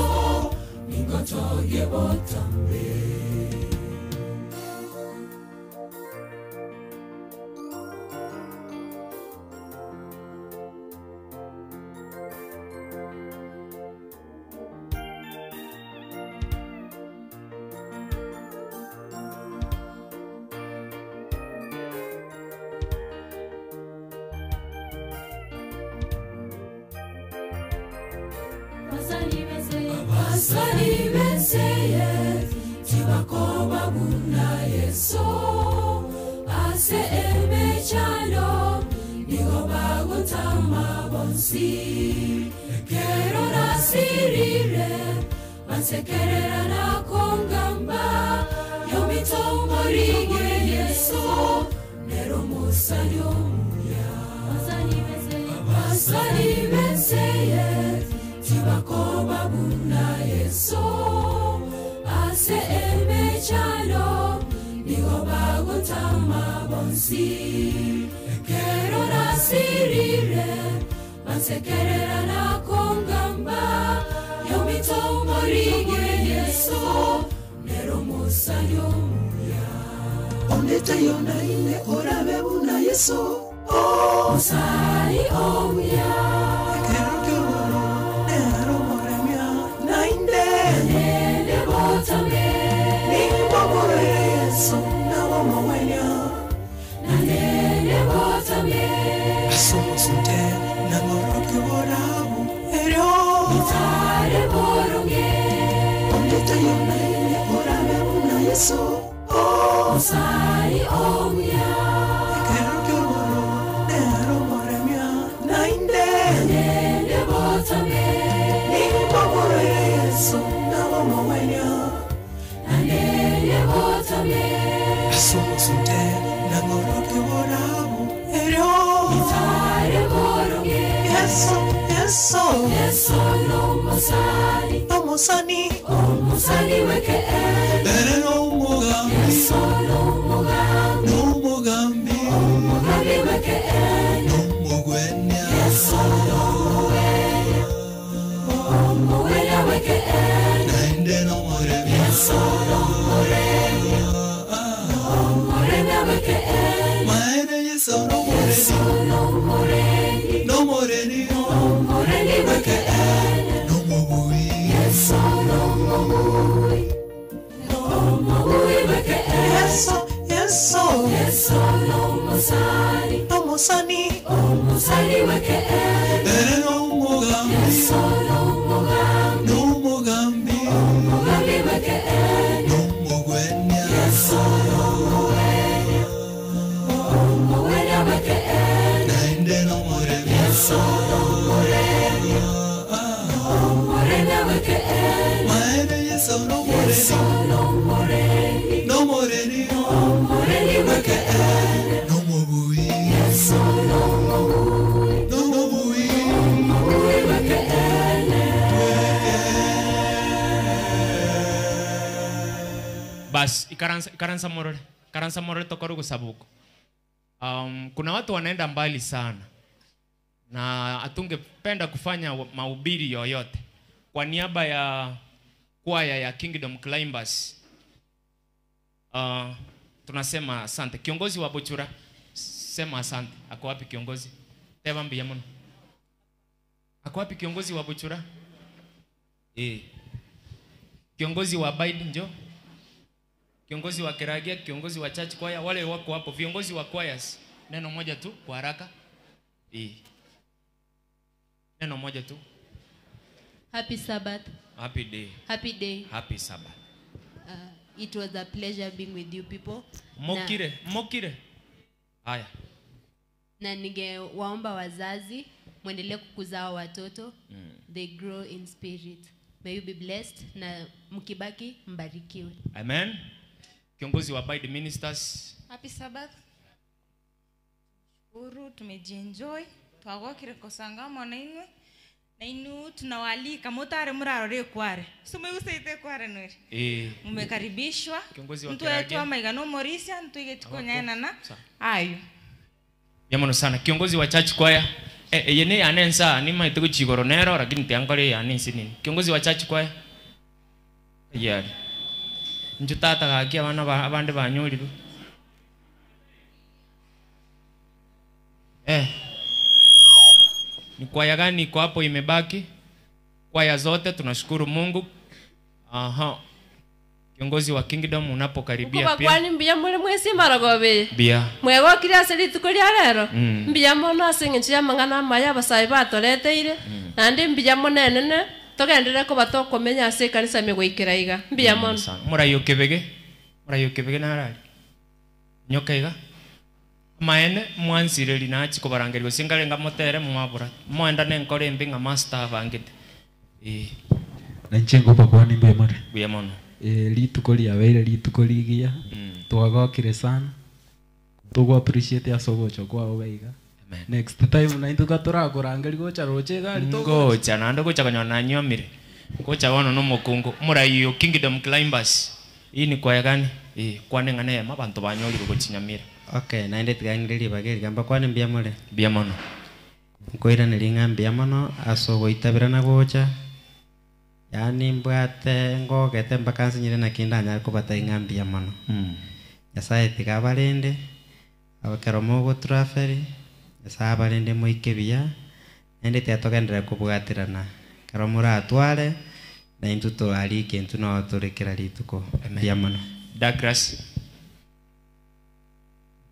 ningotoge botambe. Basani benseye tibakoba buna Yesu ase emechano nigo bagutama bonsi kero nasirire bansekerera nakongamba yomitomorige Yesu nero musani omuya. Basani benseye tibakoba buna Yesu ase emechano nigo bagutama bonsi kero nasirire bansekerera nakongamba yomitomorige Yesu nero musani omuya. Ondeta yona ine orabe buna Yesu musani omuya. Asomosute nangoroke borabu eryo Mutare borunge. Ondeta yona ine orabe buna Yesu musani omuya. Kero keboro nero Yesu, Yesu, Yesu no musani, no musani, oh musani weke ere no mugambi, Yesu no mugambi, no mugambi, oh mugambi weke no mugwenya, Yesu no mugwenya, oh mugwenya weke naende no muremia, Yesu no muremia, oh muremia weke maene Yesu no muremia, no muremia, no muremia, oh muremia weke no mugui, Yesu no mugui, no mugui weke Yesu, Yesu, Yesu no musani, no musani, oh musani weke ere no mugambi, Yesu no mugambi, no mugambi, oh mugambi weke no mugwenya, Yesu no mugwenya, oh mugwenya weke naende no muremia, Yesu no muremia, oh muremia weke maene Yesu no muremia, Yesu no muremia, no muremia, oh muremia weke no mugui, Yesu no mugui, no mugui, mugui weke. Bas, ikaransa morore. Ikaransa morore tokoru kusabuku. Kuna watu wanaenda mbali sana. Na hatungependa kufanya mahubiri yoyote. Kwa niaba ya kwaya ya Kingdom Climbers, tunasema asante. Kiongozi wa Bochura, sema asante. Ako wapi kiongozi? Teba mbiya mono. Ako wapi kiongozi wa Bochura? Kiongozi wa Biden njo. Kiongozi wa Keragia, kiongozi wa church choir, wale wako hapo, viongozi wa choirs. Neno moja tu kwa haraka. Neno moja tu. Happy Sabbath. Happy day. Happy day. Happy Sabbath. It was a pleasure being with you people. Mokire, mokire. Haya. Na ningewaomba wazazi muendelee kukuza watoto. They grow in spirit. May you be blessed na mkibaki mbarikiwe. Amen. Kiongozi wa Biden Ministers. Happy Sabbath. Shukuru tumejienjoy. Twagokire kosanga na inwe. Na inu tunawalika motare murarore kware. Sumeuse kware nwere. Mmekaribishwa. Kiongozi wa Mtu wetu amaiga no Morisia ntuige tukonyana na ayo. Yamono sana kiongozi wa church choir. Yene anensa ni maitego chigoronero lakini tiangore anensi nini. Kiongozi wa church choir. Yeah. Njutata gakia abana abande banyuriru. Ni kwaya gani iko hapo imebaki? Kwaya zote tunashukuru Mungu. Aha. Kiongozi wa Kingdom unapokaribia pia. Kwani mbiya muri mwesi maragobe. Bia. Mwego kiria seri tukuria rero. Mbiya mono asengenche amangana maya basayi batoreteire. Nandi mbiya monenene togendere ko batokomenya ase kanisa migwikira iga. Mbiya mono. Murayo kebege. Murayo kebege narari. Nyoka iga. Maene mwansire linachi kobarangerio singarenga motere mwabura. Mwenda nenkore mbinga master bangete. Na nchengo pakwani mbiya mono. Mbiya mono. Rituko riabeire rituko rigiya twagokire sana tugo appreciate asogocho kwao baiga. Next time na intuka turakurangeri gocha roche gari gocha nando gocha kanyona nyomire gocha wono no mukungu murayo Kingdom Climbers. Hii ni kwaya gani? Kwane ngane mabantu banyoli gochinyamira. Okay, naende tigangiriri bageri gamba kwane mbiya more. Mbiya mono. Nkoira niringa mbiya mono asogoitabirana gocha. Yani mbwate ngogete mpaka nsinyire na kinda anyare kobata ing'ambi ya mono. Nyasaye tiga abarende abakero mogo traferi Nyasaye abarende moike buya naende tiatogenderera kobwaterana kero moratware na intwe torarike intwe no torekera rituko mbuya mono. Douglas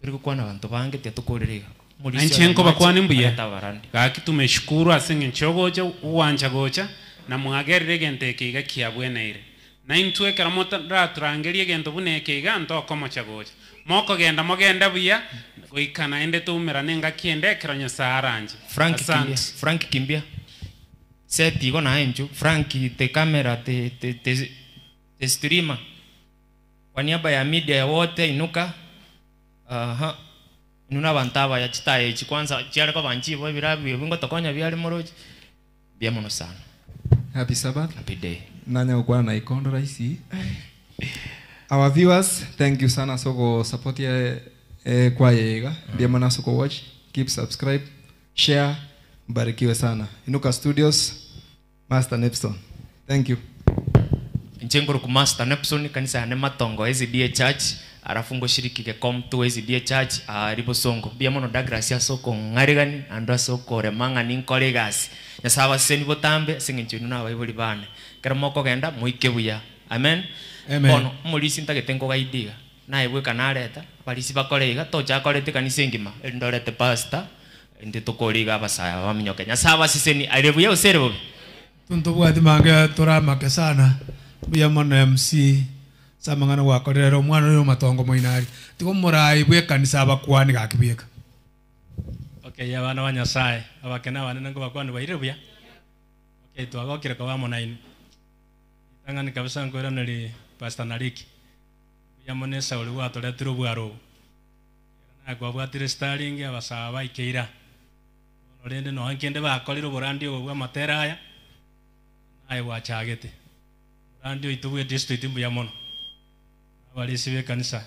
turi kukwana bantu bange tiatukorere. Anchenko bakwani mbuya. Gaki tumeshukuru asenge nchogocha uwanja gocha na mwagerire gente kiga kiabweneire. Na intwe kera motaturangerie gento bune kiga ntokomocha gocha. Moko genda mogenda buya goikana ende tumerane ngakiende kera Nyasaye aranje. Frank kimbia. Frank kimbia. Seti iko na enju. Frank te camera te te streamer. Kwa niaba ya media ya wote inuka. Aha. Nuna bantaba ya chitaye chi kwanza chiare ko banchi bo birabi bingo tokonya byari moroji. Bia mono sana. Happy Sabbath. Happy day. Nanya ukwana na ikondo raisi. Our viewers, thank you sana soko support ya kwa yega. Bia mono soko watch, keep subscribe, share, mbarikiwe sana. Inuka Studios, Master Nepson. Thank you. Nchenguru ku Master Nepson kanisa ya Nematongo SDA Church. Arafu ngoshiriki ke kom tu SDA Church ribosongo. Bia mono Douglas soko ngarigani ando soko remanga ninkolegasi. Nyasaba seni botambe singinchunu na baibuli bane. Kera moko genda muike buya. Amen. Amen. Bono mulisi ntagete ngogaidiga. Naye bweka nareta balisi bakorega tocha korete kanisa engima. Ndorete pastor ndi tukoriga abasaya baminyoke. Nyasaba siseni arebuya userebo. Tuntubwati mange turamake sana. Buya mono MC samangana wakorera omwana oyo matongo moinari. Tigo murai bwe kanisa abakwani gakibeka. Okay, abana ba Nyasaye abakena abanene ngo bakwani baire buya. Okay, twagokire kwa monaini. Tangani kabisa nkwera nali Pastor Nariki. Buya mone Sauli gwatoretire obwaro. Na gwabwatire Starling abasaba baikeira. Ono rende no nkende bakorire oborandi obwo bwa matera aya. Naye gwachagete. Orandi oitubwe district mbuya mono. Abalisi be kanisa.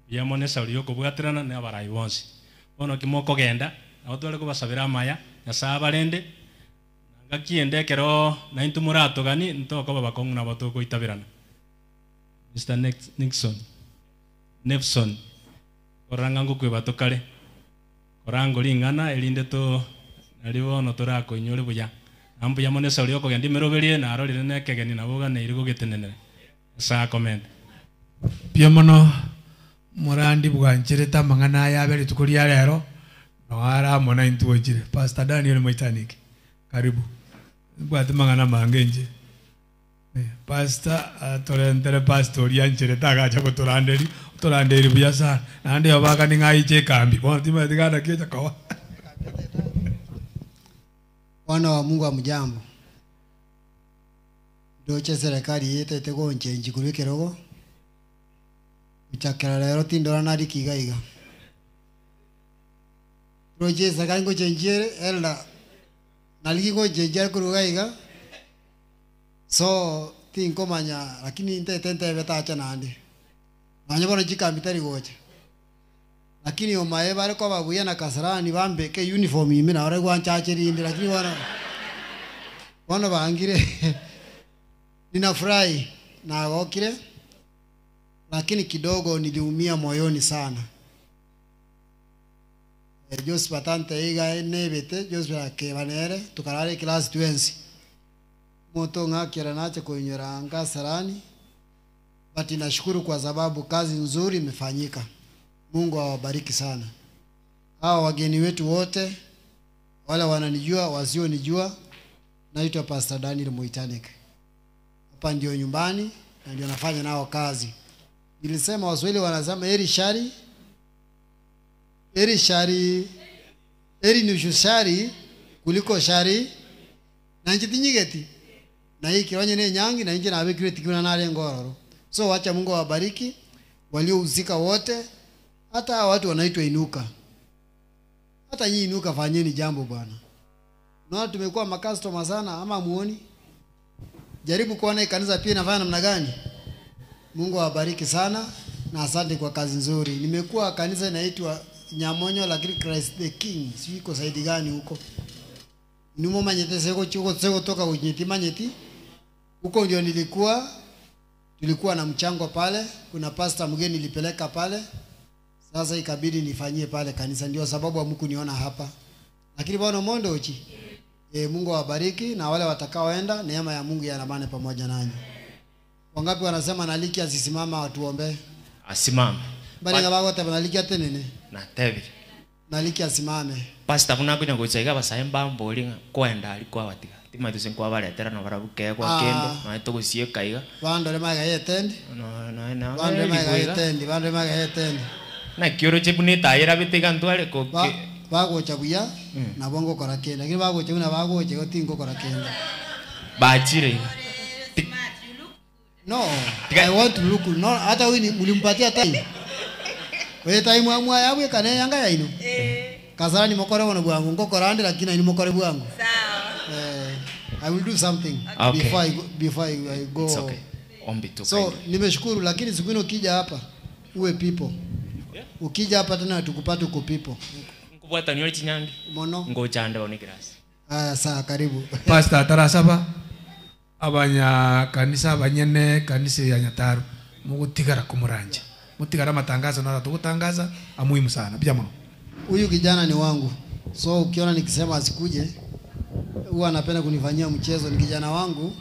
Buya mone Sauli yokobwatirana na abarai bonsi. Bono kimoko genda aho tware kubasabira amaya Nyasaye abarende ngakiende kero naintu muratogani ntoko babakong'u nabo tokoitabirana. Mr. Nixon Nepson koranga ngokweba tokare korango ring'ana erinde to nari bono torakoinyore buya ambuya mone Sauli okogenda imeroberie narorire nekegeni nabo ganeire gogetenenere. Nyasaye comment. Pia mono morandi bwanchereta mang'ana yabere tukuria rero no ara mona intuojire. Pastor Daniel Moitaniki, karibu. Bwati mang'ana mange nje. Pastor atorentere pastor yanchereta gacha gotoranderi otoranderi buya sana nande yabaka ning'aiche kambi bono timatigana kiecha kawa. Wana wa Mungu amjambo. Ndoche serikali yete tego nchenji kurukerogo. Chakera lero tindora nari kigaiga. Roje serikali ngo chenjiere ella naliki ngo chenjiere kurugaiga. So tinko manya lakini inte tente betacha nandi. Manya bono chikambitari gocha. Lakini omae bare kwa babuya na Kasarani bambeke uniform ime na ore gwanchacheri inde lakini wana bangire. Ninafurahi na gokire. Lakini kidogo niliumia moyoni sana. Joseph atante iga nebete Joseph akebanere tukarare class 20. Moto ngakira nache kuinyora Kasarani. But nashukuru kwa sababu kazi nzuri imefanyika. Mungu awabariki sana. Hawa wageni wetu wote, wale wananijua, wasionijua, naitwa Pastor Daniel Moitanik. Hapa ndio nyumbani na ndio nafanya nao kazi. Nilisema Waswahili wanasema heri shari, heri shari, heri nusu shari kuliko shari na nchi tinyigeti. Na hii kiwanye ne nyangi na nchi na abekire tikuna nare ngororo. So wacha Mungu awabariki waliohusika wote, hata watu wanaitwa Inuka. Hata nyinyi Inuka fanyeni jambo bwana. Naona tumekuwa makastoma sana ama muoni? Jaribu kuona kanisa pia inafanya namna gani? Mungu awabariki sana na asante kwa kazi nzuri. Nimekuwa kanisa inaitwa Nyamonyo lakini Christ the King. Sijui iko saidi gani huko. Numo manyete seko chuko seko toka kunyeti manyeti. Huko ndio nilikuwa, tulikuwa na mchango pale, kuna pastor mgeni nilipeleka pale. Sasa ikabidi nifanyie pale kanisa, ndio sababu hamkuniona hapa. Lakini bwana Mondo uchi. Mungu awabariki na wale watakaoenda, neema ya Mungu iandamane pamoja nanyi. Wangapi wanasema naliki asisimama watuombe? Asimame. Bali ngabago tabanaliki atenene. Na tebi. Naliki asimame. Pastor kuna kunya gochaiga basaemba mbolinga kwenda alikuwa watika. Timatu senko abaretera no barabuke kwa kendo na togusieka iga. Bando le maga yetendi. No no no. Bando le maga yetendi, bando le maga yetendi. Na kioro chebuneta era bitega ntware ko bagocha buya na bongo kora kenda. Lakini bagocha una bagoche gotingo kora kenda. Bachire. No, I want to look. No, hata huyu mlimpatia time. We time amwa yabwe kane yanga yaino. Kasarani mokore wono bwangu ngokora andi lakini ino mokore bwangu. Sawa. I will do something okay. Before I go. It's okay. Ombi tu. So nimeshukuru lakini siku ino ukija hapa uwe people. Yeah. Ukija hapa tena tukupate uko people. Nkubwata nyori chinyangi. Mono. Ngoja ande oni grasi. Aya sawa karibu. Pastor Tarasaba abanya kanisa abanyene kanisa ya Nyataru mugutigara kumuranja. Mutigara matangazo na tugutangaza amuhimu sana. Pia mono. Huyu kijana ni wangu. So ukiona nikisema asikuje huwa anapenda kunifanyia mchezo, ni kijana wangu.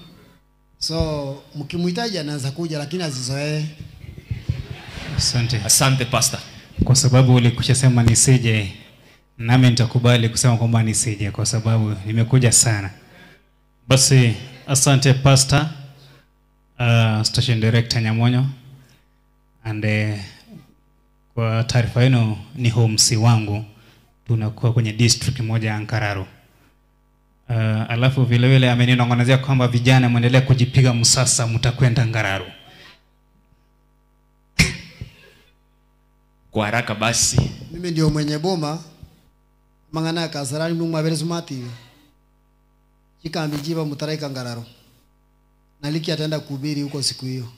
So mkimhitaji anaweza kuja lakini asizoee. Asante. Asante pastor. Kwa sababu ulikushasema nisije, nami nitakubali kusema kwamba nisije kwa sababu nimekuja sana. Basi asante pastor, station director Nyamonyo, and kwa taarifa yenu ni homsi wangu, tunakuwa kwenye district moja ya Ankararu. Alafu vile vile ameninong'onezea kwamba vijana muendelee kujipiga msasa, mtakwenda Ngararu. Kwa haraka basi. Mimi ndio mwenye boma mangana Kasarani mungu mabere sumati. Chikambi mutaraika Ngararu. Na Liki ataenda kuhubiri huko siku hiyo.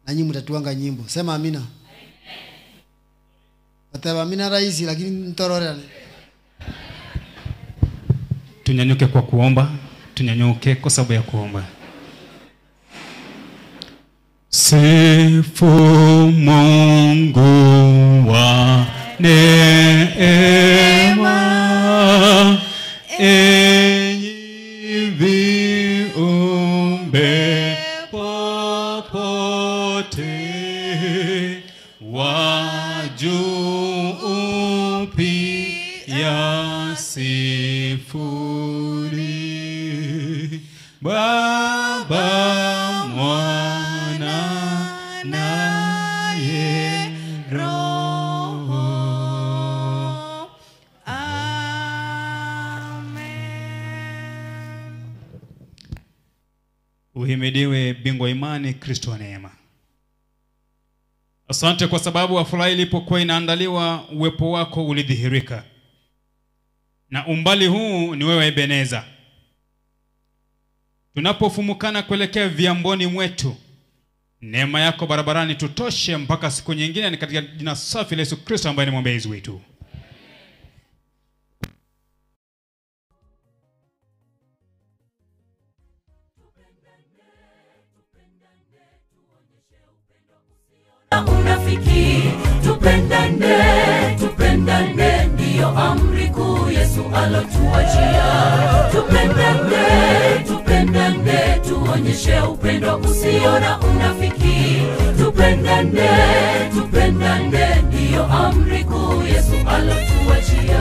Na nyinyi mtatuanga nyimbo. Sema amina. Ataba amina rahisi lakini ntororane. Tunyanyuke kwa kuomba, tunyanyuke kwa sababu ya kuomba. Sifu Mungu wa neema, enyi viumbe popote, wa juu pia sifuni Baba, Mwana naye Roho. Amen. Uhimidiwe bingwa imani Kristo wa neema. Asante kwa sababu hafla ilipokuwa inaandaliwa uwepo wako ulidhihirika. Na umbali huu ni wewe Ebeneza. Tunapofumukana kuelekea viamboni mwetu, neema yako barabarani tutoshe mpaka siku nyingine, ni katika jina safi la Yesu Kristo ambaye ni mwombezi wetu. Unafiki, tupendane, tupendane, ndiyo amri kuu Yesu alotuachia. Tupendane, tupendane, tuonyeshe upendo usio na unafiki. Tupendane, tupendane, ndiyo amri kuu Yesu alotuachia.